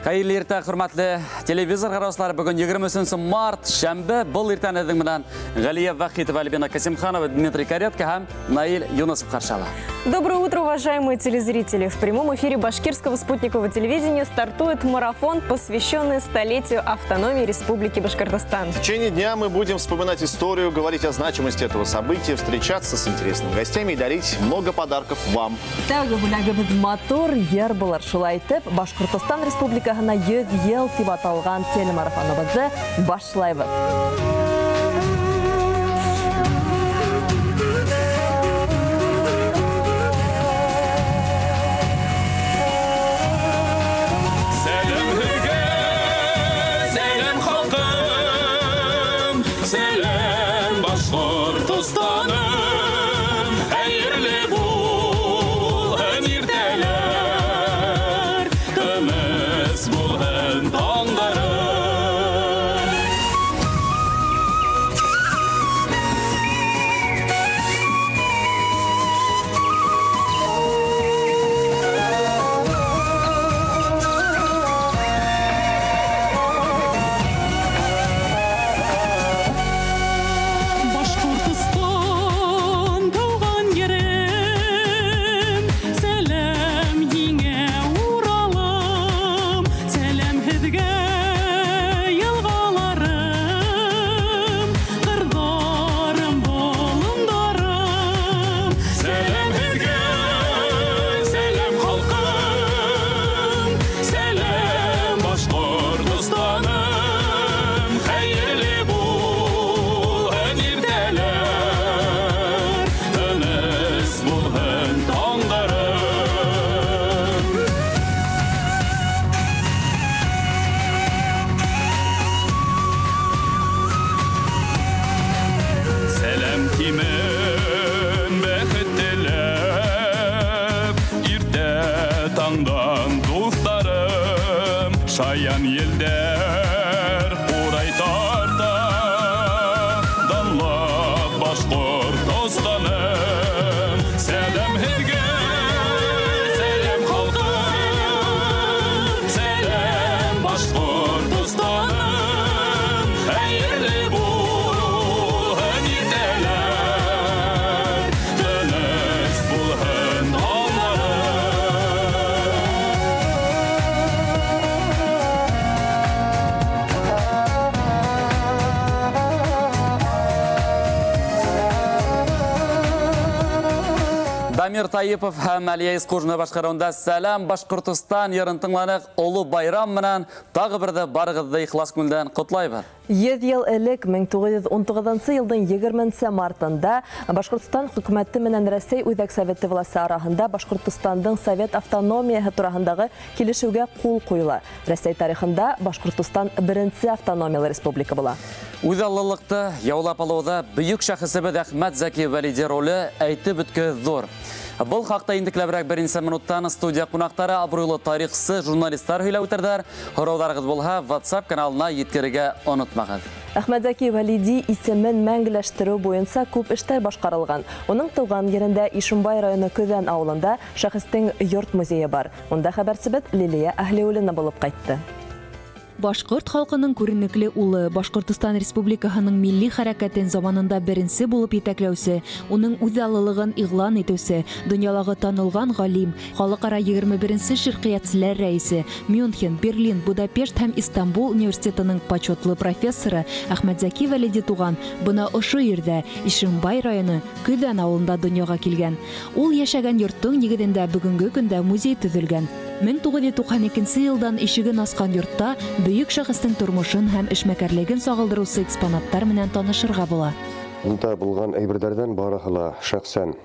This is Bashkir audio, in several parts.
Хәйерле иртә, хөрмәтле телевизор ҡараусылар. Бөгөн 23 март, шәмбе. Был иртәне һеҙҙең менән Ғәлиә Вахитова, Альбина Касимханова, Дмитрий Каретко һәм Наиль Юнусов ҡаршы ала. Доброе утро, уважаемые телезрители! В прямом эфире Башкирского спутникового телевидения стартует марафон, посвященный столетию автономии Республики Башкортостан. В течение дня мы будем вспоминать историю, говорить о значимости этого события, встречаться с интересными гостями и дарить много подарков вам. Тәүге бүләгебеҙ матур йыр булыр. Шулай итеп, Башҡортостан Республикаһына 100 йыл тип аталған телемарафоныбыҙҙы башлайбыҙ. Дамир Таипов һәм Әлиә Исҡужина башҡарыуында «Сәләм Башҡортостан» йырын тыңланыҡ. Оло байрам менән тағы берҙе барығыҙҙы ихлас күңелдән ҡотлайбыҙ. 100 йыл элек 1919 йылдың 20 мартында Башҡортостан хөкүмәте менән Рәсәй Үҙәк Советы власы араһында Башҡортостандың совет автономияһы тураһындағы килешеүгә ҡул ҡуйыла. Рәсәй тарихында Башҡортостан беренсе автономиялы республика була. Үҙаллылыҡты яулап алыуҙа бөйөк шәхесебеҙ Әхмәт Зәки Вәлиди роле әйтеп бөткөһөҙ ҙур. Был хаҡта интекләберәк беренсе минуттан студия ҡунаҡтары, абруйлы тарихсы, журналисттар һөйләп үтерҙәр. Һорауҙарығыҙ булһа, WhatsApp каналына еткерергә онотмағыҙ. Әхмәт Зәки Вәлиди исемен мәңгеләштереү буйынса күп эштәр башҡарылған. Уның тыуған ерендә Ишембай районы Көҙән ауылында шәхестең йорт музейы бар. Унда хәбәрсебеҙ Лилия Әһлиуллина булып ҡайтты. Башҡорт халҡының күренекле улы, Башҡортостан Республикаһының милли хәрәкәтен заманында беренсе булып етәкләүсе, уның үҙаллылығын иғлан итеүсе, донъялағы танылған ғалим, халыҡ-ара 21-нсе ширҡиәтселәр рәйесе, Мюнхен, Берлин, Будапешт һәм Истанбул университетының почетлы профессоры Әхмәт Зәки Вәлиди туған бына ошо ерҙә, Ишембай районы Көҙән ауылында донъяға килгән. Ул йәшәгән йорттоң нигеҙендә бөгөнгө көндә музей төҙөлгән. 1992 йылдан ишеген асҡан йортта бөйөк шәхестең тормошон һәм эшмәкәрлеген сағылдырыусы экспонаттар менән танышырға була. Унда булған әйберҙәрҙән барыһы ла шәхсән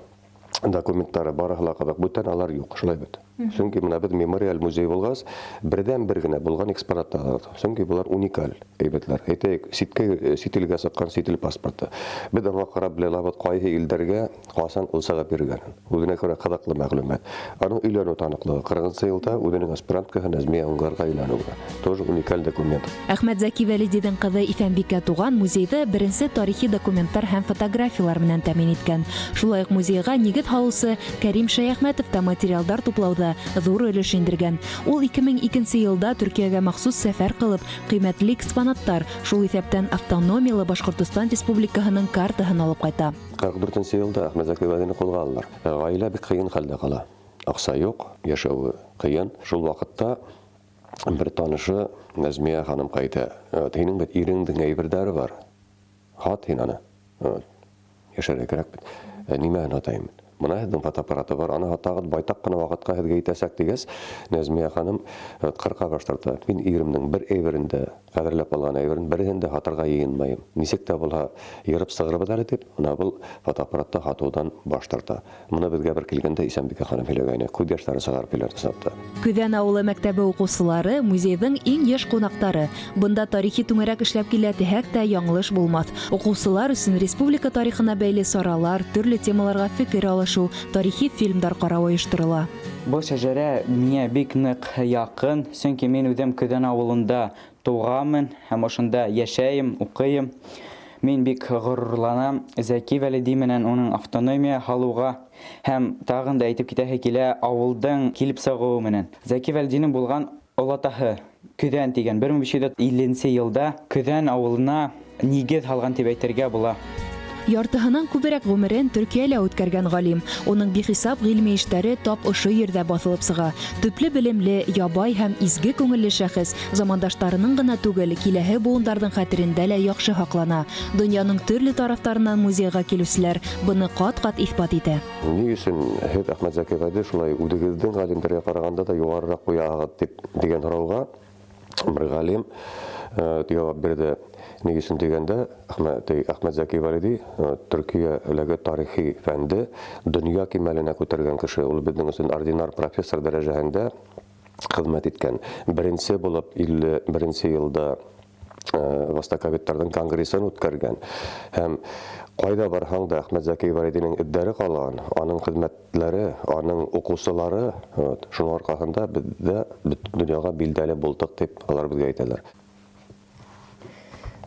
документтары, барыһы ла ҡыҙыҡ, бүтән алар юҡ, шулай бит. Сөнки бына беҙ мемориаль музей булғас, берҙән бер генә булған экспонаттар. Сөнки былар уникаль әйберҙәр. Әйтәйек, сит илгә сыҡҡан сит ил паспорты. Беҙ аңа ҡарап белә алабыҙ, ҡайһы илдәргә ҡасан ул сығып йөрөгәнен. Үҙенә күрә ҡыҙыҡлы мәғлүмәт. Аның өйләнеү таныҡлығы 40 йылда үҙенең аспиранткаһы Нәзмиә Уңғарға өйләнеүе. Тоже уникаль документ. Әхмәт Зәки Вәлидиҙең ҡыҙы Иҫәнбикә туған музейҙы беренсе тарихи документтар һәм фотографиялар менән тәьмин иткән. Шулай уҡ музейға нигеҙ һалыусы Кәрим Шәйәхмәтов та материалдар туплауҙа да ҙур өлөш индергән. Ул 2002 йылда Төркиәгә махсус сәфәр ҡылып, ҡиммәтле экспонаттар, шул иҫәптән автономиялы Башҡортостан Республикаһының картаһын алып ҡайта. 44 йылда Әхмәт Зәки Вәлидине ҡулға алалар. Ғаилә бик ҡыйын хәлдә ҡала. Аҡса юҡ, йәшәүе ҡыйын. Шул ваҡытта бер танышы Нәзмиә ханым ҡайта. Һинең бит иреңдең әйберҙәре бар. Һат һин аны. Йәшәргә кәрәк бит. Нимәһен һатайым? Бына һеҙҙең фотоаппараты бар, аны һатағыҙ, байтаҡ ҡына ваҡытҡа һеҙгә етәсәк тигәс, Нәзмиә ханым ҡырҡа баш тарта. Мин иремдең бер әйберен дә, ҡәҙерләп алған әйберен береһен дә һатырға йыйынмайым. Нисек тә булһа йырып сығырбыҙ әле тип, бына был фотоаппаратты һатыуҙан баш тарта. Бына беҙгә бер килгәндә Исәнбикә ханым һөйләгәйне, күҙ йәштәрен сығарып һөйләне сатты. Көҙән ауылы мәктәбе уҡыусылары музейҙың иң йыш ҡунаҡтары. Бында тарихи түңәрәк эшләп килә тиһәк тә яңылыш булмаҫ. Уҡыусылар өсөн республика тарихына бәйле саралар, төрлө темаларға фекер алыш, тарихи фильмдар ҡарау ойошторола. Был шәжәрә миңә бик ныҡ яҡын, сөнки мин үҙем Көҙән ауылында тыуғанмын һәм ошонда йәшәйем, уҡыйым. Мин бик ғорурланам Зәки Вәлиди менән уның автономия һалыуға һәм тағын да әйтеп китәһе килә ауылдың килеп сығыуы менән. Зәки Вәлидинең булған олатаһы Көҙән тигән 1550 йылда Көҙән ауылына нигеҙ һалған тип әйтергә була. Яртыһынан күберәк ғүмерен Төркиәлә үткәргән ғалим. Уның бихисап ғилми эштәре тап ошо ерҙә баҫылып сыға. Төплө белемле, ябай һәм изге күңелле шәхес замандаштарының ғына түгел, киләһе быуындарҙың хәтерендә лә яҡшы һаҡлана. Донъяның төрлө тарафтарынан музейға килеүселәр быны ҡат-ҡат иҫбат итә. Ни өсөн һеҙ Әхмәт Зәки Вәлиди шулай үҙегеҙҙең ғалимдәргә ҡарағанда да юғарыраҡ ҡуяһығыҙ тип тигән һорауға бер ғалим яуап бирҙе. Ни өсөн тигәндә, Әхмәт Зәки Вәлиди Төркиәләге тарихи фәнде донъя кимәленә күтәргән кеше. Ул беҙҙең өсөн ординар профессор дәрәжәһендә хеҙмәт иткән. Беренсе булып 51 йылда востоковедтарҙың конгресын үткәргән. Һәм ҡайҙа барһаң да Әхмәт Зәки Вәлидинең эҙҙәре ҡалған, аның хеҙмәтләре, аның уҡыусылары, шуның арҡаһында беҙҙә бөтөн донъяға билдәле булдыҡ тип алар беҙгә әйтәләр.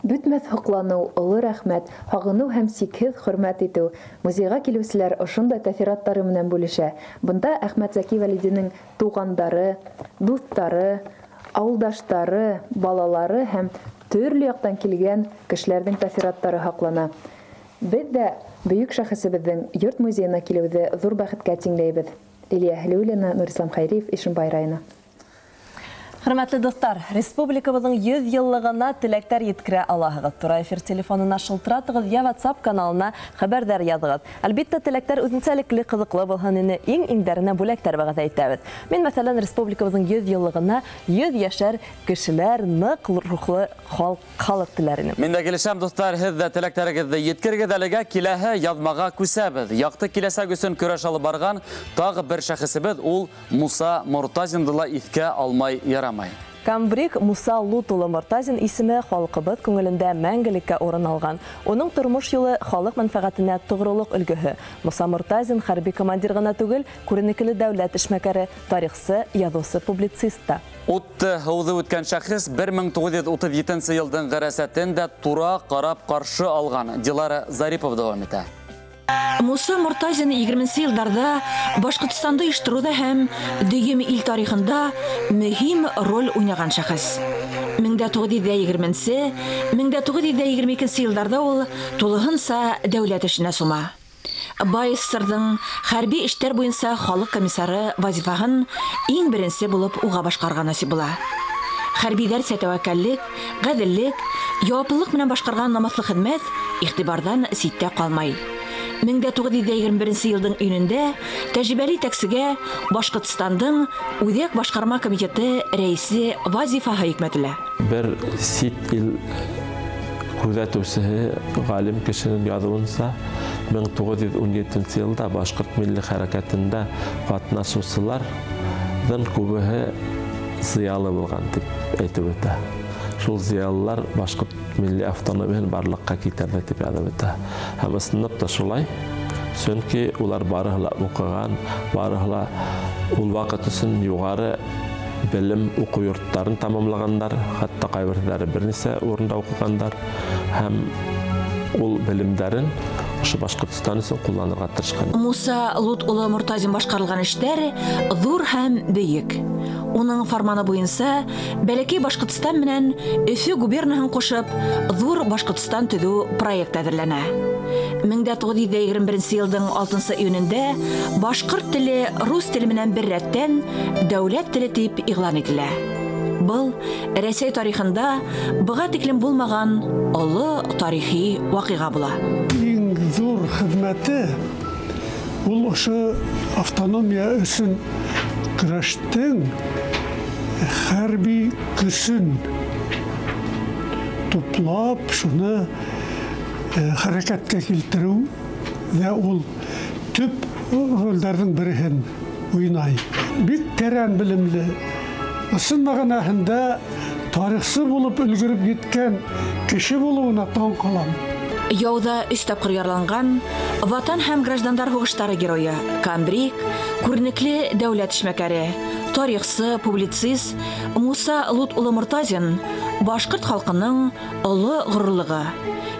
Бөтмәҫ һоҡланыу, оло рәхмәт, һағыныу һәм сикһеҙ хөрмәт итеү. Музейға килеүселәр ошондай тәьҫораттары менән бүлешә. Бында Әхмәт Зәки Вәлидинең туғандары, дуҫтары, ауылдаштары, балалары һәм төрлө яҡтан килгән кешеләрҙең тәьҫораттары һаҡлана. Беҙ ҙә бөйөк шәхесебеҙҙең йорт музейына килеүҙе ҙур бәхеткә тиңләйбеҙ. Лилиә Хәлиуллина, Нурислам Хәйриев, Ишембай районы. Хөрмәтле дуҫтар, республикабыҙҙың 100 йыллығына теләктәр еткерә алаһығыҙ. Тура эфир телефонына шылтыратығыҙ я WhatsApp каналына хәбәрҙәр яҙығыҙ. Әлбиттә, теләктәр үҙенсәлекле, ҡыҙыҡлы булһын ине, иң-иңдәренә бүләктәр вәғәҙә итәбеҙ. Мин, мәҫәлән, республикабыҙҙың 100 йыллығына 100 йәшәр кешеләр, ныҡ рухлы халыҡ теләр инем. Мин дә килешәм, дуҫтар, һеҙ ҙә теләктәрегеҙҙе еткергеҙ. Әлегә киләһе яҙмаға күсәбеҙ. Яҡты киләсәк өсөн көрәш алып барған тағы бер шәхесебеҙ ул Муса Мортазинды ла иҫкә алмай ярамай. Камбрик Муса Лут улы Мортазин исеме халҡыбыҙ күңелендә мәңгелеккә урын алған. Уның тормош юлы халыҡ мәнфәғәтенә тоғролоҡ өлгөһө. Муса Мортазин хәрби командир ғына түгел, күренекле дәүләт эшмәкәре, тарихсы, яҙыусы, публицист та. Утты һыуҙы үткән шәхес 1937 йылдың ғәрәсәтен дә тура ҡарап ҡаршы алған. Дилара Зарипова дауам итә. Муса Мортазин 20 йылдарҙа Башҡортостанды ойоштороуҙа һәм дөйөм ил тарихында мөһим роль уйнаған шәхес. 1920-1922 йылдарҙа ул тулыһынса дәүләт эшенә сума. БАССРҙың хәрби эштәр буйынса халыҡ комиссары вазифаһын иң беренсе булып уға башҡарырға насип була. Хәрбиҙәрсә тәүәккәллек, ғәҙеллек, яуаплылыҡ менән башҡарған намыҫлы хеҙмәт иғтибарҙан ситтә ҡалмай. 1921 йылдың июнендә тәжрибәле етәксегә Башҡортостандың Үҙәк башҡарма комитеты рәйесе вазифаһы йөкмәтелә. Бер сит ил күҙәтеүсеһе ғалим кешенең яҙыуынса 1917 йылда башҡорт милли хәрәкәтендә ҡатнашыусыларҙың күбеһе зыялы булған тип әйтеп үтә. Шул зыялылар башҡорт милли автономияһын барлыҡҡа килтерҙе тип яҙып үтә. Һәм ысынлап та шулай, сөнки улар барыһы ла уҡыған, барыһы ла ул ваҡыт өсөн юғары белем уҡыу йорттарын тамамлағандар, хатта ҡайберҙәре бер нисә урында уҡығандар һәм ул белемдәрен Ошо Башҡортостан өсөн ҡулланырға тырышҡан. Муса Лут улы Мортазин башҡарылған эштәр ҙур һәм бөйөк. Уның фарманы буйынса бәләкәй Башҡортостан менән Өфө губернаһын ҡушып ҙур Башҡортостан төҙөү проект әҙерләнә. 1921 йылдың 6 июнендә башҡорт теле рус теле менән бер рәттән дәүләт теле тип иғлан ителә. Был Рәсәй тарихында быға тиклем булмаған оло тарихи ваҡиға була. Иң ҙур хеҙмәте ул ошо автономия өсөн көрәштең хәрби көсөн туплап, шуны хәрәкәткә килтереү ҙә ул төп ролдәрҙең береһен уйнай. Бик тәрән белемле, ысын мәғәнәһендә тарихсы булып өлгөрөп еткән кеше булыуына таң ҡалам. Яуҙа 3 тапҡыр яраланған Ватан һәм граждандар һуғыштары геройы комбриг, күренекле дәүләт эшмәкәре, тарихсы, публицист Муса Лут улы Мортазин башҡорт халҡының оло ғорурлығы.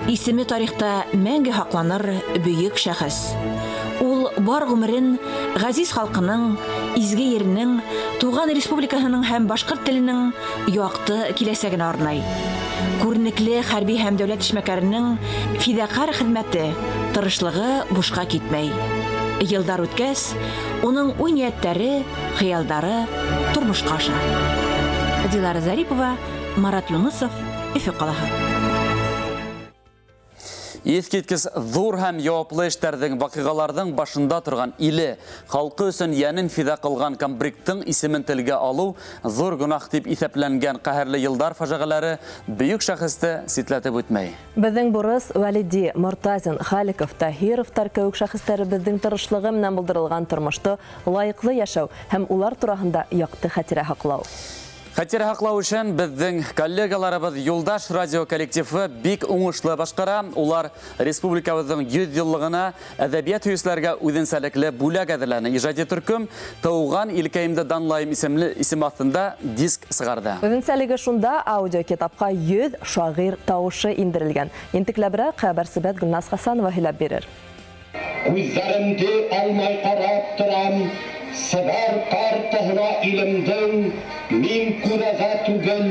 Исеме тарихта мәңге һаҡланыр бөйөк шәхес. Ул бар ғүмерен ғәзиз халҡының, изге еренең, туған республикаһының һәм башҡорт теленең яҡты киләсәгенә арнай. Күренекле хәрби һәм дәүләт эшмәкәренең фиҙаҡәр хеҙмәте, тырышлығы бушҡа китмәй. Йылдар үткәс, уның уй-ниәттәре, хыялдары тормошҡа аша. Дилара Зарипова, Марат Юнысов, Өфө ҡалаһы. Иҫ киткес ҙур һәм яуаплы эштәрҙең, ваҡиғаларҙың башында торған иле, халҡы өсөн йәнен фиҙа ҡылған комбригтың исемен телгә алыу ҙур гонаһ тип иҫәпләнгән ҡәһәрле йылдар фажиғәләре бөйөк шәхесте ситләтеп үтмәй. Беҙҙең бурыс Вәлиди, Мортазин, Халиков, Таһировтар кеүек шәхестәребеҙҙең тырышлығы менән булдырылған тормошто лайыҡлы йәшәү һәм улар тураһында яҡты хәтирә һаҡлау. Хәтирә һаҡлау өсөн беҙҙең коллегаларыбыҙ Юлдаш радио коллективы бик уңышлы башҡара. Улар республикабыҙҙың 100 йыллығына әҙәбиәт һөйөүселәргә үҙенсәлекле бүләк әҙерләне. Ижади төркөм «Тыуған илкәйемде данлайым» исемле исем аҫтында диск сығарҙы. Үҙенсәлеге шунда, аудиокитапҡа 100 шағир тауышы индерелгән. Ентекләберәк хәбәрсебеҙ Гөлназ Хасанова һөйләп бирер. Күҙҙәремде алмай ҡарап торам, сыбар картаһына илемдең, мин күрәҙә түгел,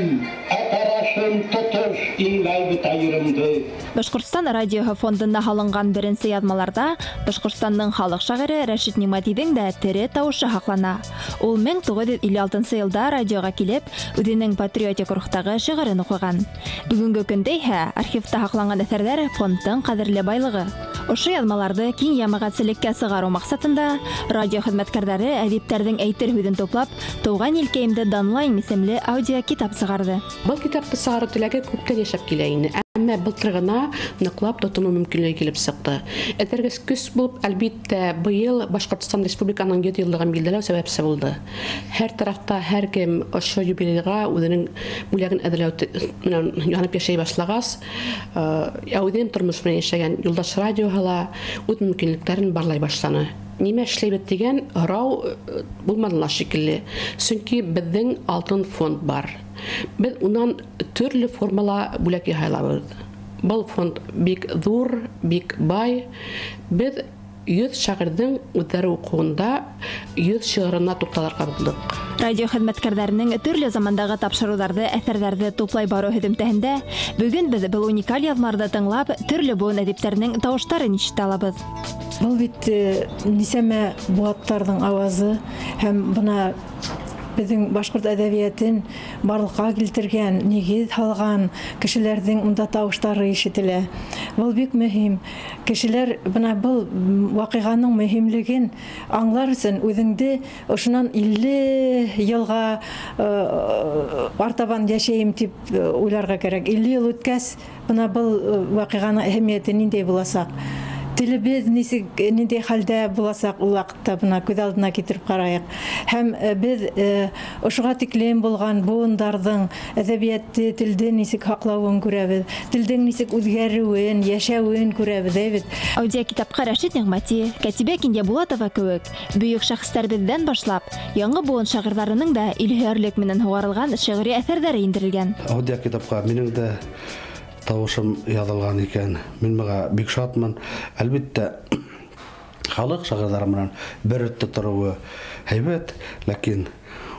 ә ҡарашым тотош иңләй бөтә еремде. Башҡортостан радиоһы фондында һалынған беренсе яҙмаларҙа Башҡортостандың халыҡ шағиры Рәшит Ниғмәтиҙең дә тере тауышы һаҡлана. Ул 1956 йылда радиоға килеп, үҙенең патриотик рухтағы шиғырын уҡыған. Бөгөнгө көндә иһә архивта һаҡланған әҫәрҙәр фондтың ҡәҙерле байлығы. Ошо яҙмаларҙы киң йәмәғәтселеккә сығарыу маҡсатында радио хеҙмәткәрҙәре әҙиптәрҙең әйтер һүҙен туплап, «Тыуған илкәйемде данлайым» исемле аудиокитап сығарҙы. Был китапты сығарыу теләге күптән йәшәп килә ине. Әммә былтыр ғына ныҡлап тотоноу мөмкинлеге килеп сыҡты. Этәргес көс булып, әлбиттә, быйыл Башҡортостан Республикаһының 100 йыллығын билдәләү сәбәпсе булды. Һәр тарафта һәр кем ошо юбилейға үҙенең бүләген әҙерләү менән янып йәшәй башлағас, әүҙем тормош менән йәшәгән Юлдаш радиоһы ла үҙ мөмкинлектәрен барлай башланы. Нимә эшләйбеҙ тигән һорау булманы ла шикелле. Сөнки беҙҙең алтын фонд бар. Беҙ унан төрлө формала бүләк яһай алабыҙ. Был фонд бик ҙур, бик бай. Беҙ 100 шағирҙың үҙҙәре уҡыуында 100 шиғырына туҡталырға булдыҡ. Радио хеҙмәткәрҙәренең төрлө замандағы тапшырыуҙарҙы, әҫәрҙәрҙе туплай барыу һөҙөмтәһендә бөгөн беҙ был уникаль яҙмаларҙы тыңлап, төрлө быуын әҙиптәренең тауыштарын ишетә алабыҙ. Был бит нисәмә быуаттарҙың ауазы һәм бына беҙҙең башҡорт әҙәбиәтен барлыҡҡа килтергән, нигеҙ һалған кешеләрҙең унда тауыштары ишетелә. Был бик мөһим. Кешеләр бына был ваҡиғаның мөһимлеген аңлар өсөн үҙеңде ошонан 50 йылға артабан йәшәйем тип уйларға кәрәк. 50 йыл үткәс, бына был ваҡиғаның әһәмиәте ниндәй буласаҡ? Телебеҙ нисек, ниндәй хәлдә буласаҡ ул ваҡытта бына күҙ алдына килтереп ҡарайыҡ. Һәм беҙ ошоға тиклем булған быуындарҙың әҙәбиәтте, телде нисек һаҡлауын күрәбеҙ, телдең нисек үҙгәреүен, йәшәүен күрәбеҙ, әйбит. Аудиокитапҡа Рәшит Ниғмәти, Кәтибә Кинйәбулатова кеүек бөйөк шәхестәребеҙҙән башлап, яңы быуын шағирҙарының да илһөйәрлек менән һуғарылған шиғри әҫәрҙәре индерелгән. Аудиокитапҡа минең дә тауышым яҙылған икән. Мин быға бик шатмын. Әлбиттә, халыҡ шағирҙары менән бер рәттә тороуы һәйбәт, ләкин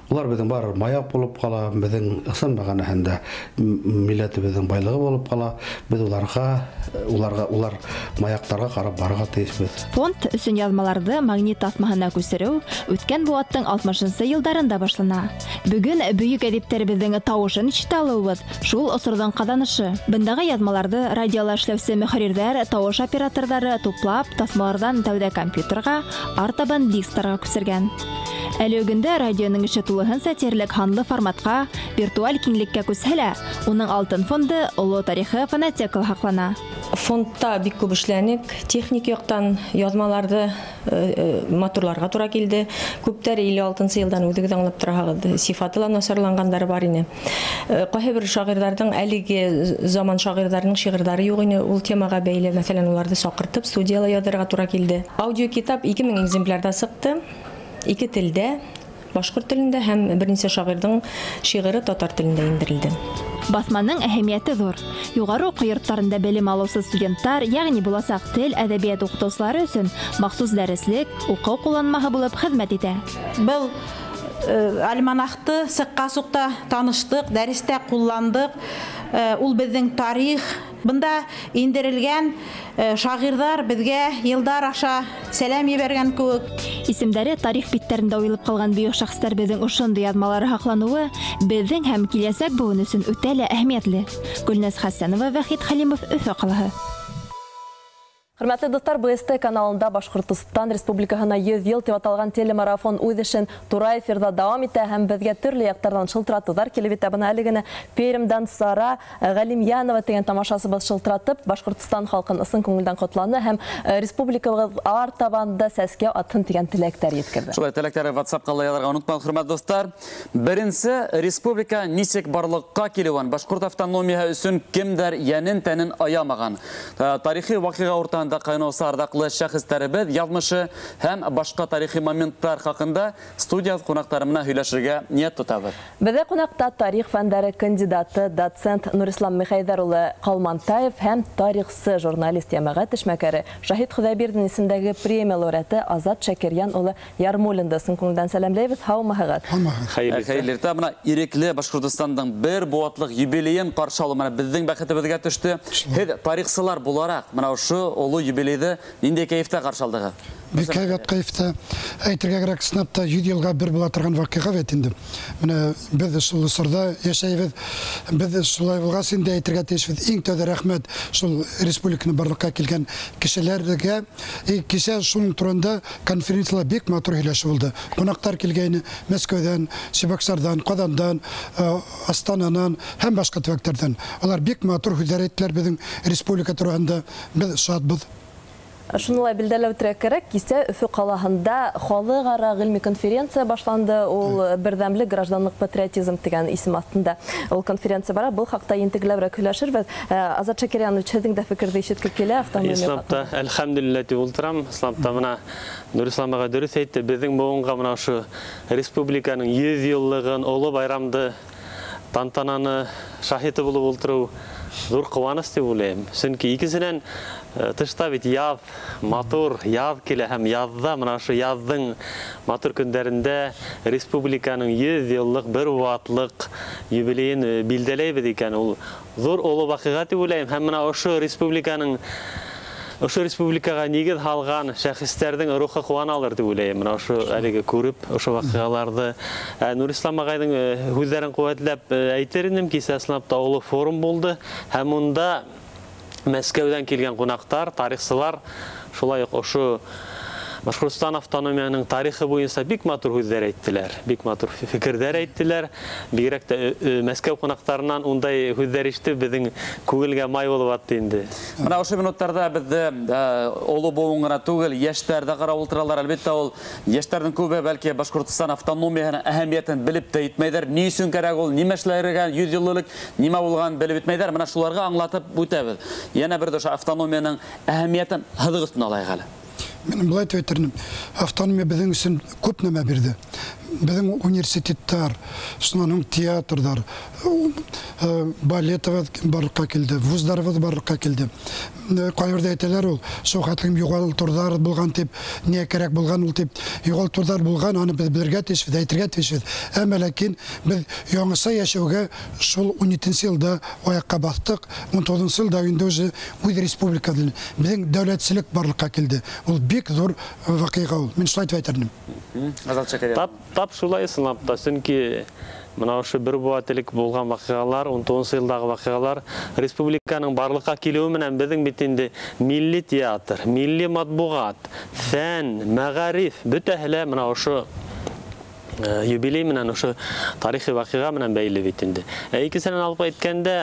улар беҙҙең барыбер маяҡ булып ҡала, беҙҙең ысын мәғәнәһендә милләтебеҙҙең байлығы булып ҡала. Беҙ улар маяҡтарға ҡарап барырға тейешбеҙ. Фонд өсөн яҙмаларҙы магнит таҫмаһына күсереү үткән быуаттың 60-нсы йылдарында башлана. Бөгөн бөйөк әҙиптәребеҙҙең тауышын ишетә алыуыбыҙ шул осорҙоң ҡаҙанышы. Бындағы яҙмаларҙы радиола эшләүсе мөхәррирҙәр, тауыш операторҙары туплап, таҫмаларҙан тәүҙә компьютерға, артабан дисктарға күсергән. Әле өгөндә радионың эше тулыһынса тиерлек һанлы форматҡа, виртуаль киңлеккә күсһә лә, уның алтын фонды оло тарихы фонотекала һаҡлана. Фондта бик күп эшләнек, техник яҡтан яҙмаларҙы матурларға тура килде. Күптәр 56-нсы йылдан үҙегеҙ аңлап тораһығыҙ, сифаты ла насарланғандары бар ине. Ҡайһы бер шағирҙарҙың, әлеге заман шағирҙарының шиғырҙары юҡ ине, ул темаға бәйле, мәҫәлән, уларҙы саҡыртып студияла яҙырға тура килде. Аудиокитап 2000 экземплярҙа сыҡты. Ике телдә, башҡорт телендә һәм бер нисә шағирҙың шиғыры татар телендә индерелде. Баҫманың әһәмиәте ҙур. Юғары уҡыу йорттарында белем алыусы студенттар, йәғни буласаҡ тел, әҙәбиәт уҡытыусылары өсөн махсус дәреслек, уҡыу ҡулланмаһы булып хеҙмәт итә. Был альманахты сыҡҡас уҡ та таныштыҡ, дәрестә ҡулландыҡ. Ул беҙҙең тарих. Бында индерелгән шағирҙар беҙгә йылдар аша сәләм ебәргән кеүек. Исемдәре тарих биттәрендә уйылып ҡалған бөйөк шәхестәр беҙҙең ошондай яҙмалары һаҡланыуы беҙҙең һәм киләсәк быуын өсөн үтә лә әһәмиәтле. Гөлназ Хәсәнова, Вахит Хәлимов, Өфө ҡалаһы. Хөрмәтле дуҫтар, БСТ каналында Башҡортостан Республикаһына 100 йыл тип аталған телемарафон үҙ эшен тура эфирҙа дауам итә һәм беҙгә төрлө яҡтарҙан шылтыратыуҙар килеп етә. Бына әле генә Пермдән Сара Ғәлимйәнова тигән тамашасыбыҙ шылтыратып, Башҡортостан халҡын ысын күңелдән ҡотланы һәм республикабыҙ артабан да сәскә атһын тигән теләктәр еткерҙе. Шулай теләктәре WhatsApp-ҡа ла яҙырға онотмағыҙ, хөрмәтле дуҫтар. Беренсе республика нисек барлыҡҡа килеүен, башҡорт автономияһы өсөн кемдәр йәнен тәнен аямаған. Тарихи ваҡиға уртаһында ҡайнаусы арҙаҡлы шәхестәребеҙ яҙмышы һәм башҡа тарихи моменттар хаҡында студия ҡунаҡтары менән һөйләшергә ниәт тотабыҙ. Беҙҙә ҡунаҡта тарих фәндәре кандидаты, доцент Нурислам Михәйҙәр улы Ҡалмантаев һәм тарихсы, журналист, йәмәғәт эшмәкәре Шаһит Хоҙайбирҙин исемендәге премия лауреаты Азат Шәкирйән улы Ярмуллинды ысын күңелдән сәләмләйбеҙ. Һаумыһығыҙ? Хәйерле иртә. Бына ирекле Башҡортостандың бер быуатлыҡ юбилейын ҡаршы алыу менән беҙҙең бәхетебеҙгә төштө. Һеҙ тарихсылар булараҡ бына ошо оло юбилейҙе ниндәй кәйефтә ҡаршы алдығыҙ? Бик һәйбәт кәйефтә. Әйтергә кәрәк, ысынлап та 100 йылға бер була торған ваҡиға бит инде. Менә беҙ шул осорҙа йәшәйбеҙ. Беҙ шулай булғас инде әйтергә тейешбеҙ. Иң тәүҙә рәхмәт шул республиканы барлыҡҡа килгән кешеләргә. Кисә шуның турында конференцияла бик матур һөйләшеү булды. Ҡунаҡтар килгәйне Мәскәүҙән, Чебоксарҙан, Ҡаҙандан, Астананан һәм башҡа төбәктәрҙән. Улар бик матур һүҙҙәр әйттеләр беҙҙең республика тураһында. Беҙ шатбыҙ. Шуны ла билдәләп үтергә кәрәк, кисә Өфө ҡалаһында халыҡ-ара ғилми конференция башланды. Ул берҙәмлек гражданлыҡ патриотизм тигән исем аҫтында ул конференция бара. Был хаҡта ентекләберәк һөйләшербеҙ. Азат Шәкирйәнович, һеҙҙең дә фекерҙе ишеткем килә автономия. Исламда әлхәмдүлилләһ тип ултырам. Исламда бына Нурислам ағай дөрөҫ әйтте, беҙҙең быуынға бына ошо республиканың 100 йыллығын, оло байрамды, тантананы шаһиты булып ултырыу ҙур ҡыуаныс тип уйлайым. Сөнки икенсенән, тышта бит яҙ, матур яҙ килә һәм яҙҙа бына ошо яҙҙың матур көндәрендә республиканың 100 йыллыҡ бер ваҡытлыҡ юбилейын билдәләйбеҙ икән, ул ҙур оло ваҡиға тип уйлайым. Һәм бына ошо республикаға нигеҙ һалған шәхестәрҙең рухы ҡыуаналыр тип уйлайым. Бына ошо әлеге күреп, ошо ваҡиғаларҙы Нурислам ағайҙың һүҙҙәрен ҡеүәтләп әйтер инем. Кисә ысынлап та оло форум булды һәм унда Мәскәүҙән килгән ҡунаҡтар, тарихсылар шулай уҡ ошо Башҡортостан автономияһының тарихы буйынса бик матур һүҙҙәр әйттеләр, бик матур фекерҙәр әйттеләр. Бигерәк тә Мәскәү ҡунаҡтарынан ундай һүҙҙәр ишетеп, беҙҙең күңелгә май булып атты инде. Бына ошо минуттарҙа беҙҙе оло быуын ғына түгел, йәштәр ҙә ҡарап ултыралар. Әлбиттә, ул йәштәрҙең күбе бәлки Башҡортостан автономияһының әһәмиәтен белеп тә етмәйҙәр. Ни өсөн кәрәк ул, нимә эшләргә, 100 йыл элек нимә булғанын белеп етмәйҙәр. Бына шуларға аңлатып үтәбеҙ. Йәнә бер ошо автономияның әһәмиәтен һыҙыҡ өҫтөнә алайыҡ әле. Мин былай тип әйтер инем, автономия беҙҙең өсөн күп нәмә бирҙе. Беҙҙең университеттар, шунан һуң театрҙар, балетыбыҙ барлыҡҡа килде, вуздарыбыҙ барлыҡҡа килде. Ҡайберҙә әйтәләр ул, шул хәтлем юғалтыуҙар булған тип, ни кәрәк булған ул тип, юғалтыуҙар булған, аны беҙ белергә тейешбеҙ, әйтергә тейешбеҙ. Әммә ләкин беҙ яңыса йәшәүгә шул 17-нсе йылда аяҡҡа баҫтыҡ, 19-нсы йылда инде уже үҙ республикабыҙ, беҙҙең дәүләтселек барлыҡҡа килде. Ул бик ҙур ваҡиға ул. Мин шулай тип әйтер инем. Азат Шакирьян. Тап шулай ысынлап та, сөнки мына ошо бер быуат элек булған ваҡиғалар, 19-нсы йылдағы ваҡиғалар республиканың барлыҡҡа килеүе менән беҙҙең бит инде милли театр, милли матбуғат, фән, мәғариф бөтәһе лә мына ошо юбилей менән, ошо тарихи ваҡиға менән бәйле бит инде. Икенсенән алып әйткәндә,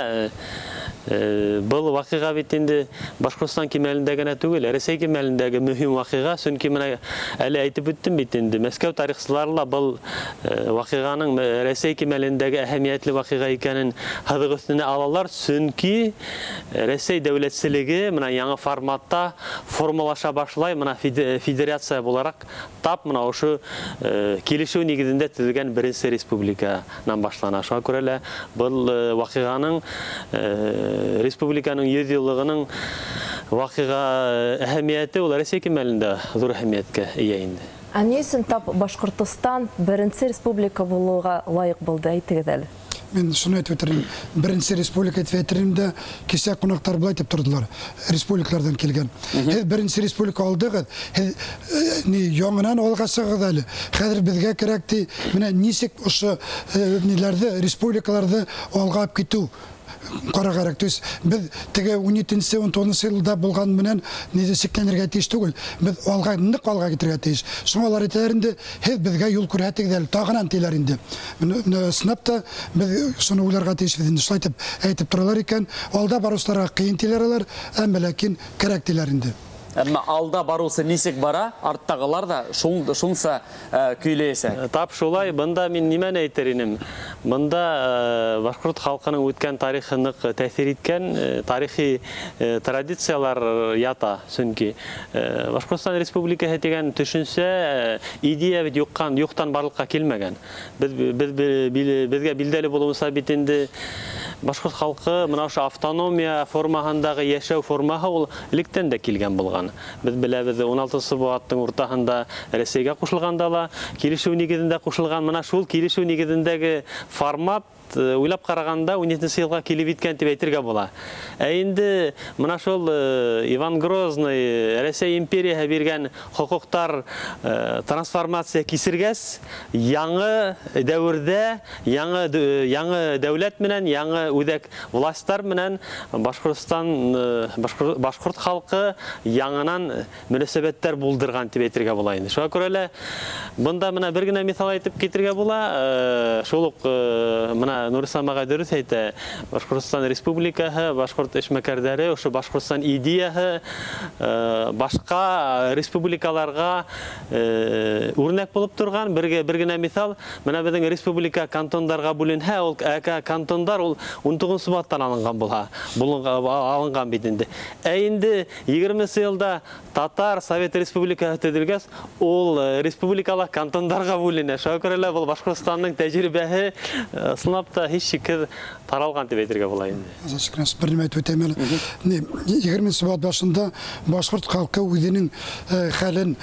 был ваҡиға бит инде Башҡортостан кимәлендә генә түгел, Рәсәй кимәлендәге мөһим ваҡиға, сөнки мына әле әйтеп үттем бит инде, Мәскәү тарихсылары ла был ваҡиғаның Рәсәй кимәлендәге әһәмиәтле ваҡиға икәнен һыҙыҡ өҫтөнә алалар, сөнки Рәсәй дәүләтселеге мына яңы форматта формалаша башлай, мына федерация булараҡ тап мына ошо килешеү нигеҙендә төҙөлгән беренсе республиканан башлана. Шуға күрә лә был ваҡиғаның республиканың 100 йыллығының ваҡиға әһәмиәте ул Рәсәй кимәлендә ҙур әһәмиәткә эйә инде. Ә ни өсөн тап Башҡортостан беренсе республика булыуға лайыҡ булды, әйтегеҙ әле? Мин шуны әйтеп үтерем, беренсе республика әйтеп әйтерем дә, кисә ҡунаҡтар былай тип торҙолар, республикаларҙан килгән. Һеҙ беренсе республика алдығыҙ, һеҙ ни яңынан алға сығығыҙ әле. Хәҙер беҙгә кәрәк ти, менә нисек ошо ниләрҙе, республикаларҙы алға алып китеү ҡарарға кәрәк. То есть беҙ теге 17-нсе, 19-нсы йылда булған менән ниҙе сикләнергә тейеш түгел. Беҙ алға, ныҡ алға китергә тейеш. Шуңа улар әйтәләр инде, һеҙ беҙгә юл күрһәтегеҙ әле, тағынан тиләр инде. Ысынлап та беҙ шуны уйларға тейешбеҙ инде. Шулай итеп әйтеп торалар икән, алда барыусыларға ҡыйын тиләр алар, әммә ләкин кәрәк тиләр инде. Әммә алда барыусы нисек бара, арттағылар да шунса көйләйәсәк. Тап шулай, бында мин нимәне әйтер инем? Бында башҡорт халҡының үткән тарихы ныҡ тәьҫир иткән, тарихи традициялар ята, сөнки Башҡортостан Республикаһы тигән төшөнсә, идея бит юҡтан барлыҡҡа килмәгән. Беҙгә билдәле булыуынса бит инде башҡорт халҡы мына ошо автономия формаһындағы йәшәү формаһы ул электән дә килгән булған. Беҙ беләбеҙ, 16-нсы быуаттың уртаһында Рәсәйгә ҡушылғанда ла килешеү нигеҙендә ҡушылған. Мына шул килешеү нигеҙендәге формат уйлап ҡарағанда 17-нсе йылға килеп еткән тип әйтергә була. Ә инде мына шул Иван Грозный Рәсәй империяһы биргән хоҡуҡтар трансформация кисергәс, яңы дәүерҙә, яңы дәүләт менән, яңы үҙәк властар менән Башҡортостан, башҡорт халҡы яңынан мөнәсәбәттәр булдырған тип әйтергә була инде. Шуға күрә лә бында мына бер генә миҫал әйтеп китергә була. Шул уҡ мына Нурислам ағай дөрөҫ әйтә, Башҡортостан Республикаһы, башҡорт эшмәкәрҙәре, ошо Башҡортостан идеяһы башҡа республикаларға үрнәк булып торған. Бер генә миҫал, мына беҙҙең республика кантондарға бүленһә, ул кантондар ул 19-нсы быуаттан алынған булһа, алынған бит инде. Ә инде 20-нсе йылда Татар Совет Республикаһы төҙөлгәс, ул республикала кантондарға бүленә. Шуға күрә лә был Башҡортостандың тәжрибәһе ысынлап та һис шикһеҙ таралған тип әйтергә була инде. Азат, бер нимә әйтеп үтәйем әле. 20-нсе быуат башында башҡорт халҡы үҙенең хәлен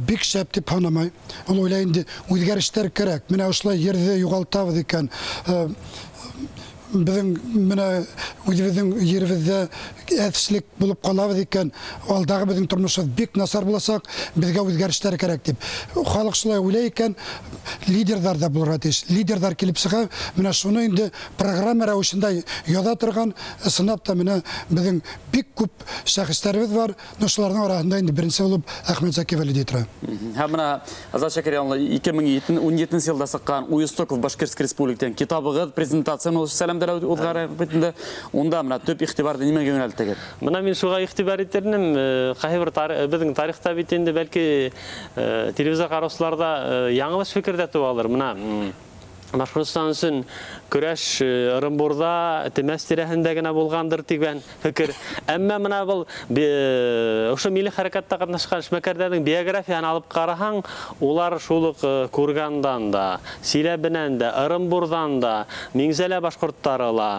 бик шәп тип һанамай. Ул уйлай инде, үҙгәрештәр кәрәк. Менә ошолай ерҙе юғалтабыҙ икән. Беҙҙең менә үҙебеҙҙең еребеҙҙә әҙселек булып ҡалабыҙ икән, алдағы беҙҙең тормошобоҙ бик насар буласаҡ, беҙгә үҙгәрештәр кәрәк тип. Халыҡ шулай уйлай икән, лидерҙар ҙа булырға тейеш. Лидерҙар килеп сыға, менә шуны инде программа рәүешендә яҙа торған, ысынлап та менә беҙҙең бик күп шәхестәребеҙ бар, но шуларҙың араһында инде беренсе булып Әхмәт Зәки Вәлиди тора. Һәм менә Азат Шакирьянлы 2017 йылда сыҡҡан У истоков Башкирской республики тигән китабығыҙ презентацияны сәләмдәр уҙғара бит инде. Унда менә төп иғтибарҙы нимәгә йүнәлттегеҙ? Мына мин шуға иғтибар итер инем. Ҡайһы бер беҙҙең тарихта бит инде бәлки телевизор ҡараусыларҙа яңылыш фекер ҙә тыуалыр. Мына Башҡортостан өсөн көрәш Ырымбурҙа, Темәс тирәһендә генә булғандыр тигән фекер. Әммә мына был ошо милли хәрәкәттә ҡатнашҡан эшмәкәрҙәрҙең биографияһын алып ҡараһаң, улар шул уҡ Кургандан да, Силәбенән дә, Ырымбурҙан да, Миңзәлә башҡорттары ла.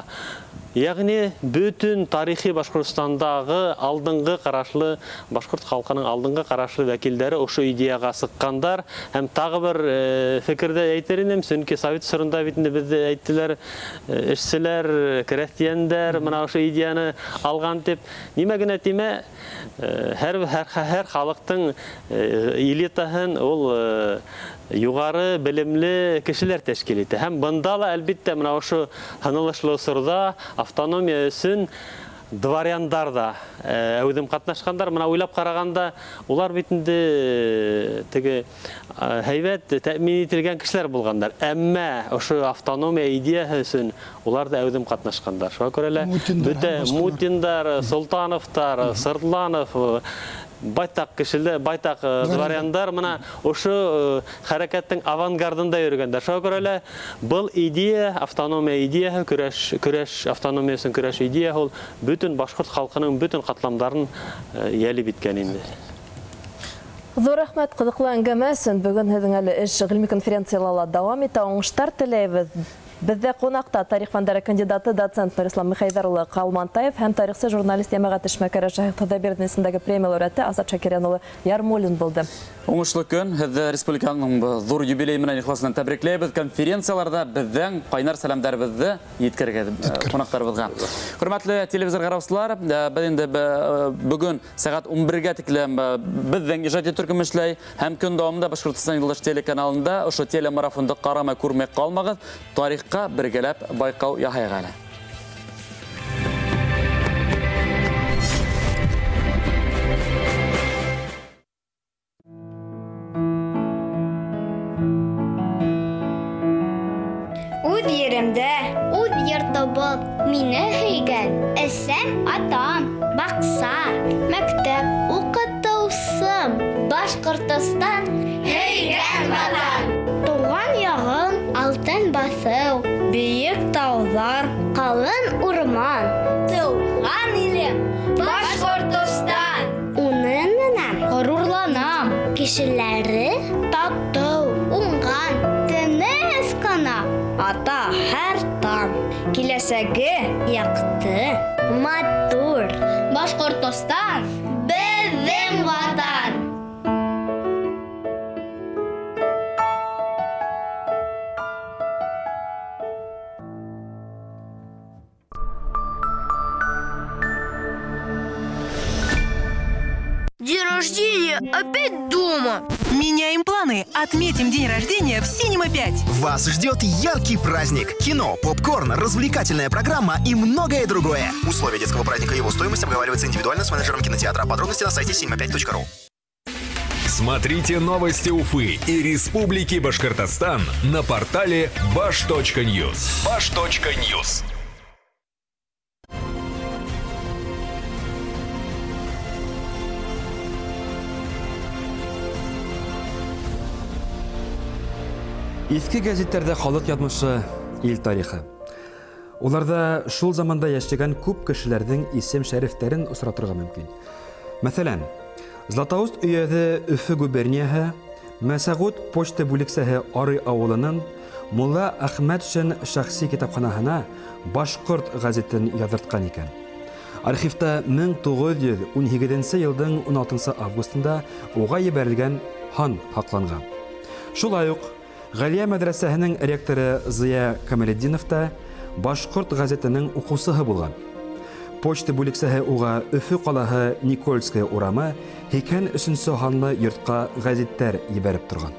Ягъни бөтөн тарихи Башҡортостандағы алдынғы ҡарашлы, башҡорт халҡының алдынғы ҡарашлы вәкилдәре ошо идеяға сыҡҡандар. Һәм тағы бер фекерҙе әйтер инем, сөнки совет осоронда бит инде беҙҙе әйттеләр, эшселәр, крәҫтиәндәр мына ошо идеяны алған тип. Нимә генә тимә, һәр халыҡтың элитаһын ул юғары белемле кешеләр тәшкил итә. Һәм бында ла әлбиттә мына ошо һынылышлы осорҙа автономия өсөн дворяндар да әүҙем ҡатнашҡандар. Мына уйлап ҡарағанда, улар бит инде теге һәйбәт тәьмин ителгән кешеләр булғандар. Әммә ошо автономия идеяһы өсөн улар да әүҙем ҡатнашҡандар. Шуға күрә лә бөтә Мутиндар, Солтановтар, Сыртланов, байтаҡ кешеләр, байтаҡ дворяндар мына ошо хәрәкәттең авангардында йөрөгәндәр. Шуға күрә лә был идея, автономия идеяһы, көрәш автономия өсөн көрәш идеяһы ул бөтөн башҡорт халҡының бөтөн ҡатламдарын йәлеп иткән инде. Ҙур рәхмәт ҡыҙыҡлы әңгәмә өсөн. Бөгөн һеҙҙең әле эш ғилми конференциялала дауам итә. Уңыштар теләйбеҙ. Беҙҙә ҡунаҡта тарих фәндәре кандидаты, доцент Нурислам Михайҙар улы Ҡалмантаев һәм тарихсы, журналист, йәмәғәт эшмәкәре Шәһит Хоҙайбирҙин исемендәге премия лауреаты Азат Шакирйән улы Ярмуллин булды. Уңышлы көн. Һеҙҙе республиканың ҙур юбилей менән ихласынан тәбрикләйбеҙ. Конференцияларҙа беҙҙең ҡайнар сәләмдәребеҙҙе еткерегеҙ ҡунаҡтарыбыҙға. Хөрмәтле телевизор ҡараусылар, беҙ инде бөгөн сәғәт 11-гә тиклем беҙҙең ижади төркөм эшләй һәм көн дауамында Башҡортостан Юлдаш телеканалында ошо телемарафонды ҡарамай күрмәй ҡалмағыҙ. Тарихҡа бергәләп байҡау яһайыҡ әле. Үҙ еремдә, үҙ йортобоҙ мине һөйгән, әсәм, атам, баҡса, мәктәп, уҡытыусым, Башҡортостан һөйгән ватан. Тыуған яғым, алтын баҫыу, бейек тауҙар, ҡалын урман, тыуған илем, Башҡортостан. Уның менән ғорурланам, кешеләре татыу, уңған, тыныс ҡына ата һәр таң. Киләсәге яҡты, матур. Башҡортостан беҙҙең ватан. День рождения опять дома. Меняем планы. Отметим день рождения в Cinema 5. Вас ждет яркий праздник. Кино, попкорн, развлекательная программа и многое другое. Условия детского праздника и его стоимость обговариваются индивидуально с менеджером кинотеатра. Подробности на сайте cinema5.ru. Смотрите новости Уфы и Республики Башкортостан на портале bash.news. Bash.news. Иҫке гәзиттәрҙә халыҡ яҙмышы, ил тарихы. Уларҙа шул заманда йәшәгән күп кешеләрҙең исем-шәрифтәрен осратырға мөмкин. Мәҫәлән, Златоуст өйәҙе Өфө губернияһы, Мәсәғүт почта бүлексәһе Арый ауылының Мулла Әхмәтшин шәхси китапханаһына Башҡорт гәзитен яҙыртҡан икән. Архивта 1918 йылдың 16 августында уға ебәрелгән һан һаҡланған. Шулай уҡ Ғәлиә мәҙрәсәһенең ректоры Зыя Камалетдинов та Башҡорт гәзитенең уҡыусыһы булған. Почта бүлексәһе уға Өфө ҡалаһы Никольская урамы 83-нсе һанлы йортҡа гәзиттәр ебәреп торған.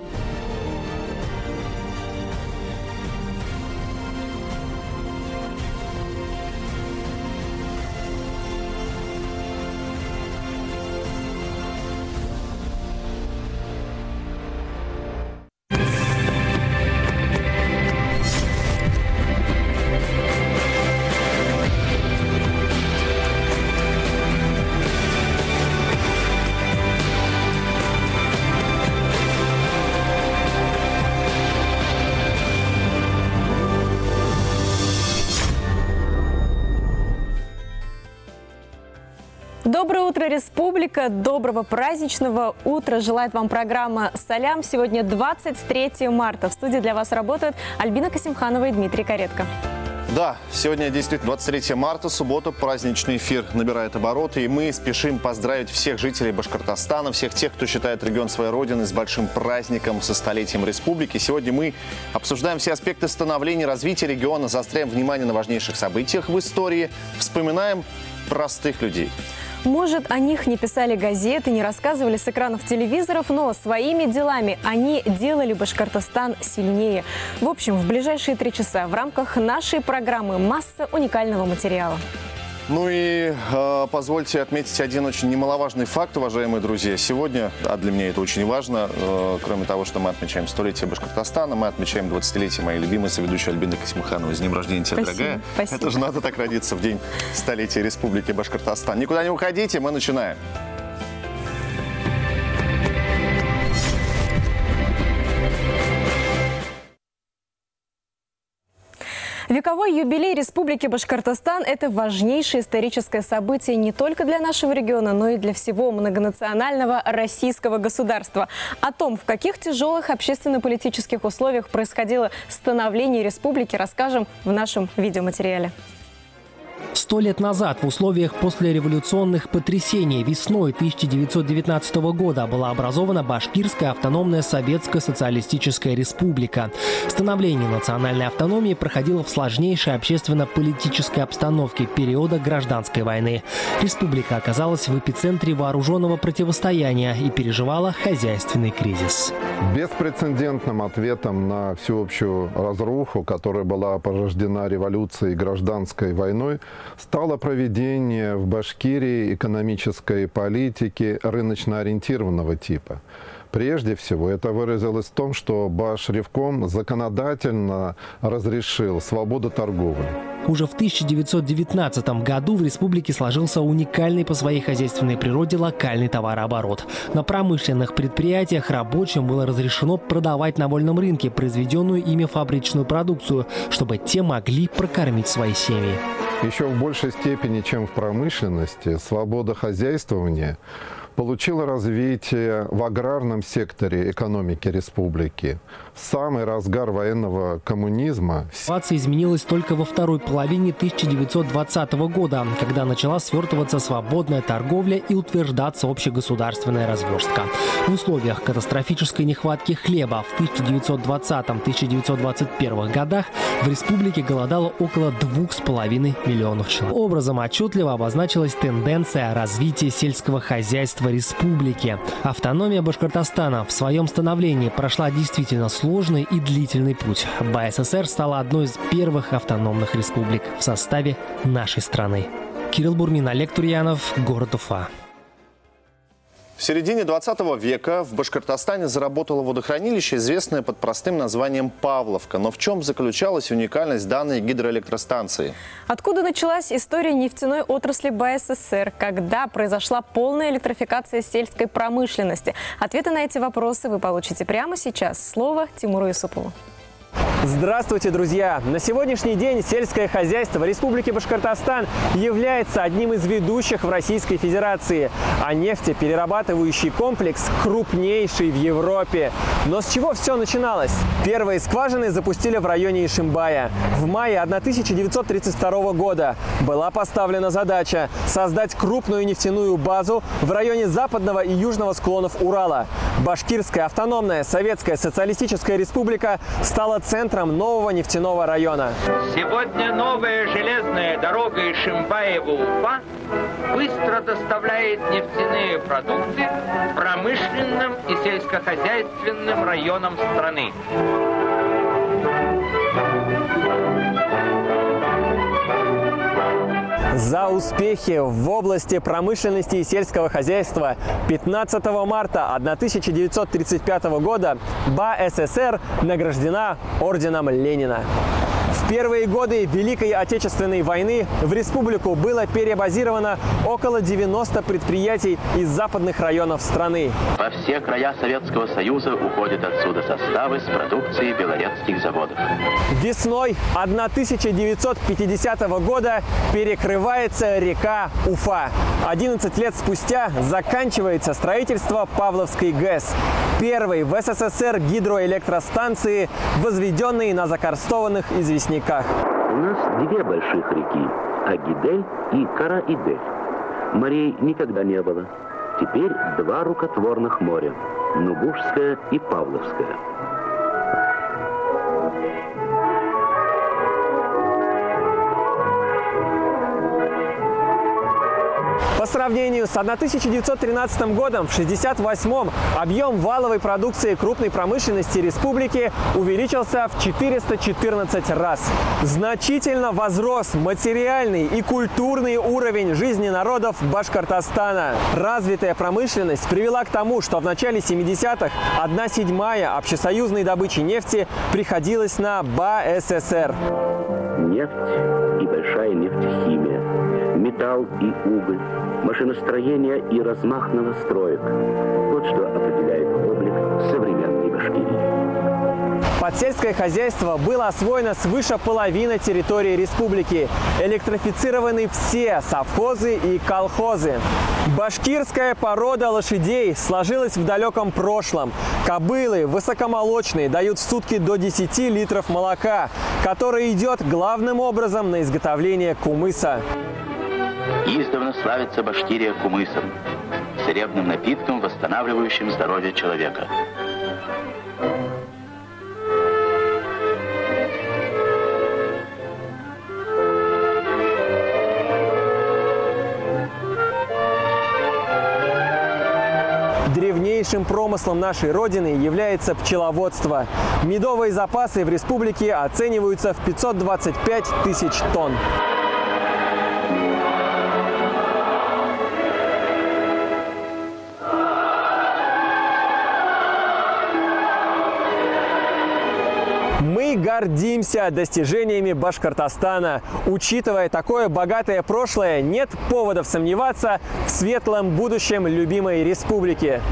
утро, республика! Доброго праздничного утра желает вам программа «Салям». Сегодня 23 марта. В студии для вас работают Альбина Касимханова и Дмитрий Каретко. Да, сегодня действительно 23 марта, суббота, праздничный эфир набирает обороты, и мы спешим поздравить всех жителей Башкортостана, всех тех, кто считает регион своей родиной, с большим праздником, со столетием республики. Сегодня мы обсуждаем все аспекты становления и развития региона, заостряем внимание на важнейших событиях в истории, вспоминаем простых людей. Может, о них не писали газеты, не рассказывали с экранов телевизоров, но своими делами они делали Башкортостан сильнее. В общем, в ближайшие 3 часа в рамках нашей программы масса уникального материала. Ну и позвольте отметить один очень немаловажный факт, уважаемые друзья. Сегодня, а для меня это очень важно, кроме того, что мы отмечаем столетие Башкортостана, мы отмечаем 20-летие моей любимой соведущей Альбины Касимхановой. С днем рождения тебя, спасибо, дорогая. Спасибо. Это же надо так родиться в день столетия Республики Башкортостан. Никуда не уходите, мы начинаем. Вековой юбилей Республики Башкортостан – это важнейшее историческое событие не только для нашего региона, но и для всего многонационального российского государства. О том, в каких тяжелых общественно-политических условиях происходило становление республики, расскажем в нашем видеоматериале. 100 лет назад в условиях послереволюционных потрясений весной 1919 года была образована Башкирская автономная Советская Социалистическая Республика. Становление национальной автономии проходило в сложнейшей общественно-политической обстановке периода гражданской войны. Республика оказалась в эпицентре вооруженного противостояния и переживала хозяйственный кризис. Беспрецедентным ответом на всеобщую разруху, которая была порождена революцией и гражданской войной, стало проведение в Башкирии экономической политики рыночно-ориентированного типа. Прежде всего, это выразилось в том, что Башревком законодательно разрешил свободу торговли. Уже в 1919 году в республике сложился уникальный по своей хозяйственной природе локальный товарооборот. На промышленных предприятиях рабочим было разрешено продавать на вольном рынке произведенную ими фабричную продукцию, чтобы те могли прокормить свои семьи. Еще в большей степени, чем в промышленности, свобода хозяйствования получила развитие в аграрном секторе экономики республики. В самый разгар военного коммунизма. Ситуация изменилась только во второй половине 1920 года, когда начала свертываться свободная торговля и утверждаться общегосударственная разверстка. В условиях катастрофической нехватки хлеба в 1920-1921 годах в республике голодало около 2,5 миллионов человек. Образом отчетливо обозначилась тенденция развития сельского хозяйства республики. Автономия Башкортостана в своем становлении прошла действительно сложный и длительный путь. БССР стала одной из первых автономных республик в составе нашей страны. Кирилл Бурмин, Олег Турьянов, город Уфа. В середине 20 века в Башкортостане заработало водохранилище, известное под простым названием Павловка. Но в чем заключалась уникальность данной гидроэлектростанции? Откуда началась история нефтяной отрасли БССР? Когда произошла полная электрификация сельской промышленности? Ответы на эти вопросы вы получите прямо сейчас. Слово Тимуру Юсупову. Здравствуйте, друзья! На сегодняшний день сельское хозяйство Республики Башкортостан является одним из ведущих в Российской Федерации, а нефтеперерабатывающий комплекс крупнейший в Европе. Но с чего все начиналось? Первые скважины запустили в районе Ишимбая. В мае 1932 года была поставлена задача создать крупную нефтяную базу в районе западного и южного склонов Урала. Башкирская автономная Советская Социалистическая Республика стала центром нового нефтяного района. Сегодня новая железная дорога Ишимбаева-Уфа быстро доставляет нефтяные продукты промышленным и сельскохозяйственным районам страны. За успехи в области промышленности и сельского хозяйства 15 марта 1935 года БАССР награждена орденом Ленина. В В первые годы Великой Отечественной войны в республику было перебазировано около 90 предприятий из западных районов страны. Во все края Советского Союза уходят отсюда составы с продукцией белорецких заводов. Весной 1950 года перекрывается река Уфа. 11 лет спустя заканчивается строительство Павловской ГЭС. Первой в СССР гидроэлектростанции, возведенной на закарстованных известняках. У нас две больших реки – Агидель и Караидель. Морей никогда не было. Теперь два рукотворных моря – Нугушское и Павловское. По сравнению с 1913 годом, в 1968-м объем валовой продукции крупной промышленности республики увеличился в 414 раз. Значительно возрос материальный и культурный уровень жизни народов Башкортостана. Развитая промышленность привела к тому, что в начале 70-х 1/7 общесоюзной добычи нефти приходилась на БАССР. Нефть и большая нефтехимия, металл и уголь, машиностроение и размах новостроек. Вот что определяет облик современной Башкирии. Под сельское хозяйство было освоено свыше половины территории республики. Электрифицированы все совхозы и колхозы. Башкирская порода лошадей сложилась в далеком прошлом. Кобылы высокомолочные дают в сутки до 10 литров молока, которое идет главным образом на изготовление кумыса. Издавна славится Башкирия кумысом, целебным напитком, восстанавливающим здоровье человека. Древнейшим промыслом нашей Родины является пчеловодство. Медовые запасы в республике оцениваются в 525 тысяч тонн. Мы гордимся достижениями Башкортостана. Учитывая такое богатое прошлое, нет поводов сомневаться в светлом будущем любимой республики.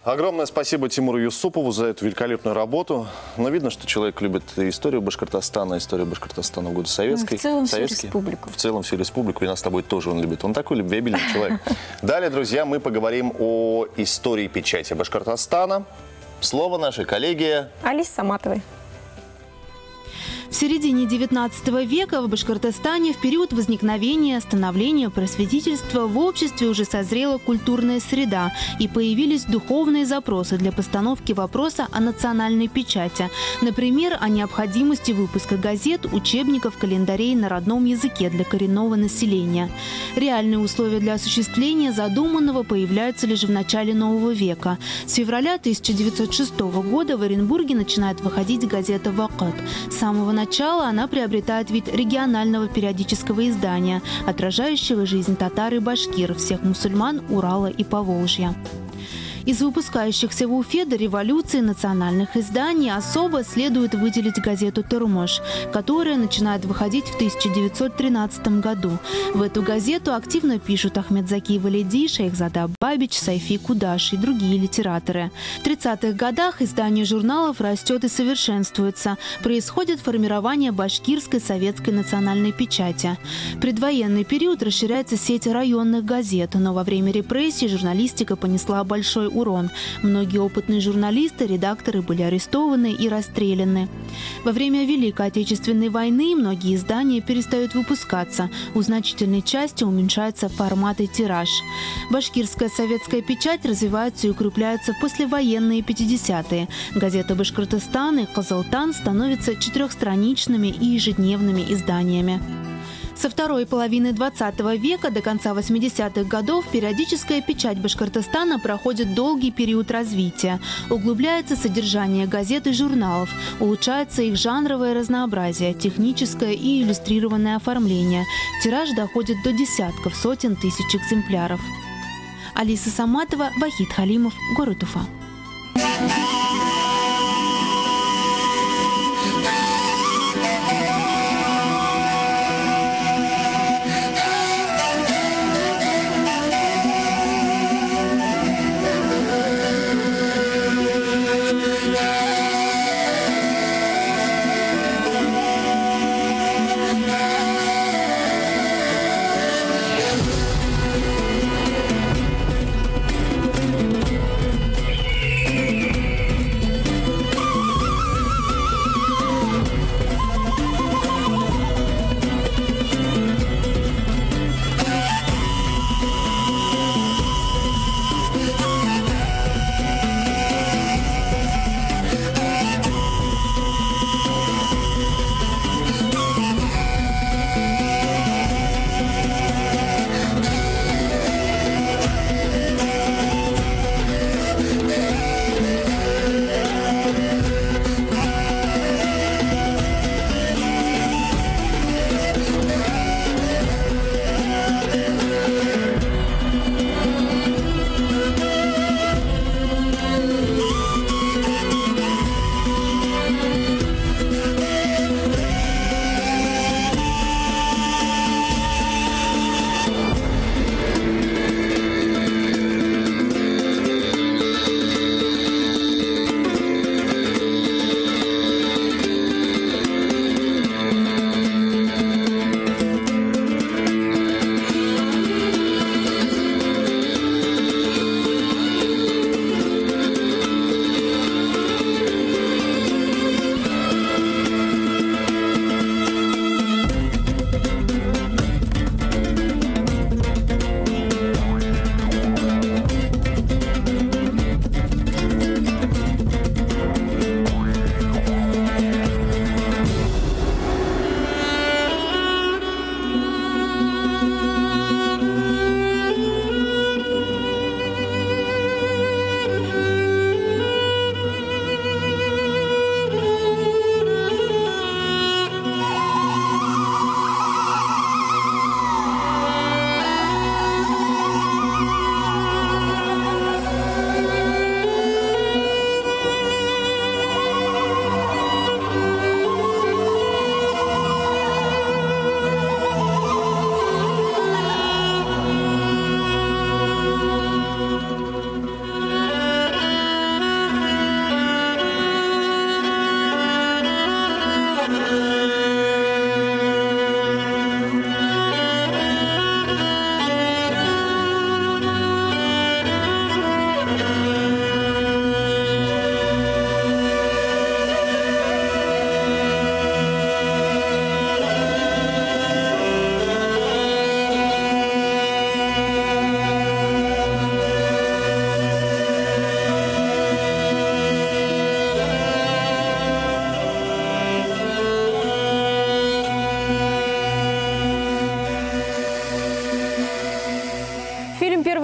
Огромное спасибо Тимуру Юсупову за эту великолепную работу. Но видно, что человек любит историю Башкортостана, историю Башкортостана в годы советской. В целом всю республику. В целом всю республику. И нас с тобой тоже он любит. Он такой любвеобильный человек. Далее, друзья, мы поговорим о истории печати Башкортостана. Слово нашей коллеге Алисе Саматовой. В середине 19 века в Башкортостане в период возникновения, становления просветительства в обществе уже созрела культурная среда и появились духовные запросы для постановки вопроса о национальной печати. Например, о необходимости выпуска газет, учебников, календарей на родном языке для коренного населения. Реальные условия для осуществления задуманного появляются лишь в начале нового века. С февраля 1906 года в Оренбурге начинает выходить газета «Вакыт». С самого начала она приобретает вид регионального периодического издания, отражающего жизнь татар и башкир, всех мусульман Урала и Поволжья. Из выпускающихся в Уфе до революции национальных изданий особо следует выделить газету «Тормош», которая начинает выходить в 1913 году. В эту газету активно пишут Ахмед Заки Валиди, Шейхзада Бабич, Сайфи Кудаш и другие литераторы. В 30-х годах издание журналов растет и совершенствуется. Происходит формирование башкирской советской национальной печати. В предвоенный период расширяется сеть районных газет, но во время репрессий журналистика понесла большой урон. Многие опытные журналисты, редакторы были арестованы и расстреляны. Во время Великой Отечественной войны многие издания перестают выпускаться. У значительной части уменьшается формат и тираж. Башкирская советская печать развивается и укрепляется в послевоенные 50-е. Газета «Башкортостан» и «Кызылтан» становятся четырехстраничными и ежедневными изданиями. Со второй половины 20 века до конца 80-х годов периодическая печать Башкортостана проходит долгий период развития. Углубляется содержание газет и журналов, улучшается их жанровое разнообразие, техническое и иллюстрированное оформление. Тираж доходит до десятков, сотен тысяч экземпляров. Алиса Саматова, Вахид Халимов, город Уфа.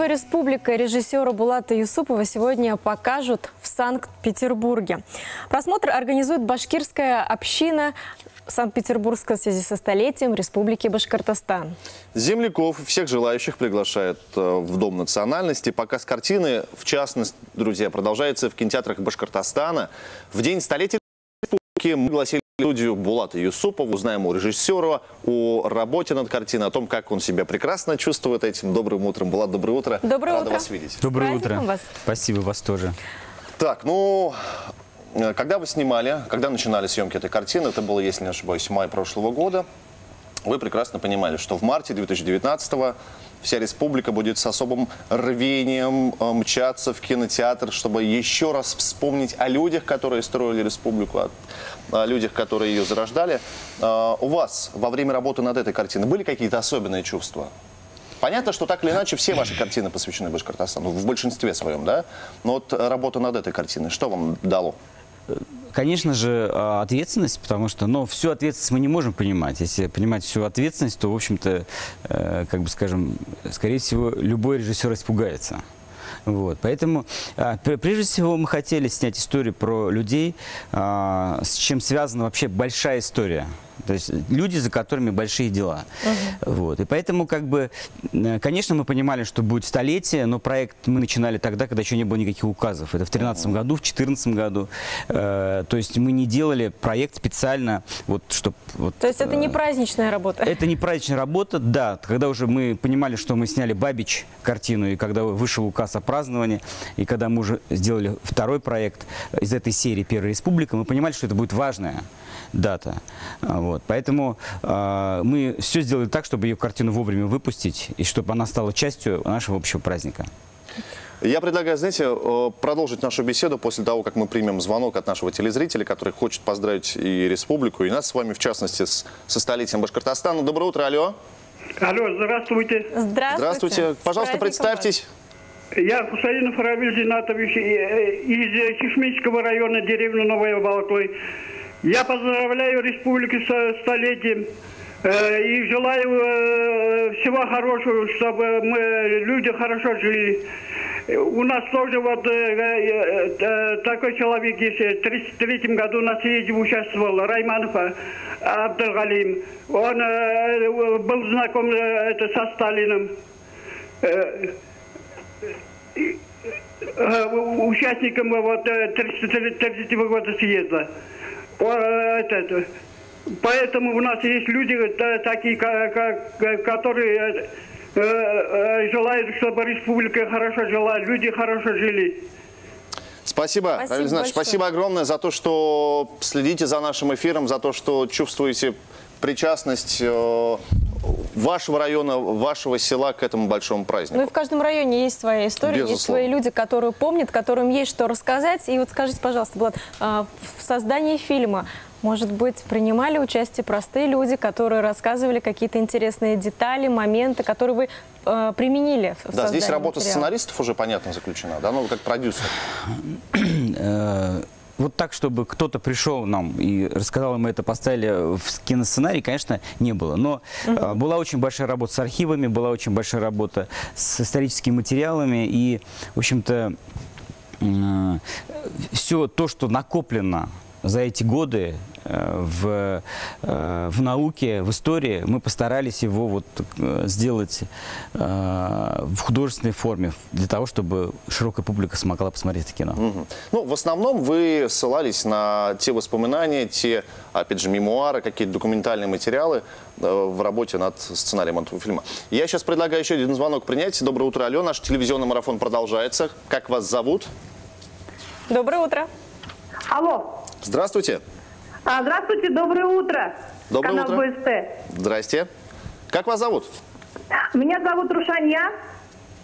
Республика режиссера Булата Юсупова сегодня покажут в Санкт-Петербурге. Просмотр организует башкирская община Санкт-Петербургска в связи со столетием Республики Башкортостан. Земляков, всех желающих приглашают в Дом национальности. Показ картины, в частности, друзья, продолжается в кинотеатрах Башкортостана. В день столетия республики мы пригласили студию Булата Юсупова, узнаем у режиссера о работе над картиной, о том, как он себя прекрасно чувствует этим. Добрым утром, Булат, доброе утро. Доброе Рада утро. вас видеть. Доброе утро. Вас. Спасибо, вас тоже. Так, ну, когда вы снимали, когда начинали съемки этой картины, это было, если не ошибаюсь, май прошлого года, вы прекрасно понимали, что в марте 2019-го вся республика будет с особым рвением мчаться в кинотеатр, чтобы еще раз вспомнить о людях, которые строили республику, о людях, которые ее зарождали. У вас во время работы над этой картиной были какие-то особенные чувства? Понятно, что так или иначе все ваши картины посвящены Башкортостану, в большинстве своем, да? Но вот работа над этой картиной, что вам дало? Конечно же, ответственность, потому что, но всю ответственность мы не можем понимать. Если понимать всю ответственность, то, в общем-то, как бы скажем, скорее всего, любой режиссер испугается. Вот. Поэтому, прежде всего, мы хотели снять историю про людей, с чем связана вообще большая история. То есть люди, за которыми большие дела. Вот. И поэтому, как бы, конечно, мы понимали, что будет столетие, но проект мы начинали тогда, когда еще не было никаких указов. Это в 2013 году, в 2014 году. То есть мы не делали проект специально, вот, чтобы... Вот, то есть это не праздничная работа? Это не праздничная работа, да. Когда уже мы понимали, что мы сняли «Бабич» картину, и когда вышел указ о праздновании, и когда мы уже сделали второй проект из этой серии «Первая республика», мы понимали, что это будет важная дата. Вот. Поэтому мы все сделали так, чтобы ее картину вовремя выпустить, и чтобы она стала частью нашего общего праздника. Я предлагаю, знаете, продолжить нашу беседу после того, как мы примем звонок от нашего телезрителя, который хочет поздравить и республику, и нас с вами, в частности, со столетием Башкортостана. Доброе утро, алло. Алло, здравствуйте. Здравствуйте. Здравствуйте. Пожалуйста, представьтесь. Я Хусаинов Равиль Зинатович из Чишминского района, деревни Новая Балаклы. Я поздравляю республику со столетием и желаю всего хорошего, чтобы мы, люди, хорошо жили. У нас тоже вот такой человек есть, в 1933 году на съезде участвовал, Райманов Абдулгалим. Он был знаком со Сталиным. Участником вот 1933 года съезда. Поэтому у нас есть люди такие, которые желают, чтобы республика хорошо жила, люди хорошо жили. Спасибо, Равиль Зинатович, спасибо огромное за то, что следите за нашим эфиром, за то, что чувствуете причастность вашего района, вашего села к этому большому празднику. Ну и в каждом районе есть своя история, безусловно. Есть свои люди, которые помнят, которым есть что рассказать. И вот скажите, пожалуйста, Булат, в создании фильма, может быть, принимали участие простые люди, которые рассказывали какие-то интересные детали, моменты, которые вы применили в Да, здесь работа материала. Сценаристов уже, понятно, заключена, да? Ну, как продюсер. Вот так, чтобы кто-то пришел нам и рассказал, мы это поставили в киносценарий, конечно, не было. Но была очень большая работа с архивами, была очень большая работа с историческими материалами. И, в общем-то, все то, что накоплено за эти годы в науке, в истории, мы постарались его вот сделать в художественной форме, для того, чтобы широкая публика смогла посмотреть это кино. Угу. Ну, в основном вы ссылались на те воспоминания, те, опять же, мемуары, какие-то документальные материалы в работе над сценарием этого фильма. Я сейчас предлагаю еще один звонок принять. Доброе утро, алло. Наш телевизионный марафон продолжается. Как вас зовут? Доброе утро. Алло. Здравствуйте. Здравствуйте, доброе утро. Доброе Канал утро. БСТ. Здрасте. Как вас зовут? Меня зовут Рушанья.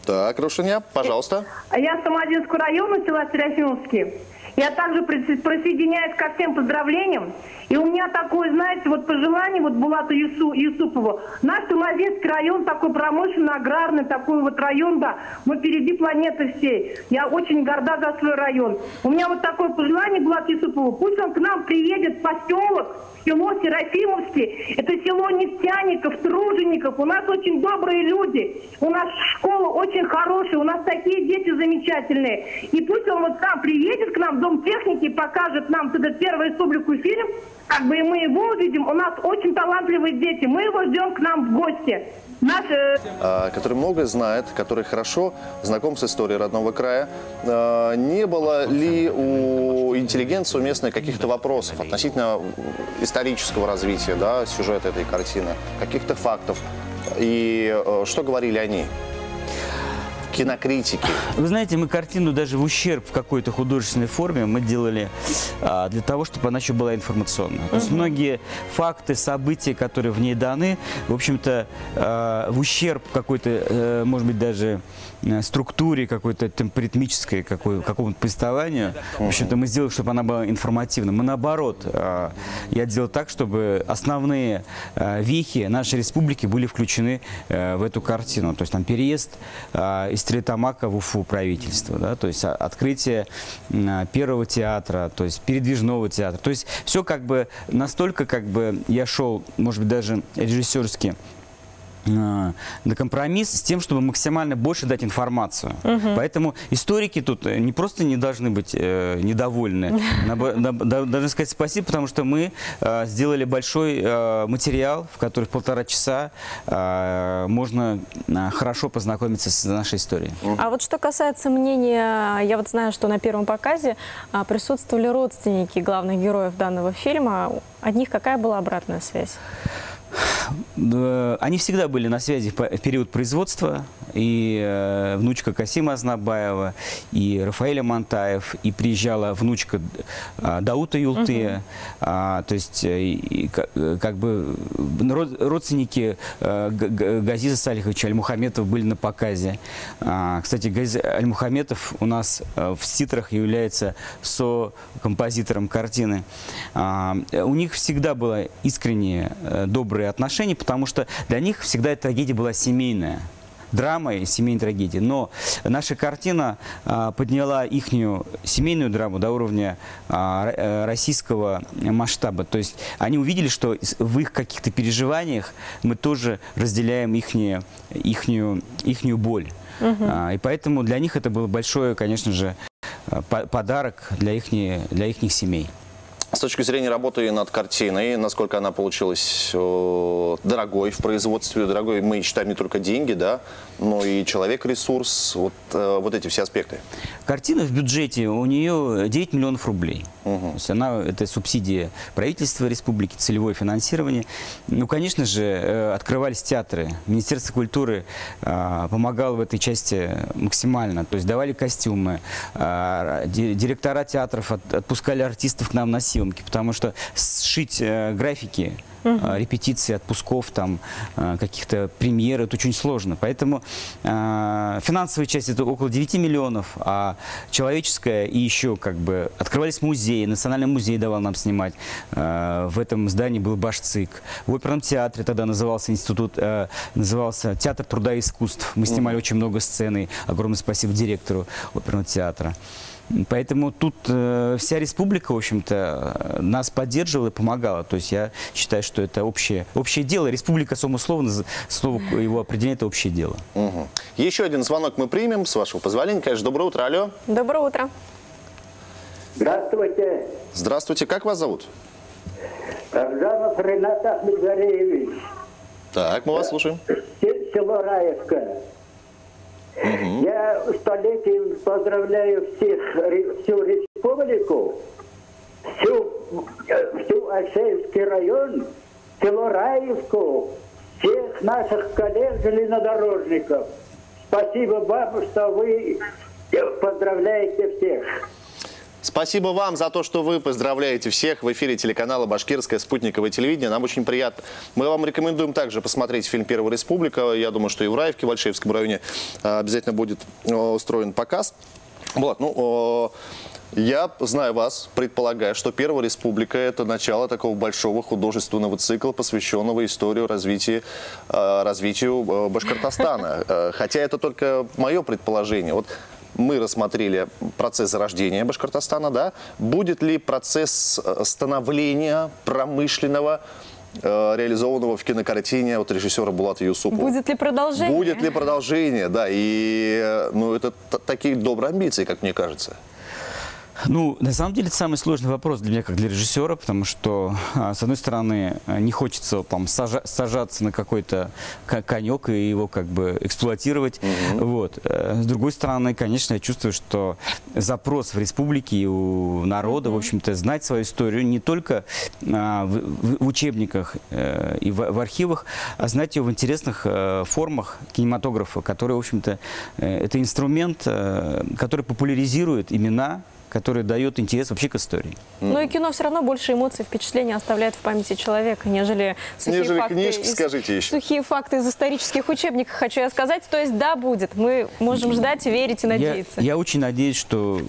Так, Рушанья, пожалуйста. Я с Туймазинского района, села Серафимовский. Я также присоединяюсь ко всем поздравлениям. И у меня такое, знаете, вот пожелание вот Булату Юсупову. Наш Туймазинский район такой промышленно-аграрный, такой вот район, да, мы впереди планеты всей. Я очень горда за свой район. У меня вот такое пожелание Булату Юсупову. Пусть он к нам приедет в поселок, село Серафимовский. Это село нефтяников, тружеников. У нас очень добрые люди. У нас школа очень хорошая. У нас такие дети замечательные. И пусть он вот сам приедет к нам в Дом техники и покажет нам тогда первую республику фильм. Как бы и мы его увидим. У нас очень талантливые дети. Мы его ждем к нам в гости. Который многое знает, который хорошо знаком с историей родного края. Не было ли у интеллигенции у местной каких-то вопросов относительно исторического развития, да, сюжета этой картины, каких-то фактов? И что говорили они? Кинокритики. Вы знаете, мы картину даже в ущерб в какой-то художественной форме мы делали для того, чтобы она еще была информационная. То есть многие факты, события, которые в ней даны, в общем-то, в ущерб какой-то, может быть, даже структуре какой-то темпоритмической, какому-то повествованию, в общем-то, мы сделали, чтобы она была информативна. Мы наоборот, я делал так, чтобы основные вехи нашей республики были включены в эту картину. То есть там переезд исторический, Стерлитамака в Уфу правительства, да, то есть открытие первого театра, то есть передвижного театра. То есть все как бы настолько, как бы я шел, может быть, даже режиссерски на компромисс с тем, чтобы максимально больше дать информацию. Поэтому историки тут не просто не должны быть недовольны, должны сказать спасибо, потому что мы сделали большой материал, в который в 1,5 часа можно хорошо познакомиться с нашей историей. А вот что касается мнения, я вот знаю, что на первом показе присутствовали родственники главных героев данного фильма. От них какая была обратная связь? Они всегда были на связи в период производства. И внучка Касима Азнабаева, и Рафаэля Монтаев, и приезжала внучка Даута Юлтыя. То есть, как бы родственники Газиза Салиховича Альмухаметова были на показе. Кстати, Газиз Альмухаметов у нас в титрах является со-композитором картины. У них всегда было искреннее, добрые отношения, потому что для них всегда эта трагедия была семейная. Драма и семейная трагедия. Но наша картина подняла ихнюю семейную драму до уровня российского масштаба. То есть они увидели, что в их каких-то переживаниях мы тоже разделяем ихнюю боль. И поэтому для них это был большой, конечно же, подарок для ихних семей. С точки зрения работы над картиной, насколько она получилась дорогой в производстве, дорогой, мы считаем не только деньги, да, но и человек-ресурс, вот эти все аспекты. Картина в бюджете, у нее 9 миллионов рублей. То есть она, это субсидия правительства республики, целевое финансирование. Ну, конечно же, открывались театры. Министерство культуры помогало в этой части максимально. То есть давали костюмы, директора театров отпускали артистов к нам на съемки, потому что сшить графики, репетиции, отпусков, там, каких-то премьер, это очень сложно. Поэтому финансовая часть это около 9 миллионов, а человеческая и еще как бы открывались музеи, Национальный музей давал нам снимать. В этом здании был Башцик. В оперном театре тогда назывался институт, назывался Театр труда и искусств. Мы снимали очень много сцены. Огромное спасибо директору оперного театра. Поэтому тут вся республика, в общем-то, нас поддерживала и помогала. То есть я считаю, что это общее дело. Республика, само слово, слово его определение, это общее дело. Еще один звонок мы примем, с вашего позволения. Конечно, доброе утро. Алло. Доброе утро. Здравствуйте. Здравствуйте. Как вас зовут? Рамзанов Ренат Ахмедгареевич. Так, мы вас слушаем. Село Раевка. Я столетием поздравляю всех, всю республику, всю Альшеевский район, село Раевку, всех наших коллег-железнодорожников. Спасибо вам, что вы поздравляете всех. Спасибо вам за то, что вы поздравляете всех в эфире телеканала «Башкирское спутниковое телевидение». Нам очень приятно. Мы вам рекомендуем также посмотреть фильм «Первая республика». Я думаю, что и в Раевке, в Альшеевском районе обязательно будет устроен показ. Вот, ну, я знаю вас, предполагаю, что «Первая республика» – это начало такого большого художественного цикла, посвященного истории развитию Башкортостана. Хотя это только мое предположение. Вот мы рассмотрели процесс зарождения Башкортостана, да? Будет ли процесс становления промышленного, реализованного в кинокартине от режиссера Булата Юсупова? Будет ли продолжение? Будет ли продолжение, да. И, ну, это такие добрые амбиции, как мне кажется. Ну, на самом деле, это самый сложный вопрос для меня, как для режиссера, потому что, с одной стороны, не хочется там сажаться на какой-то конек и его как бы эксплуатировать. Вот. С другой стороны, конечно, я чувствую, что запрос в республике и у народа, в общем-то, знать свою историю не только в учебниках и в архивах, а знать ее в интересных формах кинематографа, который, в общем-то, это инструмент, который популяризирует имена, который дает интерес вообще к истории. Но и кино все равно больше эмоций, впечатлений оставляет в памяти человека, нежели сухие факты, книжки, скажите еще. Сухие факты из исторических учебников, хочу я сказать. То есть да, будет. Мы можем ждать, верить и надеяться. Я очень надеюсь, что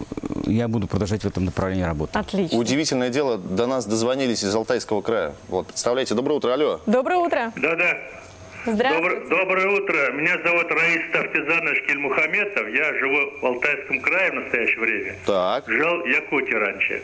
я буду продолжать в этом направлении работать. Отлично. Удивительное дело, до нас дозвонились из Алтайского края. Вот, представляете, доброе утро, алло. Доброе утро. Да-да. Здравствуйте. Доброе утро. Меня зовут Раис Тавтизанович Кильмухаметов. Я живу в Алтайском крае в настоящее время. Так. Жил в Якутии раньше.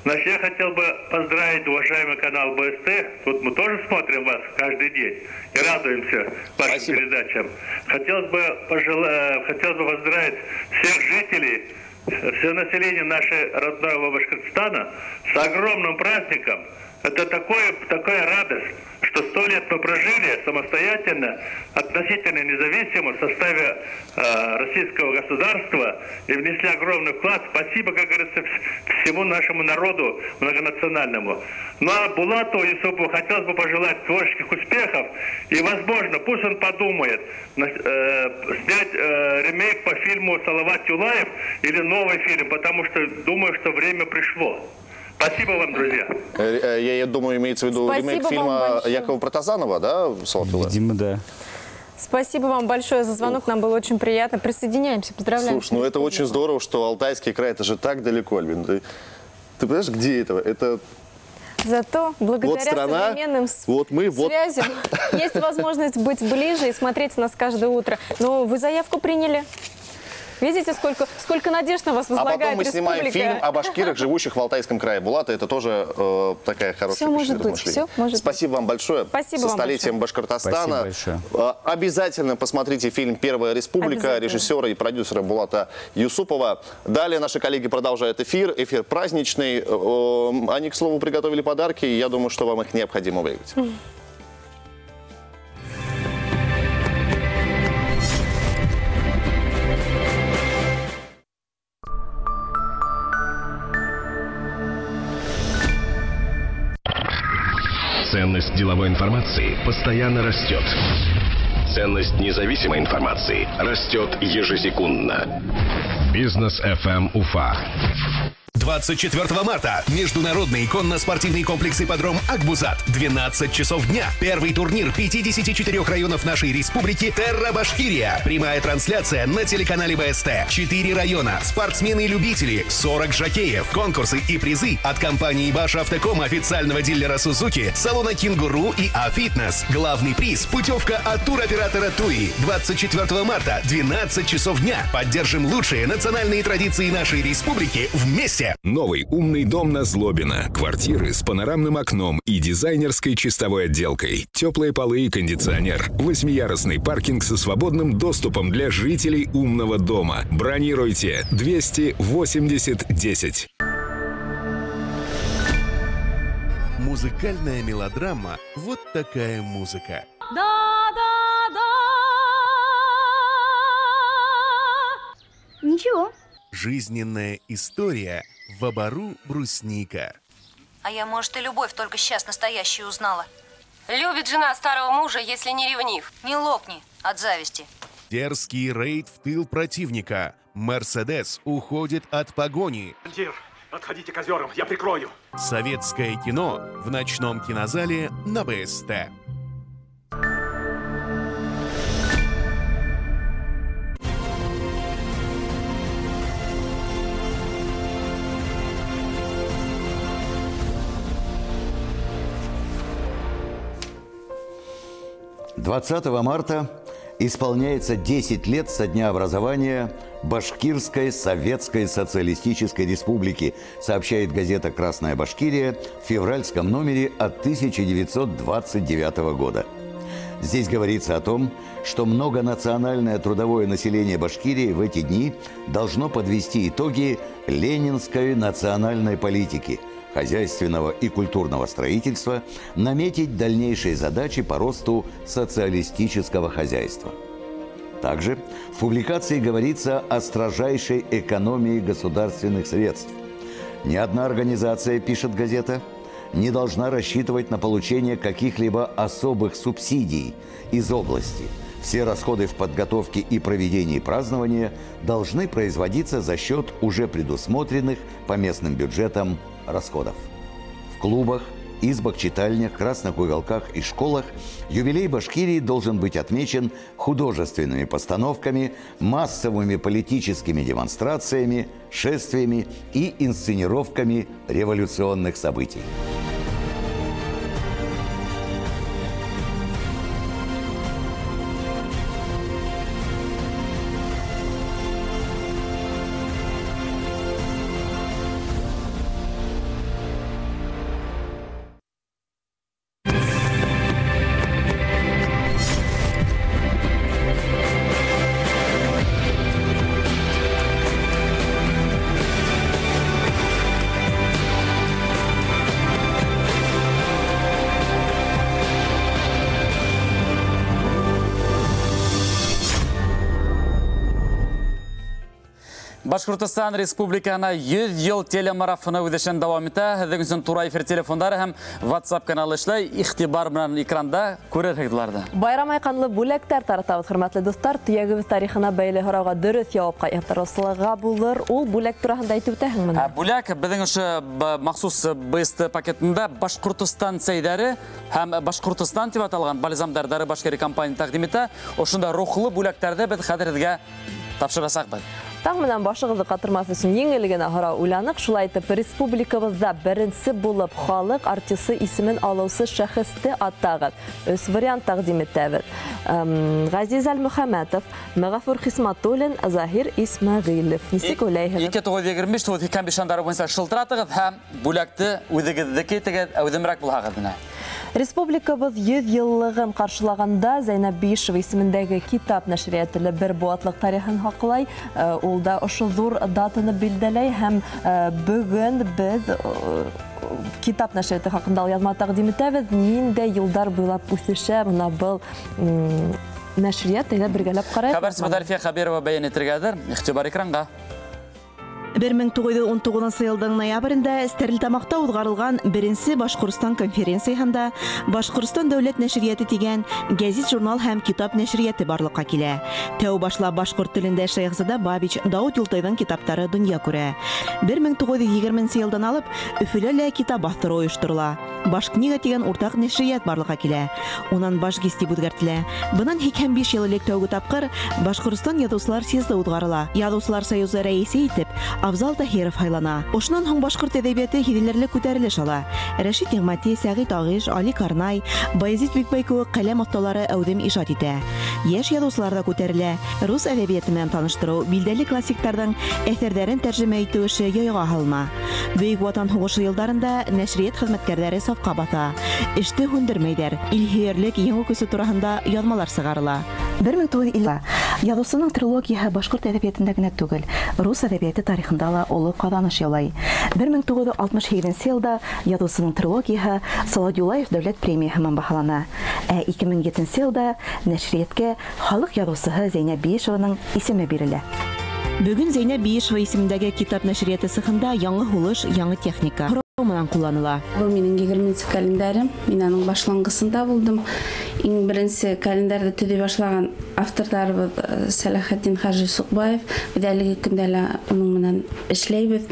Значит, я хотел бы поздравить уважаемый канал БСТ. Тут мы тоже смотрим вас каждый день и радуемся вашим передачам. Хотелось бы поздравить всех жителей, все население нашего родного Башкортостана с огромным праздником. Это такая радость, что 100 лет мы прожили самостоятельно, относительно независимо в составе российского государства и внесли огромный вклад. Спасибо, как говорится, всему нашему народу многонациональному. Ну а Булату Юсупову хотелось бы пожелать творческих успехов и, возможно, пусть он подумает снять ремейк по фильму «Салават Юлаев» или новый фильм, потому что думаю, что время пришло. Спасибо вам, друзья. Я думаю, имеется в виду ремейк фильма Якова Протазанова, да, Салават Юлаев? Видимо, да. Спасибо вам большое за звонок, нам было очень приятно. Присоединяемся, поздравляем. Слушай, ну это очень здорово, что Алтайский край, это же так далеко, Альбин. Ты понимаешь, где это? Это... Зато благодаря вот страна, современным вот мы, связям есть возможность быть ближе и смотреть нас каждое утро. Но вы заявку приняли. Видите, сколько надежд на вас возлагает А потом мы республика. Снимаем фильм о башкирах, живущих в Алтайском крае. Булата, это тоже такая хорошая все может быть, все может Спасибо вам большое. Спасибо Со вам столетием большое. Башкортостана. Спасибо большое. Обязательно посмотрите фильм «Первая республика» режиссера и продюсера Булата Юсупова. Далее наши коллеги продолжают эфир. Эфир праздничный. Они, к слову, приготовили подарки. И я думаю, что вам их необходимо выиграть. Ценность деловой информации постоянно растет. Ценность независимой информации растет ежесекундно. Бизнес FM Уфа. 24 марта. Международный конно-спортивный комплекс «Ипподром Акбузат». 12 часов дня. Первый турнир 54 районов нашей республики «Терра Башкирия». Прямая трансляция на телеканале БСТ. 4 района. Спортсмены-любители. 40 жокеев. Конкурсы и призы от компании «Башавтоком», официального дилера «Сузуки», салона «Кенгуру» и «А-Фитнес». Главный приз – путевка от туроператора «Туи». 24 марта, 12 часов дня. Поддержим лучшие национальные традиции нашей республики вместе. Новый умный дом на Злобина. Квартиры с панорамным окном и дизайнерской чистовой отделкой. Теплые полы и кондиционер. 8-ярусный паркинг со свободным доступом для жителей умного дома. Бронируйте 280 10. Музыкальная мелодрама «Вот такая музыка». Да, да, да. Ничего. Жизненная история в обору брусника. А я, может, и любовь только сейчас настоящую узнала. Любит жена старого мужа, если не ревнив. Не лопни от зависти. Дерзкий рейд в тыл противника. Мерседес уходит от погони. Командир, отходите к озерам, я прикрою. Советское кино в ночном кинозале на БСТ. «20 марта исполняется 10 лет со дня образования Башкирской Советской Социалистической Республики, сообщает газета «Красная Башкирия» в февральском номере от 1929 года. Здесь говорится о том, что многонациональное трудовое население Башкирии в эти дни должно подвести итоги ленинской национальной политики, хозяйственного и культурного строительства, наметить дальнейшие задачи по росту социалистического хозяйства. Также в публикации говорится о строжайшей экономии государственных средств. Ни одна организация, пишет газета, не должна рассчитывать на получение каких-либо особых субсидий из области. Все расходы в подготовке и проведении празднования должны производиться за счет уже предусмотренных по местным бюджетам расходов. В клубах, избах, читальнях, красных уголках и школах юбилей Башкирии должен быть отмечен художественными постановками, массовыми политическими демонстрациями, шествиями и инсценировками революционных событий. Башҡортостан Республикаһына 100 йыл телемарафоны үҙ эшен дауам итә. Һеҙҙең өсөн тура эфир телефондары һәм WhatsApp каналы эшләй. Иғтибар менән экранда күрерһегеҙ уларҙы. Байрам айҡанлы бүләктәр таратабыҙ, хөрмәтле дуҫтар. Төйәгебеҙ тарихына бәйле һорауға дөрөҫ яуапҡа ятырыусыларға булыр. Ул бүләк тураһында әйтеп үтәһеңме? Бүләк беҙҙең ошо махсус БСТ пакетында Башҡортостан сәйҙәре һәм Башҡортостан тип аталған бальзамдар Дары Башкирия компания тәҡдим итә. Ошонда рухлы бүләктәрҙе беҙ хәҙер һеҙгә тапшырасаҡбыҙ. Таң менән башығыҙҙы ҡатырмаҫ өсөн еңел генә һорау уйланыҡ. Шулай итеп, республикабыҙҙа беренсе булып халыҡ артисы исемен алыусы шәхесте атағыҙ. Өс вариант тәҡдим итәбеҙ. Ғәзиз Әлмөхәмәтов, Мәғәфүр Хисматуллин, Заһир Исмәғилев. Нисек уйлайһығыҙ? 2925 985 һандары буйынса шылтыратығыҙ һәм бүләкте үҙегеҙҙеке итегеҙ, әүҙемерәк булһағыҙ менә. Республикабыҙ 100 йыллығын ҡаршылағанда Зәйнәб Биишева исемендәге китап нәшриәте лә бер быуатлыҡ тарихын һаҡлай. Ул да ошо ҙур датаны билдәләй һәм бөгөн беҙ китап нәшриәте хаҡында яҙма тәҡдим итәбеҙ. Ниндәй юлдар буйлап үҫешә бына был нәшриәт, әйҙә бергәләп ҡарайыҡ. Хәбәрсебеҙ Әлфиә Хәбирова бәйән итергә әҙер. Иғтибар экранға. 1919 йылдың ноябрендә Стәрлетамаҡта уҙғарылған беренсе Башҡортостан конференцияһында Башҡортостан дәүләт нәшриәте тигән гәзит, журнал һәм китап нәшриәте барлыҡҡа килә. Тәү башлап башҡорт телендә Шәйехзада Бабич, Дауыт Юлтайҙың китаптары донъя күрә. 1920 йылдан алып Өфөлә лә китап баҫтырыу ойошторола. Башкнига тигән уртаҡ нәшриәт барлыҡҡа килә. Унан Башгиз тип үҙгәртелә. Бынан 85 йыл элек тәүге тапҡыр Башҡортостан яҙыусылар съезды уҙғарыла. Яҙыусылар союзы рәйесе итеп Афзал Таһиров һайлана. Ошонан һуң башҡорт әҙәбиәте һиҙелерлек күтәрелеш ала. Рәшит Ниғмәти, Сәғит Ағиш, Али Карнай, Баязит Бикбай кеүек ҡәләм оҫталары әүҙем ижад итә. Йәш яҙыусылар ҙа күтәрелә. Рус әҙәбиәте менән таныштырыу, билдәле классиктарҙың әҫәрҙәрен тәржемә итеү эше яйға һалына. Бөйөк Ватан һуғышы йылдарында нәшриәт хеҙмәткәрҙәре сафҡа баҫа. Эште һүндермәйҙәр. Илһөйәрлек, еңеү көсө тураһында яҙмалар сығарыла. 1950 яҙыусының трилогияһы башҡорт әҙәбиәтендә генә түгел, рус әҙәбиәте тарихында ла оло ҡаҙаныш яулай. 1968 йылда яҙыусының трилогияһы Салауат Юлаев дәүләт премияһы менән баһалана. Ә 2007 йылда нәшриәткә халыҡ яҙыусыһы Зәйнәб Биишеваның исеме бирелә. Бөгөн Зәйнәб Биишева исемендәге китап нәшриәте цехында яңы һулыш, яңы техника менән ҡулланыла. Был минең 20-нсе календарым. Мин аның башланғысында булдым. Иң беренсе календарҙы төҙөй башлаған авторҙарыбыҙ Сәләхетдин Хажи Суҡбаев. Беҙ әлеге көндә лә уның менән эшләйбеҙ.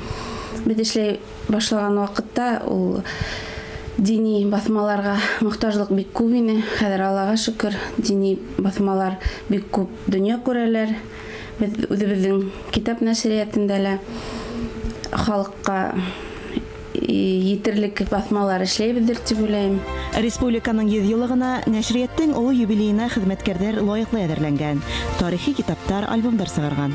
Беҙ эшләй башлаған ваҡытта ул дини баҫмаларға мохтажлыҡ бик күп ине. Хәҙер Аллаға шөкөр, дини баҫмалар бик күп донъя күрәләр. Беҙ үҙебеҙҙең китап нәшриәтендә лә халыҡҡа етерлек баҫмалар эшләйбеҙҙер тип уйлайым. Республиканың 100 йыллығына нәшриәттең оло юбилейына хеҙмәткәрҙәр лайыҡлы әҙерләнгән, тарихи китаптар, альбомдар сығарған.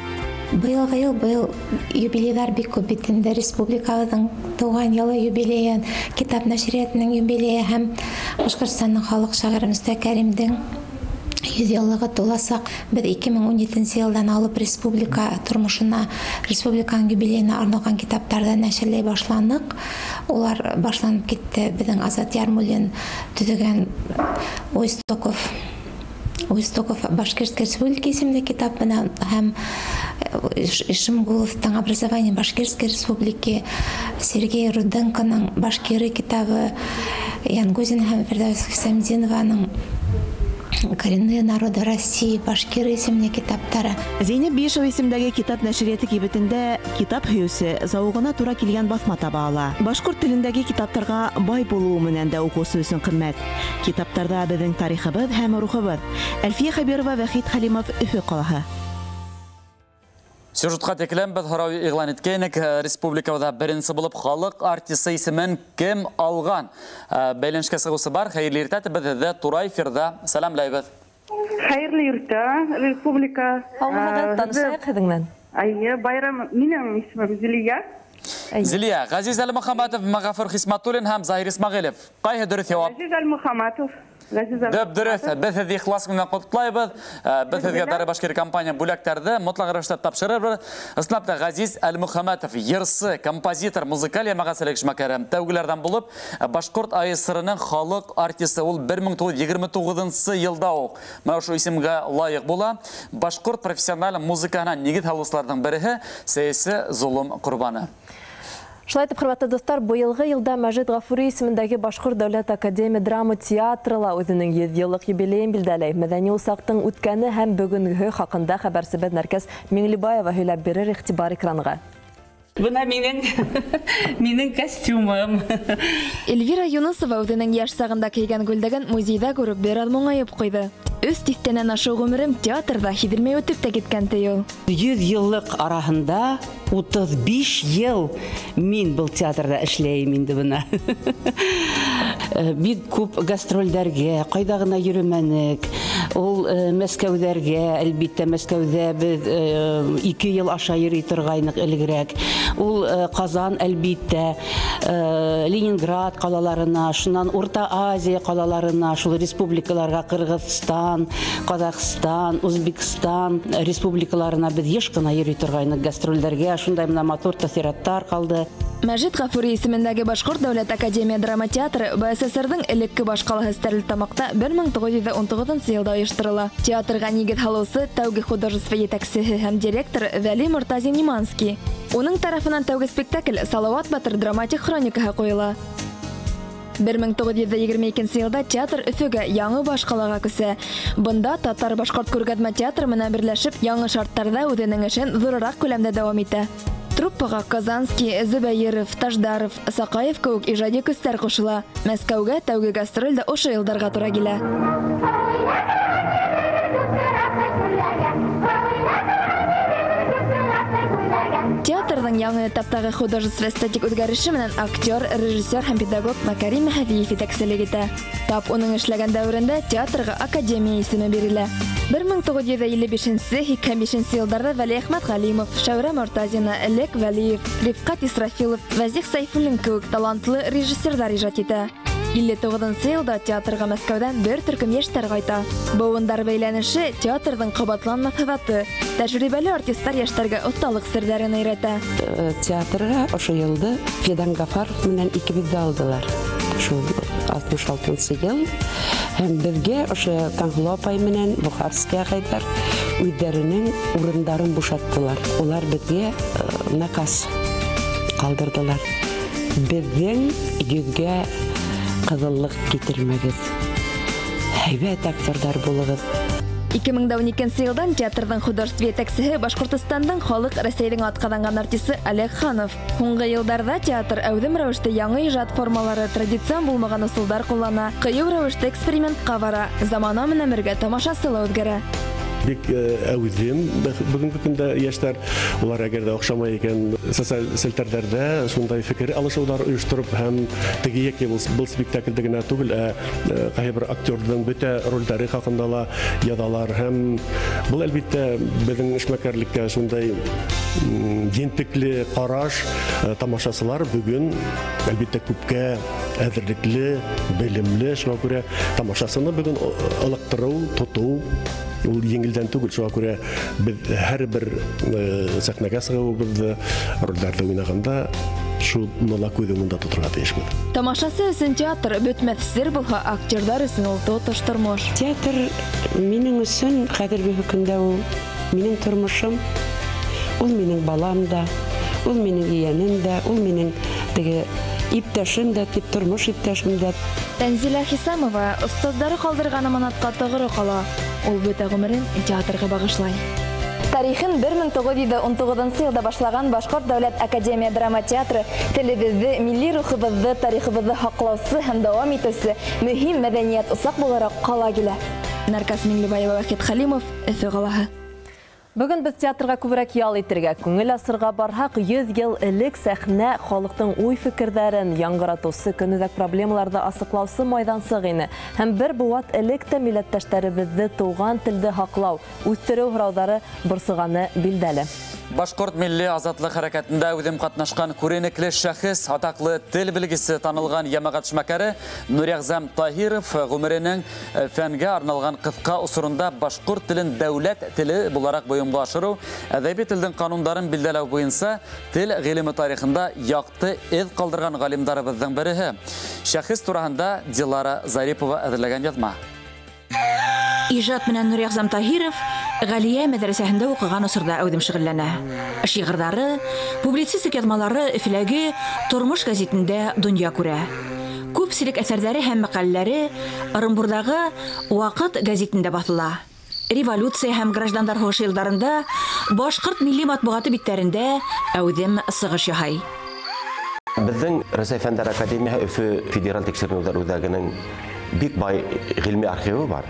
Быйылғы йыл, быйыл юбилейҙар бик күп бит инде. Республикабыҙҙың тыуған йылы юбилейы, китап нәшриәтенең юбилейы һәм Башҡортостандың халыҡ шағиры Мөстә Кәримдең 100 йыллығы туласаҡ. Беҙ 2017 йылдан алып республика тормошона, республиканың юбилейына арналған китаптарҙы нәшерләй башланыҡ. Улар башланып китте. Беҙҙең Азат Ярмуллин төҙөгән У истоков Башкирской республики исемле китап менән һәм Ишимгуловтың Образование Башкирской республики, Сергей Руденконың Башкиры китабы, Янгузин һәм Фирдәүс Хисамдинованың Коренные народы России, Башкиры исемле китаптары. Зәйнәб Биишева исемдәге китап нәшриәте кибетендә китап һөйөүсе зауығына тура килгән баҫма таба ала. Башҡорт телендәге китаптарға бай булыуы менән дә уҡыусы өсөн ҡиммәт. Китаптарҙа беҙҙең тарихыбыҙ һәм рухыбыҙ. Әлфиә Хәбирова, Вәхит Хәлимов, Өфө ҡалаһы. Сюжетҡа текләм беҙ һорау иғлан иткәйнек. Республикабыҙҙа беренсе булып халыҡ артисы исемен кем алған? Бәйләнешкә сығыусы бар. Хәйерле иртә, беҙ һеҙҙе тура эфирҙа сәләмләйбеҙ. Хәйерле иртә, республика. Һаумыһығыҙ, танышайыҡ һеҙҙең менән. Әйе, байрам, минең исемем Зилия. Зилия, Ғәзиз Әлмөхәмәтов, Мәғәфүр Хисматуллин һәм Заһир Исмәғилев. Ҡайһы дөрөҫ яуап? Ғәзиз Әлмөхәмәтов. Ғәзиз. Дөп-дөрөҫ. Беҙ һеҙҙе ихлас күңелдән ҡотлайбыҙ. Беҙ һеҙгә Дары Башкир компания бүләктәрҙе мотлаҡ рәүештә тапшырырбыҙ. Ысынлап та Ғәзиз Әлмөхәмәтов йырсы, композитор, музыкаль йәмәғәтселек эшмәкәре. Тәүгеләрҙән булып Башҡорт АССР-ның халыҡ артисы, ул 1929 йылда уҡ менә ошо исемгә лайыҡ була. Башҡорт профессиональ музыкаһына нигеҙ һалыусыларҙың береһе, сәйәси золом ҡорбаны. Шулай итеп, хөрмәтле дуҫтар, быйылғы йылда Мәжит Ғафури исемендәге Башҡорт дәүләт академия драма театры ла үҙенең 100 йыллыҡ юбилейын билдәләй. Мәҙәни усаҡтың үткәне һәм бөгөнгөһө хаҡында хәбәрсебеҙ Нәркәс Миңлебаева һөйләп бирер. Иғтибар экранға. Бына минең костюмым. Эльвира Юнусова үҙенең йәш сағында кейгән күлдәген музейҙа күреп бер аҙ моңайып ҡуйҙы. Өс тиҫтәнән ашыу ғүмерем театрҙа һиҙелмәй үтеп тә киткән, ти ул. 100 йыллыҡ араһында 35 йыл мин был театрҙа эшләйем инде бына. Бик күп гастролдәргә, ҡайҙа ғына йөрөмәнек. Ул Мәскәүҙәргә, әлбиттә, Мәскәүҙә беҙ 2 йыл аша йөрөй торғайныҡ элегерәк. Ул Ҡазан, әлбиттә, Ленинград ҡалаларына, шунан Урта Азия ҡалаларына, шул республикаларға, Ҡырғыҙстан, Ҡаҙағстан, Үзбекстан республикаларына беҙ йыш ҡына йөрөй торғайныҡ гастролдәргә. Шундай мына матур тәьҫораттар ҡалды. Мәжит Ғафури исемендәге Башҡорт дәүләт академия драма театры БССР-ҙың элекке баш ҡалаһы Стәрлетамаҡта 1919 йылда ойошторола. Театрға нигеҙ һалыусы тәүге художество етәксеһе һәм директор Вәли Мортазин Иманский. Уның тарафынан тәүге спектакль Салауат Батыр драматик хроникаһы ҡуйыла. 1922 йылда театр Өфөгә, яңы баш ҡалаға күсә. Бында татар-башҡорт күргәҙмә театры менән берләшеп, яңы шарттарҙа үҙенең эшен ҙурыраҡ күләмдә дауам итә. Труппаға Казанский, Зөбәйеров, Таждаров, Саҡаев кеүек ижади көстәр ҡушыла. Мәскәүгә тәүге гастроль дә ошо йылдарға тура килә. Театрҙың яңы этаптағы художество эстетик үҙгәреше менән актер, режиссер һәм педагог Макарим Мәһәҙиев етәкселек итә. Тап уның эшләгән дәүерендә театрға академия исеме бирелә. 1955-85 йылдарҙа Вәлиәхмәт Ғәлимов, Шәүрә Мортазина, Элек Вәлиев, Рифҡәт Исрафилов, Вәзих Сәйфуллин кеүек талантлы режиссерҙар ижад итә. 59 йылда театрға Мәскәүҙән бер төркөм йәштәр ҡайта. Быуындар бәйләнеше театрҙың ҡабатланмаҫ һыҙаты. Тәжрибәле артистар йәштәргә оҫталыҡ серҙәрен өйрәтә. Театрға ошо йылды Фидан Гафаров менән икебеҙҙе алдылар. Шул 66 йыл. Һәм беҙгә ошо Таңһылыу апай менән Бухарский ағайҙар үҙҙәренең урындарын бушаттылар. Улар беҙгә наказ ҡалдырҙылар. Беҙҙең йөҙгә ҡыҙыллыҡ китермәгеҙ. Һәйбәт актерҙар булығыҙ. 2012 йылдан театрҙың художество етәксеһе Башҡортостандың халыҡ, Рәсәйҙең атҡаҙанған артисы Олег Ханов. Һуңғы йылдарҙа театр әүҙем рәүештә яңы ижад формалары, традицион булмаған ысулдар ҡуллана, ҡыйыу рәүештә экспериментҡа бара, замана менән бергә тамашасы ла үҙгәрә. Бик әүҙем бөгөнгө көндә йәштәр, улар әгәр ҙә оҡшамай икән, социаль селтәрҙәрҙә шундай фекер алышыуҙар ойоштороп, һәм теге йәки был спектаклдә генә түгел, ә ҡайһы бер актерҙың бөтә ролдәре хаҡында ла яҙалар. Һәм был, әлбиттә, беҙҙең эшмәкәрлеккә шундай ентекле ҡараш. Тамашасылар бөгөн, әлбиттә, күпкә әҙерлекле, белемле, шуға күрә тамашасыны бөгөн ылыҡтырыу, тотоу ул еңелдән түгел. Шуға күрә беҙ һәр бер сәхнәгә сығыуыбыҙҙы, ролдәрҙе уйнағанда шуны ла күҙ уңында тоторға тейешбеҙ. Тамашасы өсөн театр бөтмәҫ сер булһа, актерҙар өсөн ул тотош тормош. Театр минең өсөн хәҙерге көндә ул минең тормошом, ул минең балам да, ул минең ейәнем дә, ул минең теге иптәшем дә, тип тормош иптәшем дә. Тәнзилә Хисамова остаздары ҡалдырған аманатҡа тоғро ҡала. Ул бөтә ғүмерен театрға бағышлай. Тарихын 1919 йылда башлаған Башҡорт дәүләт академия драма театры телебеҙҙе, милли рухыбыҙҙы, тарихыбыҙҙы һаҡлаусы һәм дауам итеүсе мөһим мәҙәниәт усаҡ булараҡ ҡала килә. Нәркәс Миңлебаева, Вахит Хәлимов, Өфө ҡалаһы. Бөгөн беҙ театрға күберәк ял итергә, күңел асырға барһаҡ, 100 йыл элек сәхнә халыҡтың уй-фекерҙәрен яңғыратыусы, көнүҙәк проблемаларҙы асыҡлаусы майҙансыҡ ине. Һәм бер быуат элек тә милләттәштәребеҙҙе туған телде һаҡлау, үҫтереү һорауҙары борсоғаны билдәле. Башҡорт милли азатлыҡ хәрәкәтендә үҙем ҡатнашҡан күренекле шәхес, атаҡлы тел белгесе танылған йәмәғәт эшмәкәре Нуриәғзәм Таһиров ғүмеренең фәнгә арналған ҡыҫҡа осоронда башҡорт телен дәүләт теле булараҡ бойомға ашырыу, әҙәби телдең ҡанундарын билдәләү буйынса тел ғилеме тарихында яҡты эҙ ҡалдырған ғалимдарыбыҙҙың береһе. Шәхес тураһында Дилара Зарипова әҙерләгән яҙма. Ижад менән Нуриәғзәм Таһиров Ғәлиә мәҙрәсәһендә уҡыған осорҙа әүҙем шөғөлләнә. Шиғырҙары, публицистик яҙмалары Өфөләге «Тормош» гәзитендә донъя күрә. Күпселек әҫәрҙәре һәм мәҡәләләре Ырымбурҙағы «Ваҡыт» гәзитендә баҫыла. Революция һәм граждандар һуғышы йылдарында башҡорт милли матбуғаты биттәрендә әүҙем сығыш яһай. Беҙҙең Рәсәй Фәндәр академияһы Өфө федераль тикшеренеүҙәр үҙәгенең бик бай ғилми архивы бар.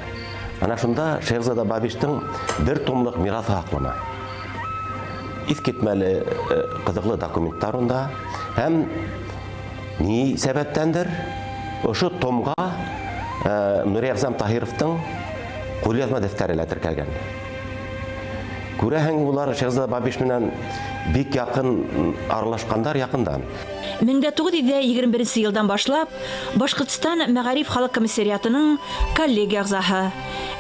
Ана шунда Шәйехзада Бабичтың бер томлыҡ мираҫы һаҡлана. Иҫ китмәле ҡыҙыҡлы документтар унда. Һәм ни сәбәптәндер ошо томға Нуриәғзәм Таһировтың ҡулъяҙма дәфтәре лә теркәлгән. Күрәһең, улар Шәйехзада Бабич менән бик яҡын аралашҡандар яҡындан. 1921 йылдан башлап Башҡортостан Мәғариф халыҡ комиссариатының коллегия ағзаһы.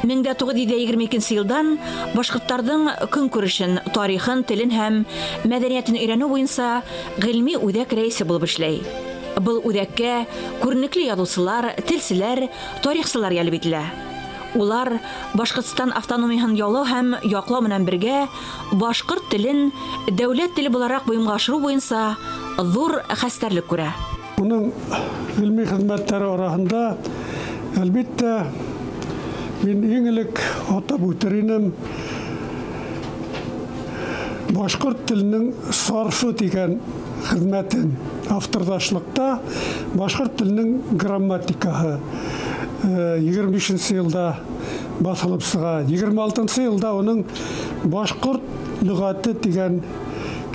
1922 йылдан башҡорттарҙың көнкүрешен, тарихын, телен һәм мәҙәниәтен өйрәнеү буйынса ғилми үҙәк рәйесе булып эшләй. Был үҙәккә күренекле яҙыусылар, телселәр, тарихсылар йәлеп ителә. Улар Башҡортостан автономияһын яулау һәм яҡлау менән бергә башҡорт телен дәүләт теле булараҡ бойомға ашырыу буйынса ҙур хәстәрлек күрә. Уның ғилми хеҙмәттәре араһында, әлбиттә, мин иң элек атап үтер инем башҡорт теленең сарфы тигән хеҙмәтен, авторҙашлыҡта башҡорт теленең грамматикаһы 25 йылда баҫылып сыға. 26 йылда уның «Башҡорт лөғәте» тигән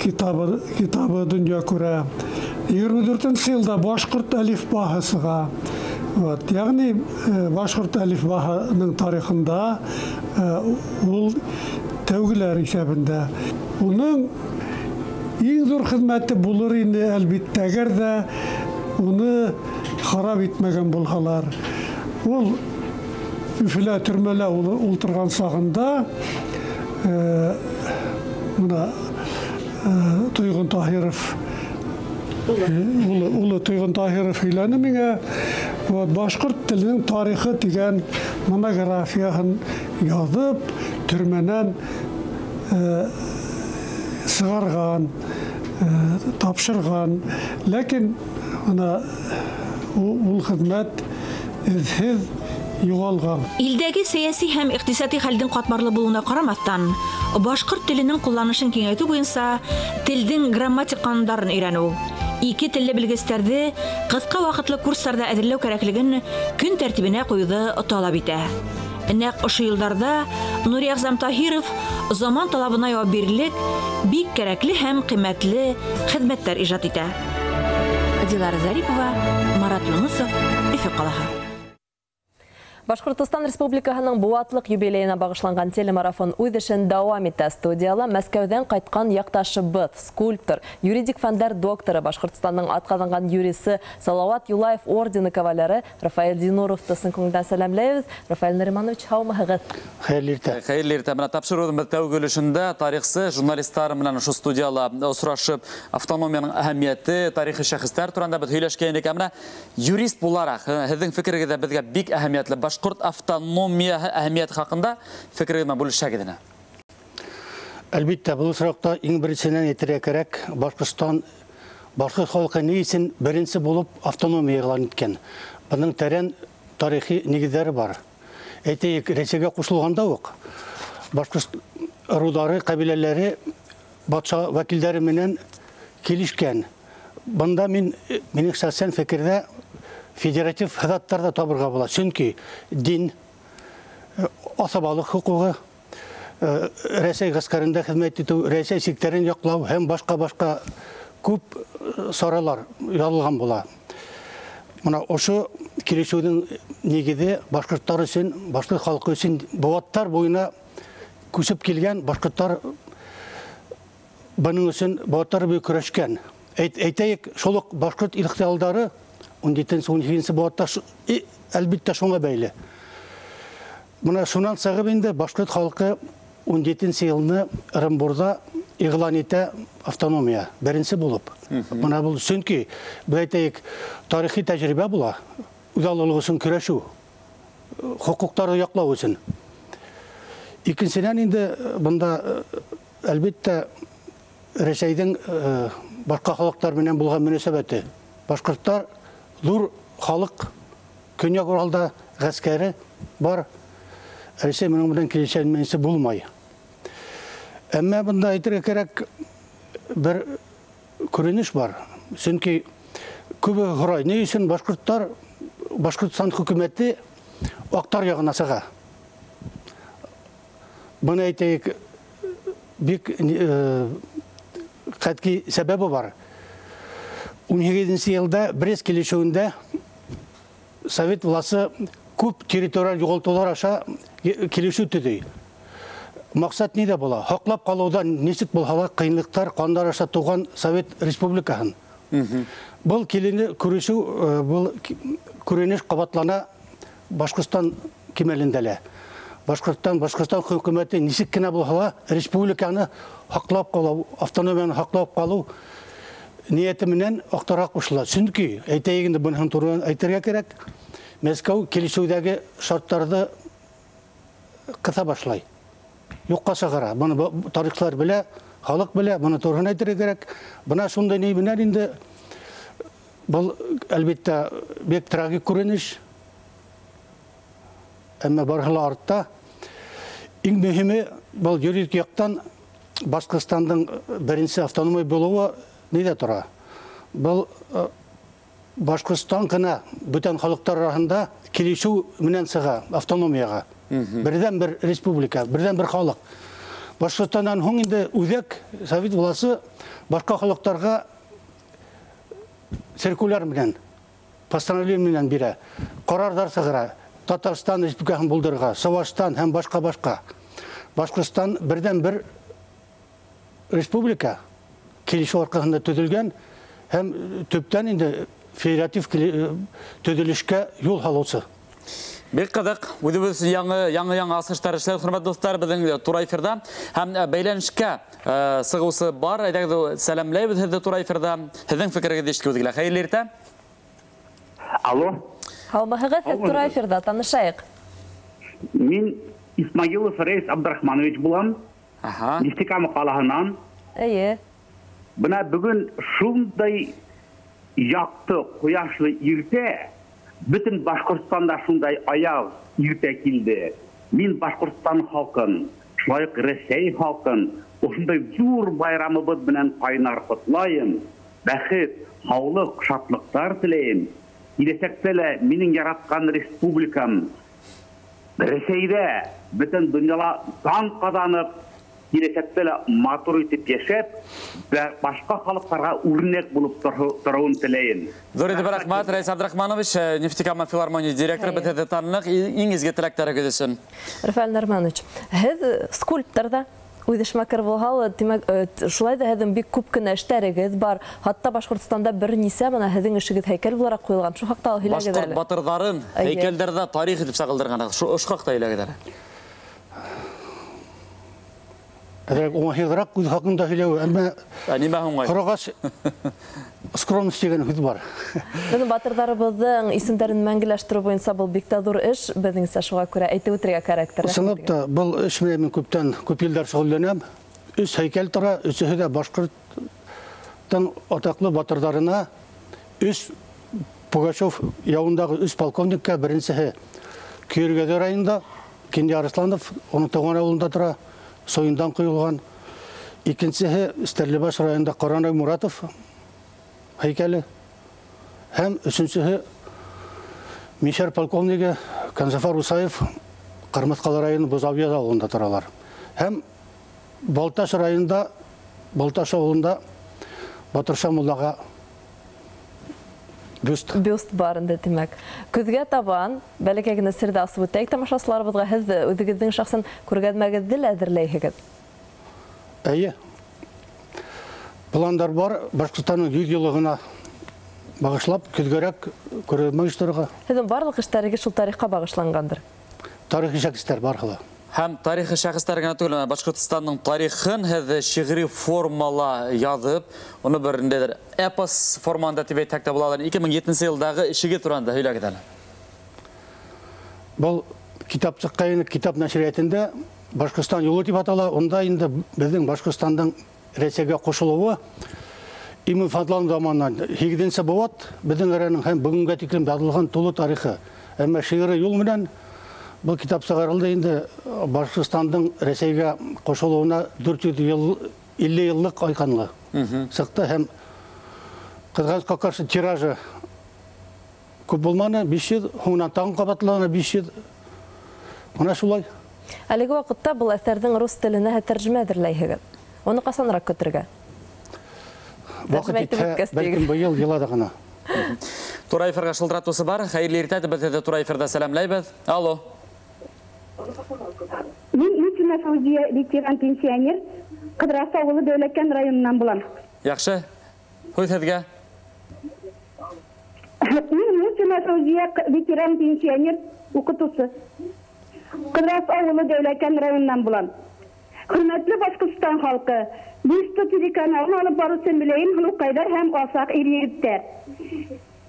китабы донъя күрә. 24 йылда «Башҡорт әлифбаһы» сыға. Вот, ягъни башҡорт әлифбаһының тарихында ул тәүгеләр иҫәбендә. Уның иң ҙур хеҙмәте булыр ине, әлбиттә, әгәр ҙә уны харап итмәгән булһалар. Ул Өфөлә төрмәлә ултырған сағында мына Тойғон Таһиров, улы Тойғон Таһиров һөйләне миңә, башҡорт теленең тарихы тигән монографияһын яҙып, төрмәнән сығарған, тапшырған. Ләкин мына ул хеҙмәт эҙһеҙ юғалған. Илдәге сәйәси һәм иҡтисади хәлдең ҡатмарлы булыуына ҡарамаҫтан, башҡорт теленең ҡулланышын киңәйтеү буйынса телдең грамматик ҡанундарын өйрәнеү, ике телле белгестәрҙе ҡыҫҡа ваҡытлы курстарҙа әҙерләү кәрәклеген көн тәртибенә ҡуйыуҙы талап итә. Нәҡ ошо йылдарҙа Нуриәғзәм Таһиров заман талабына яуап бирерлек бик кәрәкле һәм ҡиммәтле хеҙмәттәр ижад итә. Дилара Зарипова, Марат Юнусов, Өфө ҡалаһы. Башҡортостан Республикаһының быуатлыҡ юбилейына бағышланған телемарафон үҙ эшен дауам итә. Студияла Мәскәүҙән ҡайтҡан яҡташыбыҙ, скульптор, юридик фәндәр докторы, Башҡортостандың атҡаҙанған юрисы Салауат Юлаев ордены кавалеры Рафаэль Динуровты ысын күңелдән сәләмләйбеҙ. Рафаэль Нариманович, һаумыһығыҙ? Хәйерле иртә. Хәйерле иртә. Менә тапшырыуҙың тәүге өлөшөндә тарихсы, журналистар менән ошо студияла осрашып, автономияның әһәмиәте, тарихи шәхестәр тураһында беҙ һөйләшкәйнек. Ә менә юрист булараҡ, һеҙҙең фекерегеҙ ҙә беҙгә бик әһәмиәтле. Башҡорт автономияһы әһәмиәте хаҡында фекерегеҙ менән бүлешһәгеҙ ине. Әлбиттә, был осраҡта иң беренсенән әйтергә кәрәк, Башҡортостан башҡорт халҡы ни өсөн беренсе булып автономия иғлан иткән? Бының тәрән тарихи нигеҙҙәре бар. Әйтәйек, Рәсәйгә ҡушылғанда уҡ башҡорт ырыуҙары, ҡәбиләләре батша вәкилдәре менән килешкән. Бында минең шәхсән фекерҙә федератив һыҙаттар ҙа табырға була. Сөнки дин, аҫабалыҡ хоҡуғы, Рәсәй ғәскәрендә хеҙмәт итеү, Рәсәй сиктәрен яҡлау һәм башҡа-башҡа күп саралар яҙылған була. Мына ошо килешеүҙең нигеҙе башҡорттар өсөн, башҡорт халҡы өсөн быуаттар буйына күсеп килгән башҡорттар Бының өсөн батыр бер көрәшкән. Әйтәйек, шул уҡ башҡорт ихтыялдары 17-18 быуатта әлбиттә шуңа бәйле. Бына шунан сығып инде башҡорт халҡы 17 йылны Ырымбурҙа иғлан итә автономия беренсе булып. Бына был сөнки, әйтәйек, тарихи тәжрибә була, үҙаллылыҡ өсөн көрәшеү, хоҡуҡтарҙы яҡлау өсөн. Икенсенән инде бында әлбиттә Рәсәйҙең башҡа халыҡтар менән булған мөнәсәбәте. Башҡорттар ҙур халыҡ, Көньяҡ Уралда ғәскәре бар. Рәсәй моның менән килешәлмәйенсә булмай. Әммә бында әйтергә кәрәк, бер күренеш бар. Сөнки күбе һорай, ни өсөн башҡорттар, Башҡортостан хөкүмәте аҡтар яғына сыға? Быны әйтәйек, бик ҡәтғи сәбәбе бар. 18 йылда Брест килешеүендә Совет власы күп территориаль юғалтыуҙар аша килешеү төҙөй. Маҡсат ниҙә була? Һаҡлап ҡалыуҙа нисек булһа ла ҡыйынлыҡтар, ҡандар аша тыуған Совет республикаһын. Был килене күрешеү, был күренеш ҡабатлана Башҡортостан кимәлендә лә. Башҡортостан хөкүмәте нисек кенә булһа ла республиканы һаҡлап ҡалыу, автономияны һаҡлап ҡалыу ниәте менән аҡтарға ҡушыла. Сөнки әйтәйек инде, быныһын турыдан әйтергә кәрәк, Мәскәү килешеүҙәге шарттарҙы ҡыҫа башлай, юҡҡа сығара. Быны тарихсылар белә, халыҡ белә, быны тураһын әйтергә кәрәк. Бына шундай ни менән инде был әлбиттә бик трагик күренеш. Әммә барыһы ла артта. Иң мөһиме был юридик яҡтан Башҡортостандың беренсе автономия булыуы ниҙә тора? Был Башҡортостан ғына бүтән халыҡтар араһында килешеү менән сыға автономияға. Берҙән бер республика, берҙән бер халыҡ. Башҡортостандан һуң инде үҙәк Совет власы башҡа халыҡтарға циркуляр менән, постановление менән бирә, ҡарарҙар сығара. Татарстан республикаһын булдырырға, Саваштан һәм башҡа-башҡа. Башҡортостан берҙән бер республика килешеү арҡаһында төҙөлгән һәм төптән инде федератив төҙөлөшкә юл һалыусы. Бик ҡыҙыҡ, үҙебеҙ өсөн яңы асыштар эшләйбеҙ, хөрмәтле дуҫтар, беҙҙең тура эфирҙа һәм бәйләнешкә сығыусы бар. Әйҙәгеҙ, сәләмләйбеҙ һеҙҙе тура эфирҙа. Һеҙҙең фекерегеҙҙе ишетеү килә. Хәйерле иртә. Алло. Һаумыһығыҙ, һеҙ тура эфирҙа, танышайыҡ. Мин Исмагилов Рейс Абдрахманович булам. Нефтекама ҡалаһынан. Эйе. Бына бөгөн шундай яҡты, ҡояшлы иртә, бөтөн Башҡортостанда шундай аяҙ иртә килде. Мин Башҡортостан халҡын, шулай уҡ Рәсәй халҡын ошондай ҙур байрамыбыҙ менән ҡайнар ҡотлайым. Бәхет, һаулыҡ, шатлыҡтар теләйем. Киләсәктә лә минең яратҡан республикам Рәсәйҙә, бөтөн донъяла дан ҡаҙанып, киләсәктә лә матур итеп йәшәп, башҡа халыҡтарға үрнәк булып тороуын теләйем. Ҙур итеп рәхмәт, Рәис Абдрахманович, Нефтекама филармония директоры, беҙ һеҙҙе таныныҡ, иң изге теләктәрегеҙ өсөн. Рафаэль Нарманович, һеҙ скульптор ҙа, үҙ эшмәкәр булһа ла, тимәк, шулай ҙа һеҙҙең бик күп кенә эштәрегеҙ бар. Хатта Башҡортостанда бер нисә бына һеҙҙең эшегеҙ һәйкәл булараҡ ҡуйылған. Шул хаҡта һөйләгеҙ әле. Башҡорт батырҙарын һәйкәлдәрҙә тарих итеп сағылдырған. Шул хаҡта һөйләгеҙ әле. Әҙерәк уңайһыҙыраҡ үҙ хаҡында һөйләү, әммә нимә уңай? Һорағас скромность тигән һүҙ бар. Беҙҙең батырҙарыбыҙҙың исемдәрен мәңгеләштереү буйынса был бик тә ҙур эш, беҙҙеңсә шуға күрә әйтеп үтергә кәрәктер. Ысынлап та, был эш менән мин күптән, күп йылдар шөғөлләнәм. Өс һәйкәл тора, өсөһө дә башҡорттың атаҡлы батырҙарына, өс Пугачев яуындағы өс полковникка, беренсеһе Көйөргәҙе районында Кинйә Арысланов, уның тыуған ауылында тора, Сойындан ҡойолған. Икенсеһе Стәрлебаш районында Ҡаранай Муратов һәйкәле. Һәм өсөнсөһө Мишәр полковнигы Канзафар Усаев Ҡырмыҫҡалы районы Бозауяз ауылында торалар. Һәм Балташ районында, Балташ ауылында Батырша муллаға бюст. Бюст бар инде, тимәк. Көҙгә табан бәләкәй генә серҙе асып үтәйек тамашасыларыбыҙға. Һеҙ үҙегеҙҙең шәхсән күргәҙмәгеҙҙе лә әҙерләйһегеҙ. Эйе. Пландар бар, Башҡортостандың 100 йыллығына бағышлап, көҙгәрәк күргәҙмә ойошторорға. Һеҙҙең барлыҡ эштәрегеҙ шул тарихҡа бағышланғандыр? Тарихи шәхестәр барыһы ла. Һәм тарихи шәхестәр генә түгел, Башҡортостандың тарихын һеҙ шиғри формала яҙып, уны бер ниндәйҙер эпос форманда тип әйтһәк тә була. 2007 йылдағы эшегеҙ тураһында һөйләгеҙ әле. Был китап сыҡҡайны, китап нәшриәтендә Башҡортостан юлы тип атала. Унда инде беҙҙең Башҡортостандың Рәсәйгә ҡушылыуы Имин Фадлан заманынан 8-нсе быуат беҙҙең эраның һәм бөгөнгә тиклем яҙылған тулы тарихы. Әммә шиғри юл менән был китап сығарылды инде Башҡортостандың Рәсәйгә ҡушылыуына 450 йыллыҡ айҡанлы сыҡты һәм ҡыҙғанысҡа ҡаршы тиражы күп булманы, 500, һуңынан тағын ҡабатланы 500. Бына шулай. Әлеге ваҡытта был әҫәрҙең рус теленә тәржемә әҙерләйһегеҙ. Уны ҡасаныраҡ көтөргә? Ваҡыт етһә, бәлкем быйыл йылада ғына. Тура эфирға шылтыратыусы бар. Хәйерле иртә, беҙ һеҙҙе тура эфирҙа сәләмләйбеҙ. Алло. Мин Мутина Фәүзиә, ветеран пенсионер, Ҡыҙырас ауылы Дәүләкән районынан булам. Яҡшы. Һүҙ һеҙгә. Мин Мутина Фәүзиә, ветеран пенсионер, уҡытыусы. Ҡыҙырас ауылы Дәүләкән районынан булам. Хөрмәтле Башҡортостан халҡы, Бишті телеканалын алып барыусы Мөләйем һылыуҡайҙар һәм Афаҡ ир-егеттәр.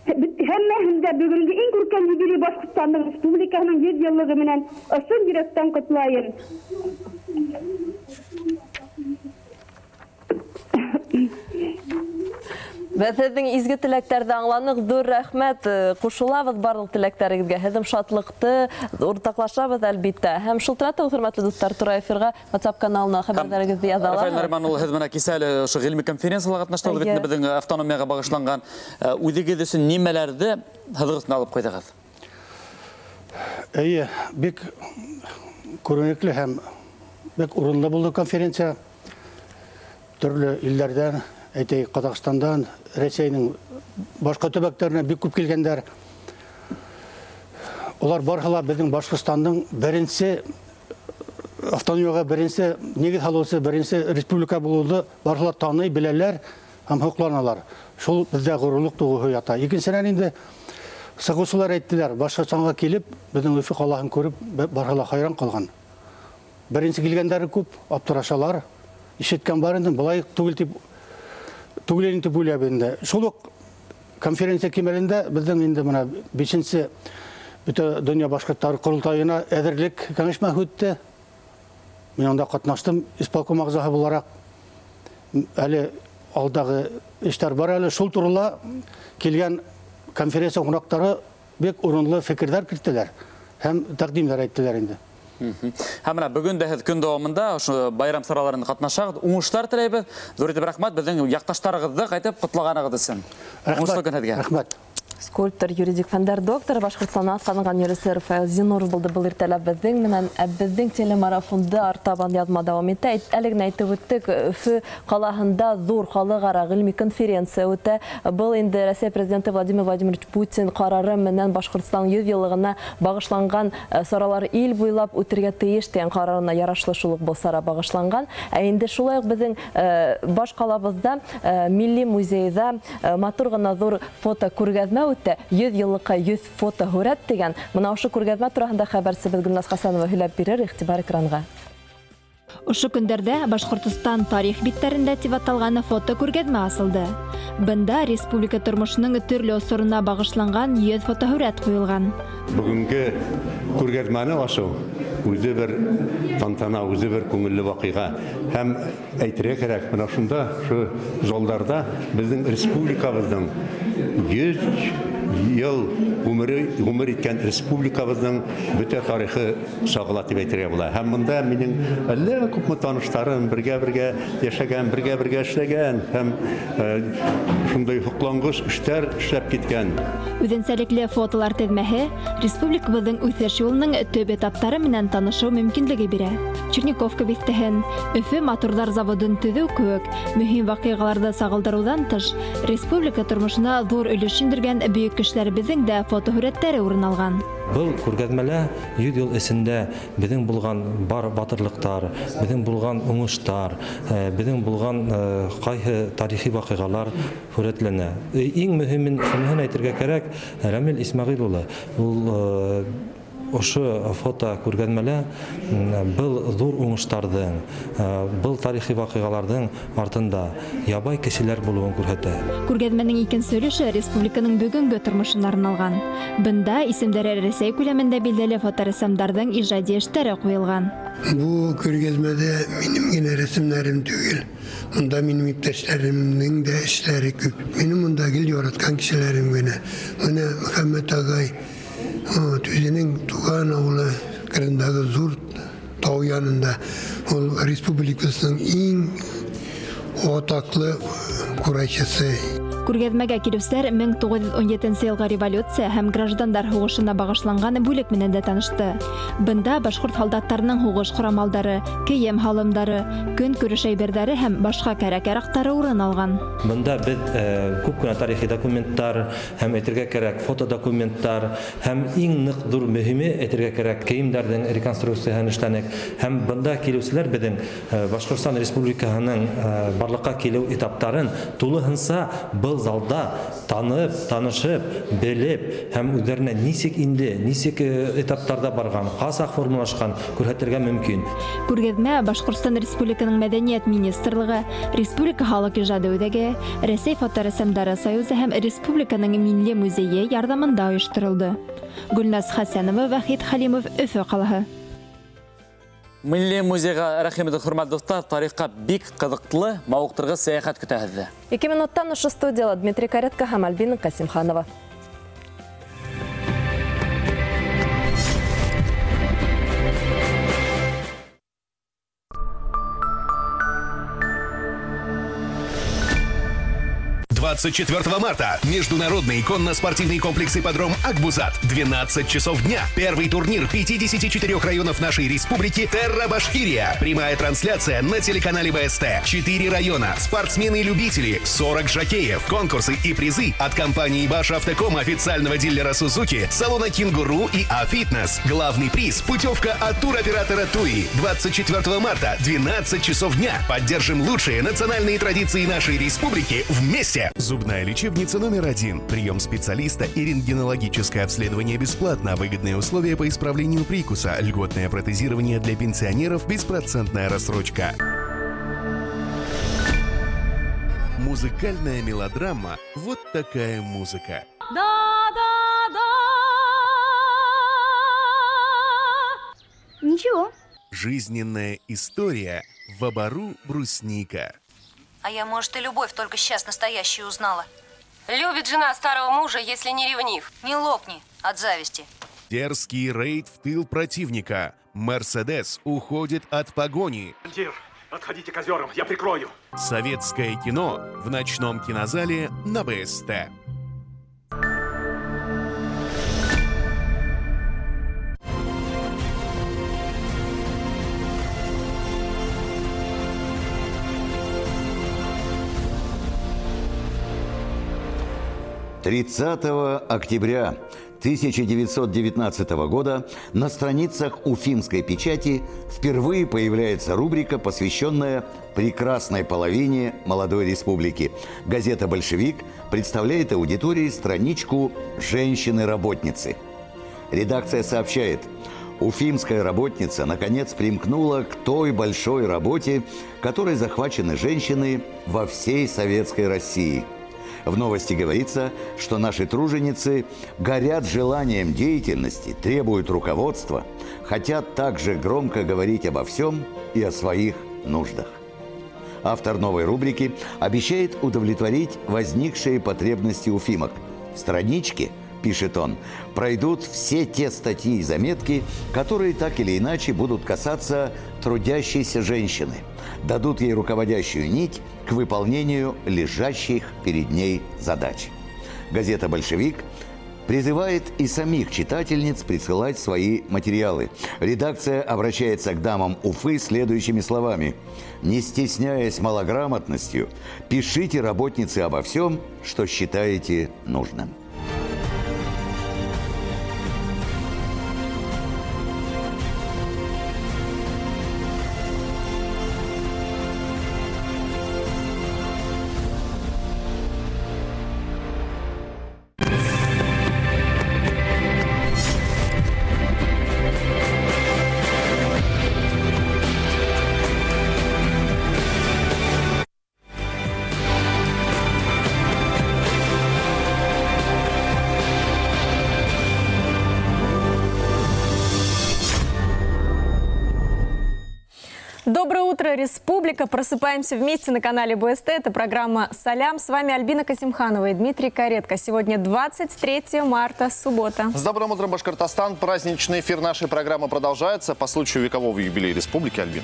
Һәммәһен дә бөгөнгө иң күркәм юбилей Башҡортостандың республикаһының 100 йыллығы менән ысын йөрәктән ҡотлайым. Беҙ һеҙҙең изге теләктәрҙе аңланыҡ, ҙур рәхмәт. Ҡушылабыҙ барлыҡ теләктәрегеҙгә. Һеҙҙең шатлыҡты уртаҡлашабыҙ әлбиттә. Һәм шылтыратығыҙ, хөрмәтле дуҫтар, тура эфирға WhatsApp каналына хәбәрҙәрегеҙҙе яҙа алаһығыҙ. Рафаэль Нариман улы, һеҙ менән кисә әле ошо ғилми конференцияла ҡатнаштығыҙ бит инде, беҙҙең автономияға бағышланған. Үҙегеҙ өсөн нимәләрҙе һыҙыҡ өҫтөнә алып ҡуйҙығыҙ? Эйе, бик күренекле һәм бик урынлы булды конференция. Төрлө илдәрҙән, әйтәйек, Ҡаҙағстандан, Рәсәйнең башҡа төбәктәренән бик күп килгәндәр. Улар барыһы ла беҙҙең Башҡортостандың беренсе автономияға беренсе нигеҙ һалыусы, беренсе республика булыуҙы барыһы ла таный, беләләр һәм һоҡланалар. Шул беҙҙә ғорурлыҡ тойғоһо ята. Икенсенән инде сығыусылар әйттеләр, Башҡортостанға килеп, беҙҙең Өфө ҡалаһын күреп, барыһы ла хайран ҡалған. Беренсе килгәндәре күп, аптырашалар. Ишеткән бар инде, былай түгел тип түгел инде уйлап инде. Шул уҡ конференция кимәлендә беҙҙең инде бына 5-нсе бөтә донъя башҡорттары ҡоролтайына әҙерлек кәңәшмәһе үтте. Мин унда ҡатнаштым исполком ағзаһы булараҡ. Әле алдағы эштәр бар әле. Шул турала килгән конференция ҡунаҡтары бик урынлы фекерҙәр керттеләр һәм тәҡдимдәр әйттеләр инде. Һәм менә бөгөн дә һеҙ көн дауамында ошо байрам сараларында ҡатнашағыҙ. Уңыштар теләйбеҙ. Ҙур итеп рәхмәт беҙҙең яҡташтарығыҙҙы ҡайтып ҡотлағанығыҙ өсөн. Уңышлы көн һеҙгә. Рәхмәт. Скульптор, юридик фәндәр докторы, Башҡортостан атҡаҙанған юрист Рафаэль Зинуров булды был иртәлә беҙҙең менән. Ә беҙҙең телемарафонды артабан яҙма дауам итә. Әле генә әйтеп үттек, Өфө ҡалаһында ҙур халыҡ-ара ғилми конференция үтә. Был инде Рәсәй президенты Владимир Владимирович Путин ҡарары менән Башҡортостан 100 йыллығына бағышланған саралар ил буйлап үтергә тейеш тигән ҡарарына ярашлы шул уҡ был сара бағышланған. Ә инде шулай уҡ беҙҙең баш ҡалабыҙҙа Милли музейҙа матур ғына ҙур фото күргәҙмә үтә. 100 йыллыҡҡа 100 фото һүрәт тигән. Бына ошо күргәҙмә тураһында хәбәрсебеҙ Гөлназ Хәсәнова һөйләп бирер. Иғтибар экранға. Ошо көндәрҙә Башҡортостан тарих биттәрендә тип аталған фото күргәҙмә асылды. Бында республика тормошоноң төрлө осорона бағышланған 100 фотоһүрәт ҡуйылған. Бөгөнгө күргәҙмәне асыу үҙе бер тантана, үҙе бер күңелле ваҡиға. Һәм әйтергә кәрәк, бына шунда, ошо залдарҙа беҙҙең республикабыҙҙың 100 йыл ғүмер иткән республикабыҙҙың бөтә тарихы сағыла тип әйтергә була. Һәм бында минең әллә күпме таныштарым бергә-бергә йәшәгән, бергә-бергә эшләгән һәм шундай һоҡланғыс эштәр эшләп киткән. Үҙенсәлекле фотолар теҙмәһе республикабыҙҙың үҫеш юлының төп этаптары менән танышыу мөмкинлеге бирә. Черниковка биҫтәһен, Өфө моторҙар заводын төҙөү кеүек мөһим ваҡиғаларҙы сағылдырыуҙан тыш, республика тормошона ҙур өлөш индергән бөйөк кешеләребеҙҙең дә фотоһүрәттәре урын алған. Был күргәҙмәлә 100 йыл эсендә беҙҙең булған бар батырлыҡтар, беҙҙең булған уңыштар, беҙҙең булған ҡайһы тарихи ваҡиғалар һүрәтләнә. Иң мөһимен шуныһын әйтергә кәрәк, Рәмил Исмәғил улы ул ошо фото күргәҙмәлә был ҙур уңыштарҙың, был тарихи ваҡиғаларҙың артында ябай кешеләр булыуын күрһәтә. Күргәҙмәнең икенсе өлөшө республиканың бөгөнгө тормошона арналған. Бында исемдәре Рәсәй күләмендә билдәле фоторәссамдарҙың ижади эштәре ҡуйылған. Бу күргәҙмәдә минең генә рәсемдәрем түгел. Монда минең иптәштәремдең дә эшләре күп. Минең монда гел яратҡан кешеләрем генә. Менә Мөхәммәт ағай үҙенең туған ауылы Ҡырындағы ҙур тау янында, ул республикасының иң атаҡлы ҡурайсыһы. Күргәҙмәгә килеүселәр 1917 йылғы революция һәм граждандар һуғышына бағышланған бүлек менән дә танышты. Бында башҡорт һалдаттарының һуғыш ҡорамалдары, кейем һалымдары, көнкүреш әйберҙәре һәм башҡа кәрәк-яраҡтары урын алған. Бында беҙ күп кенә тарихи документтар һәм әйтергә кәрәк фотодокументтар һәм иң ныҡ ҙур мөһиме әйтергә кәрәк кейемдәрҙең реконструкцияһын эшләнек. Һәм бында килеүселәр беҙҙең Башҡортостан Республикаһының барлыҡҡа килеү этаптарын тулыһынса был залда танып, танышып, белеп һәм үҙҙәренә нисек инде, нисек этаптарда барған, ҡасаҡ формалашҡан күрһәтергә мөмкин. Күргәҙмә Башҡортостан Республиканың Мәҙәниәт министрлығы, Республика халыҡ ижады үҙәге, Рәсәй фоторәссамдары союзы һәм Республиканың милли музейы ярҙамында ойошторолдо. Гөлназ Хәсәнова, Вахит Халимов, Өфө ҡалаһы. Милли музейға рәхим итегеҙ, хөрмәтле дуҫтар, тарихҡа бик ҡыҙыҡлы, мауыҡтырғыс сәйәхәт көтә һеҙҙе. 2 минуттан ошо студияла Дмитрий Каретко һәм Альбина Ҡасимханова. 24 марта. Международный конно-спортивный комплекс «Ипподром Акбузат». 12 часов дня. Первый турнир 54 районов нашей республики «Терра Башкирия». Прямая трансляция на телеканале БСТ. 4 района. Спортсмены-любители. 40 жокеев. Конкурсы и призы от компании «Башавтоком», официального дилера «Сузуки», салона «Кенгуру» и «А-Фитнес». Главный приз – путевка от туроператора «Туи». 24 марта, 12 часов дня. Поддержим лучшие национальные традиции нашей республики вместе. Зубная лечебница номер 1. Прием специалиста и рентгенологическое обследование бесплатно. Выгодные условия по исправлению прикуса. Льготное протезирование для пенсионеров. Беспроцентная рассрочка. Музыкальная мелодрама «Вот такая музыка». Да, да, да. Ничего. Жизненная история в обору брусника. А я, может, и любовь только сейчас настоящую узнала. Любит жена старого мужа, если не ревнив. Не лопни от зависти. Дерзкий рейд в тыл противника. Мерседес уходит от погони. Командир, отходите к озерам, я прикрою. Советское кино в ночном кинозале на БСТ. 30 октября 1919 года на страницах уфимской печати впервые появляется рубрика, посвященная прекрасной половине молодой республики. Газета «Большевик» представляет аудитории страничку «Женщины-работницы». Редакция сообщает, уфимская работница наконец примкнула к той большой работе, которой захвачены женщины во всей советской России. В новости говорится, что наши труженицы горят желанием деятельности, требуют руководства, хотят также громко говорить обо всем и о своих нуждах. Автор новой рубрики обещает удовлетворить возникшие потребности уфимок. В страничке, пишет он, пройдут все те статьи и заметки, которые так или иначе будут касаться трудящейся женщины, дадут ей руководящую нить к выполнению лежащих перед ней задач. Газета «Большевик» призывает и самих читательниц присылать свои материалы. Редакция обращается к дамам Уфы следующими словами. Не стесняясь малограмотностью, пишите работнице обо всем, что считаете нужным. утро, республика. Просыпаемся вместе на канале БСТ. Это программа «Салям». С вами Альбина Касимханова и Дмитрий Каретко. Сегодня 23 марта, суббота. С добрым утром, Башкортостан. Праздничный эфир нашей программы продолжается по случаю векового юбилея республики, Альбин.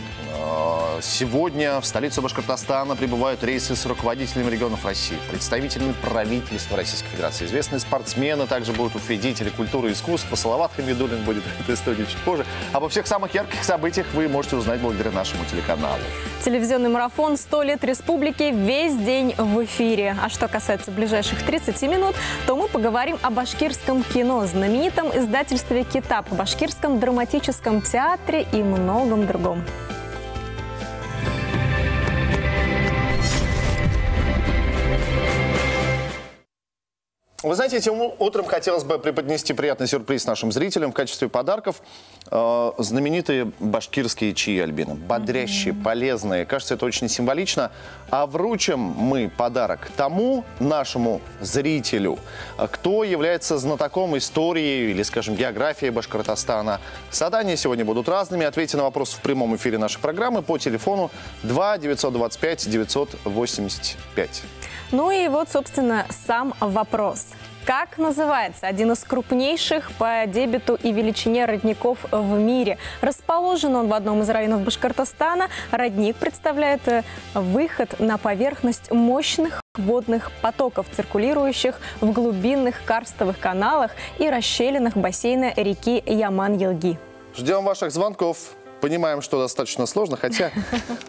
Сегодня в столицу Башкортостана прибывают рейсы с руководителями регионов России, представителями правительства Российской Федерации. Известные спортсмены также будут деятели культуры и искусства. Салават Хамидуллин будет в этой студии чуть позже. Обо всех самых ярких событиях вы можете узнать благодаря нашему телеканалу. Телевизионный марафон «100 лет республики» весь день в эфире. А что касается ближайших 30 минут, то мы поговорим о башкирском кино, знаменитом издательстве «Китап», башкирском драматическом театре и многом другом. Вы знаете, этим утром хотелось бы преподнести приятный сюрприз нашим зрителям в качестве подарков. Знаменитые башкирские чаи, Альбина. Бодрящие, полезные. Кажется, это очень символично. А вручим мы подарок тому нашему зрителю, кто является знатоком истории или, скажем, географии Башкортостана. Задания сегодня будут разными. Ответьте на вопрос в прямом эфире нашей программы по телефону 2 925 985. Ну и вот, собственно, сам вопрос. Как называется один из крупнейших по дебету и величине родников в мире? Расположен он в одном из районов Башкортостана. Родник представляет выход на поверхность мощных водных потоков, циркулирующих в глубинных карстовых каналах и расщелинах бассейна реки Яман-Елги. Ждем ваших звонков. Понимаем, что достаточно сложно, хотя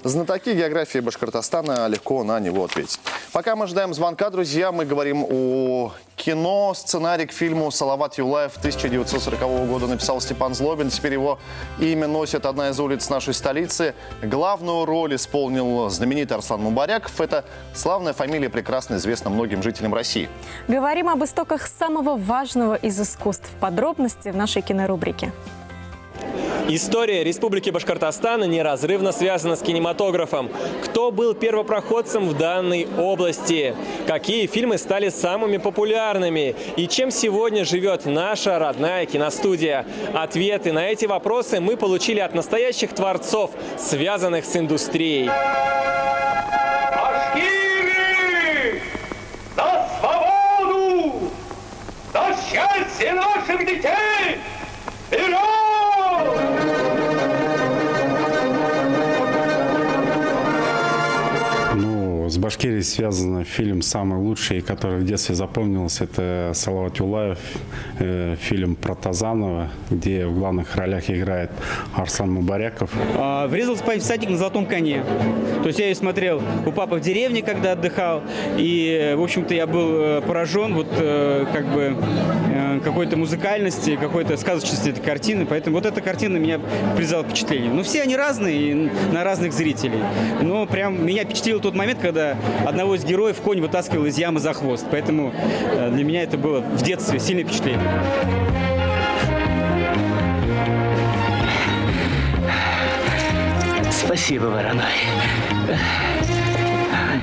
знатоки географии Башкортостана легко на него ответить. Пока мы ждаем звонка, друзья, мы говорим о кино. Сценарий к фильму «Салават Юлаев» 1940 года написал Степан Злобин. Теперь его имя носит одна из улиц нашей столицы. Главную роль исполнил знаменитый Арслан Мубаряков. Это славная фамилия, прекрасно известна многим жителям России. Говорим об истоках самого важного из искусств. Подробности в нашей кинорубрике. История Республики Башкортостана неразрывно связана с кинематографом. Кто был первопроходцем в данной области? Какие фильмы стали самыми популярными? И чем сегодня живет наша родная киностудия? Ответы на эти вопросы мы получили от настоящих творцов, связанных с индустрией. Башкиры! За свободу! За счастье наших детей! Вперед! Ну, с Башкирией связан фильм самый лучший, который в детстве запомнился, это «Салават Юлаев», фильм про Тазанова, где в главных ролях играет Арслан Мубаряков. Врезался в «Всадник на золотом коне». То есть я ее смотрел у папы в деревне, когда отдыхал, и, в общем-то, я был поражен вот как бы какой-то музыкальности, какой-то сказочности этой картины, поэтому вот эта картина меня произвела впечатление. Ну, все они разные, на разных зрителей, но прям меня впечатлил тот момент, когда одного из героев конь вытаскивал из ямы за хвост. Поэтому для меня это было в детстве сильное впечатление. Спасибо, Воронай.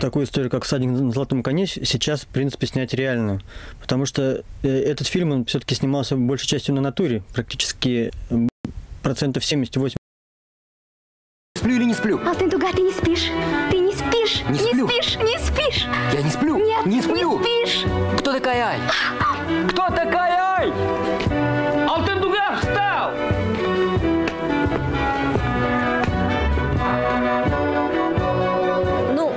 Такую историю, как «Всадник на золотом коне», сейчас, в принципе, снять реально. Потому что этот фильм, он все-таки снимался большей частью на натуре. Практически процентов 70-80. Сплю или не сплю? Алтын-Туга, ты не спишь. Ты не спишь. Не сплю. Не спишь, не спишь. Я не сплю. Нет, не сплю. Не спишь. Кто такая Ай? Кто такая Ай? Алтын-Туга встал!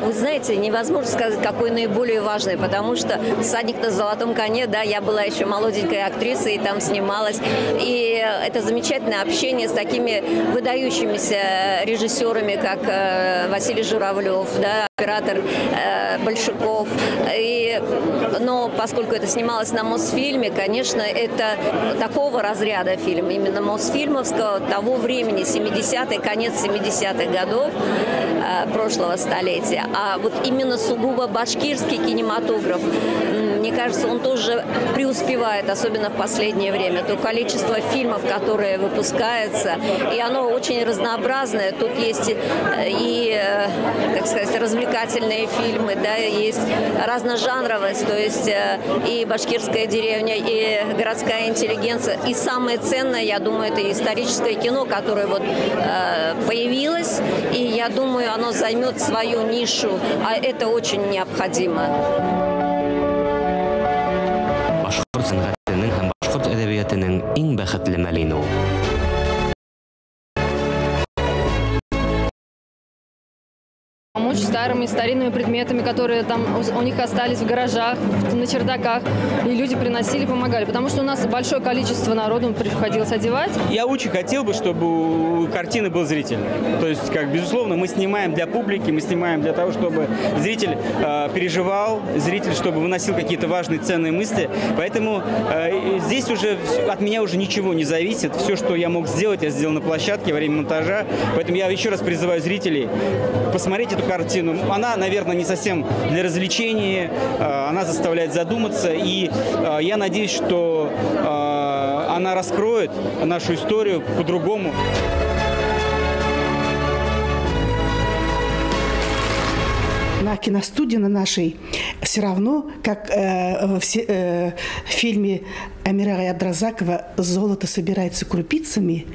Вы знаете, невозможно сказать, какой наиболее важный, потому что «Всадник на золотом коне», да, я была еще молоденькой актрисой и там снималась. И это замечательное общение с такими выдающимися режиссерами, как Василий Журавлев, да, оператор Большаков. Но поскольку это снималось на Мосфильме, конечно, это такого разряда фильм, именно мосфильмовского того времени, 70-х, конец 70-х годов прошлого столетия. А вот именно сугубо башкирский кинематограф, мне кажется, он тоже преуспевает, особенно в последнее время. То количество фильмов, которые выпускаются, и оно очень разнообразное. Тут есть и, так сказать, развлекательные фильмы, да, есть разножанровость, то есть и башкирская деревня, и городская интеллигенция. И самое ценное, я думаю, это историческое кино, которое вот появилось, и я думаю, оно займет свою нишу, а это очень необходимо. Башҡорт сәнғәтенең һәм башҡорт әҙәбиәтенең иң бәхетле мәле ул. Помочь старыми старинными предметами, которые там у них остались в гаражах, на чердаках. И люди приносили, помогали. Потому что у нас большое количество народу приходилось одевать. Я очень хотел бы, чтобы у картины был зритель. То есть, как, безусловно, мы снимаем для публики, мы снимаем для того, чтобы зритель переживал, зритель, чтобы выносил какие-то важные, ценные мысли. Поэтому здесь уже от меня уже ничего не зависит. Все, что я мог сделать, я сделал на площадке во время монтажа. Поэтому я еще раз призываю зрителей посмотреть эту картину. Она, наверное, не совсем для развлечения, она заставляет задуматься, и я надеюсь, что она раскроет нашу историю по-другому. На киностудии на нашей все равно, как в фильме Амира Абдразакова «Золото собирается крупицами»,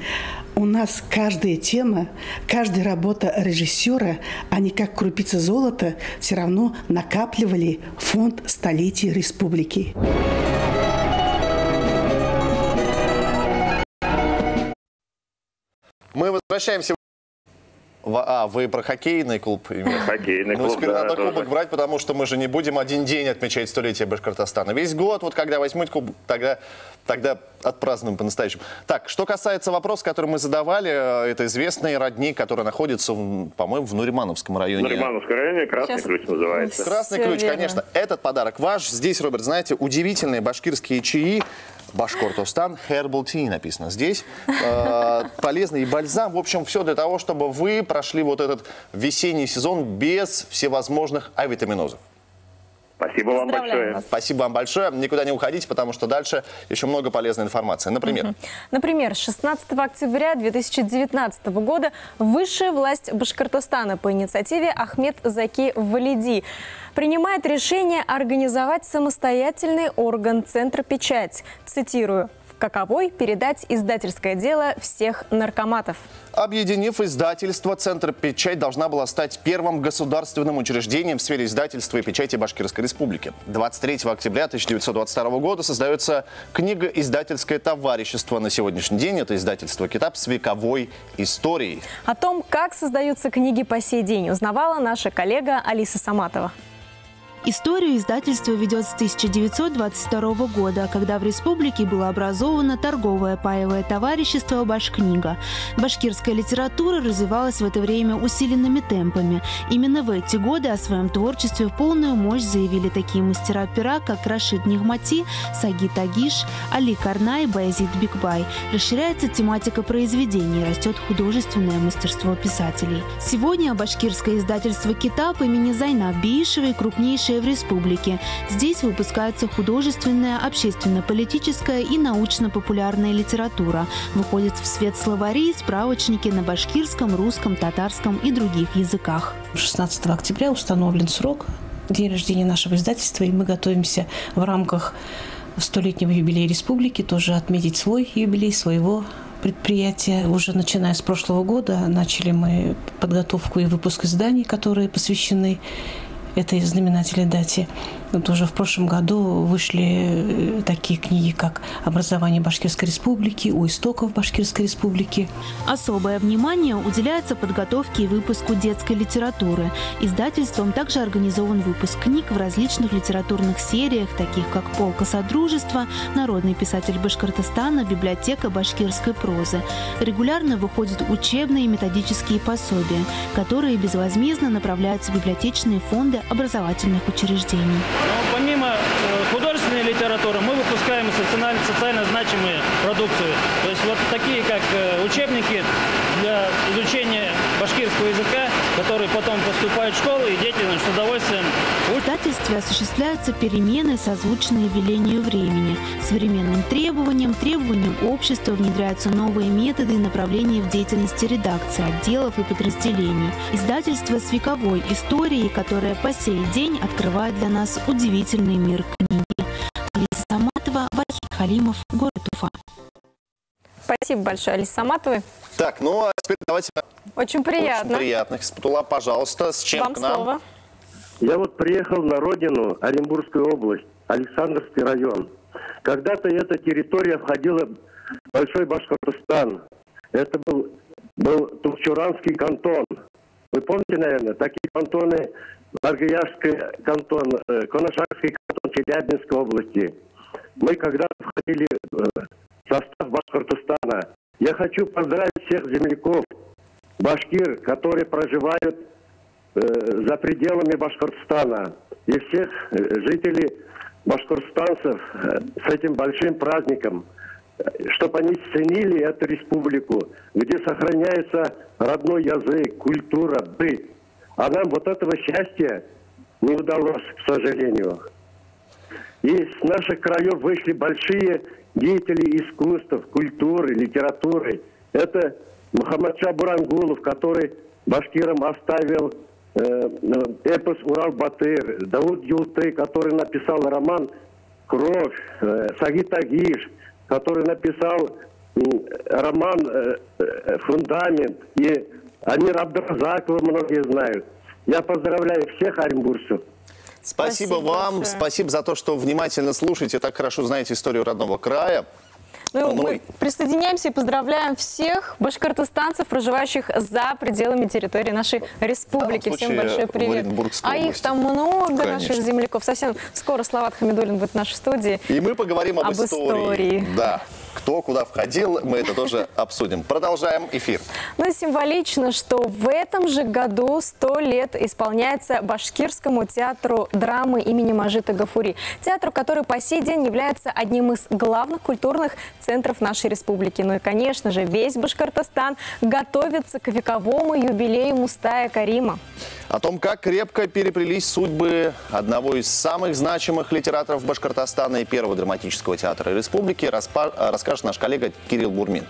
у нас каждая тема, каждая работа режиссера, они как крупицы золота все равно накапливали фонд столетий республики. Мы возвращаемся. А, вы про хоккейный клуб? Хоккейный клуб, теперь да, надо тоже. Кубок брать, потому что мы же не будем один день отмечать столетие Башкортостана. Весь год, вот когда возьмут кубок, тогда отпразднуем по-настоящему. Так, что касается вопроса, который мы задавали, это известный родник, который находится, по-моему, в Нуримановском районе. В Нуримановском районе, Красный Сейчас. Ключ называется. Красный Всё Ключ, верно. Конечно. Этот подарок ваш. Здесь, Роберт, знаете, удивительные башкирские чаи. Башкортостан, Herbal Tea написано здесь. Полезный и бальзам. В общем, все для того, чтобы вы прошли вот этот весенний сезон без всевозможных авитаминозов. Спасибо вам большое. Вас. Спасибо вам большое. Никуда не уходите, потому что дальше еще много полезной информации. Например? Например, 16 октября 2019 года высшая власть Башкортостана по инициативе Ахмед Заки Валиди принимает решение организовать самостоятельный орган Центра Печать. Цитирую. Каковой передать издательское дело всех наркоматов. Объединив издательство, Центр Печать должна была стать первым государственным учреждением в сфере издательства и печати Башкирской Республики. 23 октября 1922 года создается книга-издательское товарищество. На сегодняшний день это издательство «Китап» с вековой историей. О том, как создаются книги по сей день, узнавала наша коллега Алиса Саматова. Историю издательство ведет с 1922 года, когда в республике было образовано торговое паевое товарищество «Башкнига». Башкирская литература развивалась в это время усиленными темпами. Именно в эти годы о своем творчестве в полную мощь заявили такие мастера пера, как Рашид Нигмати, Саги Тагиш, Али Карнай, Баязид Бикбай. Расширяется тематика произведений, растет художественное мастерство писателей. Сегодня башкирское издательство «Китап» имени Зайнаб Биишевой крупнейшее в республике. Здесь выпускаются художественная, общественно-политическая и научно-популярная литература. Выходят в свет словари и справочники на башкирском, русском, татарском и других языках. 16 октября установлен срок, день рождения нашего издательства, и мы готовимся в рамках столетнего юбилея республики тоже отметить свой юбилей, своего предприятия. Уже начиная с прошлого года начали мы подготовку и выпуск изданий, которые посвящены этой знаменательной дате. Вот уже в прошлом году вышли такие книги, как «Образование Башкирской Республики», «У истоков Башкирской Республики». Особое внимание уделяется подготовке и выпуску детской литературы. Издательством также организован выпуск книг в различных литературных сериях, таких как «Полка Содружества», «Народный писатель Башкортостана», «Библиотека башкирской прозы». Регулярно выходят учебные и методические пособия, которые безвозмездно направляются в библиотечные фонды образовательных учреждений. Но помимо художественной литературы мы выпускаем социально значимые продукцию. То есть вот такие, как учебники для изучения башкирского языка, которые потом поступают в школу, и дети, значит, с удовольствием В издательстве осуществляются перемены, созвучные велению времени. Современным требованиям, требованиям общества внедряются новые методы и направления в деятельности редакции, отделов и подразделений. Издательство с вековой историей, которая по сей день открывает для нас удивительный мир книги. Алиса Саматова, Вахид Халимов, город Уфа. Спасибо большое, Алиса Саматовой. Так, ну а теперь давайте... Очень приятно. Очень приятно. Хисматулла, пожалуйста, с чем Вам к нам? Слово. Я вот приехал на родину, Оренбургскую область, Александровский район. Когда-то эта территория входила в Большой Башкортостан. Это был Тукчуранский кантон. Вы помните, наверное, такие кантоны, Аргияшский кантон, Коношакский кантон Челябинской области. Мы когда-то входили в состав Башкортостана. Я хочу поздравить всех земляков, башкир, которые проживают за пределами Башкортостана, и всех жителей башкортостанцев с этим большим праздником, чтобы они ценили эту республику, где сохраняется родной язык, культура, быт. А нам вот этого счастья не удалось, к сожалению. И с наших краев вышли большие деятели искусств, культуры, литературы. Это Мухаммадша Бурангулов, который башкирам оставил эпос «Урал-Батыр», Дауд Юлты, который написал роман «Кровь», Сагит Агиш, который написал роман «Фундамент», и Амир Абдразакова многие знают. Я поздравляю всех оренбуржцев. Спасибо вам, большое. Спасибо за то, что внимательно слушаете, так хорошо знаете историю родного края. Ну, мы присоединяемся и поздравляем всех башкортостанцев, проживающих за пределами территории нашей республики. Всем большой привет. А их там много, Конечно. Наших земляков. Совсем скоро Салават Хамидуллин будет в нашей студии. И мы поговорим об истории. Да. Кто куда входил, мы это тоже обсудим. Продолжаем эфир. Ну и символично, что в этом же году 100 лет исполняется Башкирскому театру драмы имени Мажита Гафури. Театру, который по сей день является одним из главных культурных центров нашей республики. Ну и, конечно же, весь Башкортостан готовится к вековому юбилею Мустая Карима. О том, как крепко переплелись судьбы одного из самых значимых литераторов Башкортостана и первого драматического театра республики, расскажет наш коллега Кирилл Бурмин.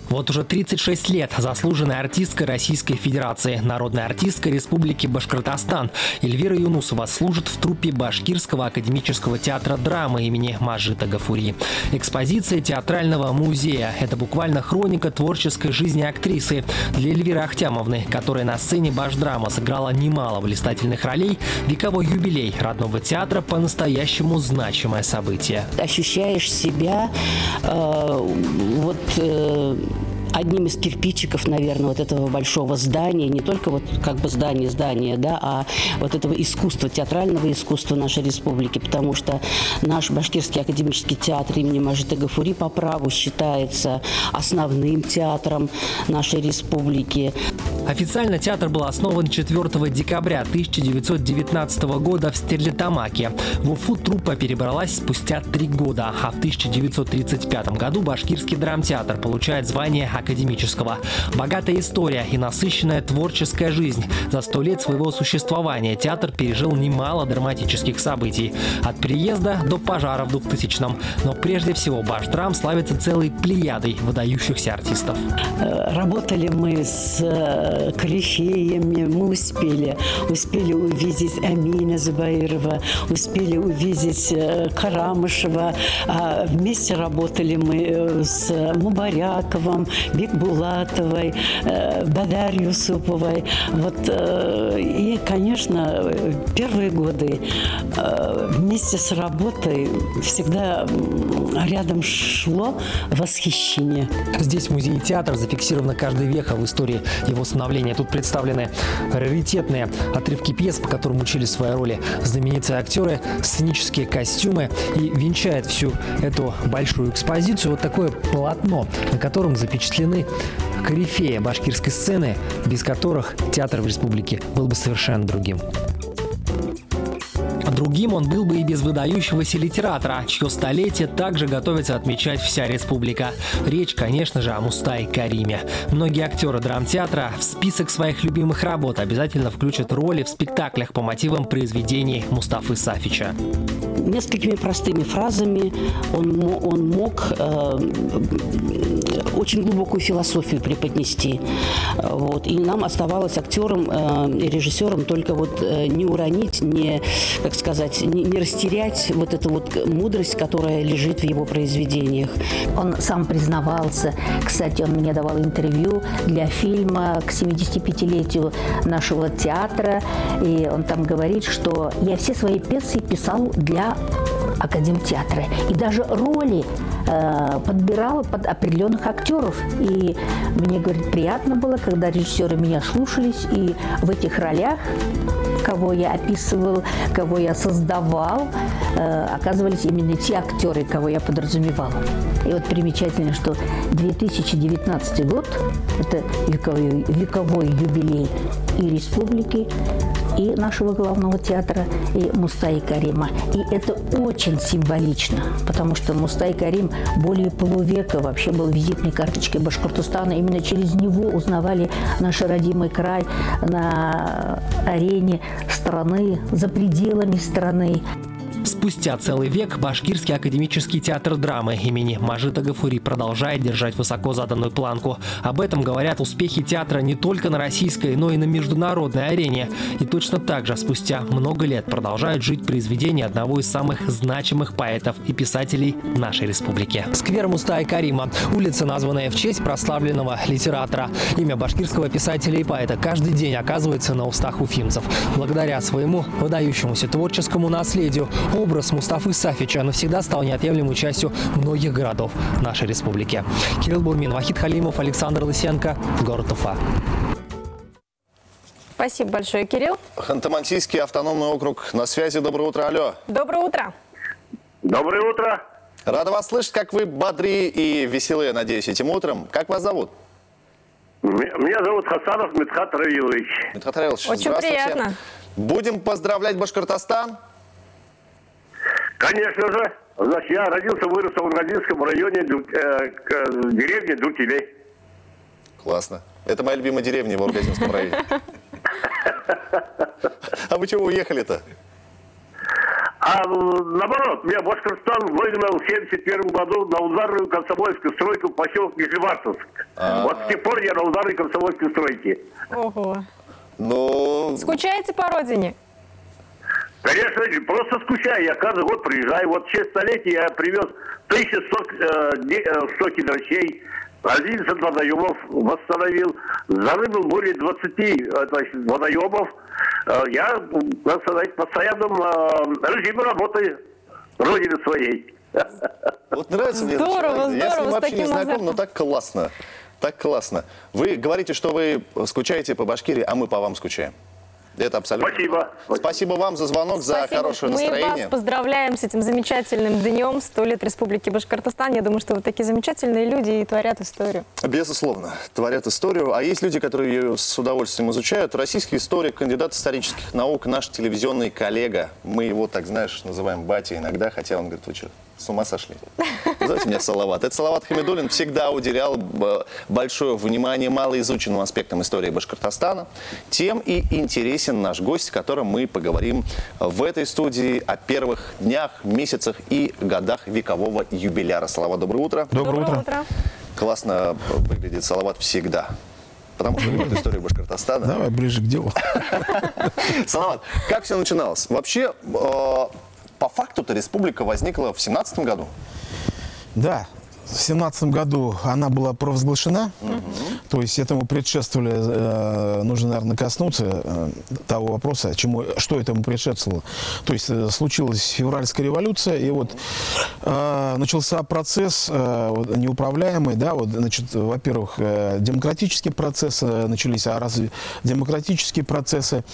Вот уже 36 лет заслуженная артистка Российской Федерации, народная артистка Республики Башкортостан Эльвира Юнусова служит в труппе Башкирского академического театра драмы имени Мажита Гафури. Экспозиция театрального музея – это буквально хроника творческой жизни актрисы. Для Эльвиры Ахтямовны, которая на сцене Башдрама сыграла немало блистательных ролей, вековой юбилей родного театра по-настоящему значимое событие. Ощущаешь себя одним из кирпичиков, наверное, вот этого большого здания, не только вот как бы здание, да, а вот этого искусства, театрального искусства нашей республики, потому что наш Башкирский академический театр имени Мажита Гафури по праву считается основным театром нашей республики. Официально театр был основан 4 декабря 1919 года в Стерлитамаке. В Уфу труппа перебралась спустя 3 года, а в 1935 году Башкирский драмтеатр получает звание академического. Богатая история и насыщенная творческая жизнь. За 100 лет своего существования театр пережил немало драматических событий. От переезда до пожара в 2000-м. Но прежде всего Башдрам славится целой плеядой выдающихся артистов. Работали мы с корифеями, мы успели увидеть Амина Зубаирова, успели увидеть Карамышева. Вместе работали мы с Мубаряковым, Бекбулатовой, Бадар Юсуповой. Вот, и, конечно, первые годы вместе с работой всегда рядом шло восхищение. Здесь в музее театра зафиксирована каждая веха в истории его становления. Тут представлены раритетные отрывки пьес, по которым учили свои роли знаменитые актеры, сценические костюмы. И венчает всю эту большую экспозицию вот такое полотно, на котором запечатлены корифеи башкирской сцены, без которых театр в республике был бы совершенно другим. Другим он был бы и без выдающегося литератора, чье столетие также готовится отмечать вся республика. Речь, конечно же, о Мустай Кариме. Многие актеры драмтеатра в список своих любимых работ обязательно включат роли в спектаклях по мотивам произведений Мустафы Сафича. Несколькими простыми фразами он мог очень глубокую философию преподнести. Вот. И нам оставалось актерам и режиссерам только вот не уронить, не, как сказать, не растерять вот эту вот мудрость, которая лежит в его произведениях. Он сам признавался. Кстати, он мне давал интервью для фильма к 75-летию нашего театра. И он там говорит, что я все свои пьесы писал для академтеатра. И даже роли подбирал под определенных актеров. И мне, говорит, приятно было, когда режиссеры меня слушались, и в этих ролях, кого я описывал, кого я создавал, оказывались именно те актеры, кого я подразумевала. И вот примечательно, что 2019 год – это вековой юбилей и республики, и нашего главного театра, и Мустаи Карима. И это очень символично, потому что Мустай Карим более полувека вообще был визитной карточкой Башкортостана. Именно через него узнавали наш родимый край на арене страны, за пределами страны. Спустя целый век Башкирский академический театр драмы имени Мажита Гафури продолжает держать высоко заданную планку. Об этом говорят успехи театра не только на российской, но и на международной арене. И точно так же спустя много лет продолжают жить произведения одного из самых значимых поэтов и писателей нашей республики. Сквер Мустая Карима. Улица, названная в честь прославленного литератора. Имя башкирского писателя и поэта каждый день оказывается на устах уфимцев. Благодаря своему выдающемуся творческому наследию образ Мустафы Сафича навсегда стал неотъемлемой частью многих городов нашей республики. Кирилл Бурмин, Вахид Халимов, Александр Лысенко, город Уфа. Спасибо большое, Кирилл. Ханты-Мансийский автономный округ на связи. Доброе утро, алло. Доброе утро. Доброе утро. Рада вас слышать, как вы бодры и веселые, надеюсь, этим утром. Как вас зовут? Меня зовут Хасанов Мидхат Равилович. Мидхат Равилович, очень приятно. Будем поздравлять Башкортостан? Конечно же. Значит, я родился, вырос в Ургазинском районе, деревне Дутилей. Классно. Это моя любимая деревня в Ургазинском районе. А вы чего уехали-то? А наоборот, меня Башкортостан выгнал в 1971 году на ударную комсомольскую стройку в поселок Нижневартовск. Вот с тех пор я на ударной комсомольской стройке. Ого. Но... Скучаете по родине? Конечно, просто скучаю. Я каждый год приезжаю. Вот в честь столетия я привез 1100 кедрачей, 11 водоемов восстановил, зарыбил более 20 водоемов. Я, так сказать, в постоянном режиме работы родины своей. Вот нравится мне. Здорово, здорово. Я с ним вообще не знаком, но так классно. Так классно. Вы говорите, что вы скучаете по Башкирии, а мы по вам скучаем. Это абсолютно. Спасибо. Спасибо вам за звонок, за хорошее настроение. Мы вас поздравляем с этим замечательным днем 100 лет Республики Башкортостан. Я думаю, что вы такие замечательные люди и творят историю. Безусловно, творят историю. А есть люди, которые ее с удовольствием изучают. Российский историк, кандидат исторических наук, наш телевизионный коллега. Мы его, так знаешь, называем батя иногда, хотя он говорит, вы что, с ума сошли? Назовите меня Салават. Это Салават Хамидуллин всегда уделял большое внимание малоизученным аспектам истории Башкортостана. Тем и интересен наш гость, с которым мы поговорим в этой студии о первых днях, месяцах и годах векового юбиляра. Салават, доброе утро. Доброе утро. Классно выглядит Салават всегда. Потому что любит историю Башкортостана. Давай ближе к делу. Салават, как все начиналось? Вообще, по факту-то республика возникла в 17 году. Да, в 17 году она была провозглашена. То есть этому предшествовали, нужно, наверное, коснуться того вопроса, что этому предшествовало. То есть случилась февральская революция, и вот начался процесс неуправляемый, да, вот, значит, во-первых, демократические процессы начались, а раз демократические процессы,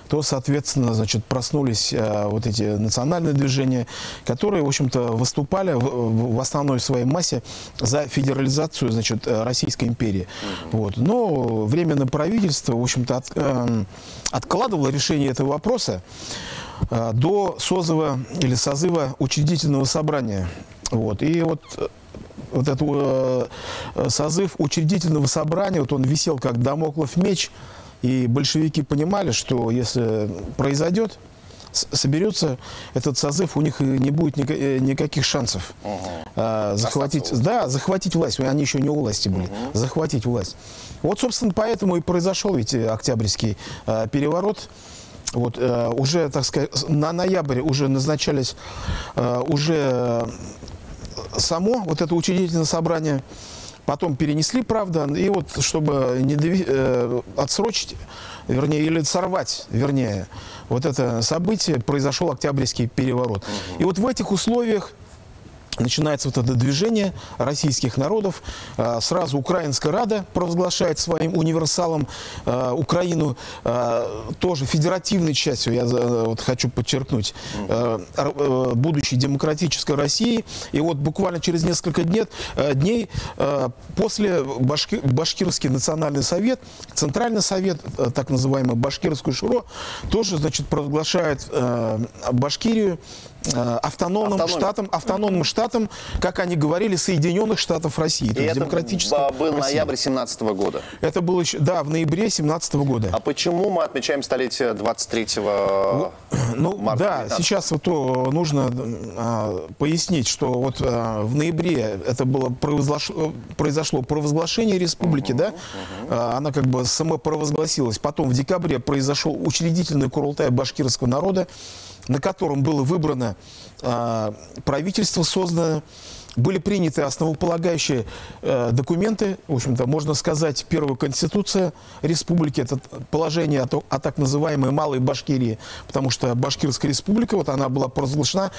то, соответственно, значит, проснулись вот эти национальные движения, которые, в общем-то, выступали в основной своей массе за федерализацию, значит, Российской империи. Вот. Но временное правительство, в общем-то, откладывало решение этого вопроса. до созыва или созыва учредительного собрания. Вот. И вот этот созыв учредительного собрания, вот он висел как дамоклов меч, и большевики понимали, что если произойдет, соберется этот созыв, у них не будет никаких шансов захватить, да, захватить власть. Они еще не у власти были, захватить власть. Вот, собственно, поэтому и произошел ведь Октябрьский переворот. Вот, уже, так сказать, на ноябрь уже назначались уже само вот это учредительное собрание. Потом перенесли, правда, и вот, чтобы не отсрочить, вернее, или сорвать, вернее, вот это событие, произошел Октябрьский переворот. И вот в этих условиях начинается вот это движение российских народов. Сразу Украинская Рада провозглашает своим универсалом Украину, тоже федеративной частью, я вот хочу подчеркнуть, будущей демократической России. И вот буквально через несколько дней после Башкирский национальный совет, Центральный совет, так называемый Башкирскую шуро, тоже, значит, провозглашает Башкирию автономным штатом, как они говорили, Соединенных Штатов России. И это был ноябрь 17 года. Это было еще, да, в ноябре 17 года. А почему мы отмечаем столетие 23 марта? Да, сейчас вот нужно пояснить, что вот в ноябре это было произошло провозглашение республики, да, она как бы самопровозгласилась. Потом в декабре произошел учредительный курултай башкирского народа, на котором было выбрано правительство, создано, были приняты основополагающие документы, в общем-то, можно сказать, первая конституция республики, это положение о так называемой Малой Башкирии, потому что Башкирская республика, вот она была провозглашена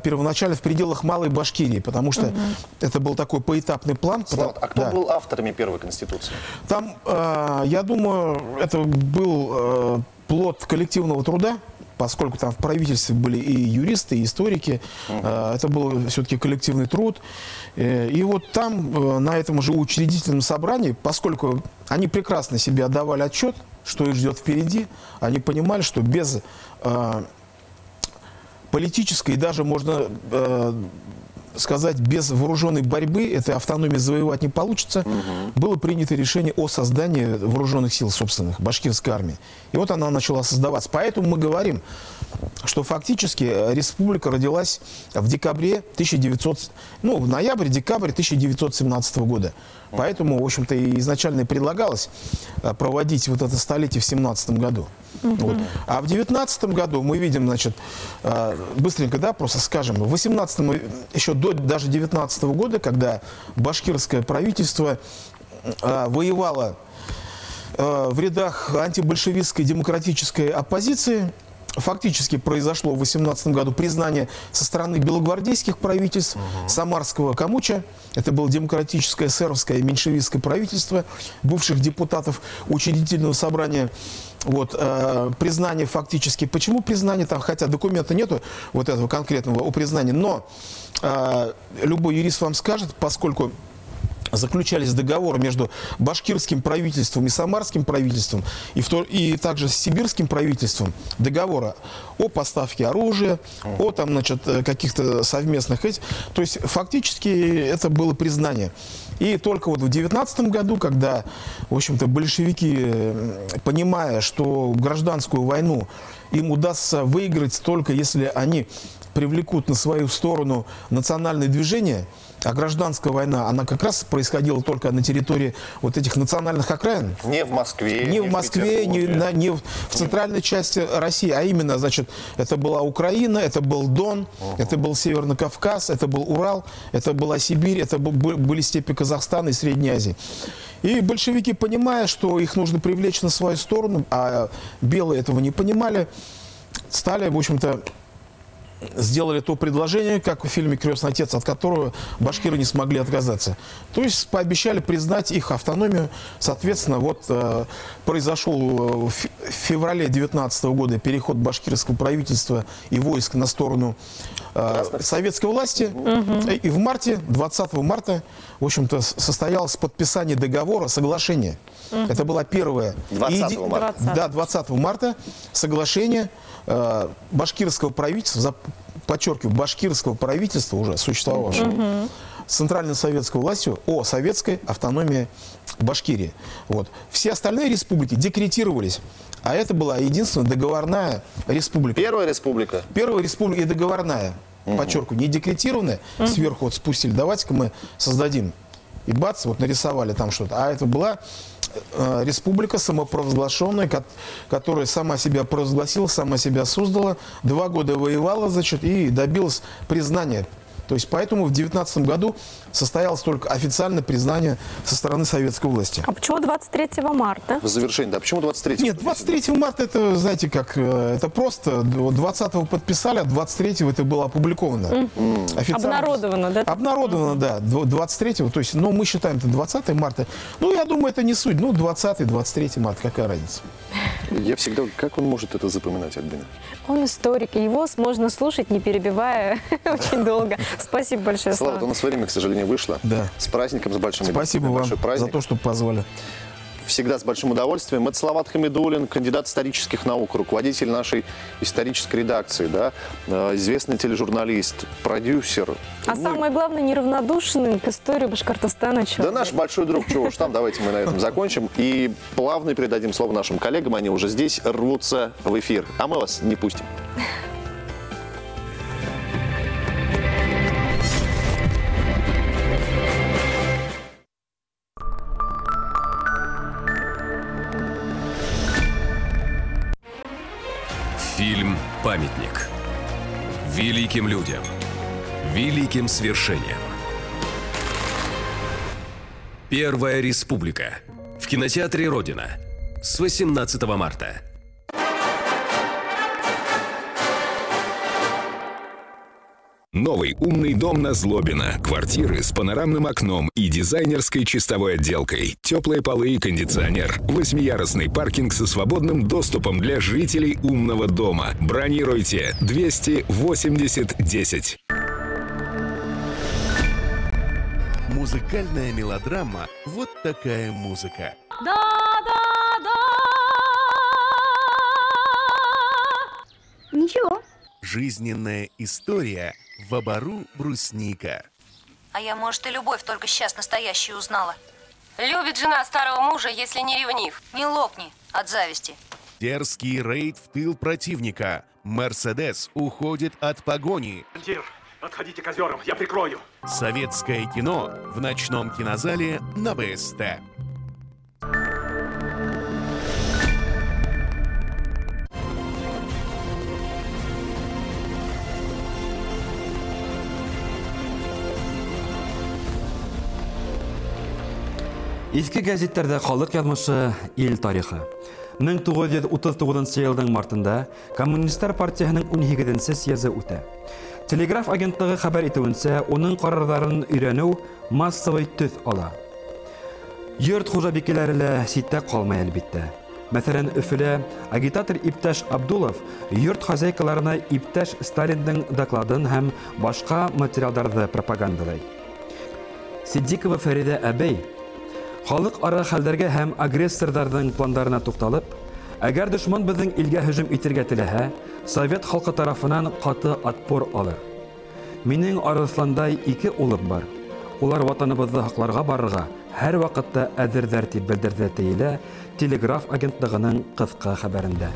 первоначально в пределах Малой Башкирии, потому что это был такой поэтапный план. Слава, а кто был авторами первой конституции? Там, я думаю, это был плод коллективного труда, поскольку там в правительстве были и юристы, и историки, это был все-таки коллективный труд. И вот там, на этом же учредительном собрании, поскольку они прекрасно себе отдавали отчет, что их ждет впереди, они понимали, что без политической и даже, можно сказать, без вооруженной борьбы этой автономии завоевать не получится, было принято решение о создании вооруженных сил собственных, башкирской армии. И вот она начала создаваться. Поэтому мы говорим, что фактически республика родилась в декабре 1900, ну, в ноябре-декабре 1917 года. Поэтому, в общем-то, и изначально и предлагалось проводить вот это столетие в 17 году. Вот. А в 19 году мы видим, значит, быстренько, да, просто скажем, в 18-м, еще до даже 19 года, когда башкирское правительство воевало в рядах антибольшевистской демократической оппозиции, фактически произошло в 18 году признание со стороны белогвардейских правительств, Самарского Камуча, это было демократическое, эсеровское, меньшевистское правительство бывших депутатов учредительного собрания. Вот, признание фактически. Почему признание там, хотя документа нету вот этого конкретного о признании, но любой юрист вам скажет, поскольку заключались договоры между башкирским правительством и самарским правительством, и также с сибирским правительством, договора о поставке оружия, о там, значит, каких-то совместных... То есть фактически это было признание. И только вот в 19 году, когда, в общем-то, большевики, понимая, что гражданскую войну им удастся выиграть только если они привлекут на свою сторону национальное движение, а гражданская война, она как раз происходила только на территории вот этих национальных окраин. Не в Москве. Не в Москве, не в центральной части России, а именно, значит, это была Украина, это был Дон, это был Северный Кавказ, это был Урал, это была Сибирь, это были степи Казахстана и Средней Азии. И большевики, понимая, что их нужно привлечь на свою сторону, а белые этого не понимали, стали, в общем-то, сделали то предложение, как в фильме «Крестный отец», от которого башкиры не смогли отказаться. То есть пообещали признать их автономию. Соответственно, вот произошел в феврале 19 года переход башкирского правительства и войск на сторону советской власти. И в марте, 20 марта, в общем-то, состоялось подписание договора, соглашения Это была первая... 20 марта. Да, 20 марта соглашение башкирского правительства, подчеркиваю, башкирского правительства уже существовавшего, с центральной советской властью о советской автономии Башкирии. Вот. Все остальные республики декретировались. А это была единственная договорная республика. Первая республика? Первая республика и договорная. Подчеркиваю, не декретированная. Сверху вот спустили. Давайте-ка мы создадим. И бац, вот нарисовали там что-то. А это была республика самопровозглашенная, которая сама себя провозгласила, сама себя создала. 2 года воевала, значит, и добилась признания. То есть поэтому в 19 году состоялось только официальное признание со стороны советской власти. А почему 23 марта? В завершении, да. Почему 23? Нет, 23 марта это, знаете, как, это просто 20-го подписали, а 23-го это было опубликовано. Официально. Обнародовано, да? Обнародовано, да, 23-го. То есть, но мы считаем это 20 марта. Ну, я думаю, это не суть. Ну, 20-23 марта, какая разница? Я всегда, как он может это запоминать, Альбина? Он историк, и его можно слушать, не перебивая очень долго. Спасибо большое, Слава. У нас время, к сожалению, вышло. Да. С праздником, с большим. Спасибо вам за то, что позвали. Всегда с большим удовольствием. Это Салават Хамидуллин, кандидат исторических наук, руководитель нашей исторической редакции, да, известный тележурналист, продюсер. А ну, самое главное, неравнодушный к истории Башкортостана человек. Да наш большой друг, чего уж там, давайте мы на этом закончим. И плавно передадим слово нашим коллегам, они уже здесь рвутся в эфир. А мы вас не пустим. Фильм «Памятник». Великим людям. Великим свершениям. Первая республика. В кинотеатре «Родина». С 18 марта. Новый умный дом на Злобина. Квартиры с панорамным окном и дизайнерской чистовой отделкой. Теплые полы и кондиционер. 8-ярусный паркинг со свободным доступом для жителей умного дома. Бронируйте 280 10. Музыкальная мелодрама «Вот такая музыка». Да, да, да. Ничего. Жизненная история Вабару Брусника. А я, может, и любовь только сейчас настоящую узнала. Любит жена старого мужа, если не ревнив. Не лопни от зависти. Дерзкий рейд в тыл противника. Мерседес уходит от погони. Командир, отходите к озерам, я прикрою. Советское кино в ночном кинозале на БСТ. Иҫке гәзиттәрҙә халыҡ яҙмышы, ил тарихы. 1939 йылдың мартында Коммунисттар партияһының 18-нсе съезы үтә. Телеграф агентлығы хәбәр итеүенсә, уның ҡарарҙарын өйрәнеү массовый төҫ ала. Йорт хужабикәләре лә ситтә ҡалмай, әлбиттә. Мәҫәлән, Өфөлә агитатор Иптәш Абдулов йорт хозяйкаларына Иптәш Сталиндың докладын һәм башҡа материалдарҙы пропагандалай. Сиддикова Фәриҙә әбей халыҡ ара хәлдәргә һәм агрессорҙарҙың пландарына туҡталып, әгәр дошман беҙҙең илгә һөжүм итергә теләһә, совет халҡы тарафынан ҡаты отпор алыр. Минең арыҫландай 2 улым бар. Улар ватаныбыҙҙы һаҡларға барырға һәр ваҡытта әҙерҙәр, тип белдерҙе, тейелә Телеграф агентлығының ҡыҫҡа хәбәрендә.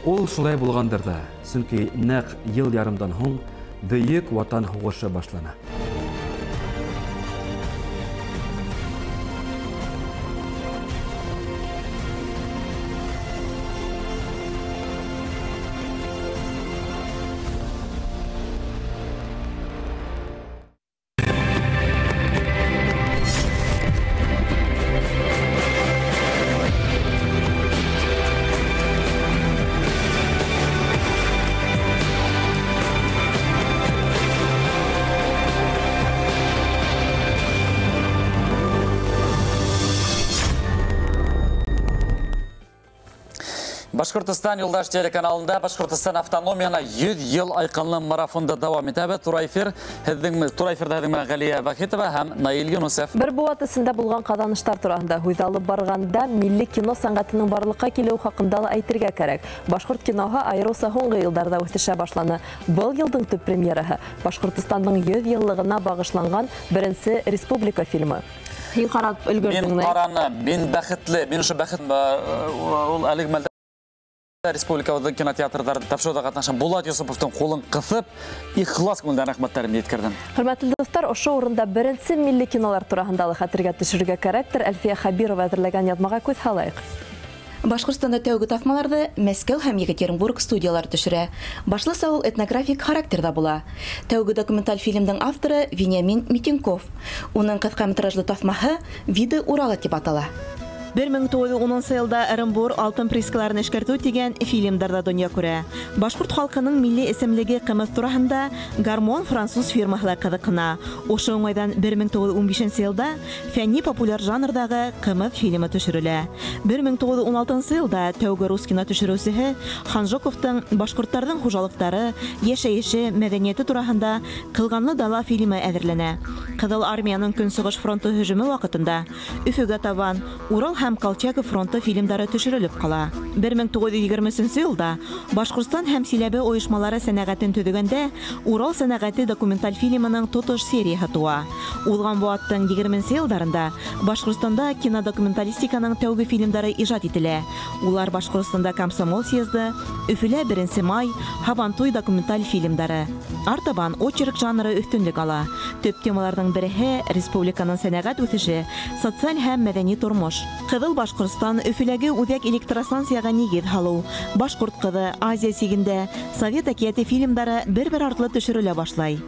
Ул шулай булғандыр ҙа, сөнки нәҡ йыл ярымдан һуң Бөйөк Ватан һуғышы башлана. Башҡортостан Юлдаш телеканалында Башҡортостан автономияна 100 йыл айҡанлы марафонда дауам итәбеҙ. Тура эфир һеҙҙең тура эфирҙа һеҙҙең менән Ғәлиә Вахитова һәм Наил Юнусов. Бер быуат эсендә булған ҡаҙаныштар тураһында һүҙ алып барғанда милли кино сәнғәтенең барлыҡҡа килеүе хаҡында ла әйтергә кәрәк. Башҡорт киноһы айырыуса һуңғы йылдарҙа үҫешә башланы. Был йылдың төп премьераһы Башҡортостандың 100 йыллығына бағышланған беренсе республика фильмы. Һин ҡарап өлгөрҙөң? Мин ҡараным, мин бәхетле, мин ошо бәхет ул әлеге мәлдә республикабыҙҙың кинотеатрҙарында тапшырыуҙа ҡатнашҡан Булат Йосоповтың ҡулын ҡыҫып, ихлас күңелдән рәхмәттәремде еткерҙем. Хөрмәтле дуҫтар, ошо урында беренсе милли кинолар тураһында ла хәтергә төшөрөргә кәрәктер. Әлфиә Хәбирова әҙерләгән яҙмаға күҙ һалайыҡ. Башҡортостанда тәүге таҫмаларҙы Мәскәү һәм Екатеринбург студиялары төшөрә. Башлыса ул этнографик характерҙа була. Тәүге документаль фильмдың авторы Вениамин Митенков. Уның ҡыҫҡа метражлы таҫмаһы «Виды Урала» тип атала. 1910 йылда Ырымбур алтын приискаларын эшкәртеү тигән фильмдарҙа донъя күрә. Башҡорт халҡының милли исемлеге ҡымыҙ тураһында Гармон француз фирмаһы ла ҡыҙыҡһына. Ошо уңайҙан 1915 йылда фәнни популяр жанрҙағы ҡымыҙ фильмы төшөрөлә. 1916 йылда тәүге рус кино төшөрөүсеһе Ханжоковтың башҡорттарҙың хужалыҡтары, йәшәйеше, мәҙәниәте тураһында «Ҡылғанлы дала» фильмы әҙерләнә. Ҡыҙыл армияның Көнсығыш фронты һөжүме ваҡытында Өфөгә табан Урал һәм Колчак фронты фильмдары төшөрөлөп ҡала. 1923 йылда Башҡортостан һәм Силәбе ойошмалары сәнәғәтен төҙөгәндә Урал сәнәғәте документаль фильмының тотош серияһы тыуа. Уҙған быуаттың 20 йылдарында Башҡортостанда кинодокументалистиканың тәүге фильмдары ижад ителә. Улар Башҡортостанда Комсомол съезды, Өфөлә 1 май, Һабантуй документаль фильмдары. Артабан очерк жанры өҫтөнлөк ала. Төп темаларҙың береһе республиканың сәнәғәт үҫеше, социаль һәм мәҙәни тормош. Ҡыҙыл Башҡортостан Өфөләге үҙәк электростанцияға нигеҙ һалыу, Башҡорт ҡыҙы, Азия сигендә, Совет әкиәте фильмдары бер-бер артлы төшөрөлә башлай.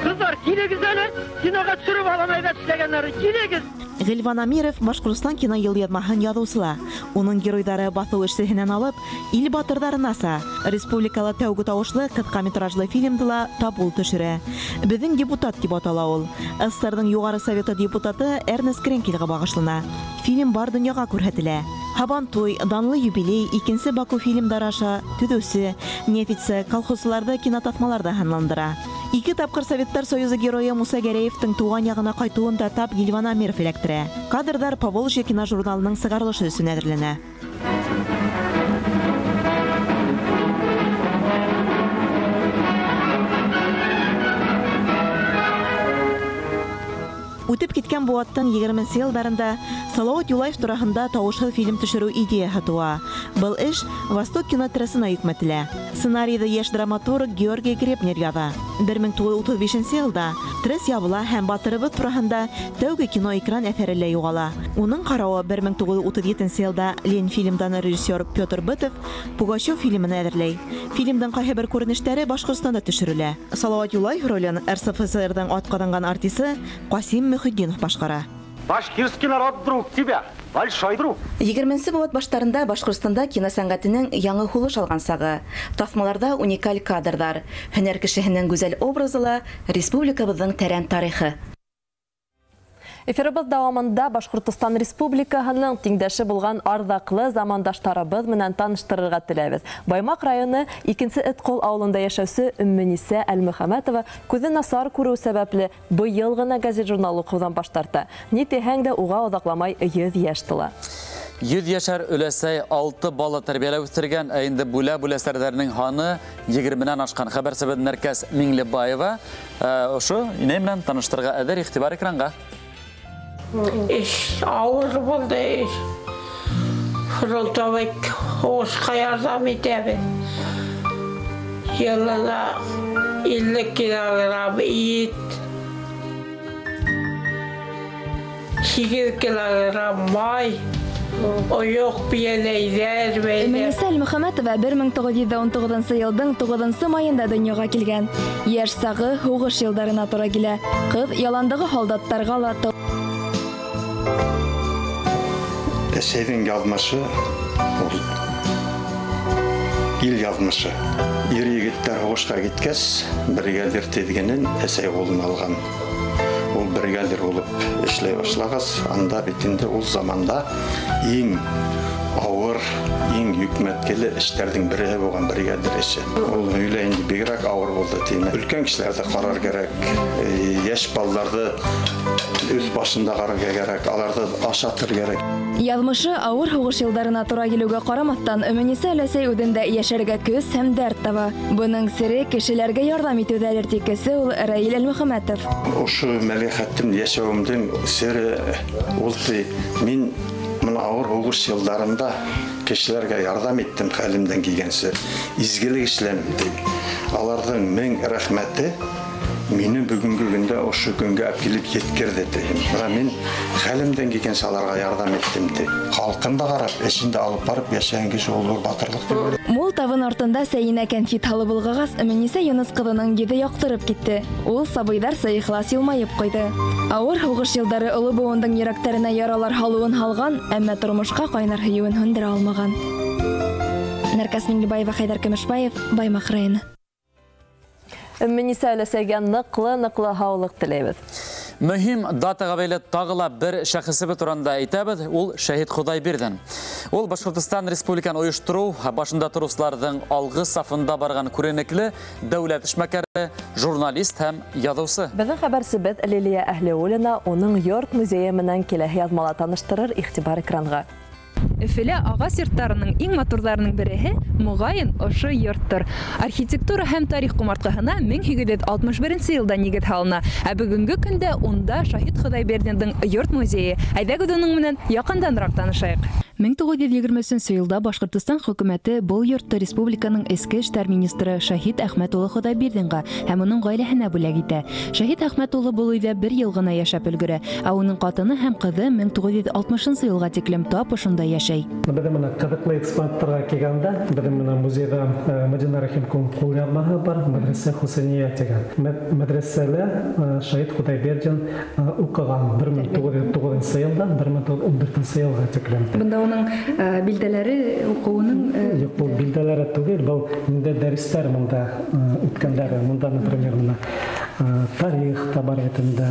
Ҡыҙҙар, килегеҙ әле, киноға төшөрөп алам әйбәт эшләгәндәре, килегеҙ! Ғилван Амиров Башҡортостан кино йылъяҙмаһын яҙыусыла. Уның геройҙары баҫыу эшсеһенән алып, ил батырҙарынаса. Республикала тәүге тауышлы ҡыҫҡа метражлы фильмды ла тап ул төшөрә. «Беҙҙең депутат» тип атала ул. СССРҙың Юғары Советы депутаты Эрнест Кренкелға бағышлана. Фильм бар донъяға күрһәтелә. Һабантуй, данлы юбилей, икенсе Баку фильмдары аша төҙөүсе, нефтсе, колхозсыларҙы кинотаҫмаларҙа һанландыра. Ике тапҡыр Советтар Союзы геройы Муса Гәрәевтең тыуған яғына ҡайтыуын да тап Ғилван Амиров эләктерә. Кадрҙар Поволжье киножурналының сығарылышы өсөн әҙерләнә. Үтеп киткән быуаттың 20 йылдарында Салауат Юлаев тураһында тауышһыҙ фильм төшөрөү идеяһы тыуа. Был эш Восток кинотресына йөкмәтелә. Сценарийҙы йәш драматург Георгий Гребнер яҙа. 1935 йылда трес ябыла һәм батырыбыҙ тураһында тәүге киноэкран әҫәре лә юғала. Уның ҡарауы 1937 йылда Ленфильмдан режиссер Петр Бытов Пугачев фильмын әҙерләй. Фильмдың ҡайһы бер күренештәре Башҡортостанда төшөрөлә. Салауат Юлаев ролен РСФСРҙың атҡаҙанған артисы Ҡасим Мөхетдинов башҡара. Башкирский народ друг тебя, большой друг. 20 быуат баштарында Башҡортостанда кино сәнғәтенең яңы һулыш алған сағы. Таҫмаларҙа уникаль кадрҙар, һөнәр кешеһенең гүзәл образы ла республикабыҙҙың тәрән тарихы. Эфирыбыҙ дауамында Башҡортостан Республикаһының тиңдәше булған арҙаҡлы замандаштарыбыҙ менән таныштырырға теләйбеҙ. Баймаҡ районы 2-нсе Этҡол ауылында йәшәүсе Өммөниса Әлмөхәмәтова күҙе насар күреү сәбәпле быйыл ғына газет-журнал уҡыуҙан баш тарта. Ни тиһәң дә уға оҙаҡламай 100 йәш тула. 100 йәшәр өләсәй 6 бала тәрбиәләп үҫтергән, ә инде бүлә-бүлә сәрҙәренең һаны 20-нән ашҡан. Хәбәрсебеҙ Нәркәс Миңлебаева ошо инәй менән таныштырырға әҙер, иғтибар экранға. Эш ауыр булды, эш. Фронтовик һуғышҡа ярҙам итәбеҙ. Йылына 50 килограмм ит, 8 килограмм май, ойоҡ, бейәләйҙәр. Өммөниса Әлмөхәмәтова 1919 йылдың 9 майында донъяға килгән. Йәш сағы һуғыш йылдарына тура килә. Ҡыҙ яландағы һалдаттарға ла Әсәйҙең яҙмышы ул ил яҙмышы. Ир егеттәр һуғышҡа киткәс, бригадир тиҙгенен әсәй ҡулына алған. Ул бригадир булып эшләй башлағас, анда бит инде ул заманда иң Ауыр, иң йөкмәткеле эштәрҙең береһе булған бригадир эше. Ул өйлә инде бигерәк ауыр булды тиме. Өлкән кешеләрҙе ҡарар кәрәк, йәш балаларҙы үҙ башында ҡарарға кәрәк, аларҙы ашатыр кәрәк. Яҙмышы ауыр һуғыш йылдарына тура килеүгә ҡарамаҫтан, Өммениса өләсәй үҙендә йәшәргә көс һәм дәрт таба. Бының сере кешеләргә ярҙам итеүҙәлер, ти кесе ул Раил Әлмөхәмәтов. Ошо мәлгә йәшәүемдең сере ул ти, мин мына ауыр һуғыш йылдарында кешеләргә ярҙам иттем хәлемдән килгәнсе, изгелек эшләнем ти. Аларҙың мең рәхмәте мине бөгөнгө көндә ошо көнгә алып килеп еткерҙе ти. Бына мин хәлемдән килгәнсә аларға ярҙам иттем ти. Халҡын да ҡарап, эшен дә алып барып йәшәгән кеше ул ҙур батырлыҡ тип уйлайым. Мул табын артында сәйенә кәнфит һалып булғас, Өммениса Юныс ҡыҙының йөҙө яҡтырып китте. Ул сабыйҙарса ихлас йылмайып ҡуйҙы. Ауыр һуғыш йылдары оло быуындың йөрәктәренә яралар һалыуын һалған, әммә тормошҡа ҡайнар һөйөүен һүндерә алмаған. Нәркәс Миңлебаева, Хәйҙәр Көмөшбаев, Баймаҡ районы. Өммениса өләсәйгә ныҡлы-ныҡлы һаулыҡ теләйбеҙ. Мөһим датаға бәйле тағы ла бер шәхесебеҙ туранда әйтәбеҙ, ул Шәһит Хоҙайбирҙин. Ул Башҡортостан Республикаһын ойоштороу башында тороусыларҙың алғы сафында барған күренекле дәүләт эшмәкәре, журналист һәм яҙыусы. Беҙҙең хәбәрсебеҙ Лилия Әһлиуллина уның йорт музейы менән киләһе яҙмала таныштырыр, иғтибар экранға. Өфөлә ағас йорттарының иң матурҙарының береһе моғайын ошо йорттор. Архитектура һәм тарих ҡомартҡыһына 1861 йылда нигеҙ һалына. Ә бөгөнгө көндә унда Шаһит Хоҙайбирҙиндың йорт музейы. Әйҙәгеҙ уның менән яҡынданраҡ танышайыҡ. 1923 йылда Башҡортостан хөкүмәте был йортто республиканың эске эштәр министры Шаһит Әхмәт улы Хоҙайбирҙинға һәм уның ғаиләһенә бүләк итә. Шаһит Әхмәт улы был өйҙә бер йыл ғына йәшәп өлгөрә, ә уның ҡатыны һәм ҡыҙы 1960 йылға тиклем тап ошонда йәшәй. Беҙҙең менән ҡыҙыҡлы экспонаттарға килгәндә, беҙҙең менән музейҙа Мәдинә Рәхимҡолоның ҡулъяҙмаһы бар, Мәҙрәсә Хөсәйниә тигән. Мәҙрәсәлә Шаһит Хоҙайбирҙин уҡыған 1909 йылдан 1914 йылға тиклем. Бында уның билдәләре уҡыуының юҡ, был билдәләре түгел, был инде дәрестәр мында үткәндәре. Мында, например, мына тарих та бар инде,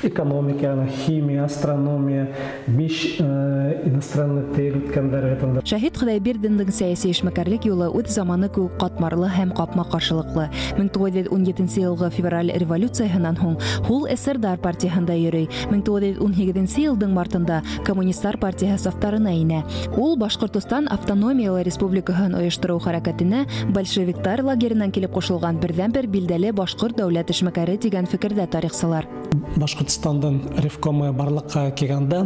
экономика, химия, астрономия, биш иностранный тел үткәндәре инде. Шаһит Хоҙайбирҙиндең сәйәси эшмәкәрлек юлы үҙ заманы кеүек ҡатмарлы һәм ҡапма-ҡаршылыҡлы. 1917 йылғы февраль революцияһынан һуң һул эсерҙар партияһында йөрөй. 1918 йылдың мартында коммунисттар партияһы сафтарына инә. Ул Башҡортостан автономиялы республикаһын ойоштороу хәрәкәтенә большевиктар лагеренән килеп ҡушылған берҙән-бер билдәле башҡорт дәүләт эшмәкәре тигән фекерҙә тарихсылар. Башҡортостандың ревкомы барлыҡҡа килгәндә